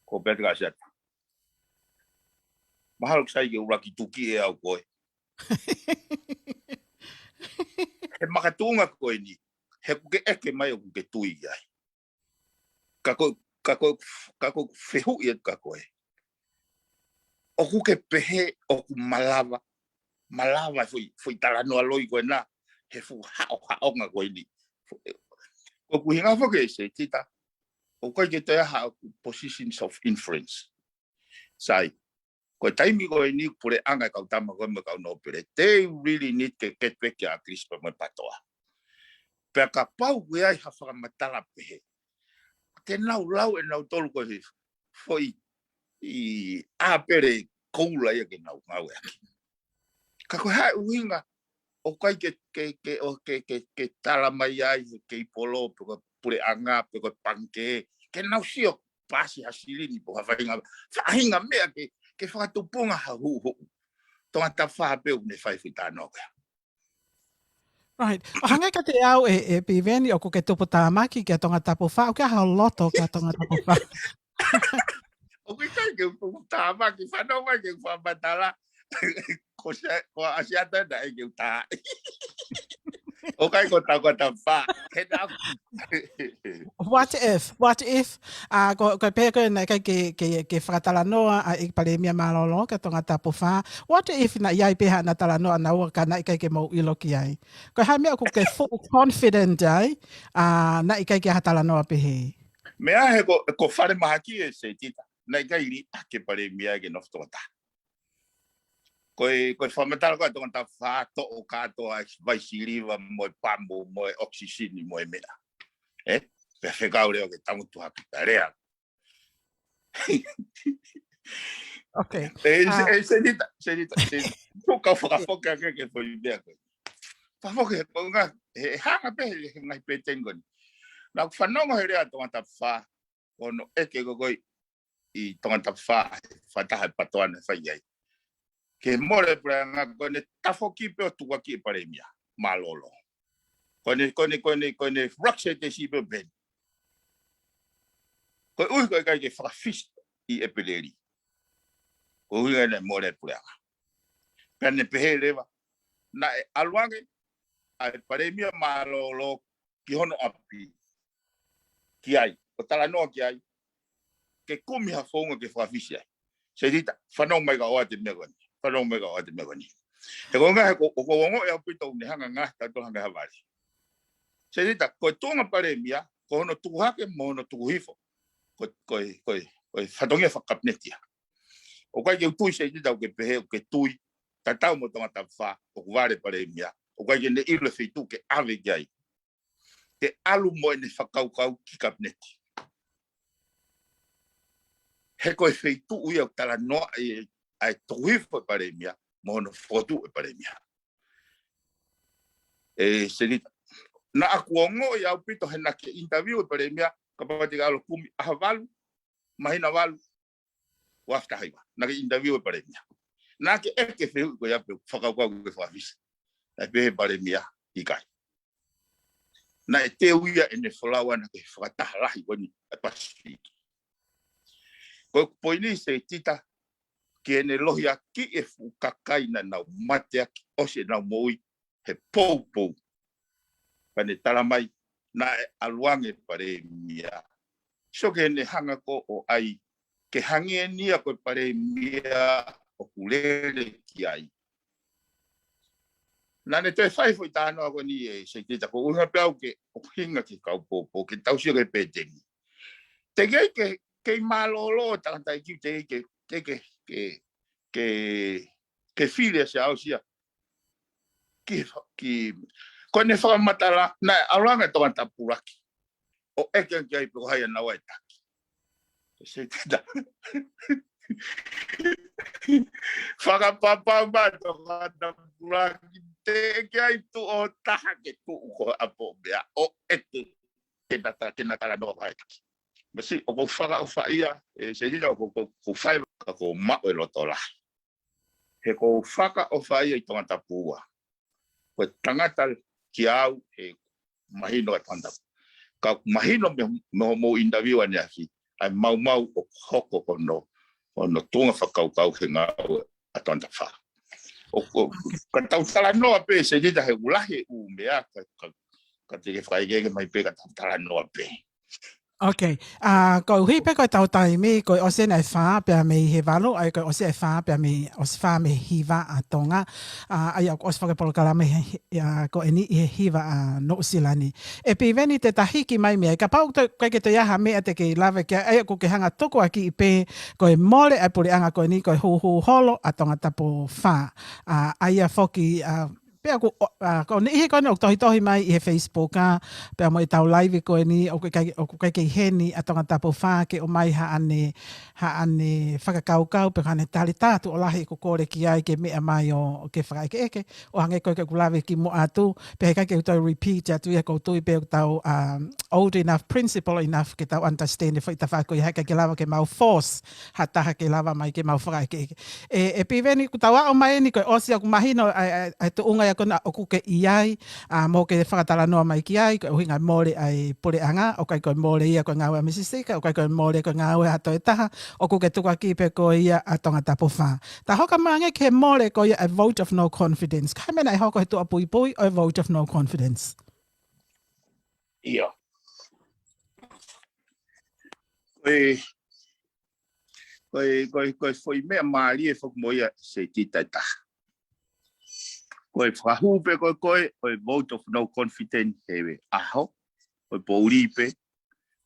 Ko u pehē atu kia ʻAsiata, mahalo ʻoku sai ke ʻuluaki tuki ʻe au koe. He makatuʻunga ko eni, he ʻoku ke ʻeke mai ʻoku ke tui ai. Ka ko, ka ko, ka ko e fehuʻi atu kia koe, ʻoku ke pehē ʻoku malava, malava foʻi, foʻi talanoa loi ko ena, he fuʻu haʻohaʻonga ko eni. Ko ʻeku ʻuhinga foki ʻe Setita, ʻoku ʻikai ke toe ʻi ai haʻaku positions of influence. Sai, ko e taimi ko eni puleʻanga e kau tama ko ē mo e kau nōpele, they really need ke get back kia ʻAkilisi pea mo e PATOA. Pea kapau ʻoku ʻi ai ha fakamatala pehē, te nau lau ʻe nautolu ko e foʻi ʻāpele koula ia ke nau ngāueʻaki. Ka ko e hā e ʻuhinga ʻoku ʻikai ke, ke, ke, ʻo ke, ke, ke tala mai ai he Keipolo, pe ko e puleʻanga, pe ko e pangikē, ke nau sio paasi ha silini pe ko ha faʻahinga, faʻahinga meʻa ke, ke fakatupunga ha huʻuhuʻu. Tongatapu fā pē ʻoku ne fai foʻi talanoa ko ia. Right. ʻO hangē kiate au ʻe, ʻe Piveni ʻoku ke tuputāmaki kia Tongatapu fā, ʻoku ke ʻi ai ha loto kia Tongatapu fā. ʻOku ʻikai ke u tuputāmaki, fanongo mai ke u fakamatala. Ko Sia, ko ʻAsiata naʻe ke u tā. ʻOku ʻikai ko Tongatapu fā. He naʻa ku What if, what if, ʻa, ko, ko e pehē ko ē naʻe ʻikai ke, ke, ke fakatalanoa ʻa e ʻEiki Palēmia Mālōlō kia Tongatapu fā. What if naʻe ʻi ai pē haʻana talanoa ʻanaua ka naʻe ʻikai ke mou ʻilo ki ai? Ko e hā e meʻa ʻoku ke full confident ai, ʻa, naʻe ʻikai ke ʻi ai ha talanoa pehē? Meʻa he ko, ko Fale Mahaki ʻe Setita, naʻe ʻikai liʻaki e Palēmia ke nofo Tongatapu. Ko e, ko e fakamatala ko ē Tongatapu fā, toʻo kātoa e vai siliva mo e pamu mo e ʻokisini mo e meʻa. Ē? Pea fekau leva ke tangutu hake pea lea. Okay. E, e, Senita, Senita, Senita. Ko e kau fakafoki ake ki he foʻi meʻa ko ē. Fakafoki he ko e ngaahi, he hanga pē he ngaahi pēteni ko eni. Naʻa ku fanongo he lea Tongatapu fā, ko hono ʻeke ko ē ʻi Tongatapu fā, fakataha e pātoa naʻe fai ai. Ke mole puleʻanga ko ʻene tafoki pē ʻo tukuakiʻi e palēmia mālōlō. Ko ʻene, ko ʻene, ko ʻene, ko ʻene raksetesi pē peni. Koeʻuhi ko e ʻikai ke fakafisi ʻi ʻEpeleli. Koeʻuhi ko ʻene mole puleʻanga. Pea ne pehē leva, naʻe ʻalu ange ʻa e palēmia mālōlō ki hono ʻapi. Ki ai, ʻo talanoa ki ai, ke kumi ha founga ke fakafisi ai. Senita, fanongo mai ka ʻoatu e meʻa ko eni. Fanongo mai ka ʻoatu e meʻa ko eni. He ko e ʻuhinga he ko, ʻoku ou ongoʻi ʻaupito ʻoku ne hanga ngaahi tautolu hanga ha vale. Senita, ko e tuʻunga palēmia, ko hono tuku hake mo hono tuku hifo. Ko, ko, ko, ko e fatongia fakakapineti ia. ʻOku ʻikai ke u tui Senita ʻoku ke pehē, ʻoku ke tui, tatau mo Tongatapu fā, ʻoku vale palēmia. ʻOku ʻikai ke ne ʻilo e feituʻu ke ʻave ki ai. Ke ʻalu mo ʻene fakakaukau ki kapineti. He ko e feituʻu ia ʻoku talanoa ai ʻa e tuku hifo e palēmia, mo hono fokotuʻu e palēmia. E, Senita. Naʻa ku ongoʻi ʻaupito he naʻa ke interview e palēmia, kapau te ke ʻalu kumi ʻaho valu, māhina valu, ʻo afe taha hiva. Naʻa ke interview e palēmia. Naʻa ke ʻeke fehuʻi ko ia pe fakakaukau ke fakafisi. Naʻe pehē palēmia ʻikai. Naʻe teu ia ʻene folau ʻana ki he fakataha lahi ko eni ʻa e Pasifiki. Ko e poini Senita, ke ne lohiakiʻi e fuʻu kakai naʻa nau mateaki ʻosi ʻenau moʻui he poupou. Pea ne tala mai, naʻe ʻalu ange palēmia. Sio ke ne hanga ko ʻo ʻai, ke hangē ni ia ko e palēmia ʻoku lele ki ai. Naʻa ne toe fai foʻi talanoa ko eni e Senita ko e ʻuhinga pē au ke ʻoku hinga ki he kau poupou, ke tau sio ki he pēteni. Te kei ke, kei mālōlō tangataʻeiki, te kei ke, ke, ke, ke, ke fili ʻa Siaosi ia. Ki, ki, ko ʻene fakamatala, naʻe ʻalu ange Tongatapu ʻuluaki. ʻO ʻeke ki ai pe ko hai ʻa naua ʻe taki. Senita. Fakapapau mai Tongatapu ʻuluaki. Teʻeki ai tuʻo taha ke tuʻu ko ʻapo mea. ʻO ʻeke ke na ta-, ke na talanoa ko hai taki. Masi, ʻoku ou fakaʻofa ia, e Senita ʻoku, ʻoku, ʻoku ou fai, ka ʻoku ou maʻu e loto lahi. He ʻoku ou fakaʻofa ia ʻi Tongatapu ua. Ko e tangata kia au ʻe mahino ʻa Tongatapu. Ka mahino mei, mei hoʻomou interview ʻaneafi, ʻa e maumau ʻoku hoko ko hono, hono tuʻunga fakakaukau he ngāue ʻa Tongatapu fā. ʻO, ʻo, ka tau talanoa pē Senita he ʻoku lahi e ʻū meʻa ka, ka, ka te ke fakaʻekeʻeke mai pē ka tau talanoa pē. Okay. ʻA, koeʻuhi pē ko e tau taimi, ko e ʻosi ena e fā pea mei he valu, ʻa ia ko e ʻosi e fā pea mei, ʻosi fā mei he hiva ʻa Tonga. ʻA, ʻa ia ʻoku ʻosi fakapolokalama he, ʻa, ko eni ʻi he hiva ʻa Nuʻusila ni. ʻE Piveni, te ta hiki mai mei ai, kapau te, ʻikai ke toe ʻi ai ha meʻa te ke lave ki ai, ʻa ia ʻoku ke hanga tukuakiʻi pē ko e mole ʻa e puleʻanga ko eni, ko e hūhū holo ʻa Tongatapu fā. ʻA, ʻa ia foki, ʻa, pea ʻoku, ʻo, ʻa, ko e niʻihi ko eni ʻoku tohitohi mai ʻi he Facebook, ʻa, pea mo e tau live ko eni, ʻoku ʻikai, ʻoku ʻikai ke ʻi heni ʻa Tongatapu fā ke ʻomai haʻane, haʻane fakakaukau, pe ko haʻane tali, tā tuʻo lahi ʻoku kole ki ai ke meʻa mai ʻo ke fakaʻekeʻeke, ʻo hangē ko e ʻoku lave kimuʻa atu, pea heʻikai ke u toe repeat atu ia, ʻoku ou tui pē ʻoku tau, um, old enough, principle enough ke tau understand e foʻi tafaʻaki ko ia, heʻikai ke lava ke mau force ha taha ke lava mai ke mau fakaʻekeʻeke. ʻE, ʻe Piveni, kuo tau aʻu mai eni, ko e ʻosi ʻoku mahino ʻa e, ʻa e, ʻa e tuʻunga ia ko ena ʻoku ke ʻi ai, ʻa, mo ke fakatalanoa mai ki ai, ko e ʻuhinga mole ʻa e puleʻanga, ʻoku ʻikai ko e mole ia ko e ngāue ʻa Misi Sika, ʻoku ʻikai ko e mole ko e ngāue ʻa ha toe taha, ʻoku ke tukuakiʻi pē ko ia ʻa Tongatapu fā. Ta hoka mai ange ki he mole ko ia ʻa e vote of no confidence. Ko e hā e meʻa naʻe hoko he tuʻapuipui ʻo e vote of no confidence? ʻIo. Ko e, ko e, ko e, ko e foʻi meʻa mālie foki mo ia Senita ʻe taha. Ko e fakahū pē ko ē, ko e, ko e vote of no confidence he ʻaho, ko e poʻuli pē,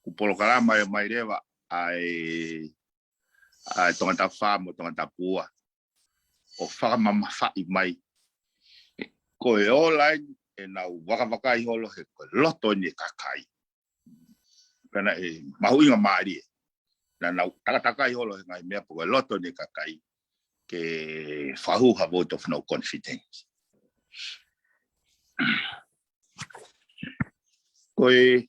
kuo polokalama mai leva ʻa e, ʻa e Tongatapu fā mo Tongatapu ua. ʻO fakamamafaʻi mai. Ko e ola eni ʻenau vakavakai holo he ko e loto eni e kakai. Pea naʻe mahuʻinga mālie. naʻa nau takatakai holo he ngaahi meʻa pē ko e loto ʻene kakai ke fakahū ha vote of no confidence. Ko e,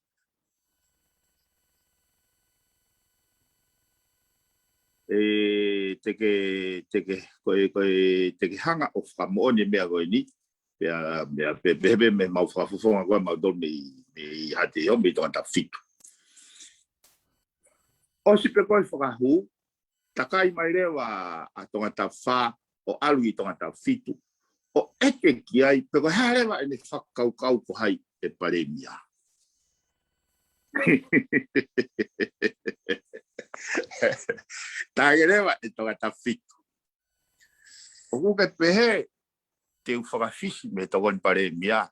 e, te ke, te ke, ko e, ko e, te ke hanga ʻo fakamoʻoni e meʻa ko eni, pea, pea, pe, pe, pe, mei he mau fakafofonga ko ē ʻa mautolu mei, mei Haʻateiho, mei Tongatapu fitu. ʻOsi pē ko ē fakahū, takai mai leva ʻa Tongatapu fā, ʻo ʻalu ki Tongatapu fitu, ʻo ʻeke ki ai, pe ko e hā leva ʻene fakakaukau ko hai e palēmia. Takai leva ʻe Tongatapu fitu. ʻOku ke pehē, te u fakafisi mei he tokoni palēmia,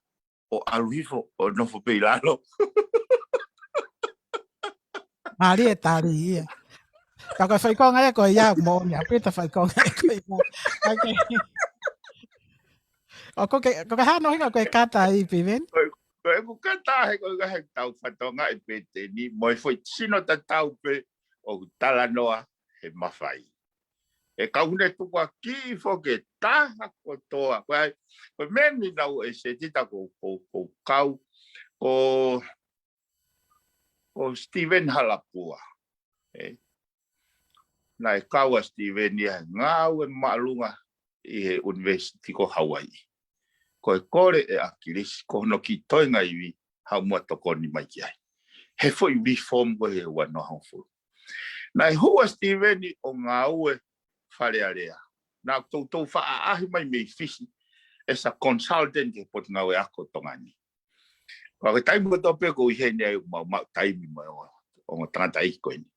ʻo ʻalu hifo, ʻo nofo pē ʻi lalo. Mālie e tali ia. Ka ko e faikonga ia ko ia, moʻoni ʻaupito faikonga ia ko ia. Okay. ʻOku ke, ʻoku ke hano hinga ko e kata ai, Piveni? Ko e, ko e ʻeku kata he ko e ngaahi tau fatonga e pēteni, mo e foʻi sino tatau pē ʻoku talanoa he mafai. E kau ne tukuakiʻi foki e taha kotoa. Ko ai, ko e meʻa ni naʻe ʻi Setita ko, ko, ko kau, ko, ko Steven Halapua. E. Naʻe kau ʻa Steven ia he ngāue māʻolunga ʻi he University ko Hawaii. Ko e kole ʻe ʻAkilisi, ko hono kiʻi toenga ivi, haʻu muʻa tokoni mai ki ai. He foʻi reform ko ē he ua noa hongofulu. Naʻe hū ʻa Steven ʻo ngāue Fale Alea. Naʻa ku toutou faʻa ʻaʻahi mai mei Fisi, as a consultant ki he Potungāue Ako Tonga ni. Ka ko e taimi kotoa pē ʻoku ou ʻi heni ai ʻoku mau maʻu taimi mo e ongo, ongo tangataʻeiki ko eni.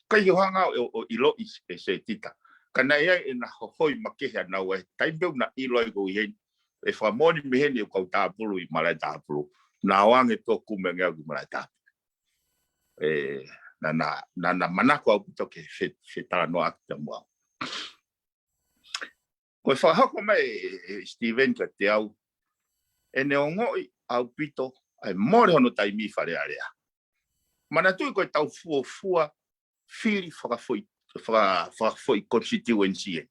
ʻIkai ke u hanga ʻo, ʻo ʻiloʻi ʻe Setita. Ka naʻe ʻi ai ʻena hohoi makehe ʻanaua he taimi pē ʻoku na ʻilo ai ʻoku ou ʻi heni. ʻE fakamoʻoni mei heni ʻoku ou tāpulu ʻi Malaʻe Tāpulu. Naʻa ku ʻoange pē ʻo kumi ange au ki Malaʻe Tāpulu. E, naʻa, naʻa, naʻa, naʻa manako ʻaupito ke fe, fetalanoaʻaki pea mo au. Ko e fakahoko mai ʻe, ʻe, ʻe Steven kiate au, ʻene ongoʻi ʻaupito ʻa e mole hono taimi ʻi Fale Alea. Manatuʻi ko e tau fuofua fili fakafoʻi, faka, fakafoʻi constituency ē.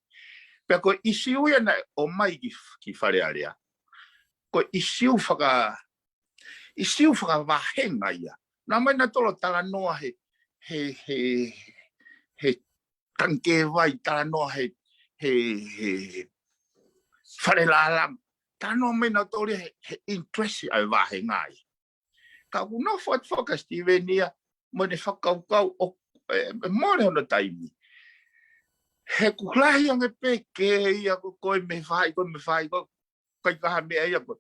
Pea ko e ʻisiū ia naʻe ʻomai ki, ki Fale Alea, ko e ʻisiū faka, ʻisiū fakavāhenga ia. Naʻa mai nautolu ʻo talanoa he, he, he, he tangikē vai, talanoa he, he, he, he fale lālanga, talanoa mai nautolu he, he interest ʻa e vāhenga ia. Ka ʻoku nofo atu foki ʻa Steven ia mo ʻene fakakaukau ʻo, e, e mole hono taimi. He ʻoku lahi ange pē ke ia ko, ko e meʻa fai, ko e meʻa fai, ko, ʻikai ko ha meʻa ia ko,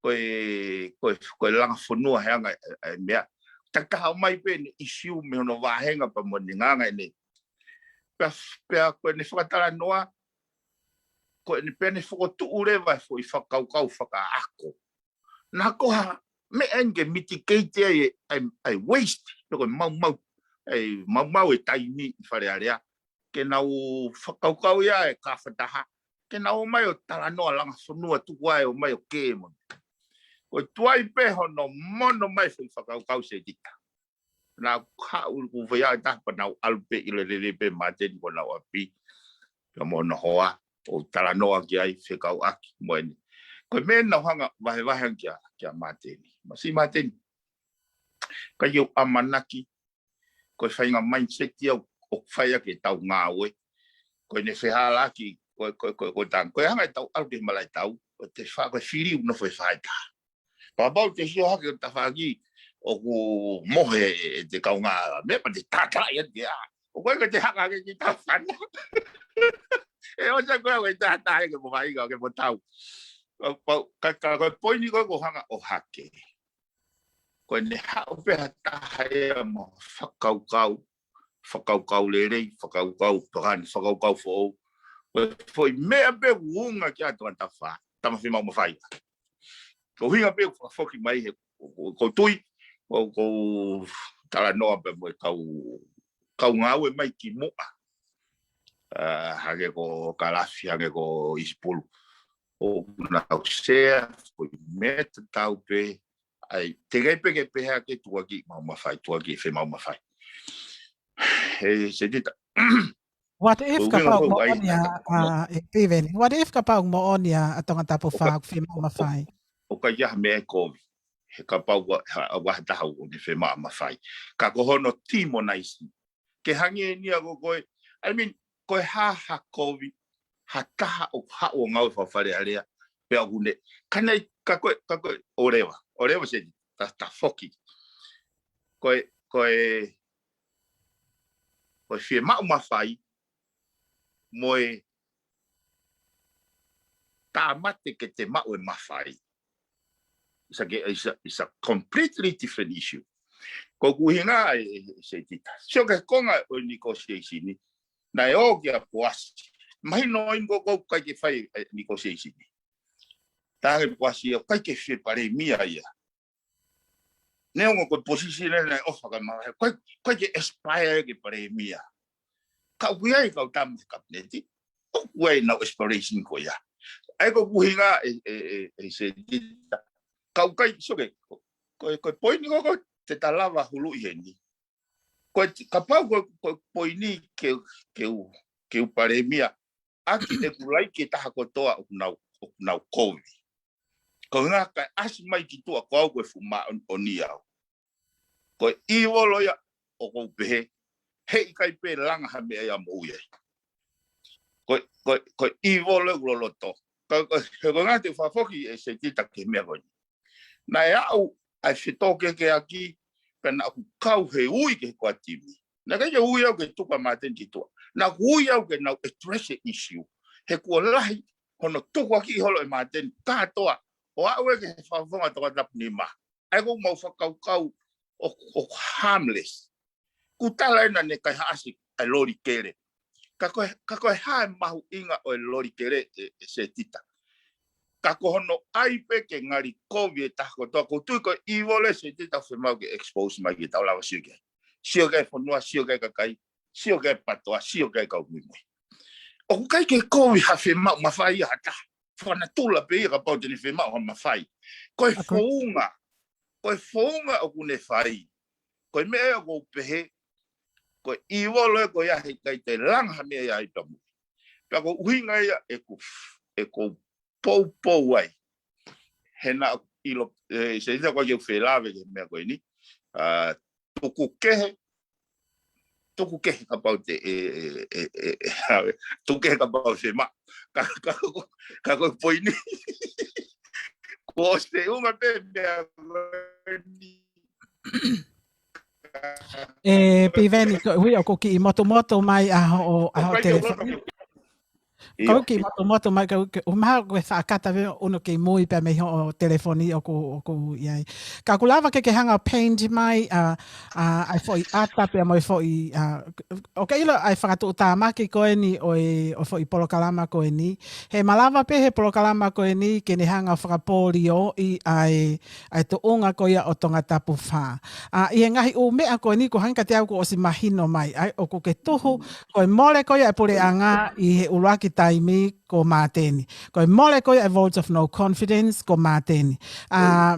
ko e, ko e, ko e langa fonua he anga e, e meʻa. Takitaha ʻomai pē ʻene ʻisiū mei hono vāhenga pea mo ʻene ngāue ʻene. Pea, pea ko ʻene fakatalanoa, ko ʻene pea ne fokotuʻu leva e foʻi fakakaukau fakaako. Naʻa ko ha meʻa eni ke mitigate ai e, e, e waste, pe ko e maumau, e maumau e taimi ʻi Fale Alea. Ke nau fakakaukau ia e kafataha. Ke nau ō mai ʻo talanoa langa fonua tuku ai ʻo mai ʻo kemo. Ko e tuai pē hono mono mai foʻi fakakaukau Setita. Naʻa ku haʻu ʻo ku fai ai taha pea nau ʻalu pē ʻi lelele pē Māteni ko honau ʻapi. Pea mo hono hoa ʻo talanoa ki ai fekauʻaki mo eni. Ko e meʻa naʻa ku hanga vahevahe ange kia, kia Māteni. Masi Māteni. ʻIkai ke u ʻamanaki, ko e faʻahinga mindset ia ʻoku fai ʻaki e tau ngāue. Ko ʻene fehālaaki, ko, ko, ko, ko tang, ko e hanga e tau ʻalu ki he malaʻe tau, ko e te fa, ko e fili ʻoku nofo he faʻahitaha. Kapau te sio hake ʻo tafaʻaki, ʻoku mohe e te kaungā, meʻa pea te tātā ia te a. ʻOku ʻikai ko e te haka hake ki tāfana. ʻE ʻosi ko e au e tātā ia ke mo fai ka ke mo tau. Ka, ka, ka, ko e poini ko ē ʻoku ou hanga ʻo hake. Ko ʻene haʻu pē ha taha ia mo fakakaukau, fakakaukau lelei, fakakaukau pakani, fakakaukau foʻou. Ko e foʻi meʻa pē ʻoku unga kia Tongatapu fā, tama fiemaʻu mafai. Ko e ʻuhinga pē ʻoku fakafoki mai he, ko, ko, ko tui, ko, ko talanoa pē mo e kau, kau ngāue mai ki muʻa. Ah, hangē ko Kalafi, hangē ko ʻIsipulu. ʻOku nau sea, ko e meʻa tatau pē, ʻai, teʻeki ai pē ke pehē ke tuʻaki maʻu mafai, tuʻaki fiemaʻu mafai. he Setita. What if kapau ʻoku moʻoni ʻa, ʻa, ʻe Piveni? What if kapau ʻoku moʻoni ʻa Tongatapu fā ʻoku fiemaʻu mafai? ʻOku ʻikai ha meʻa ʻe kovi. He kapau ʻoku ʻi ai ha taha ʻoku ne fiemaʻu mafai. Ka ko hono demonize. Ke hangē ni ia ko koe. I mean, ko e hā ha kovi, ha taha ʻoku haʻu ʻo ngāue fakaFale Alea, pea ʻoku ne. Ka nei, ka koe, ka koe, ʻo leva, ʻo leva Setita, ta foki. Ko e, ko e, ko e fiemaʻu mafai, mo e tāmate ke te maʻu e mafai. It's a, it's a, it's a completely different issue. Ko ʻeku ʻuhinga ʻe, ʻe, ʻe Setita. Sio ki he konga ʻo e negotiation ni, naʻe ō ki ai Poasi. Mahino ʻoku ʻikai ke fai e negotiation ni. Talaange Poasi ʻoku ʻikai ke fie palēmia ia. Neongo ko e position ʻena ʻoku fakamatala, ʻoku ʻikai ke aspire ke palēmia. Ka ʻoku ʻi ai e kau tama he kapineti, ʻoku ʻi ai ʻenau aspiration ko ia. ʻA ia ko ʻeku ʻuhinga ʻe, ʻe, ʻe, ʻe Setita. Ka ʻoku ʻikai, sio ki he, ko e, ko e poini ko ē ʻoku te ta lava huluʻi heni. Ko e, kapau ko e, ko e poini ke, ke u, ke u palēmia, ʻaki ʻeku laiki e taha kotoa ʻoku nau, ʻoku nau kovi. Ko e ʻuhinga kae ʻasi mai ki tuʻa ko au ko e fuʻu māʻoniʻoni au. Ko e evil ia ʻoku ou pehē, heʻikai pē langa ha meʻa ia moʻui ai. Ko e, ko e, ko e evil ʻoku loloto. Ka, ko e, he ko e ʻuhinga te u fakafoki ʻe Setita ki he meʻa ko eni. Naʻe aʻu ʻa e fetōkeakeaki, pea naʻa ku kau he ui ki he kau timi. Naʻe ʻikai ke ui au ke tuku ʻa Māteni ki tuʻa. Naʻa ku ui au ke nau address e issue. He kuo lahi hono tukuakiʻi holo ʻe Māteni kātoa, ʻo aʻu ē ki he fakafofonga Tongatapu nima. ʻA ia ko ʻemau fakakaukau ʻoku, ʻoku harmless. Kuo tala ʻe naʻa ne kaihaʻasi ʻa e loli kele. Ka ko e, ka ko e hā e mahuʻinga ʻo e loli kele ʻe, ʻe Setita? Ka ko hono ʻai pē ke ngali kovi e taha kotoa, ʻoku ou tui ko e evil ʻe Setita ʻoku fiemaʻu ke expose mai ke tau lava sio ki ai. Sio ki ai e fonua, sio ki ai e kakai, sio ki ai e PATOA, sio ki ai e kau muimui. ʻOku ʻikai ke kovi ha fiemaʻu mafai ʻa ha taha. Fakanatula pē ia kapau te ne fiemaʻu ha mafai. Ko e founga, ko e founga ʻoku ne fai. Ko e meʻa ia ʻoku ou pehē, ko e evil ē ko ia heʻikai te langa ha meʻa ia ʻi tamu. Pea ko e ʻuhinga ia ʻeku, ʻeku poupou ai. He naʻa ʻilo, ʻe, Setita ko ē ke u felāveʻi ki he meʻa ko eni. ʻA, tuku kehe, tuku kehe kapau te, ʻe, ʻe, tuku kehe kapau te ma. Ka, ka, ka ko e poini. Ko e ʻosi te unga pē meʻa ko eni. ʻE, Piveni, ko, ui, ʻoku kiʻi motumotu mai ʻa hoʻo, ʻa hoʻo telefoni. ʻOku kiʻi motumotu mai, ka, ka, ʻoku mahalo ko e fakakata pē ʻoku kei mui pē mei hoʻo telefoni ʻoku, ʻoku ʻi ai. Ka ʻoku lava ke ke hanga ʻo paint mai, ʻa, ʻa, ʻa e foʻi ʻata pea mo e foʻi, ʻa, ʻoku ke ʻilo ʻa e fakatuʻutāmaki ko eni ʻo e, ʻo e foʻi polokalama ko eni. He malava pē he polokalama ko eni ke ne hanga ʻo fakapolioʻi ʻa e, ʻa e tuʻunga ko ia ʻo Tongatapu fā. ʻA, ʻi he ngaahi ʻū meʻa ko eni ko e hangē kiate au kuo ʻosi mahino mai, ʻa ia ʻoku ke tuhu, ko e mole ko ia e puleʻanga ʻi he ʻuluaki taimi ko Māteni. Ko e mole ko ia e vote of no confidence ko Māteni. ʻA,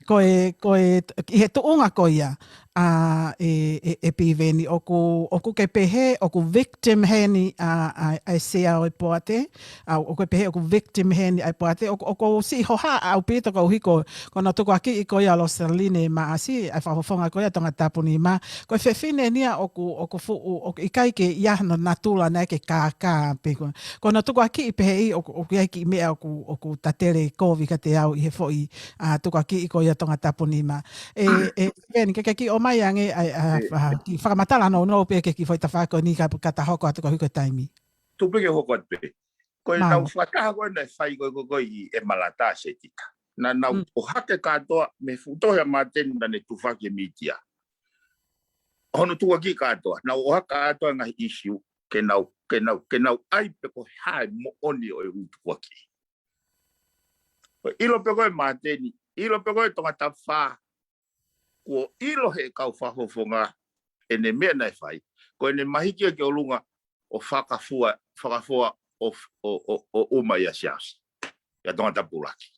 ko e, ko e, ʻi he tuʻunga ko ia, ʻa, ʻe, ʻe, ʻe Piveni, ʻoku, ʻoku ke pehē, ʻoku victim heni, ʻa, ʻa, ʻa e sea ʻo e poate, ʻa, ʻoku ke pehē, ʻoku victim heni ʻa e poate, ʻoku, ʻoku ou siʻi hohaʻa ʻaupito koeʻuhi ko, ko hono tukuakiʻi ko ia ʻa Loseline Maʻasi, ʻa e fakafofonga ko ia Tongatapu nima, ko e fefine eni ia ʻoku, ʻoku fuʻu, ʻoku ʻikai ke ʻi ai hano natula naʻe ke kākā pē ko. Ko hono tukuakiʻi pehē ʻoku, ʻoku ʻi ai kiʻi meʻa ʻoku, ʻoku tatele kovi kiate au ʻi he foʻi, ʻa, tukuakiʻi ko ia Tongatapu nima. ʻE, ʻe, Piveni, ke, ke kiʻi ʻomai ange, ʻa, ʻa, ʻa, kiʻi fakamatala nounou pē ki he kiʻi foʻi tafaʻaki ko eni ka, ka ta hoko atu koeʻuhi ko e taimi. Tuku pē ke u hoko atu pē. Ko ʻenau fakataha ko ē naʻe fai ko ē ko ē ʻi ʻEmalata Setita. Naʻa nau ʻohake kātoa mei he fuʻu tohi ʻa Māteni naʻa ne tufaki e mītia. Hono tukuakiʻi kātoa. Nau ʻohake kātoa e ngaahi issue ke nau, ke nau, ke nau ʻai pē ko e hā e moʻoni ʻo e ʻū tukuakiʻi. Ko e ʻilo pē ko ē Māteni, ʻilo pē ko ē Tongatapu fā, kuo ʻilo he kau fakafofonga ʻene meʻa naʻe fai, ko ʻene mahiki ia ki ʻolunga ʻo fakafua, fakafoa ʻo, ʻo, ʻo, ʻo ʻuma ʻia Siaosi, ʻia Tongatapu ʻUluaki.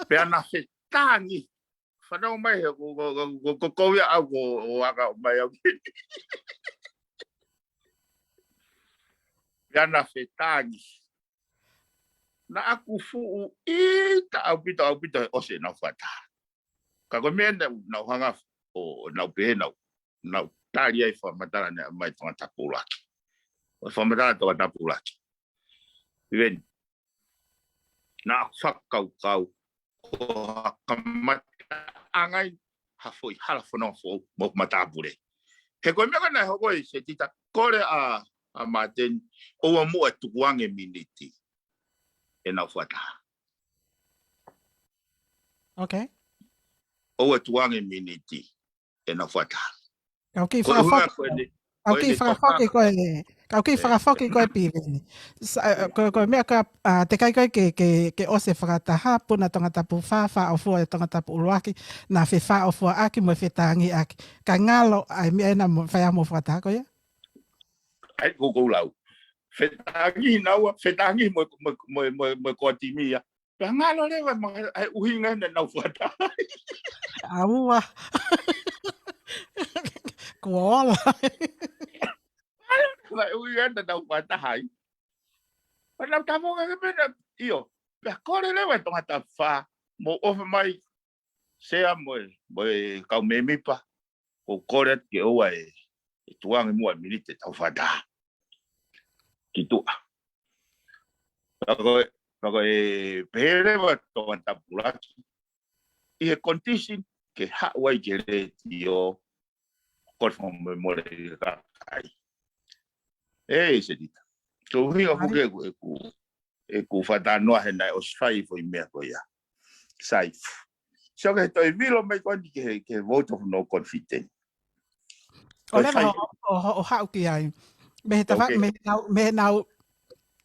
Pea naʻe fetāngi, Fanau mai he ko, ko, ko, ko, ko ia au ko, o aka mai au. Ia na fetangi. Na aku fuʻu ʻita ʻaupito, ʻaupito he ʻosi ʻenau fakataha. Ka ko e meʻa naʻa, naʻa ku hanga ʻo, naʻa ku pehē naʻa ku, naʻa ku tali ai fakamatala naʻe ʻomai Tongatapu ʻUluaki. ʻO fakamatala Tongatapu ʻUluaki. Even, naʻa ku fakakaukau, ko ha kamataʻanga ia ha foʻi hala fononga foʻou mo e matāpule. He ko e meʻa ko ē naʻe hoko ē Setita, kole ʻa, ʻa Māteni, ʻoua muʻa tukuange miniti ʻenau fakataha. Okay. ʻOua tukuange miniti ʻenau fakataha. Ka u kei fakafoki, ka u kei fakafoki ko e, ka u kei fakafoki ko e Piveni. Ko, ko e meʻa ka, ʻa, teʻeki ai ko e ke, ke, ke ʻosi e fakataha, puna Tongatapu Fā, fāʻofua ʻe Tongatapu ʻUluaki, naʻa fefāʻofuaʻaki mo e fetangiʻaki. Ka ngalo ʻa e meʻa ena mo, fai ʻa mo fakataha ko ia? ʻAi, ko ʻeku lau. Fetangi naua, fetangi mo, mo, mo, mo, mo e core team ia. Pea ngalo leva ma, ʻa e ʻuhinga naʻa nau fakataha ai. ʻAua. Kuo ola. Ngalo leva ʻa e ʻuhinga naʻa nau fakataha ai. Pea nau tafoka ke pena, ʻio. Pea kole leva ʻe Tongatapu Fā, mou ʻofa mai, Sea mo e, mo e kau mēmipa, ʻoku ou kole atu ke ʻoua ʻe, ʻe tukuange muʻa miniti ʻetau fakataha. Ki tuʻa. Pea ko e, pea ko e pehē leva ʻe Tongatapu ʻUluaki, ʻi he condition ke haʻu ai ki he letiō, kole fakamolemole ki he kakai. ʻE, Setita. Ko e ʻuhinga foki ʻeku, ʻeku, ʻeku fakatalanoa he naʻe ʻosi fai foʻi meʻa ko ia. Sai. Sio ki he toe vilo mai ko eni ki he, ki he vote of no confidence. ʻO leva ʻo, ʻo, ʻo haʻu ki ai. Mei he tafa, mei he nau, mei he nau.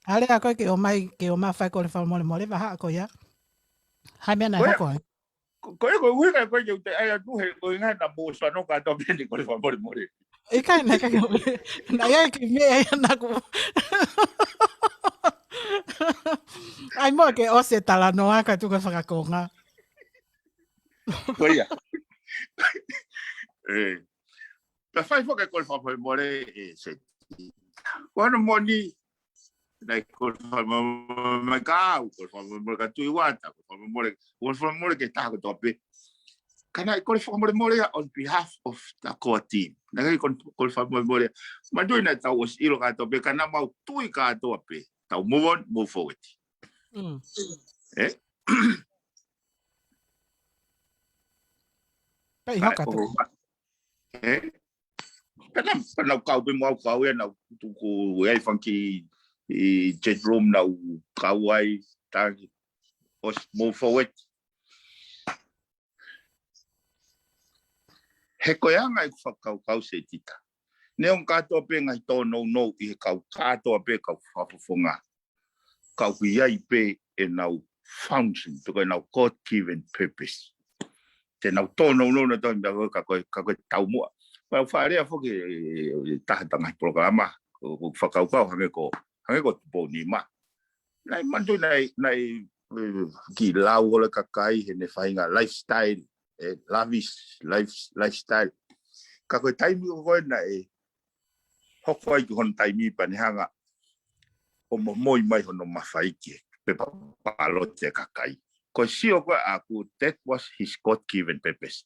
ʻAle ʻa koe ke ʻomai, ke ʻomai fai kole fakamolemole, vahaʻa ko ia. Hai meʻa naʻe hoko ai. Ko, ko e, ko e ʻuhinga ko e ke u te ʻai atu he ko e ʻuhinga naʻa mou ʻosi fanongo kātoa pē ʻene kole fakamolemole. ʻIkai, naʻe ʻikai ke, naʻe ʻai ke meʻa ia naʻa ku. ʻAi muʻa ke ʻosi e talanoa ka tuku e fakakonga. Ko ia. ʻE. Pea fai foki e kole fakamolemole ʻe Setita. Ko hono moʻoni, naʻe kole fakamolemole mai ka au, kole fakamolemole ka Tuʻi Uata, kole fakamolemole, kole fakamolemole ki he taha kotoa pē. Ka naʻe kole fakamolemole ia on behalf of the core team. Naʻe ʻikai kole, kole fakamolemole ia. Manatuʻi naʻa tau ʻosi ʻilo kātoa pē, ka naʻa mau tui kātoa pē. Tau move on, move forward. Mm. ʻE? Pea ʻi hoka tu. ʻE? Pea naʻa, pea naʻa ku kau pē mo au kau ia naʻa ku tuku ai fanga kiʻi chat room naʻa ku kau ai, tangi, ʻosi move forward. He ko e anga ʻeku fakakaukau Setita. Neongo kātoa pē ngaahi tōnounou ʻi he kau kātoa pē kau fakafofonga. Ka ʻoku ʻi ai pē ʻenau function, pe ko ʻenau God-given purpose. Te nau tōnounou naʻa tau meʻa ko e, ka ko e, ka ko e taumuʻa. Pea u faʻa lea foki ʻe, ʻe, ʻe taha ʻa e ngaahi polokalama, ko, ko e fakakaukau hangē ko, hangē ko Tupou Nima. Naʻe manatuʻi naʻe, naʻe, ʻe, kiʻi lau holo e kakai heʻene faʻahinga lifestyle, ʻe, lavish life, lifestyle. Ka ko e taimi ko ē naʻe hoko ai ki hono taimi pea ne hanga ʻo momoi mai hono mafai ki he pepa pāloti ʻa e kakai. Ko e sio ko ē ʻaʻaku, that was his God-given purpose.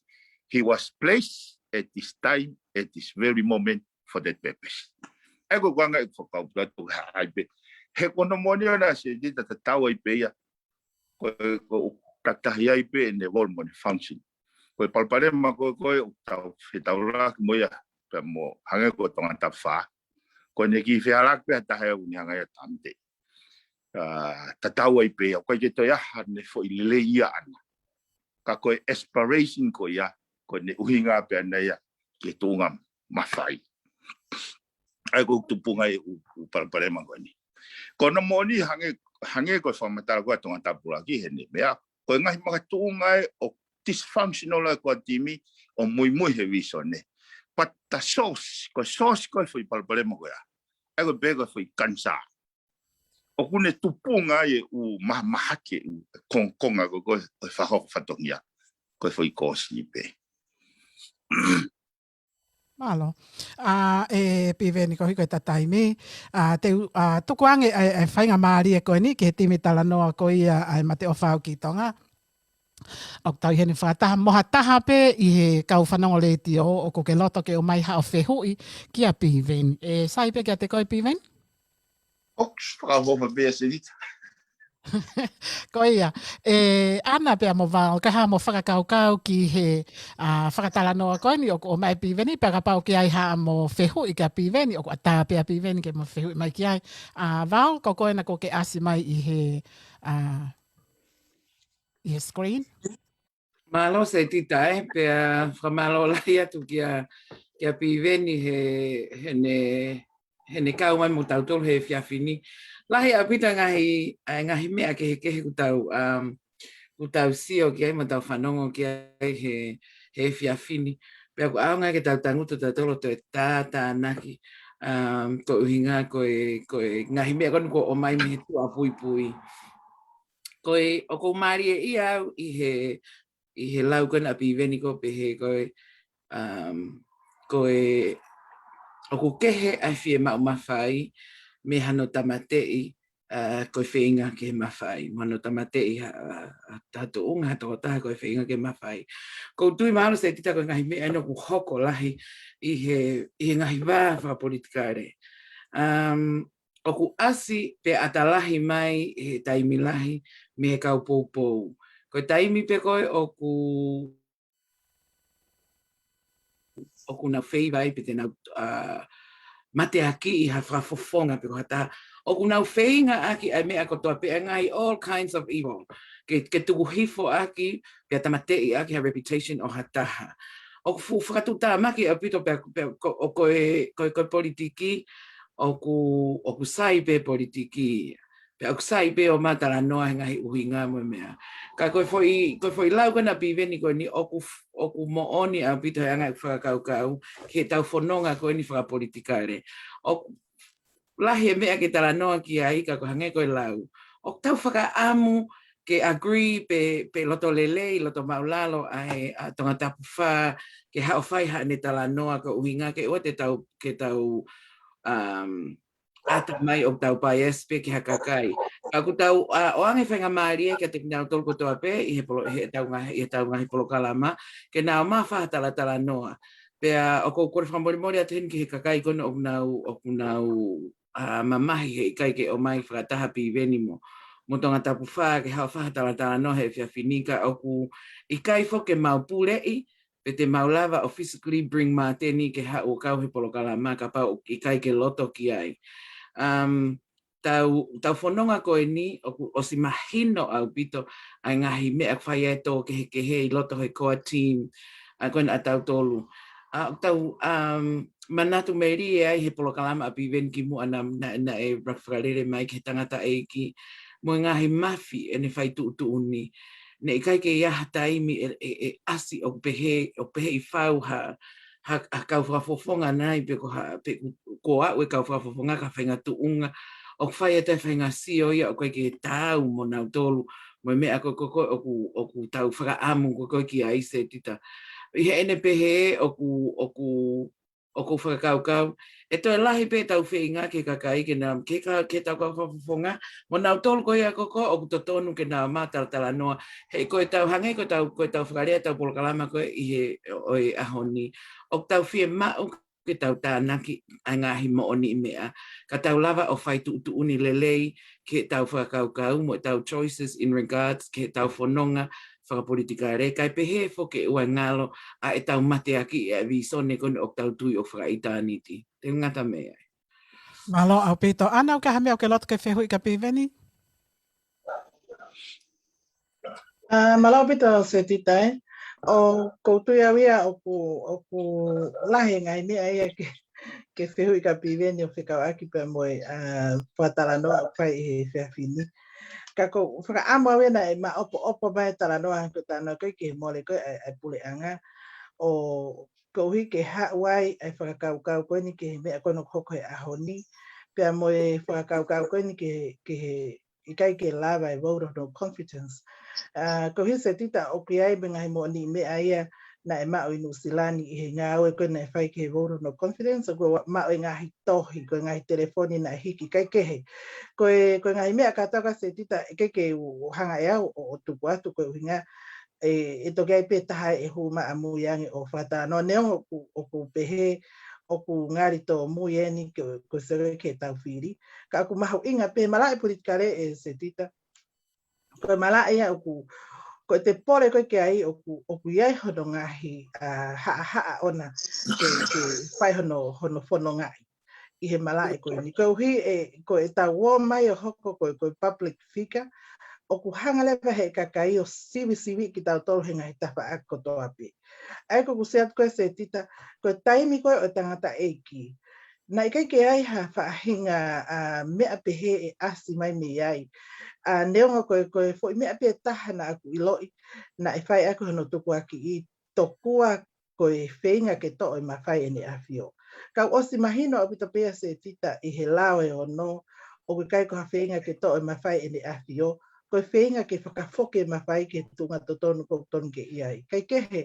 He was placed at this time, at this very moment for that purpose. ʻE ko e anga ʻeku fakakaukau atu he ʻai pē. He ko hono moʻoni ʻona Setita tatau ai pē ia. Ko e, ko e tatahi ai pē ʻene role mo ʻene function. Ko e palopalema ko ē, ko ē ʻoku tau fetaulaki mo ia, pea mo hangē ko Tongatapu Fā. Ko ʻene kiʻi fehālaaki pē ha taha ʻoku ne hanga ia ʻo tāmateʻi. ʻA, tatau ai pē ia, ʻoku ʻikai ke toe ʻi ai haʻane foʻi lelei ia ʻana. Ka ko e aspiration ko ia, ko ʻene ʻuhinga pē ʻana ia ki he tuʻunga mafai. ʻAi ko e tupunga ʻi he ʻū, ʻū palopalema ko eni. Ko hono moʻoni hangē, hangē ko e fakamatala ko ē ʻa Tongatapu ʻUluaki heʻene meʻa. Ko e ngaahi makatuʻunga ē ʻoku dysfunctional ai ko ē ʻa e timi ʻo muimui he visone. But the source, ko e source ko ē foʻi palopalema ko ia. ʻAi ko e pē ko e foʻi kanisā. ʻOku ne tupunga ai e ʻū mahamahaki e ʻū kongokonga ko ē ʻo e fakahoko fatongia. ko e foʻi kōsi pē. Mālō. ʻA, ʻe Piveni, koeʻuhi ko e taimi, ʻa, te u, ʻa, tuku ange ʻa e, ʻa e faingamālie ko eni ki he timi talanoa ko ia ʻa e Mate ʻOfa Au ki Tonga. ʻOku tau ʻi heni fakataha mo ha taha pē ʻi he kau fanongo letiō ʻoku ke loto ke ʻomai haʻo fehuʻi kia Piveni. ʻE sai pē kiate koe Piveni? ʻOku fakaʻofoʻofa pē ʻa Senita. Ko ia, ʻe Ana pea mo Val, ka haʻamo fakakaukau ki he, ʻa, fakatalanoa ko eni ʻoku ʻomai Piveni, pea kapau ʻoku ʻi ai haʻamo fehuʻi kia Piveni, ʻoku ʻatā pē ʻa Piveni ke mo fehuʻi mai ki ai. ʻA, Val, ko koe ena ʻoku ke ʻasi mai ʻi he, ʻa, ʻi he screen. Mālō Setita ē, pea fakamālō lahi atu kia, kia Piveni he, heʻene, heʻene kau mai mo tautolu he efiafi ni. Lahi ʻaupito ngaahi, ʻa e ngaahi meʻa kehekehe ʻoku tau, um, ʻoku tau sio ki ai mo tau fanongo ki ai he, he efiafi ni. Pea ʻoku ʻaonga ke tau tangutu tautolu ʻo toe tātānaki, um, ko e ʻuhinga ko e, ko e ngaahi meʻa ko eni kuo ʻomai mei he tuʻa puipui. Ko e, ʻoku ou mālieʻia au ʻi he, ʻi he lau ko ena ʻa Piveni ʻoku pehē ko e, um, ko e, ʻoku kehe ʻa e fiemaʻu mafai mei hano tāmateʻi, ʻa, ko e feinga ke mafai, mo hano tāmateʻi ha, ha, ha tuʻunga, ha tokotaha ko e feinga ke mafai. ʻOku ou tui mahalo Setita ko e ngaahi meʻa ena ʻoku hoko lahi ʻi he, ʻi he ngaahi vā fakapolitikale. Um, ʻoku ʻasi pea ʻata lahi mai he taimi lahi mei he kau poupou. Ko e taimi pē ko ē ʻoku, ʻoku nau feiva ai pe te nau, ʻa, mateakiʻi ha fakafofonga pe ko ha taha. ʻOku nau feinga ʻaki ʻa e meʻa kotoa pē ʻa e ngaahi all kinds of evil. Ke, ke tuku hifo ʻaki, pea tāmateʻi ʻaki ha reputation ʻo ha taha. ʻOku fuʻu fakatuʻutāmaki ʻaupito pea, pea ko, ʻo ko e, ko e, ko e politiki, ʻoku, ʻoku sai pē politiki. Pea ʻoku sai pē ʻo matalanoa he ngaahi ʻuhinga mo e meʻa. Ka ko e foʻi, ko e foʻi lau ko ena ʻa Piveni ko eni ʻoku f-, ʻoku moʻoni ʻaupito he anga ʻeku fakakaukau, ki heʻetau fononga ko eni fakapolitikale. ʻOku lahi e meʻa ke talanoa ki ai ka ko e hangē ko e lau. ʻOku tau fakaʻamu ke agree pe, pe loto lelei, loto maʻulalo ʻa e, ʻa Tongatapu fā, ke haʻu ʻo fai haʻane talanoa ko e ʻuhinga ke ʻoua te tau, ke tau, um, ʻata mai ʻoku tau bias pē ki ha kakai. Ka ʻoku tau, ʻa, ʻoange faingamālie kiate kinautolu kotoa pē ʻi he polo-, heʻetau ngaahi, heʻetau ngaahi polokalama, ke nau ō mai ʻo fai ha talatalanoa. Pea ʻoku ou kole fakamolemole atu heni ki he kakai ko ena ʻoku nau, ʻoku nau, ʻa, mamahi he ʻikai ke ō mai fakataha Piveni mo, mo Tongatapu fā ke haʻu ʻo fai ha talatalanoa he efiafi ni ka ʻoku ʻikai foki ke mau puleʻi, pe te mau lava ʻo physically bring Māteni ke haʻu ʻo kau he polokalama kapau ʻoku ʻikai ke loto ki ai. Um, tau, tau fononga ko eni, ʻoku ʻosi mahino ʻaupito ʻa e ngaahi meʻa ʻoku fai ai e tō kehekehe ʻi loto he core team, ʻa, ko ena ʻa tautolu. ʻA, tau, um, manatu melie ai he polokalama ʻa Piveni kimuʻa naʻa, naʻe, naʻe fakalele mai ki he tangataʻeiki mo e ngaahi mafi ʻene fai tuʻutuʻuni. Naʻe ʻikai ke ʻi ai ha taimi ʻe, ʻe, ʻe ʻasi ʻoku pehē, ʻoku pehē ʻi fau ha, ha, ha kau fakafofonga nai pe ko ha, pe ko, ko aʻu e kau fakafofonga ki ha faʻahinga tuʻunga. ʻOku fai atu e faʻahinga sio ia ʻoku ʻikai ke taau mo nautolu, mo e meʻa ko ē, ko ē, ko ē ʻoku, ʻoku tau fakaʻamu ko ē, ko ē ki ai Setita. ʻI heʻene pehē ʻoku, ʻoku ʻoku ou fakakaukau, ʻe toe lahi pē ʻetau feinga ki he kakai ke nau, ki he ka, ki heʻetau kau fakafofonga, mo nautolu ko ia ko ē ʻoku totonu ke nau ō mai ʻo talatalanoa, he ko ʻetau hangē ko ʻetau, ko ʻetau fakalea ʻetau polokalama ko ē ʻi he ʻo e ʻaho ni. ʻOku tau fiemaʻu ke tau tānaki ʻa e ngaahi moʻoniʻi meʻa, ka tau lava ʻo fai tuʻutuʻuni lelei ki heʻetau fakakaukau mo ʻetau choices in regards ki heʻetau fononga fakapolitikale, kae pehē foki ʻe ʻoua ʻe ngalo ʻa ʻetau mateakiʻi ʻa e vīsone ko eni ʻoku tau tui ʻoku fakaʻitāniti. Te u ngata mei ai. Mālō ʻaupito. Ana, ʻoku ʻi ai ha meʻa ʻoku ke loto ke fehuʻi kia Piveni? ʻA, mālō ʻaupito Setita ē. ʻOku ou tui au ia ʻoku, ʻoku lahi e ngaahi meʻa ia ke, ke fehuʻi kia Piveni ʻo fekauʻaki pea mo e, ʻa, fakatalanoa ʻoku fai ʻi he efiafi ni. Ka ʻoku ou fakaʻamu au ia naʻe maʻopoʻopo mai e talanoa, ko e talanoa ko ē ki he mole ko ē ʻa e, ʻa e puleʻanga. ʻO koeʻuhi ke haʻu ai ʻa e fakakaukau ko eni ki he meʻa ko ena ʻoku hoko he ʻaho ni. Pea mo e fakakaukau ko eni ki he, ki he ʻikai ke lava e vote of no confidence. ʻA, ko hisi e tita ʻoku ʻi ai mo e ngaahi moʻoniʻi meʻa ia naʻe maʻu ʻi Nuʻusila ni ʻi he ngāue ko ē naʻe fai ki he vote of no confidence, ʻoku maʻu e ngaahi tohi, ko e ngaahi telefoni naʻe hiki, ʻikai ke he. Ko e, ko e ngaahi meʻa kātoa ko ē Setita, ʻikai ke u hanga ʻe au ʻo, ʻo tuku atu koeʻuhinga ʻe, ʻe toki ʻi ai pē taha ʻe hū maʻa mui ange ʻo fakatalanoa, neongo ʻoku, ʻoku pehē, ʻoku ngali tōmui eni ko, ko e sere ke tau fili. Ka ʻoku mahuʻinga pē malaʻe politikale ʻe Setita. Ko e malaʻe ia ʻoku, ko e te pole ko ē ki ai ʻoku, ʻoku ʻi ai hono ngaahi, ʻa, haʻahaʻa ʻona ke, ke fai hono, hono fonongaʻi ʻi he malaʻe ko eni. Koeʻuhi ʻe, ko e tau ō mai ʻo hoko ko e, ko e public figure, ʻoku hanga leva he kakai ʻo sivisiviʻi kitautolu he ngaahi tafaʻaki kotoa pē. ʻA ia ko ʻeku sio atu ko ē Setita, ko e taimi ko ē ʻo e tangataʻeiki, naʻe ʻikai ke ʻi ai ha faʻahinga, ʻa, meʻa pehē ʻe ʻasi mai mei ai. ʻA, neongo ko e, ko e foʻi meʻa pē taha naʻa ku ʻiloʻi, naʻe fai ʻaki hono tukuakiʻi tokua ko e feinga ke toʻo e mafai ʻEne ʻAfio. Ka ʻoku ʻosi mahino ʻaupito pē ia Setita ʻi he lao ʻe ono, ʻoku ʻikai ko ha feinga ke toʻo e mafai ʻEne ʻAfio, ko e feinga ke fakafoki e mafai ki he tuʻunga totonu ʻoku totonu ke ʻi ai. ʻIkai ke he,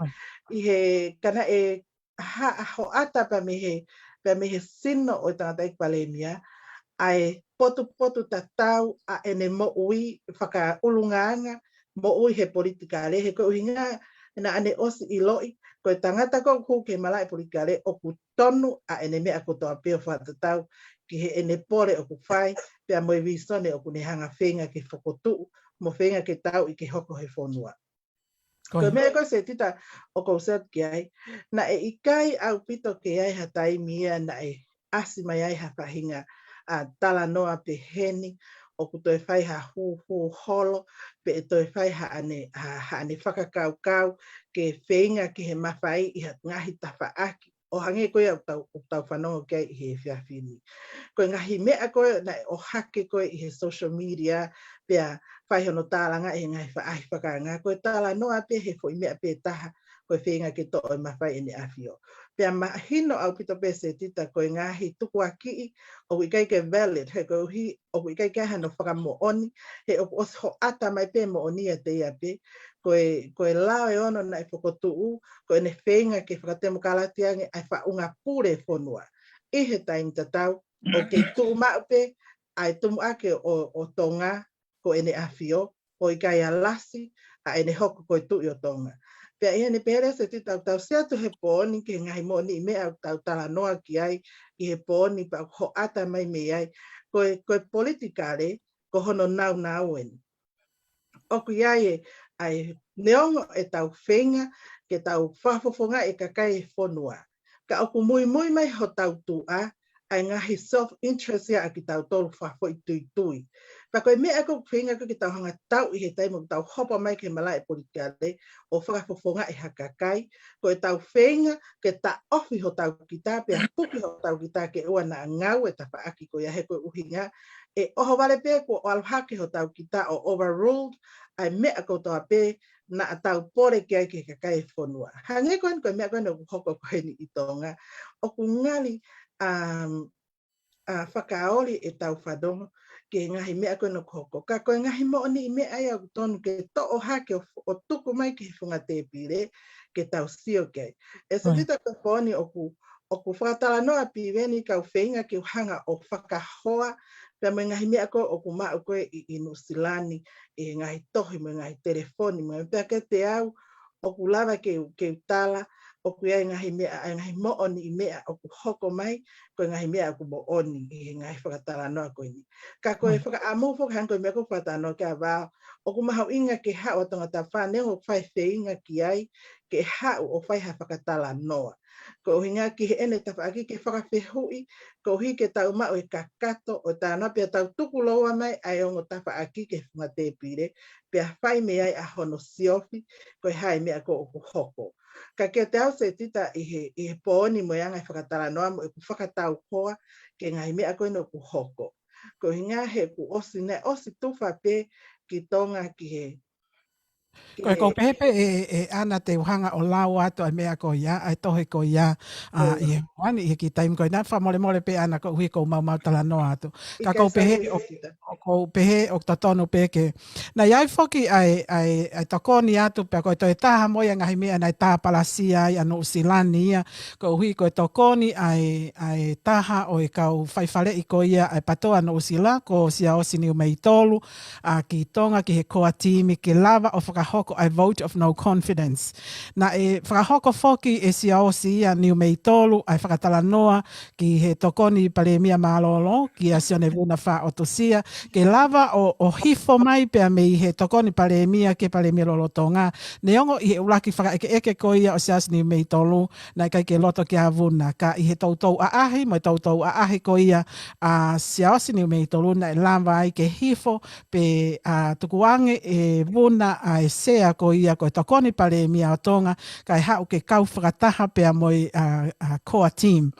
ʻi he ka naʻe ha, hoʻata pea mei he, pea mei he sino ʻo e tangataʻeiki palēmia, ʻa e potupotu tatau ʻa ʻene moʻui fakaʻulungaanga, moʻui he politikale, he ko e ʻuhinga naʻa ne ʻosi ʻiloʻi, ko e tangata ko ē ʻoku hū ki he malaʻe politikale ʻoku tonu ʻa ʻene meʻa kotoa pē ʻo fakatatau ki heʻene pole ʻoku fai, pea mo e vīsone ʻoku ne hanga feinga ke fokotuʻu, mo feinga ke tauʻi ke hoko he fonua. Ko e meʻa ko ē Setita ʻoku ou sio atu ki ai, naʻe ʻikai ʻaupito ke ʻi ai ha taimi ia naʻe ʻasi mai ai ha faʻahinga, ʻa, talanoa peheni, ʻoku toe fai ha hūhū holo, pe ʻe toe fai haʻane, ha, haʻane fakakaukau, ke feinga ki he mafai ʻi ha ngaahi tafaʻaki. ʻO hangē ko ia ʻoku tau, ʻoku tau fanongo ki ai ʻi he efiafi ni. Ko e ngaahi meʻa ko ē naʻe ʻohake ko ē ʻi he social media, pea fai hono tālangaʻi he ngaahi faʻahi fakaanga, ko e talanoa pē he foʻi meʻa pē taha, ko e feinga ke toʻo e mafai ʻEne ʻAfio. Pea mahino ʻaupito pē Setita ko e ngaahi tukuakiʻi, ʻoku ʻikai ke valid, he koeʻuhi, ʻoku ʻikai ke ʻi ai hano fakamoʻoni, he ʻoku ʻosi hoʻata mai pē moʻoni ʻiate ia pē, ko e, ko e lao ʻe ono naʻe fokotuʻu, ko ʻene feinga ke fakatemokalati ange ʻa e faʻunga pule fonua. ʻI he taimi tatau, ʻoku kei tuʻu maʻu pē ʻa e tumuʻaki ʻo, ʻo Tonga, ko ʻEne ʻAfio, ʻo ʻikai ʻalasi ʻa ʻene hoko ko e Tuʻi ʻo Tonga. Pea ʻi heʻene pehē leva Setita ʻoku tau sio atu he pō ni ki he ngaahi moʻoniʻi meʻa ʻoku tau talanoa ki ai ʻi he pō ni pea ʻoku hoʻata mai mei ai, ko e, ko e politikale, ko hono naunau eni. ʻOku ʻi ai e, ʻa e neongo ʻetau feinga ke tau fakafofongaʻi e kakai e fonua, ka ʻoku muimui mai hotau tuʻa ʻa e ngaahi self interest ia ʻa kitautolu fakafoʻituitui. Pea ko e meʻa ko ē ʻoku feinga ko ē ke tau hanga tauʻi he taimi ʻoku tau hopo mai ki he malaʻe politikale ʻo fakafofongaʻi ha kakai, ko ʻetau feinga ke taʻofi hotau kita, pea puke hotau kita ke ʻoua naʻa ngāue tafaʻaki ko ia he ko e ʻuhinga, ʻe ʻohovale pē kuo ʻalu hake hotau kita ʻo overruled ʻa e meʻa kotoa pē naʻa tau pole ki ai ki he kakai e fonua. Hangē ko eni ko e meʻa ko eni ʻoku hoko ko eni ʻi Tonga. ʻOku ngali, um, ʻa, fakaoli ʻetau fanongo ki he ngaahi meʻa ko eni ʻoku hoko. Ka ko e ngaahi moʻoniʻi meʻa ia ʻoku tonu ke toʻo hake ʻo, ʻo tuku mai ki he funga tēpile ke tau sio ki ai. ʻE Setita ko e pō ni ʻoku, ʻoku fakatalanoa Piveni kau feinga ke u hanga ʻo fakahoa, pea mo e ngaahi meʻa ko ē ʻoku maʻu ko ē ʻi, ʻi Nuʻusila ni, ʻi he ngaahi tohi mo e ngaahi telefoni, mo e pea kiate au, ʻoku lava ke u, ke u tala, ʻoku ʻi ai ngaahi meʻa, ʻa e ngaahi moʻoniʻi meʻa ʻoku hoko mai, ko e ngaahi meʻa ʻoku moʻoni ʻi he ngaahi fakatalanoa ko eni. Ka ko e fakaʻamu foki hangē ko e meʻa ko ē fakatalanoa ki ai Vao, ʻoku mahuʻinga ke haʻu ʻa Tongatapu neongo ʻoku fai feinga ki ai, ke haʻu ʻo fai ha fakatalanoa. Ko e ʻuhinga ki heʻene tafaʻaki ke fakafehuʻi, koeʻuhi ke tau maʻu e kakato ʻo e talanoa pea tau tukuloua mai ʻa e ongo tafaʻaki ki he funga tēpile, pea fai mei ai ʻa hono siofi, ko e hā e meʻa ko ē ʻoku hoko. Ka kiate au Setita ʻi he, ʻi he pō ni mo e anga e fakatalanoa mo ʻeku fakatau koa ki he ngaahi meʻa ko eni ʻoku hoko. Ko e ʻuhinga he kuo ʻosi naʻe ʻosi tufa pē ki Tonga ki he Ko e ʻoku ou pehē pē ē, ē, ʻAna, te u hanga ʻo lau atu ʻa e meʻa ko ia, ʻa e tohi ko ia, ʻa, ʻi he, ʻi he kiʻi taimi ko ena, fakamolemole pē ʻAna koeʻuhi ko e maumau talanoa atu. Ka ʻoku ou pehē, ʻoku ou pehē ʻoku totonu pē ke. Naʻe ʻi ai foki ʻa e, ʻa e, ʻa e tokoni atu, pea ko e toe taha mo ia ngaahi meʻa naʻe tāpalasia ai ʻa Nuʻusila ni ia, koeʻuhi ko e tokoni ʻa e, ʻa e taha ʻo e kau faifaleʻi ko ia ʻa e PTOA Nuʻusila, ko Siaosi Niumeitolu, ʻa, ki Tonga ki he core team ke lava ʻo fakahoko ʻa e vote of no confidence. Naʻe fakahoko foki ʻe Siaosi ia Niumeitolu ʻa e fakatalanoa ki he Tokoni Palēmia Mālōlō, kia Sione Vuna Faʻotusia, ke lava ʻo, ʻo hifo mai pea mei he Tokoni Palēmia ki he Palēmia Lolotonga. Neongo ʻi he ʻuluaki fakaʻekeʻeke ko ia ʻo Siaosi Niumeitolu, naʻe ʻikai ke loto kia Vuna, ka ʻi he toutou ʻaʻahi, mo e toutou ʻaʻahi ko ia ʻa Siaosi Niumeitolu, naʻe lava ai ke hifo pe, ʻa, tukuange ʻe Vuna ʻa e sea ko ia ko e Tokoni Palēmia ʻo Tonga, kae haʻu ke kau fakataha pea mo e, ʻa, ʻa, core team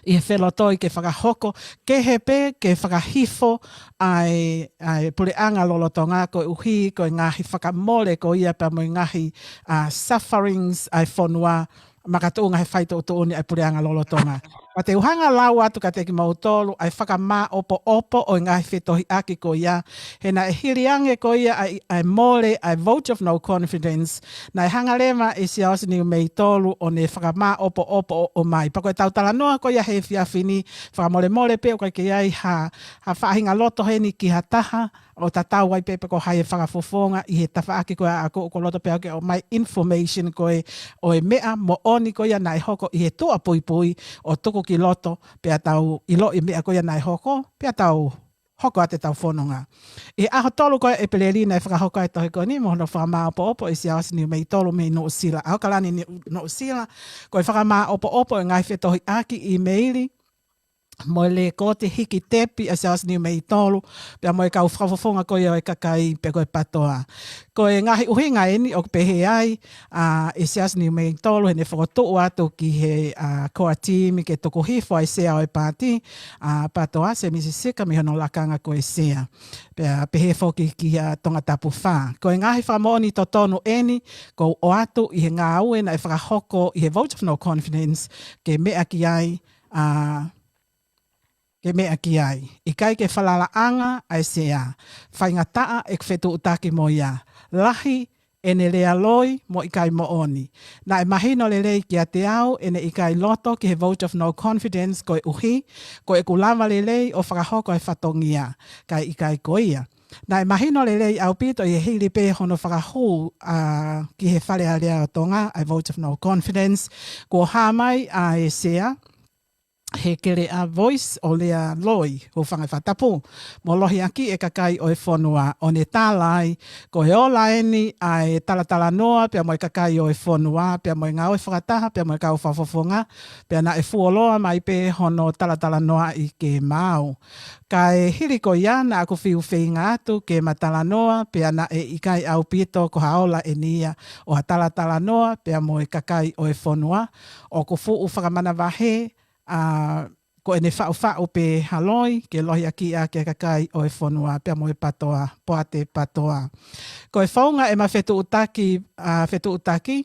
ʻi he felotoi ke fakahoko, kehe pē ke fakahifo ʻa e, ʻa e puleʻanga lolotonga koeʻuhi ko e ngaahi fakamole ko ia pea mo e ngaahi, ʻa, sufferings ʻa e fonua makatuʻunga he fai tuʻutuʻuni ʻa e puleʻanga lolotonga. Ka te u hanga lau atu kiate kimoutolu ʻa e fakamāʻopoʻopo ʻo e ngaahi fetohiʻaki ko ia, he naʻe hili ange ko ia ʻa e, ʻa e mole, ʻa e vote of no confidence, naʻe hanga leva ʻe Siaosi Niumeitolu ʻo ne fakamāʻopoʻopo ʻo, ʻo mai. Pea ko e tau talanoa ko ia he efiafi ni, fakamolemole pē ʻoku ʻikai ke ʻi ai ha, ha faʻahinga loto heni ki ha taha, ʻo tatau ai pē pe ko hai e fakafofonga ʻi he tafaʻaki ko ia ʻaʻaku, ʻoku ou loto pē au ke ʻomai information ko ē ʻo e meʻa moʻoni ko ia naʻe hoko ʻi he tuʻa puipui ʻo tuku ki loto, pea tau ʻiloʻi meʻa ko ia naʻe hoko, pea tau hoko atu ʻetau fononga. ʻI he ʻaho tolu ko ia ʻo ʻEpeleli naʻe fakahoko ai e tohi ko eni mo hono fakamāʻopoʻopo ʻe Siaosi Niumeitolu mei Nuʻusila, ʻAokalani Nuʻusila, ko e fakamāʻopoʻopo ʻo e ngaahi fetohiʻaki ʻīmeili, mo e lekooti hiki tepi ʻa Siaosi Niumeitolu, pea mo e kau fakafofonga ko ia ʻo e kakai pe ko e PTOA. Ko e ngaahi ʻuhinga eni ʻoku pehē ai, ʻa, ʻe Siaosi Niumeitolu, heʻene fokotuʻu atu ki he, ʻa, core team ke tuku hifo ʻa e sea ʻo e paati, ʻa, PTOA, Semisi Sika mei hono lakanga ko e sea. Pea pehē foki kia Tongatapu fā. Ko e ngaahi fakamoʻoni totonu eni, ʻoku ou ʻoatu ʻi he ngāue naʻe fakahoko ʻi he vote of no confidence, ke meʻa ki ai, ʻa, ke meʻa ki ai. ʻIkai ke falalaʻanga ʻa e sea. Faingataʻa ʻeku fetuʻutaki mo ia. Lahi ʻene lea loi mo ʻikai moʻoni. Naʻe mahino lelei kiate au ʻene ʻikai loto ki he vote of no confidence koeʻuhi ko ʻeku lava lelei ʻo fakahoko e fatongia, kae ʻikai ko ia. Naʻe mahino lelei ʻaupito ʻi he hili pē hono fakahū, ʻa, ki he Fale Alea ʻo Tonga ʻa e vote of no confidence, kuo hā mai ʻa e sea he keleʻa voice ʻo lea loi, hūfanga he fakatapu, mo lohiakiʻi e kakai ʻo e fonua, ʻo ne tala ai, ko e ola eni ʻa e talatalanoa pea mo e kakai ʻo e fonua, pea mo e ngāue fakataha pea mo e kau fakafofonga, pea naʻe fuoloa mai pē hono talatalanoaʻi ke maau. Kae hili ko ia naʻa ku fiu feinga atu ke ma talanoa, pea naʻe ʻikai ʻaupito ko ha ola eni ia ʻo ha talatalanoa pea mo e kakai ʻo e fonua. ʻOku fuʻu fakamanavahē, ʻa, ko ʻene faʻufaʻu pē ha loi ke lohiakiʻi ʻaki e kakai ʻo e fonua pea mo e PTOA, Poate PTOA. Ko e founga ʻema fetuʻutaki, ʻa, fetuʻutaki,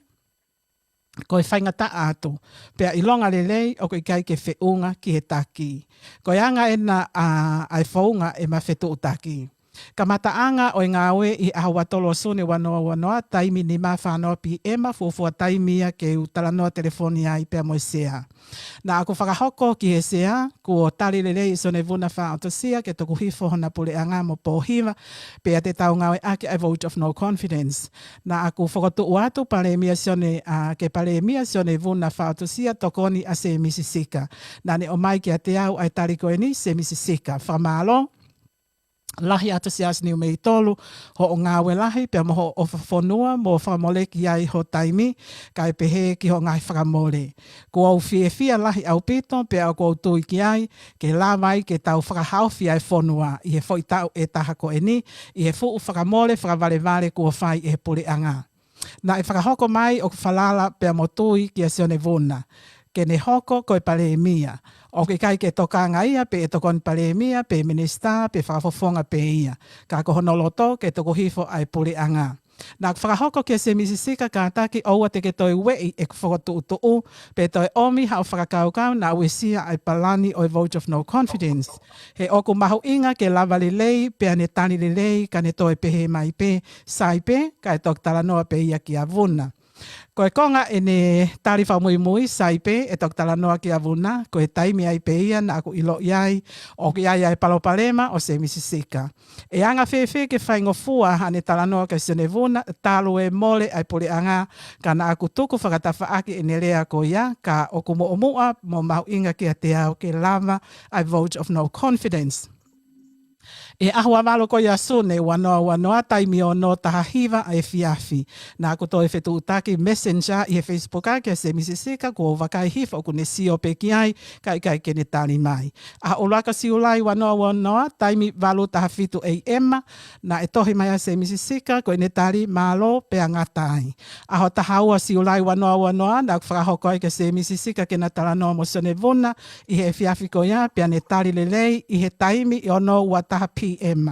ko e faingataʻa atu. Pea ʻilonga lelei ʻoku ʻikai ke feʻunga ki he taki. Ko e anga ena, ʻa, ʻa e founga ʻema fetuʻutaki. Kamataʻanga ʻo e ngāue ʻi he ʻaho ua tolu ʻo Sune ua noa ua noa, taimi nima fā noa PM, fuofua taimi ia ke u talanoa telefoni ai pea mo e sea. Naʻa ku fakahoko ki he sea, kuo tali lelei ʻe Sione Vuna Faʻotusia ke tuku hifo hona puleʻanga mo pōhiva, pea te tau ngāueʻaki ʻa e vote of no confidence. Naʻa ku fokotuʻu atu Palēmia Sione, ʻa, ke Palēmia Sione Vuna Faʻotusia tokoni ʻa Semisi Sika. Naʻa ne ʻomai kiate au ʻa e tali ko eni, Semisi Sika. Fakamālō lahi atu Siaosi Niumeitolu, hoʻo ngāue lahi pea mo hoʻo ʻofa fonua mo fakamoleki ai ho taimi, kae pehē ki hoʻo ngaahi fakamole. Kuo u fiefia lahi ʻaupito pea ʻoku ou tui ki ai, ke lava ai ke tau fakahaofi ʻa e fonua ʻi he foʻi taʻu ʻe taha ko eni, ʻi he fuʻu fakamole fakavalevale kuo fai ʻe he puleʻanga. Naʻe fakahoko mai ʻoku falala pea mo tui kia Sione Vuna ke ne hoko ko e Palēmia. ʻOku ʻikai ke tokanga ia pe ʻe Tokoni Palēmia, pe Minisitā, pe Fakafofonga pē ia. Ka ko hono loto ke tuku hifo ʻa e puleʻanga. Naʻa ku fakahoko kia Semisi Sika kātaki ʻoua te ke toe ueʻi ʻeku fokotuʻutuʻu, pe toe ʻomi haʻo fakakaukau naʻa uesia ʻa e palani ʻo e vote of no confidence. He ʻoku mahuʻinga ke lava lelei, pea ne tali lelei, ka ne toe pehē mai pē, sai pē, kae toki talanoa pē ia kia Vuna. Ko e konga ʻene tali fakamuimui, sai pē, ʻe toki talanoa kia Vuna, ko e taimi ai pē ia naʻa ku ʻiloʻi ai ʻoku ʻi ai ʻa e palopalema ʻo Semisi Sika. ʻE anga fēfē ke faingofua haʻane talanoa kia Sione Vuna, talu e mole ʻa e puleʻanga, ka naʻa ku tuku fakatafaʻaki ʻene lea ko ia, ka ʻoku muʻomuʻa mo mahuʻinga kiate au ke lava ʻa e vote of no confidence. ʻI he ʻaho ua valu ko ia Sune ua noa ua noa, taimi ono taha hiva ʻa e efiafi, naʻa ku toe fetuʻutaki Messenger ʻi he Facebook kia Semisi Sika, kuo u vakai hifo ʻoku ne sio pē ki ai, ka ʻikai ke ne tali mai. ʻAho ʻuluaki Siulai ua noa ua noa, taimi valu taha fitu A M, naʻe tohi mai ʻa Semisi Sika, ko ʻene tali mālō pea ngata ai. ʻAho taha ua Siulai ua noa ua noa, naʻa ku fakahoko ai kia Semisi Sika ke na talanoa mo Sione Vuna ʻi he efiafi ko ia, pea ne tali lelei ʻi he taimi ʻi ono ua taha P M.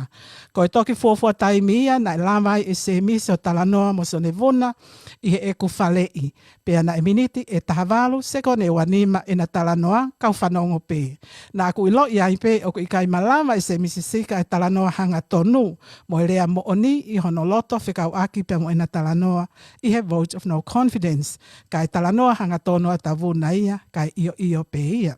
Ko e toki fuofua taimi ia naʻe lava ai ʻe Semisi ʻo talanoa mo Sione Vuna ʻi heʻeku faleʻi. Pea naʻe miniti ʻe taha valu, sekone ua nima ʻena talanoa, kau fanongo pē. Naʻa ku ʻiloʻi ai pē ʻoku ʻikai malava ʻe Semisi Sika e talanoa hangatonu mo e lea moʻoni ʻi hono loto fekauʻaki pea mo ʻena talanoa ʻi he vote of no confidence. Kae talanoa hangatonu ʻa Vuna ia, kae ʻio ʻio pē ia.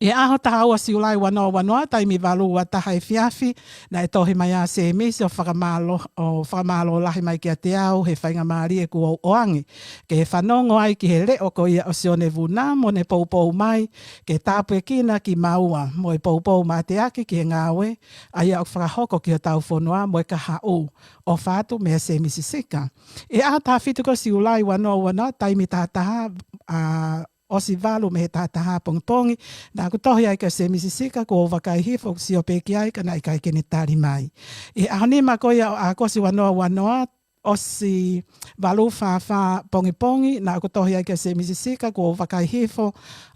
ʻI he ʻaho taha ua Siulai ua noa ua noa, taimi valu ua taha efiafi, naʻe tohi mai ʻa Semisi ʻo fakamālō, ʻo fakamālō lahi mai kiate au he faingamālie kuo u ʻoange ke fanongo ai ki he leʻo ko ia ʻo Sione Vuna mo ne poupou mai ke tāpuekina kimaua mo e poupou mateaki ki he ngāue ʻa ia ʻoku fakahoko ki hotau fonua mo e kahaʻu. ʻOfa atu meia Semisi Sika. ʻI he ʻaho taha fitu ko Siulai ua noa ua noa, taimi taha taha, ʻa, ʻosi valu mei he taha taha pongipongi, naʻa ku tohi ai kia Semisi Sika, kuo u vakai hifo ʻoku sio pē ki ai ka naʻe ʻikai ke ne tali mai. ʻI he ʻaho nima ko ia ʻo ʻAokosi ua noa ua noa, ʻosi valu fā fā pongipongi, naʻa ku tohi ai kia Semisi Sika, kuo u vakai hifo,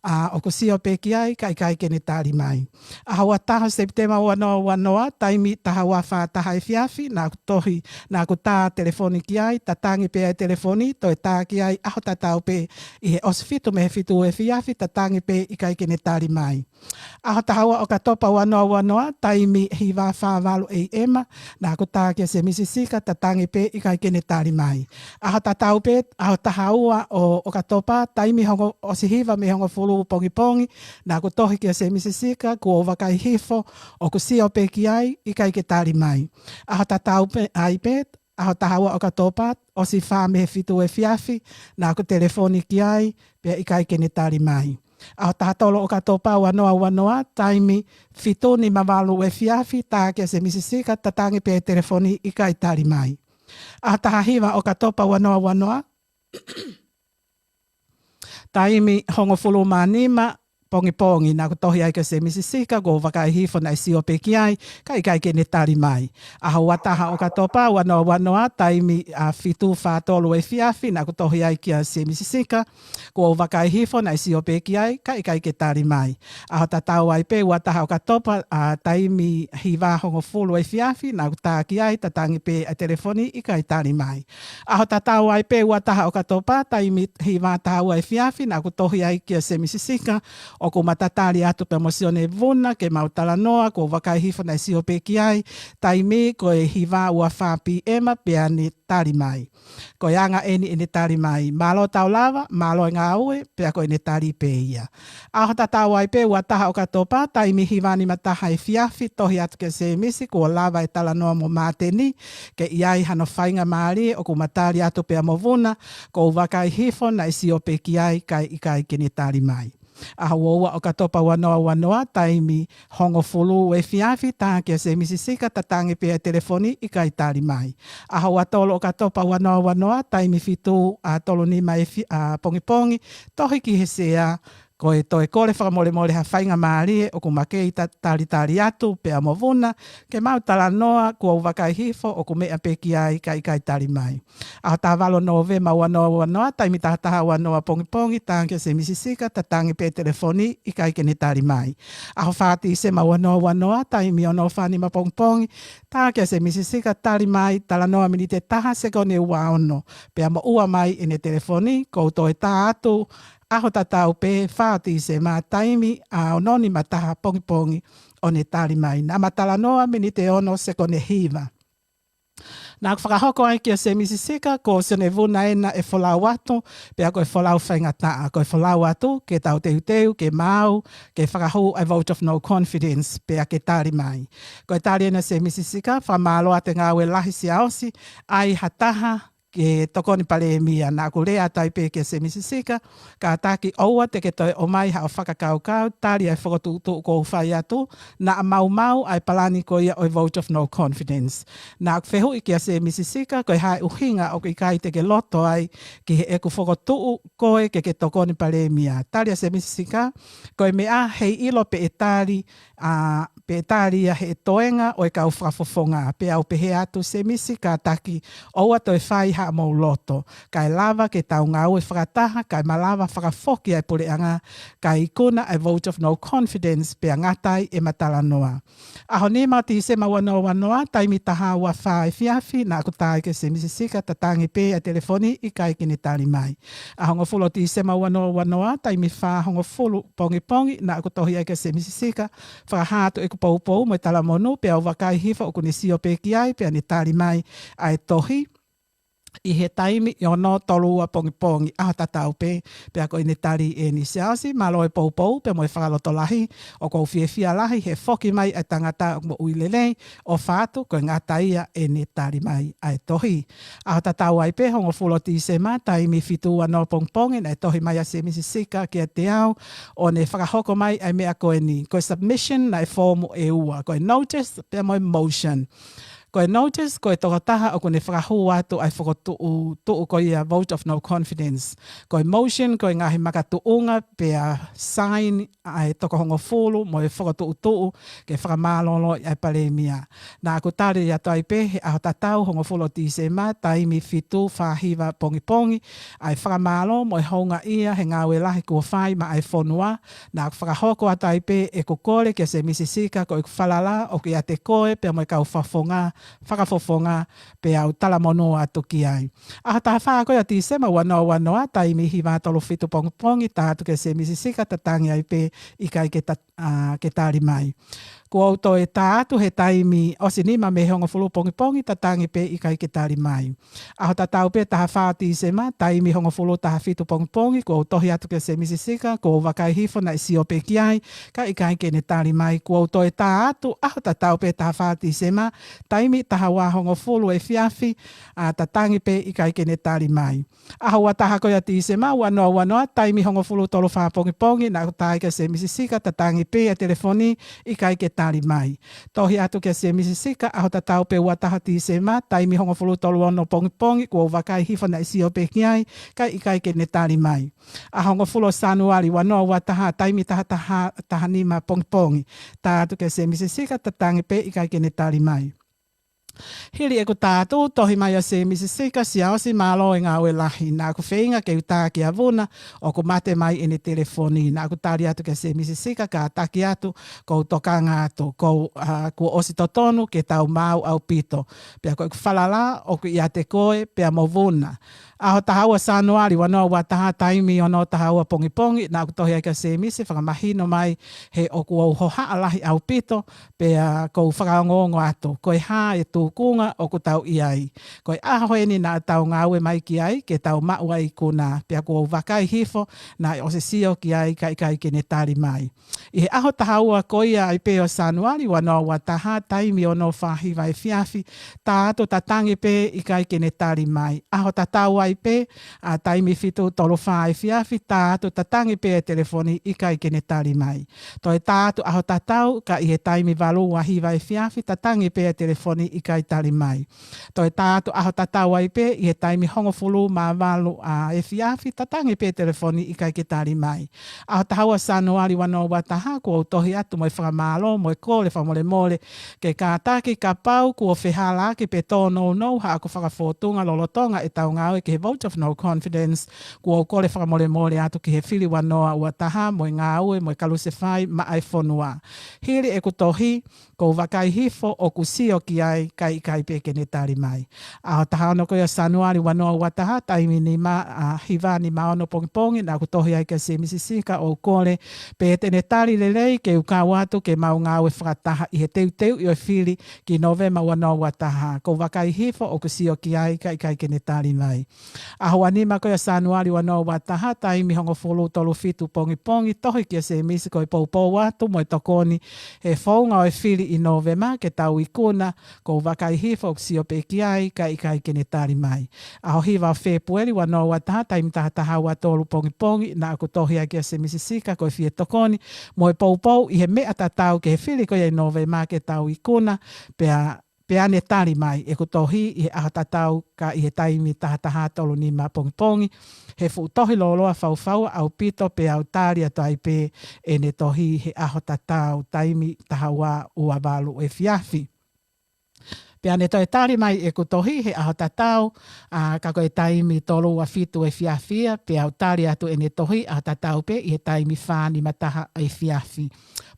ʻa, ʻoku sio pē ki ai ka ʻikai ke ne tali mai. ʻAho ua taha Sepitema ua noa ua noa, taimi taha ua fā taha efiafi, naʻa ku tohi, naʻa ku tā telefoni ki ai, tatangi pē ʻa e telefoni, toe tā ki ai, ʻaho tatau pē, ʻi he ʻosi fitu mei he fitu efiafi, tatangi pē ʻikai ke ne tali mai. ʻAho taha ua ʻOkatopa ua noa ua noa, taimi hiva fā valu A M, naʻa ku tā kia Semisi Sika, tatangi pē ʻikai ke ne tali mai. ʻAho tatau pē, ʻaho taha ua ʻo ʻOkatopa, taimi hongo, ʻosi hiva mei he hongofulu pongipongi, naʻa ku tohi kia Semisi Sika, kuo u vakai hifo ʻoku sio pē ki ai, ʻikai ke tali mai. ʻAho tatau pē, ai pē, ʻaho taha ua ʻOkatopa, ʻosi fā mei he fitu efiafi, naʻa ku telefoni ki ai, pea ʻikai ke ne tali mai. ʻAho taha tolu ʻOkatopa ua noa ua noa, taimi fitu nima valu efiafi, tā kia Semisi Sika, tatangi pē telefoni ʻikai tali mai. ʻAho taha hiva ʻOkatopa ua noa ua noa, taimi hongofulu mā nima pongipongi, naʻa ku tohi ai kia Semisi Sika, kuo u vakai hifo naʻe sio pē ki ai, ka ʻikai ke ne tali mai. ʻAho ua taha ʻOkatopa ua noa ua noa, taimi ʻa fitu fā tolu efiafi, naʻa ku tohi ai kia Semisi Sika, kuo u vakai hifo naʻe sio pē ki ai, ka ʻikai ke tali mai. ʻAho tatau ai pē ua taha ʻOkatopa, ʻa, taimi hiva hongofulu efiafi, naʻa ku tā ki ai, tatangi pē ʻa e telefoni ʻikai tali mai. ʻAho tatau ai pē ua taha ʻOkatopa, taimi hiva taha ua efiafi, naʻa ku tohi ai kia Semisi Sika, ʻoku ma tatali atu pea mo Sione Vuna ke mau talanoa, kuo u vakai hifo naʻe sio pē ki ai, taimi ko e hiva ua fā P M pea ne tali mai. Ko e anga eni ʻene tali mai. Mālō tau lava, mālō e ngāue, pea ko ʻene tali pē ia. ʻAho tatau ai pē ua taha ʻOkatopa, taimi hiva nima taha efiafi, tohi atu kia Semisi, kuo lava e talanoa mo Māteni, ke ʻi ai hano faingamālie, ʻoku ma tali atu pea mo Vuna, kuo u vakai hifo naʻe sio pē ki ai, kae ʻikai ke ne tali mai. ʻAho ua ua ʻOkatopa ua noa ua noa, taimi hongofulu efiafi, tā kia Semisi Sika, tatangi pē ʻa e telefoni ʻikai tali mai. ʻAho ua tolu ʻOkatopa ua noa ua noa, taimi fitu ʻa tolu nima efi-, ʻa pongipongi, tohi ki he sea, Ko e toe kole fakamolemole ha faingamālie ʻoku ma kei ta-, talitali atu pea mo Vuna, ke mau talanoa, kuo u vakai hifo ʻoku meʻa pē ki ai kae ʻikai tali mai. ʻAho taha valu Nōvema ua noa ua noa, taimi taha taha ua noa pongipongi, tā kia Semisi Sika, tatangi pē telefoni, ʻikai ke ne tali mai. ʻAho fā Tīsema ua noa ua noa, taimi ono fā nima pongipongi, tā kia Semisi Sika, tali mai, talanoa miniti ʻe taha, sekoni ʻe ua ono, pea moʻua mai ʻene telefoni. Kuo u toe tā atu, ʻaho tatau pē, fā Tīsema, taimi ʻe ono nima taha pongipongi, ʻo ne tali mai. Naʻa ma talanoa miniti ʻe ono, sekoni ʻe hiva. Naʻa ku fakahoko ai kia Semisi Sika, ko Sione Vuna ena ʻe folau atu, pea ko e folau faingataʻa, ko e folau atu ke tau teuteu, ke maau, ke fakahū ʻa e vote of no confidence, pea ke tali mai. Ko e tali ena Semisi Sika, fakamālō atu e ngāue lahi Siaosi, ʻai ha taha ke tokoni palēmia. Naʻa ku lea atu ai pē kia Semisi Sika, kātaki, ʻoua te ke toe ʻomai haʻo fakakaukau, tali ʻa e fokotuʻutuʻu kuo u fai atu, naʻa maumau ʻa e palani ko ia ʻo e vote of no confidence. Naʻa ku fehuʻi kia Semisi Sika, ko e hā e ʻuhinga ʻoku ʻikai te ke loto ai ki heʻeku fokotuʻu koe ke ke tokoni palēmia. Tali ʻa Semisi Sika, ko e meʻa heiʻilo pe ʻe tali, ʻa, pe ʻe tali ia he toenga ʻo e kau fakafofonga. Pea u pehē atu, Semisi, kātaki, ʻoua toe fai haʻamou loto. Kae lava ke tau ngāue fakataha, kae malava fakafoki ʻa e puleʻanga, kae ikuna ʻa e vote of no confidence, pea ngata ai ʻema talanoa. ʻAho nima Tīsema ua noa ua noa, taimi taha ua fā efiafi, naʻa ku tā ai kia Semisi Sika, tatangi pē ʻa e telefoni, ʻikai ke ne tali mai. ʻAho hongofulu Tīsema ua noa ua noa, taimi fā hongofulu pongipongi, naʻa ku tohi ai kia Semisi Sika, fakahā atu ʻeku poupou mo e talamonū, pea u vakai hifo ʻoku ne sio pē ki ai, pea ne tali mai ʻa e tohi ʻi he taimi ʻe ono tolu ua pongipongi, ʻaho tatau pē, pea ko ʻene tali eni. Siaosi, mālō e poupou, pea mo e fakalotolahi, ʻoku ou fiefia lahi he foki mai ʻa e tangata ʻoku moʻui lelei, ʻofa atu, ko e ngata ia ʻene tali mai ʻa e tohi. ʻAho tatau ai pē, hongofulu Tīsema, taimi fitu ua noa pongipongi, naʻe tohi mai ʻa Semisi Sika kiate au, ʻo ne fakahoko mai ʻa e meʻa ko eni. Ko e submission naʻe foomu ʻe ua, ko e notice, pea mo e motion. Ko e notice, ko e tokotaha ʻoku ne fakahū atu ʻa e fokotuʻutuʻu ko ia vote of no confidence. Ko e motion, ko e ngaahi makatuʻunga pea sign ʻa e toko hongofulu mo e fokotuʻutuʻu ke fakamālōlō ʻa e palēmia. Naʻa ku tali atu ai pē he ʻaho tatau hongofulu Tīsema, taimi fitu fā hiva pongipongi, ʻa e fakamālō mo e houngaʻia he ngāue lahi kuo fai maʻa e fonua. Naʻa ku fakahoko atu ai pē ʻeku kole kia Semisi Sika, ko ʻeku falala ʻoku ʻiate koe pea mo e kau fafonga, fakafofonga, pea u talamonū atu ki ai. ʻAho taha fā ko ia Tīsema ua noa ua noa, taimi hiva tolu fitu pongipongi, tā atu kia Semisi Sika, tatangi ai pē, ʻikai ke ta-, ʻa, ke tali mai. Kuo u toe tā atu he taimi ʻosi nima mei he hongofulu pongipongi, tatangi pē, ʻikai ke tali mai. ʻAho tatau pē, taha fā Tīsema, taimi hongofulu taha fitu pongipongi, kuo u tohi atu kia Semisi Sika, kuo u vakai hifo naʻe sio pē ki ai, kae ʻikai ke ne tali mai. Kuo u toe tā atu, ʻaho tatau pē, taha fā Tīsema, taimi taha ua hongofulu efiafi, ʻa, tatangi pē, ʻikai ke ne tali mai. ʻAho ua taha ko ia Tīsema ua noa ua noa, taimi hongofulu tolu fā pongipongi, naʻa ku tā ai kia Semisi Sika, tatangi pē ʻa e telefoni, ʻikai ke tali mai. Tohi atu kia Semisi Sika, ʻaho tatau pē, ua taha Tīsema, taimi hongofulu tolu ono pongipongi, kuo u vakai hifo naʻe sio pē ki ai, kae ʻikai ke ne tali mai. ʻAho hongofulu Sānuali ua noa ua taha, taimi taha taha, taha nima pongipongi, tā atu kia Semisi Sika, tatangi pē, ʻikai ke ne tali mai. Hili ʻeku tā atu, tohi mai ʻa Semisi Sika, Siaosi, mālō e ngāue lahi. Naʻa ku feinga ke u tā kia Vuna, ʻoku mate mai ʻene telefoni. Naʻa ku tali atu kia Semisi Sika, kātaki atu, kuo u tokanga atu, kuo, ʻa, kuo ʻosi totonu ke tau maau ʻaupito. Pea ko ʻeku falala ʻoku ʻiate koe pea mo Vuna. ʻAho taha ua Sānuali ua noa ua taha, taimi ono taha ua pongipongi, naʻa ku tohi ai kia Semisi, fakamahino mai he ʻoku ou hohaʻa lahi ʻaupito, pea ʻoku ou fakaongoongo atu, ko e hā e tūkunga ʻoku tau ʻi ai. Ko e ʻaho eni naʻa tau ngāue mai ki ai, ke tau maʻu ai e ikuna, pea kuo u vakai hifo naʻe ʻosi sio ki ai, kae ʻikai ke ne tali mai. ʻI he ʻaho taha ua ko ia ai pē ʻo Sānuali ua noa ua taha, taimi ono fā hiva efiafi, tā atu, tatangi pē, ʻikai ke ne tali mai. ʻAho tatau ai pē, ʻa taimi fitu tolu fā efiafi, tā atu, tatangi pē e telefoni, ʻikai ke ne tali mai. Toe tā atu ʻaho tatau, ka ʻi he taimi valu ua hiva efiafi, tatangi pē e telefoni, ʻikai tali mai. Toe tā atu ʻaho tatau ai pē, ʻi he taimi hongofulu mā valu ʻa efiafi, tatangi pē e telefoni, ʻikai ke tali mai. ʻAho taha ua Sānuali ua noa ua taha, kuo u tohi atu mo e fakamālō, mo e kole fakamolemole, ke kātaki kapau kuo fehālaaki pe tōnounou haʻaku fakafōtunga lolotonga ʻetau ngāue ki he Vote of No Confidence, kuo u kole fakamolemole atu ki he fili ua noa ua taha, mo e ngāue, mo e kalusefai maʻa e fonua. Hili ʻeku tohi, kou vakai hifo ʻoku sio ki ai, kae ʻikai pē ke ne tali mai. ʻAho taha ono ko ia Sānuali ua noa ua taha, taimi nima, ʻa, hiva nima ono pongipongi, naʻá ku tohi ai kia Semisi Sika ʻo kole pe te ne tali lelei ke u kau atu ke mau ngāue fakataha ʻi he teuteuʻi ʻo e fili ki Nōvema ua noa ua taha. Kou vakai hifo ʻoku sio ki ai, kae ʻikai ke ne tali mai. ʻAho ua nima ko ia Sānuali ua noa ua taha, taimi hongofulu tolu fitu pongipongi, tohi kia Semisi ko e poupou atu mo e tokoni he founga ʻo e fili ʻi Nōvema ke tau ikuna, kou vakai hifo ʻoku sio pē ki ai, kae ʻikai ke ne tali mai. ʻAho hiva ʻo Fēpueli ua noa ua taha, taimi taha taha ua tolu pongipongi, naʻá ku tohi ai kia Semisi Sika ko e fie tokoni mo e poupou ʻi he meʻa tatau ki he fili ko ia ʻi Nōvema ke tau ikuna, pea, pea ne tali mai ʻeku tohi ʻi he ʻaho tatau, ka ʻi he taimi taha taha tolu nima pongipongi, he fuʻu tohi lōloa faufaua ʻaupito, pea u tali atu ai pē ʻene tohi he ʻaho tatau, taimi taha ua ua valu efiafi. Pea ne toe tali mai ʻeku tohi he ʻaho tatau, ʻa, ka ko e taimi tolu ua fitu efiafi ia, pea u tali atu ʻene tohi ʻaho tatau pē ʻi he taimi fā nima taha efiafi.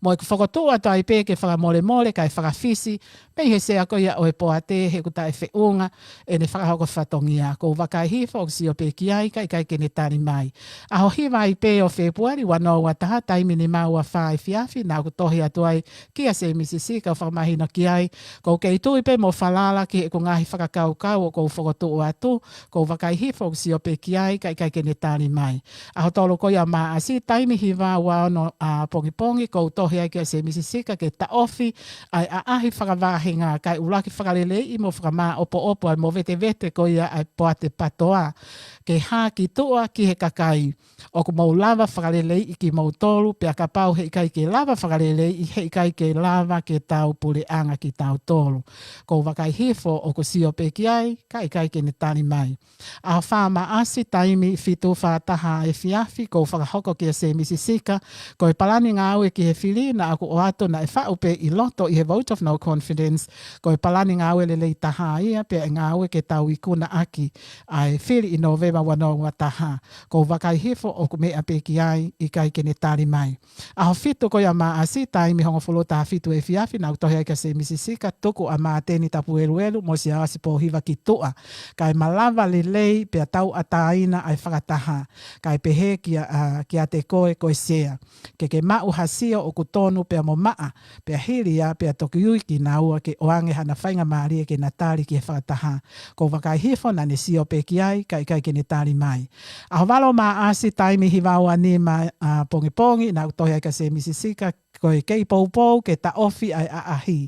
Mo ʻeku fokotuʻu atu ai pē ke fakamolemole kae fakafisi mei he sea ko ia ʻo e poate, he ʻoku taʻefeʻunga ʻene fakahoko fatongia. Kou vakai hifo ʻoku sio pē ki ai, kae ʻikai ke ne tali mai. ʻAho hiva ai pē ʻo Fēpueli ua noa ua taha, taimi nima ua fā efiafi, naʻá ku tohi atu ai kia Semisi Sika ʻo fakamahino ki ai, kou kei tui pē mo falala ki heʻeku ngaahi fakakaukau ʻoku ou fokotuʻu atu, kou vakai hifo ʻoku sio pē ki ai, kae ʻikai ke ne tali mai. ʻAho tolu ko ia Maʻasi, taimi hiva ua ono, ʻa, pongipongi, kou tohi ai kia Semisi Sika ke taʻofi ʻa e ʻaʻahi fakavahenga, kae ʻuluaki fakaleleiʻi mo fakamāʻopoʻopo ʻa e movetevete ko ia ʻa e poate PATOA, ke hā ki tuʻa ki he kakai. ʻOku mou lava fakaleleiʻi kimoutolu, pea kapau heʻikai ke lava fakaleleiʻi, heʻikai ke lava ke tau puleʻanga kitautolu. Kou vakai hifo ʻoku sio pē ki ai, kae ʻikai ke ne tali mai. ʻAho fā Maʻasi, taimi fitu fā taha efiafi, kou fakahoko kia Semisi Sika ko e palani ngāue ki he fili naʻá ku ʻoatu naʻe faʻu pē ʻi loto ʻi he Vote of No Confidence ko e palani ngāue lelei taha ia, pea ʻe ngāue ke tau ikuna ʻaki ʻa e fili ʻi Nōvema ua noa ua taha. Kou vakai hifo ʻoku meʻa pē ki ai, ʻikai ke ne tali mai. ʻAho fitu ko ia Maʻasi, taimi hongofulu taha fitu efiafi, naʻá ku tohi ai kia Semisi Sika, tuku ʻa Māteni Tapueluelu mo Siaosi Pōhiva ki tuʻa, kae malava lelei pea tauʻatāina ʻa e fakataha, kae pehē kia, ʻa, kiate koe ko e sea, ke ke maʻu ha sio ʻoku tonu pea mo maʻa, pea hili ia pea toki ui kinaua ke ʻoange hana faingamālie ke na tali ki he fakataha. Kou vakai hifo naʻá ne sio pē ki ai, kae ʻikai ke ne tali mai. ʻAho valu Maʻasi, taimi hiva ua nima, ʻa, pongipongi, naʻá ku tohi ai kia Semisi Sika ko e kei poupou ke taʻofi ʻa e ʻaʻahi,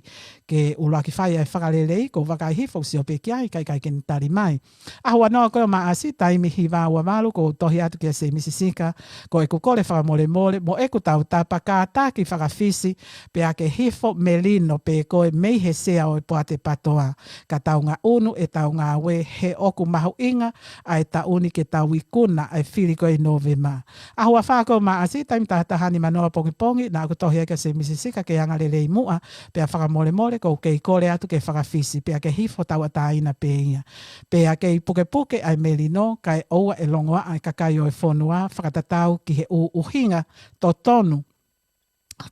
ke ʻuluaki fai ʻa e fakalelei, kou vakai hifo ʻoku sio pē ki ai, kae ʻikai ke ne tali mai. ʻAho ua noa ko ia Maʻasi, taimi hiva ua valu, kou tohi atu kia Semisi Sika ko ʻeku kole fakamolemole mo ʻeku tautapa, kātaki fakafisi pea ke hifo melino pē koe mei he sea ʻo e poate PATOA, ka tau ngaʻunu ʻetau ngāue, he ʻoku mahuʻinga ʻa e taʻu ni ke tau ikuna ʻa e fili ko ia ʻi Nōvema. ʻAho ua fā ko ia Maʻasi, taimi taha taha nima noa pongipongi, naʻá ku tohi ai kia Semisi Sika ke anga lelei muʻa pea fakamolemole, kou kei kole atu ke fakafisi pea ke hifo tauʻatāina pē ia, pea kei pukepuke ʻa e melino, kae ʻoua ʻe longoaʻa e kakai ʻo e fonua, fakatatau ki he ʻū ʻuhinga totonu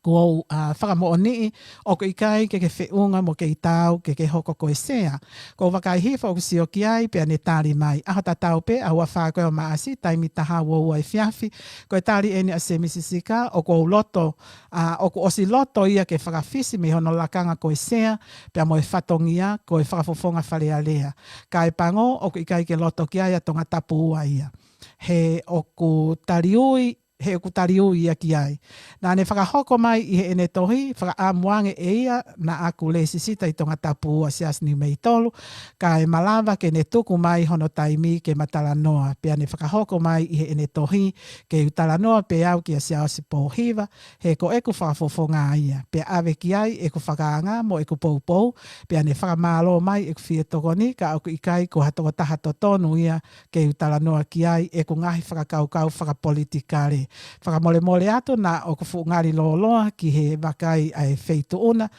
kuó u, ʻa, fakamoʻoniʻi ʻoku ʻikai ke ke feʻunga mo kei taau ke ke hoko ko e sea. Kou vakai hifo ʻoku sio ki ai, pea ne tali mai. ʻAho tatau pē, ʻaho ua fā ko ia Maʻasi, taimi taha ua ua efiafi, ko e tali eni ʻa Semisi Sika, ʻoku ou loto, ʻa, ʻoku ʻosi loto ia ke fakafisi mei hono lakanga ko e sea pea mo e fatongia ko e fakafofonga Fale Alea. Kae pango, ʻoku ʻikai ke loto ki ai ʻa Tongatapu ua ia, he ʻoku taliui he ʻoku taliui ia ki ai. Naʻa ne fakahoko mai ʻi heʻene tohi, fakaʻamu ange ʻe ia naʻa ku lēsisita ʻi Tongatapu ua Siasi Niu Mei Tolu, kae malava ke ne tuku mai hono taimi ke ma talanoa. Pea ne fakahoko mai ʻi heʻene tohi, ke u talanoa pē au kia Siaosi Pōhiva, he ko ʻeku fakafofonga ia. Pea ʻave ki ai ʻeku fakaanga mo ʻeku poupou, pea ne fakamālō mai ʻeku fie tokoni, ka ʻoku ʻikai ko ha tokotaha totonu ia ke u talanoa ki ai ʻeku ngaahi fakakaukau fakapolitikale. Fakamolemole atu naʻa ʻoku fuʻu ngali lōloa ki he vakai ʻa e feituʻuna,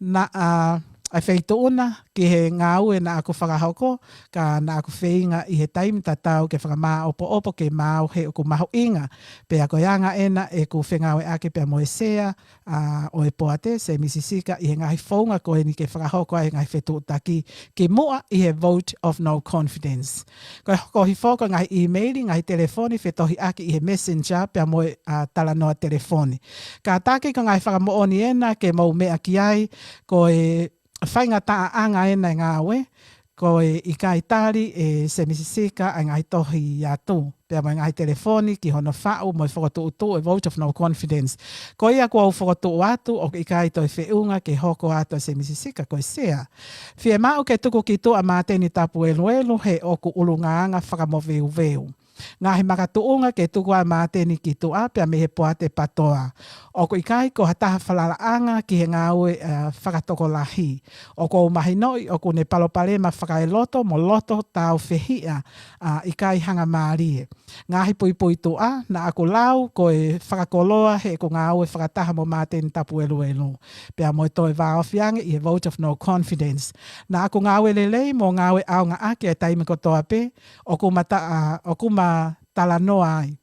naʻa, ʻa e feituʻuna ki he ngāue naʻa ku fakahoko, ka naʻa ku feinga ʻi he taimi tatau ke fakamāʻopoʻopo ke maau he ʻoku mahuʻinga. Pea ko e anga ena ʻeku fengāueʻaki pea mo e Sea, ʻa, ʻo e Poate, Semisi Sika, ʻi he ngaahi founga ko eni ke fakahoko ai e ngaahi fetuʻutaki ki muʻa ʻi he vote of no confidence. Ko e hoko hifo ko e ngaahi ʻīmeili, ngaahi telefoni, fetohiʻaki ʻi he messenger pea mo e, ʻa, talanoa telefoni. Kātaki ko e ngaahi fakamoʻoni ena ke mou meʻa ki ai, ko e faingataʻaʻanga ena e ngāue, ko e ʻikai tali ʻe Semisi Sika ʻa e ngaahi tohi atu, pea mo e ngaahi telefoni ki hono faʻu mo e fokotuʻutuʻu e vote of no confidence. Ko ia kuo u fokotuʻu atu, ʻoku ʻikai toe feʻunga ke hoko atu ʻa Semisi Sika ko e Sea. Fiemaʻu ke tuku ki tuʻa Māteni Tapueluelu he ʻoku ʻulungaanga fakamoveuveu. Ngaahi makatuʻunga ke tuku ʻa Māteni ki tuʻa pea mei he Poate Patoa. ʻOku ʻikai ko ha taha falalaʻanga ki he ngāue, ʻa, fakatokolahi. ʻOku ou mahinoʻi ʻoku ne palopalema fakaeloto mo loto tāufehiʻa, ʻa, ʻikai hangamālie. Ngaahi puipuituʻa, naʻa ku lau ko e fakakoloa he ʻeku ngāue fakataha mo Māteni Tapueluelu. Pea mo e toe vāofi ange ʻi he vote of no confidence. Naʻa ku ngāue lelei mo ngāue ʻaongaʻaki ʻa e taimi kotoa pē, ʻoku ma ta-, ʻa, ʻoku ma talanoa ai.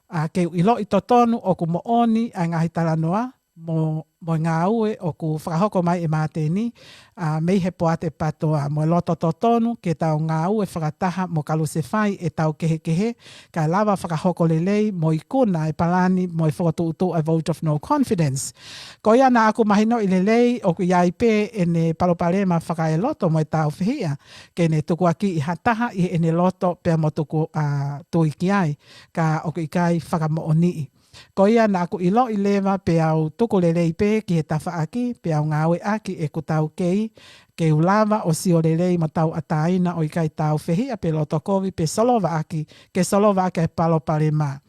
ʻA, ke u ʻiloʻi totonu ʻoku moʻoni ʻa e ngaahi talanoa, mo, mo e ngāue ʻoku fakahoko mai ʻe Māteni, ʻa, mei he Poate Patoa, mo e loto totonu ke tau ngāue fakataha mo kalusefai ʻetau kehekehe, kae lava fakahoko lelei mo ikuna e palani mo e fokotuʻutuʻu ʻa e vote of no confidence. Ko ia naʻa ku mahinoʻi lelei, ʻoku ʻi ai pē ʻene palopalema fakaeloto mo e tāufehiʻa, ke ne tukuakiʻi ha taha ʻi heʻene loto pea mo tuku, ʻa, tui ki ai, ka ʻoku ʻikai fakamoʻoniʻi. Ko ia naʻa ku ʻiloʻi leva pea u tuku lelei pē ki he tafaʻaki, pea u ngāueʻaki ʻeku taukei, ke u lava ʻo sio lelei mo tauʻatāina ʻo ʻikai tāufehiʻa pe loto kovi pe solovaʻaki, ke solovaʻaki ʻa e palopalema.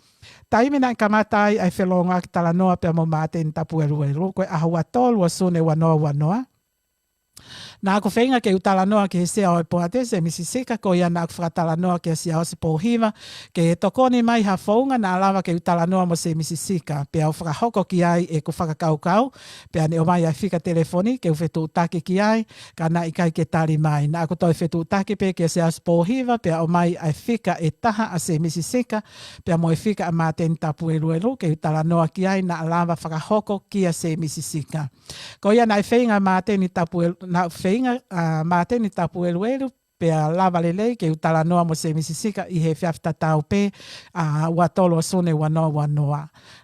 Taimi naʻe kamata ai ʻa e felōngoaki talanoa pea mo Māteni Tapueluelu, ko e ʻaho ua tolu ʻo Sune ua noa ua noa. Naʻa ku feinga ke u talanoa ki he Sea ʻo e Poate, Semisi Sika, ko ia naʻa ku fakatalanoa kia Siaosi Pōhiva, ke tokoni mai ha founga naʻa lava ke u talanoa mo Semisi Sika, pea u fakahoko ki ai ʻeku fakakaukau, pea ne ʻomai ʻa e fika telefoni ke u fetuʻutaki ki ai, ka naʻe ʻikai ke tali mai. Naʻa ku toe fetuʻutaki pē kia Siaosi Pōhiva, pea ʻomai ʻa e fika ʻe taha ʻa Semisi Sika, pea mo e fika ʻa Māteni Tapueluelu, ke u talanoa ki ai naʻa lava fakahoko kia Semisi Sika. Ko ia naʻe feinga Māteni Tapuelu-, naʻe feinga, ʻa, Māteni Tapueluelu, pea lava lelei ke u talanoa mo Semisi Sika ʻi he efiafi tatau pē, ʻa, ua tolu ʻo Sune ua noa ua noa.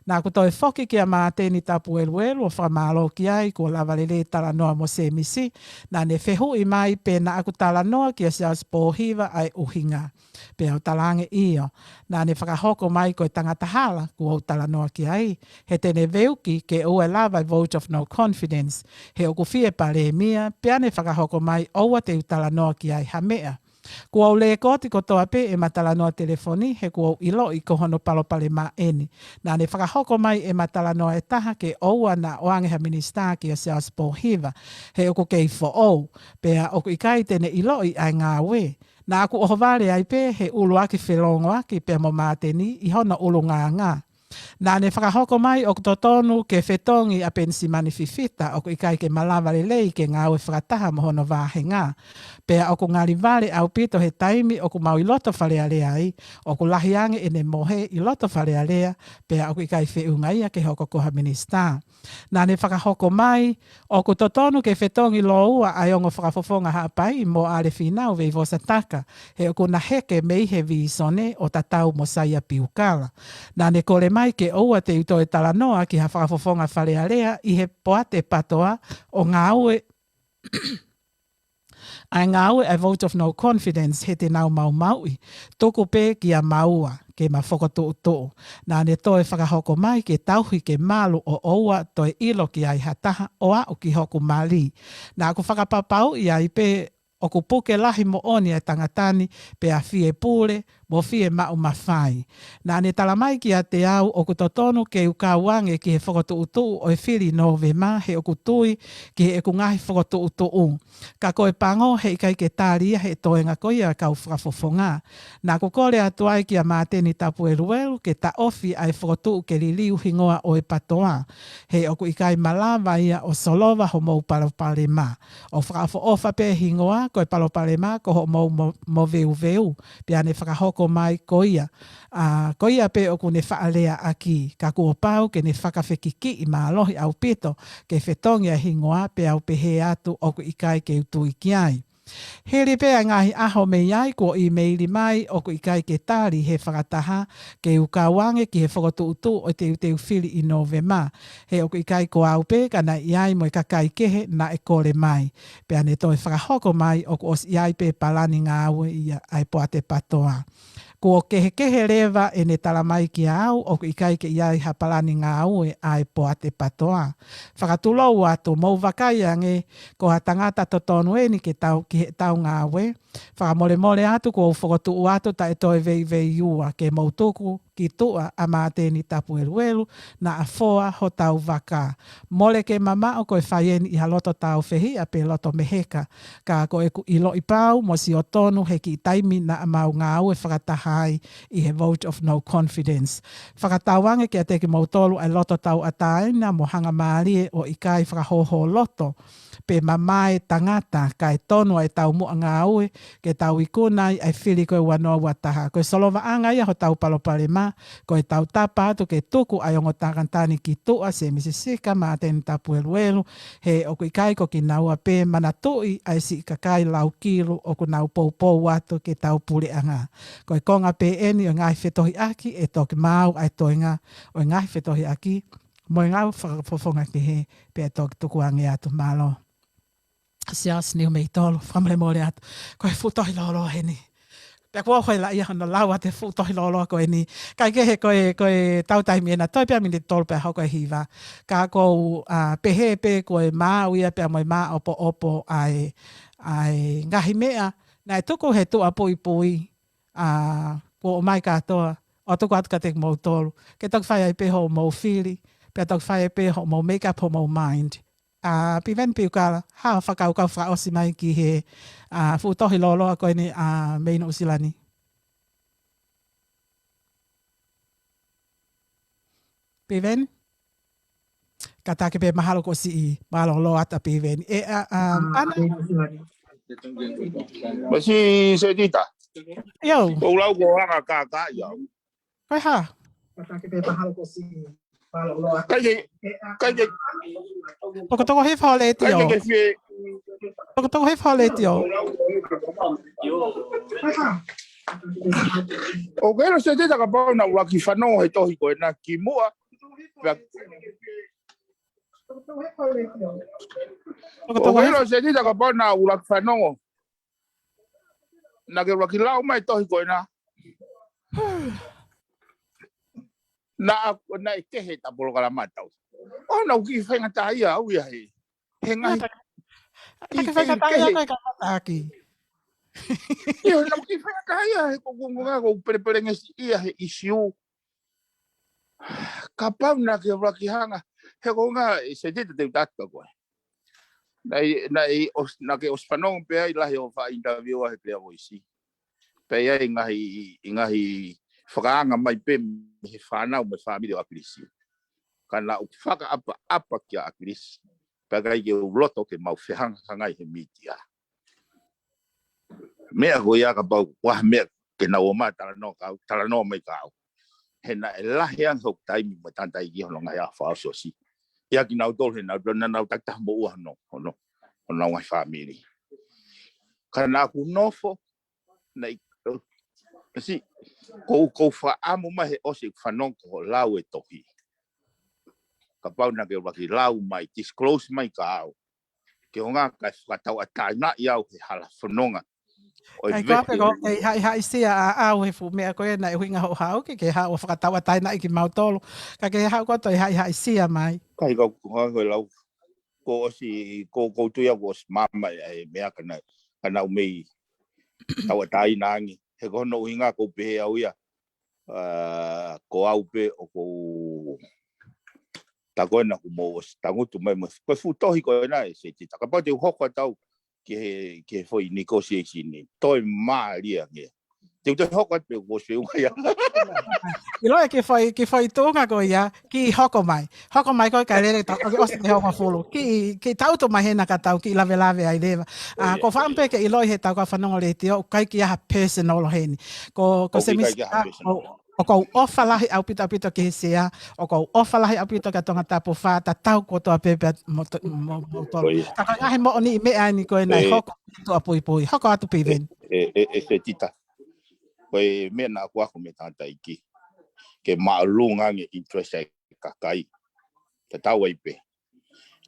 Naʻa ku toe foki kia Māteni Tapueluelu ʻo fakamālō ki ai kuo lava lelei talanoa mo Semisi, naʻa ne fehuʻi mai pe naʻa ku talanoa kia Siaosi Pōhiva ʻa e ʻuhinga. Pea u talaange ʻio, naʻa ne fakahoko mai ko e tangata hala kuo u talanoa ki ai, he te ne veuki ke ʻoua ʻe lava e vote of no confidence, he ʻoku fie palēmia, pea ne fakahoko mai ʻoua te u talanoa ki ai ha meʻa. Kuo u lēkooti kotoa pē ʻema talanoa telefoni, he kuo u ʻiloʻi ko hono palopalema eni. Naʻa ne fakahoko mai ʻema talanoa ʻe taha ke ʻoua naʻa ʻoange ha minisitā kia Siaosi Pōhiva, he ʻoku kei foʻou, pea ʻoku ʻikai te ne ʻiloʻi ʻa e ngāue. Naʻa ku ʻohovale ai pē he ʻuluaki felōngoaki pea mo Māteni ʻi hono ʻulungaanga. Naʻa ne fakahoko mai ʻoku totonu ke fetongi ʻa Penisimani Fifita, ʻoku ʻikai ke malava lelei ke ngāue fakataha mo hono vāhenga. Pea ʻoku ngali vale ʻaupito he taimi ʻoku mau ʻi loto Fale Alea ai, ʻoku lahi ange ʻene mohe ʻi loto Fale Alea, pea ʻoku ʻikai feʻunga ia ke hoko ko ha minisitā. Naʻa ne fakahoko mai, ʻoku totonu ke fetongi lōua ʻa e ongo fakafofonga Haʻapai mo ʻAle Fīnau Veivosataka, he ʻoku na heke mei he vīsone ʻo tatau mo Saia Piukala. Naʻa ne kole mai ke ʻoua te u toe talanoa ki ha fakafofonga Fale Alea ʻi he Poate Patoa ʻo ngāue ʻa e ngāue ʻa e vote of no confidence he te nau maumauʻi. Tuku pē kia maua, ke ma fokotuʻutuʻu. Naʻa ne toe fakahoko mai ke tauhi ke malu ʻo ʻoua toe ʻilo ki ai ha taha ʻo aʻu ki hoku mali. Naʻa ku fakapapauʻi ai pē ʻoku puke lahi moʻoni ʻa e tangata ni pea fie pule mo fie maʻu mafai. Naʻa ne tala mai kiate au ʻoku totonu ke u kau ange ki he fokotuʻutuʻu ʻo e fili Nōvema he ʻoku tui ki heʻeku ngaahi fokotuʻutuʻu. Ka ko e pango heʻikai ke tali ia he toenga ko ia kau fakafofonga. Naʻa ku kole atu ai kia Māteni Tapueluelu ke taʻofi ʻa e fokotuʻu ke liliu hingoa ʻo e patoa. He ʻoku ʻikai malava ia ʻo solova homou palopalema. ʻO fakaʻofoʻofa pē hingoa ko e palopalema ko hoʻomou mo, moveuveu. Pea ne fakahoko mai ko ia. ʻA, ko ia pē ʻoku ne faʻaleaʻaki, ka kuo pau ke ne fakafekikiʻi mālohi ʻaupito ke fetongi ʻa e hingoa pea u pehē atu ʻoku ʻikai ke u tui ki ai. Hili pē ʻa e ngaahi ʻaho mei ai kuo ʻīmeili mai ʻoku ʻikai ke tali he fakataha ke u kau ange ki he fokotuʻutuʻu ʻo e teuteu fili ʻi Nōvema. He ʻoku ʻikai ko au pē ka naʻe ʻi ai mo e kakai kehe naʻe kole mai. Pea ne toe fakahoko mai ʻoku ʻosi ʻi ai pē palani ngāue ia ʻa e poate patoa. Kuo kehekehe leva ʻene tala mai kia au ʻoku ʻikai ke ʻi ai ha palani ngāue ʻa e poate patoa. Fakatulou atu mou vakai ange ko ha tangata totonu eni ke tau ki heʻetau ngāue. Fakamolemole atu kuo u fokotuʻu atu taʻe toe veiveiua ke mou tuku ki tuʻa ʻa Māteni Tapueluelu naʻa foa hotau vaka. Mole ke mamaʻo ko e fai eni ʻi ha loto tāufehiʻa pe loto meheka. Ka ko ʻeku ʻiloʻi pau mo sio tonu he kiʻi taimi naʻa mau ngāue fakataha ai ʻi he vote of no confidence. Fakatauange kiate kimoutolu ʻa e loto tauʻatāina mo hangamālie ʻo ʻikai fakahōhōloto pe mamae tangata kae tonu ʻa e taumuʻa ngāue ke tau ikuna ai ʻa e fili ko e ua noa ua taha. Ko e solovaʻanga ia hotau palopalema, ko e tautapa atu ke tuku ʻa e ongo tangata ni ki tuʻa, Semisi Sika, Māteni Tapueluelu, he ʻoku ʻikai ko kinaua pē, manatuʻi ʻa e siʻi kakai laukilu ʻoku nau poupou atu ke tau puleʻanga. Ko e konga pē eni ʻo e ngaahi fetohiʻaki ʻe toki maau ʻa e toenga ʻo e ngaahi fetohiʻaki mo e ngaahi fakafofonga kehe pea toki tukuange atu. Mālō. Siaosi Niumeitolo, fakamolemole atu. Ko e fuʻu tohi lōloa heni. Pea kuo hoi la ia hono lau atu e fuʻu tohi lōloa ko eni. Kae kehe ko e, ko e tau taimi ena, toe pea miniti tolu pea hoko e hiva. Ka ʻoku ou, ʻa, pehē pē ko e maau ia pea mo e māʻopoʻopo ʻa e, ʻa e ngaahi meʻa naʻe tuku he tuʻa puipui, ʻa, kuo ʻomai kātoa ʻo tuku atu kiate kimoutolu. Ke toki fai ai pē hoʻomou fili, pea toki fai ai pē hoʻomou make up hoʻomou mind. ʻA, Piveni Piukala, ha fakakaukau fakaʻosi mai ki he, ʻa, fuʻu tohi lōloa ko eni, ʻa, mei Nuʻusila ni. Piveni? Kātaki pē mahalo kuo siʻi mālōlō atu ʻa Piveni. ʻE, ʻa, ʻa, ʻAna? Masi Setita. ʻIo. Ko lau ko anga kākā ia. Ko e hā? Kai ke, kai ke. Tokotoko hifo ho letiō. Kai ke fie. Tokotoko hifo ho letiō. ʻOku ʻilo Setita kapau naʻa ku ʻuluaki fanongo he tohi ko ena kimuʻa. Tokotoko ʻOku ʻilo hifo. Setita kapau naʻa ku ʻuluaki fanongo. Naʻa ke ʻuluaki lau mai tohi ko ena. Naʻa, naʻe kehe ʻeta polokalama tau. ʻO naʻa ku kiʻi faingataʻaʻia au ia he. He ngaahi. Naʻa ke faingataʻaʻia, naʻa ke faingataʻaʻia. ʻIo, naʻa ku kiʻi faingataʻaʻia he ko, ko, ko, ko pelepelengesi ia he ʻisiū. Kapau naʻa ke ʻuluaki hanga, he ko ngā, ʻe Setita te u tatu koe. Naʻe, naʻe ʻos-, naʻa ke ʻosi fanongo pē ai lahi ʻo faʻa interview he Clear Voice. Pea ʻi ai ngaahi, ʻi ngaahi fakaanga mai pē mei he fānau mo e fāmili ʻo ʻAkilisi. Ka naʻa ku fakaʻapaʻapa kia ʻAkilisi. Pea ʻikai ke u loto ke mau fehangahangai he mītia. Meʻa ko ia kapau, ʻoku ʻi ai ha meʻa ke nau ō mai talanoa ka, talanoa mai ka au. He naʻe lahi ange hoku taimi mo e tangataʻeiki hono ngaahi ʻaho fakaʻosiʻosi. ʻIa kinautolu he naʻa nau, naʻa nau takitaha moʻua hono, hono, hono ngaahi fāmili. Ka naʻa ku nofo, naʻe, ʻo, ʻosi, ko u, ko u fakaʻamu mai he ʻosi ʻeku fanongo ko hoʻo lau e tohi. Kapau naʻa ke ʻuluaki lau mai, disclose mai ka au. Ke ʻoua naʻa ke fakatauʻatāinaʻi au he hala fononga. ʻOi, kae ko ape ko ke haʻihaʻisia ʻa au he fuʻu meʻa ko ē naʻe ʻuhinga hoʻo haʻu ki ke haʻu ʻo fakatauʻatāinaʻi kimautolu. Ka ke haʻu koe ʻo toe haʻihaʻisia mai. Kae ko, ko, ko e lau. Ko ʻosi, ko, ko tui au ko ʻosi māmā e meʻa ka nau, ka nau mei tauʻatāina ange. He ko hono ʻuhinga ko u pehē au ia. ʻA, ko au pē ʻoku ou tā ko ena kuo mou ʻosi tangutu mai mo e fuʻu tohi ko ena ʻe Setita. Kapau te u hoko atu au ki he, ki he foʻi negotiation ni, toe mālie ange. Te u toe hoko atu pē kuo ʻosi feʻunga ia. ʻIloa ki he foʻi, ki he foʻi tuʻunga ko ia, kiʻi hoko mai. Hoko mai ko e kae lele ta, ʻoku ʻosi te hoko fulu. Kiʻi, kiʻi tangutu mai hena ka tau kiʻi lavelave ai leva. ʻA, ko e fakaʻamu pē ke ʻiloʻi he tau kau fanongo letiō, ʻoku ʻikai ke ʻi ai ha personal heni. Ko, ko ʻoku ʻikai ke ʻi ai ha Semisi, personal. ʻOku ou ʻofa lahi ʻaupito ʻaupito ki he Sea, ʻoku ou ʻofa lahi ʻaupito kia Tongatapu fā, tatau kotoa pē pea mo, mo, mo, mo tolo. Ka ko e ngaahi moʻoniʻi meʻa eni ko ē naʻe hoko tuʻa puipui. Hoko atu Piveni. ʻE, ʻe, ʻe Setita. Ko e meʻa naʻa ku ako mei he tangataʻeiki. Ke māʻolunga ange interest ʻa e kakai. Tatau ai pē.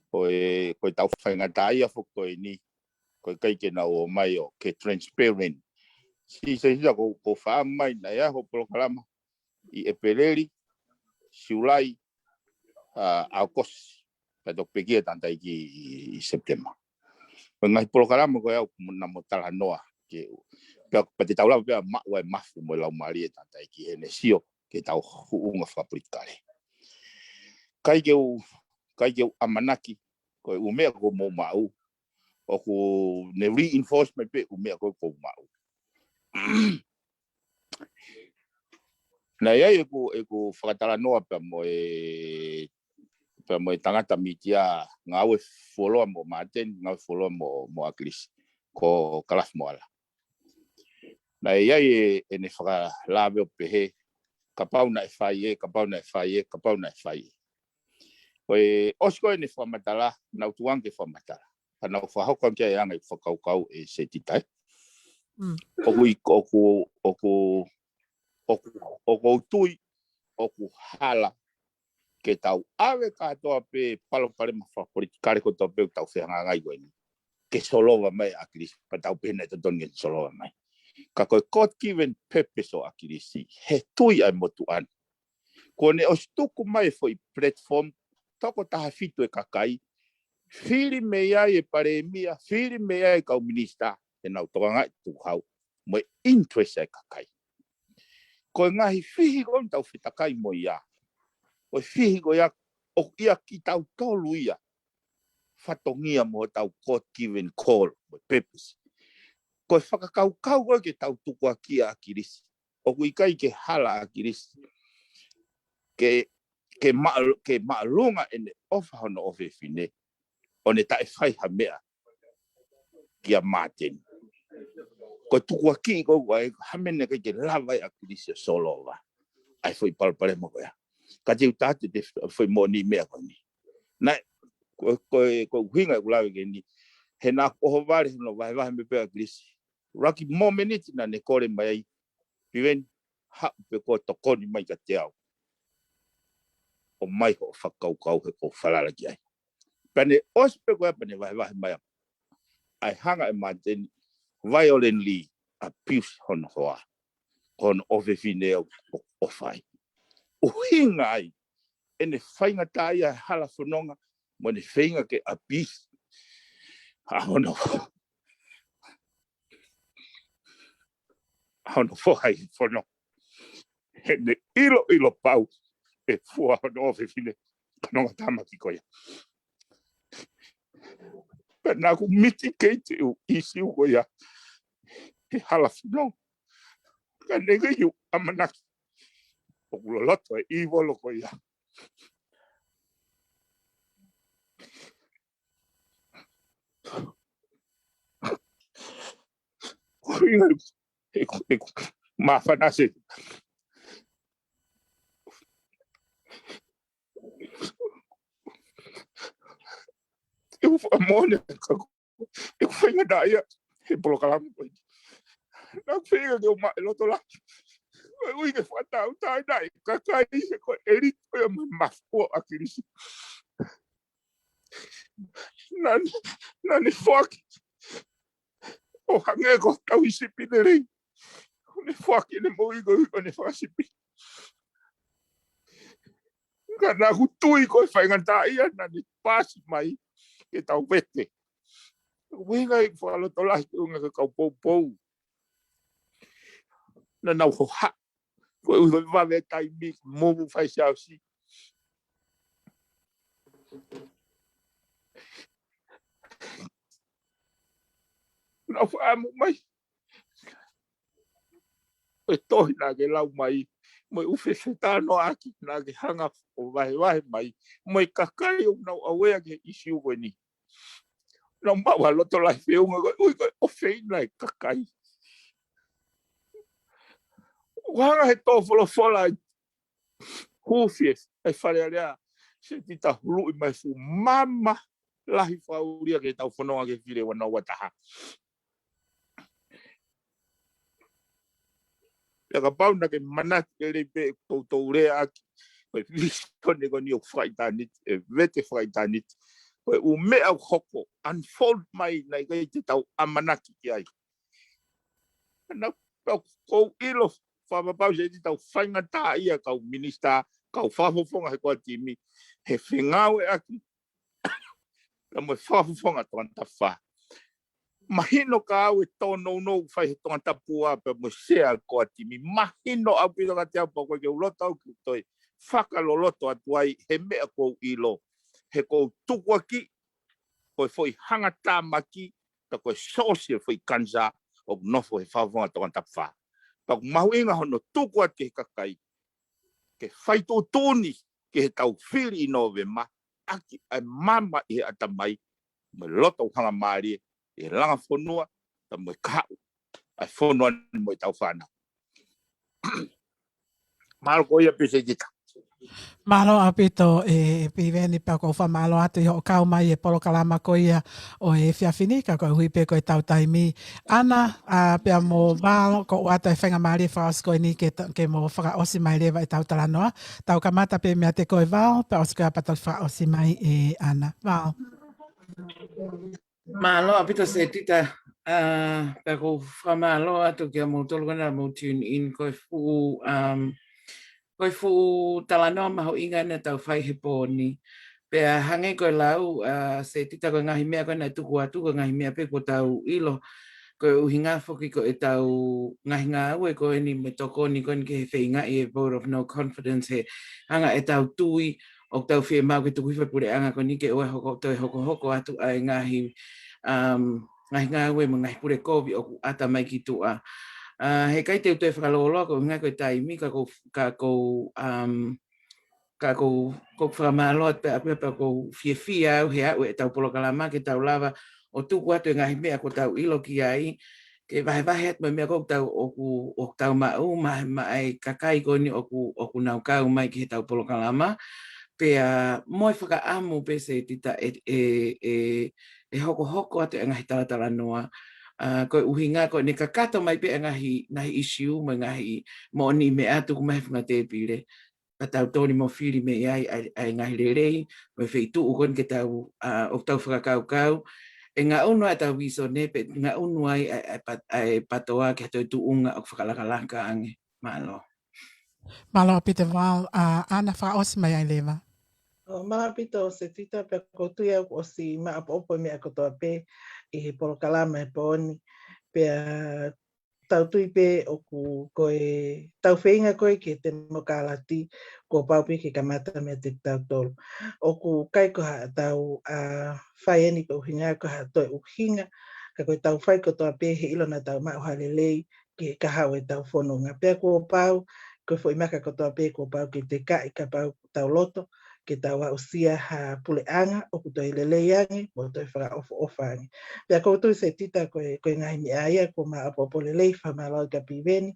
Ko e, ko e tau faingataʻaʻia foki ko eni. Ko e ʻikai ke nau ō mai ʻo ke transparent. Sisesisa ko, ko fā mai naʻe ʻi ai hoʻo polokalama ʻi ʻEpeleli, Siulai, ʻa, ʻAokosi. Pea toki pekia tangataʻeiki ʻi, ʻi Sepitema. Ko e ngaahi polokalama ko ē ʻoku na mo talanoa. Ke, pea, pea te tau lava pea maʻu ai mafu mo e laumālie tangataʻeiki he ne sio ke tau huʻunga fakapolitikale. ʻIkai ke u, ʻikai ke u ʻamanaki, ko e ʻū meʻa ko mou maʻu, ʻoku ne reinforce mai pē ʻū meʻa ko ē ko u maʻu. Naʻe ʻi ai ʻeku, ʻeku fakatalanoa pea mo e, pea mo e tangata mītia ngāue fuoloa mo Martin, ngāue fuoloa mo, mo ʻAkilisi, ko Kalafi Moala. Naʻe ʻi ai e, ʻene fakalave ʻo pehē, kapau naʻe fai ē, kapau naʻe fai ē, kapau naʻe fai ē. Ko e ʻosi ko ē ʻene fakamatala, naʻa ku tuku ange ke fakamatala. Ka naʻa ku fakahoko ange ki ai e anga ʻeku fakakaukau ʻe Setita ē. Mm. ʻOku ʻi, ʻoku, ʻoku, ʻoku, ʻoku ou tui, ʻoku hala ke tau ʻave kātoa pē palopalema fakapolitikale kotoa pē ʻoku tau fehangahangai ko eni. Ke solova mai ʻa ʻAkilisi, pea tau pehē naʻe totonu ke solova mai. Ka ko e God-given purpose ʻo ʻAkilisi, he tui ʻa e motuʻa ni. Kuo ne ʻosi tuku mai e foʻi platform, toko taha fitu e kakai, fili mei ai e palēmia, fili mei ai e kau minisitā, te nau tokangaʻi tukuhau, mo e interest ʻa e kakai. Ko e ngaahi fihi ko ē ʻoku tau fetakai mo ia. Ko e fihi ko ia, ʻoku ʻia kitautolu ia. Fatongia mo hotau God-given call, mo e purpose. Ko e fakakaukau ko ē ke tau tukuakiʻi ʻa ʻAkilisi. ʻOku ʻikai ke hala ʻa ʻAkilisi. Ke, ke maʻal-, ke māʻolunga ʻene ʻofa hono ʻofefine. ʻO ne taʻe fai ha meʻa kia Martin. Ko e tukuakiʻi ko ē, ʻa e hā e meʻa naʻe ʻikai ke lava ai ʻa ʻAkilisi ʻo solova. ʻA e foʻi palopalema ko ia. Ka te u tā atu e foʻi moʻoniʻi meʻa ko eni. Naʻe, ko, ko, ko e ʻuhinga ʻeku lave ki heni. He naʻa ku ʻohovale, hono vahevahe mai pē ʻa ʻAkilisi. Lucky moment naʻa ne kole mai ai. Piveni, haʻu pē koe ʻo tokoni mai kiate au. ʻOmai hoʻo fakakaukau he ʻoku ou falala ki ai. Pea ne ʻosi pē ko ia pea ne vahevahe mai ʻa e hanga ʻe Martin violently abuse hono hoa. Ko hono ʻofefine ʻoku ʻofa ai. ʻUhinga ai, ʻene faingataʻaʻia he hala fononga, mo ʻene feinga ke abuse ʻa hono, ʻa hono foha ʻi he fononga. He ne ʻiloʻilo pau e fua hono ʻofefine, ko e nonga tāmaki ko ia. Pea naʻa ku mitigate e ʻū ʻīsiu ko ia he hala fononga. Ka neʻi u ʻamanaki ʻoku loloto e ʻīvolo ko ia. Ko e ʻuhinga ʻeku, ʻeku māfana se. ʻEku fakamoʻoni ka ko ʻeku faingataʻaʻia he polokalama ko eni. Naʻa ku feinga ke u maʻu e loto lahi. Ko e ʻuhinga ke fakatauʻatāinaʻi e kakai he ko e ʻelito ia mo e mafu ʻo ʻAkilisi. Naʻa ne, naʻa ne foaki ʻo hangē ko hotau sipi lelei. ʻOku ne foaki ʻene moʻui ko e ʻuhi ko ʻene fakasipi. Ka naʻá ku tui ko e faingataʻaʻia naʻá ne paasi mai ke tau vete. Ko e ʻuhinga ia ʻeku fakalotolahi ki he ʻuhinga ki he kau poupou. Naʻa nau hohaʻa. Ko e ʻuhi ko e vave taimi mo e fai siasi. Naʻa nau faʻamu mai. Ko e tohi naʻá ke lau mai, mo e ʻū fefetalanoaʻaki naʻá ke hanga ʻo vahevahe mai, mo e kakai ʻoku nau aware ki he ʻīsiu ko eni. Nau maʻu ha lotolahi feʻunga ko e ʻuhi ko e ʻofeina e kakai. ʻOku hanga he tō folofola ʻa e hūfi ʻa e Fale Alea, Setita, huluʻi mai fuʻu maama lahi fakaʻulia ke tau fononga ki he fili ʻe ua noa ua taha. Pea kapau naʻá ke manatu lelei pē ʻoku toutou lea ʻaki, ko e visone ko eni ʻoku fakaʻitāniti, ʻe vete fakaʻitāniti. Ko e ʻū meʻa ʻoku hoko, unfold mai naʻe ʻikai te tau ʻamanaki ki ai. Naʻa ʻoku ou ʻilo fakapapau Setita ʻoku faingataʻaʻia kau minisitā, kau fakafofonga he ʻOtua timi, he fengāueʻaki, ka mo e fakafofonga Tongatapu fā. Mahino ka au e tōnounou fai he Tongatapu ua pea mo e sea ʻOtua timi. Mahino ʻaupito kiate au pea ʻoku ʻikai ke u loto au ke u toe fakaloloto atu ai he meʻa ʻoku ou ʻilo. He ʻoku ou tukuakiʻi ko e foʻi hangatāmaki, ka ko e source e foʻi kanisā ʻoku nofo he fakafofonga Tongatapu fā. Pea ʻoku mahuʻinga hono tuku atu ki he kakai ke fai tuʻutuʻuni ki heʻetau fili ʻi Nōvema, ʻaki ʻa e maama ʻi he ʻatamai, mo e loto ʻoku hangamālie ʻi he langa fonua, pea mo e kahaʻu ʻa e fonua ni mo ʻetau fānau. Mālō ko ia pē Setita. Mālō ʻaupito ʻe Piveni, pea ʻoku ou fakamālō atu ʻi hoʻo kau mai he polokalama ko ia ʻo e efiafi ni, ka koeʻuhi pē ko ʻetau taimi. ʻAna, ā, pea mo Val, ko e ʻoatu e faingamālie fakaʻosi ko eni ke ta-, ke mo fakaʻosi mai leva ʻetau talanoa. Tau kamata pē meiate koe Val, pea ʻosi ko ia pea toki fakaʻosi mai ʻe ʻAna. Val. Mālō ʻaupito Setita, ā, pea ʻoku ou fakamālō atu kia moutolu ko ena naʻa mou tune in, ko e fuʻu, um, ko e fuʻu talanoa mahuʻinga naʻa tau fai he pō ni. Pea hangē ko e lau, ā, Setita, ko e ngaahi meʻa ko ena naʻe tuku atu, ko e ngaahi meʻa pē kuo tau ʻilo, ko e ʻuhinga foki ko ʻetau ngaahi ngāue ko eni mo e tokoni ko eni ki he feingaʻi e vote of no confidence he anga ʻetau tui ʻoku tau fiemaʻu ke tuku hifo e puleʻanga ko eni ke ʻoua ʻe hoko, toe hokohoko atu ʻa e ngaahi, um, ngaahi ngāue mo e ngaahi pule kovi ʻoku ʻata mai ki tuʻa. Ā, he ʻikai te u toe fakalōloa ko e ʻuhinga ko e taimi, ka ʻoku ou, ka ʻoku ou, um, ka ʻoku ou, ʻoku ou fakamālō atu pē ʻaupito pea ʻoku ou fiefia au he aʻu ʻetau polokalama ke tau lava ʻo tuku atu e ngaahi meʻa kuo tau ʻilo ki ai, ke vahevahe atu mo e meʻa ʻoku tau, ʻoku, ʻoku tau maʻu, maʻa, maʻa e kakai ko eni ʻoku, ʻoku nau kau mai ki heʻetau polokalama. Pea mo e fakaʻamu pē Setita ʻe, ʻe, ʻe, ʻe hokohoko atu e ngaahi talatalanoa. Ā, ko e ʻuhinga ko ʻene kakato mai pē e ngaahi, ngaahi issue mo e ngaahi moʻoniʻi meʻa tuku mai he funga tēpile. Pea tau toli mo fili mei ai ʻa e, ʻa e ngaahi lelei, mo e feituʻu ko eni ke tau, ā, ʻoku tau fakakaukau ʻe ngaʻunu ai ʻetau visone, pea ngaʻunu ai ʻa e, ʻa e pat-, ʻa e PTOA ki ha toe tuʻunga ʻoku fakalakalaka ange. Mālō. Mālō ʻaupito Val, ā, ʻAna fakaʻosi mai ai leva. ʻO, mālō ʻaupito Setita, pea ʻoku ou tui au kuo ʻosi maʻopoʻopo e meʻa kotoa pē ʻi he polokalama he pō ni, pea tau tui pē ʻoku ko ʻetau feinga ko ē ki he temokalati, kuo pau pē ke kamata meiate kitautolu. ʻOku ʻikai ko haʻatau, ā, fai eni ko e ʻuhinga ko ha toe ʻuhinga, ka ko ʻetau fai kotoa pē he ʻilo naʻa tau maʻu ha lelei ki he kahaʻu ʻetau fononga. Pea kuo pau, ko e foʻi maka kotoa pē kuo pau ke tekaʻi kapau ʻoku tau loto ke tau aʻusia ha puleʻanga ʻoku toe lelei ange, mo toe fakaʻofoʻofa ange. Pea ʻoku ou tui Setita ko e, ko e ngaahi meʻa ia kuo maʻopoʻopo lelei, fakamālō kia Piveni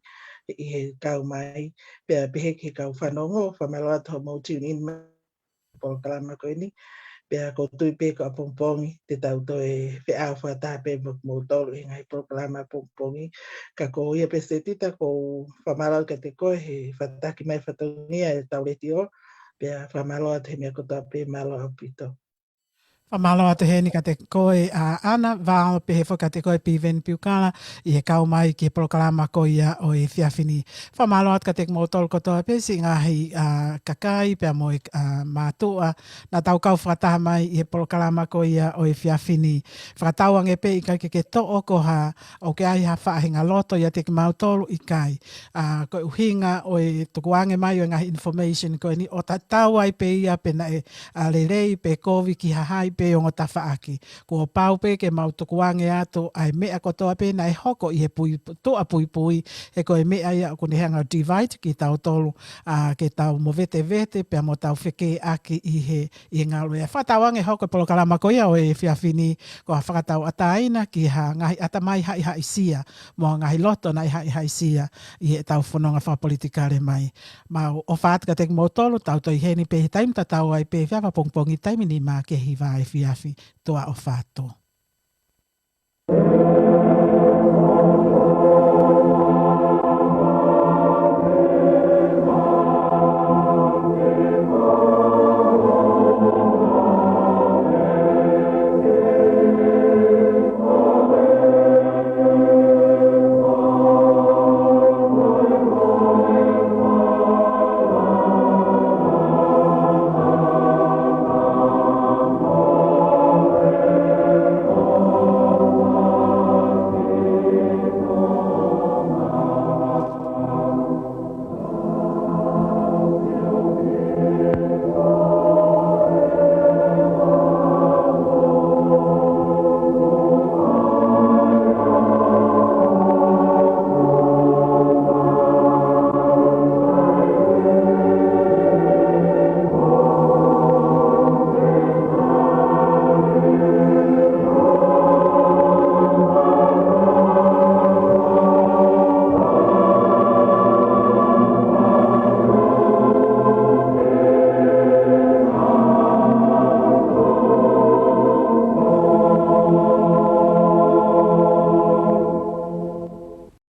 ʻi he kau mai, pea pehē ki he kau fanongo, fakamālō atu hoʻomou tune in mai polokalama ko eni. Pea ʻoku ou tui pē ko ʻapongipongi te tau toe feʻao fakataha pē mo kimoutolu ʻi he ngaahi polokalama ʻapongipongi. Ka ko ia pē Setita, ʻoku ou fakamālō kiate koe he fakataki mai fatongia ʻetau letiō. Pea fakamālō atu he meʻa kotoa pē, mālō ʻaupito. Fakamālō atu heni kiate koe ʻa ʻAna Vao, pehē foki kiate koe Piveni Piukala, ʻi he kau mai ki he polokalama ko ia ʻo e efiafi ni. Fakamālō atu kiate kimoutolu kotoa pē siʻi ngaahi, ʻa, kakai pea mo e, ʻa, mātuʻa naʻa tau kau fakataha mai ʻi he polokalama ko ia ʻo e efiafi ni. Fakatauange pē ʻikai ke ke toʻo ko ha, ʻoku ke ʻai ha faʻahinga loto ʻiate kimautolu, ʻikai. ʻA, ko e ʻuhinga ʻo e tukuange mai ʻo e ngaahi information ko eni ʻo tatau ai pē ia pe naʻe, ʻa, lelei pe kovi ki ha hai pe ongo tafaʻaki. Kuo pau pē ke mau tukuange atu ʻa e meʻa kotoa pē naʻe hoko ʻi he pui, tuʻa puipui, he ko e meʻa ia ʻoku ne hanga ʻo divide kitautolu, ʻa, ke tau movetevete pea mo tau fekeʻaki ʻi he, ʻi he ngaluʻea. Fakatauange hoko e polokalama ko ia ʻo e efiafi ni ko ha fakatauʻatāina ki ha ngaahi ʻatamai haʻihaʻisia mo ha ngaahi loto naʻe haʻihaʻisia ʻi heʻetau fononga fakapolitikale mai. Mau ʻofa atu kiate kimoutolu, tau toe ʻi heni pē he taimi tatau ai pē he efiafi pongipongi, taimi nima ki he hiva efiafi. Tuʻa ʻofa atu.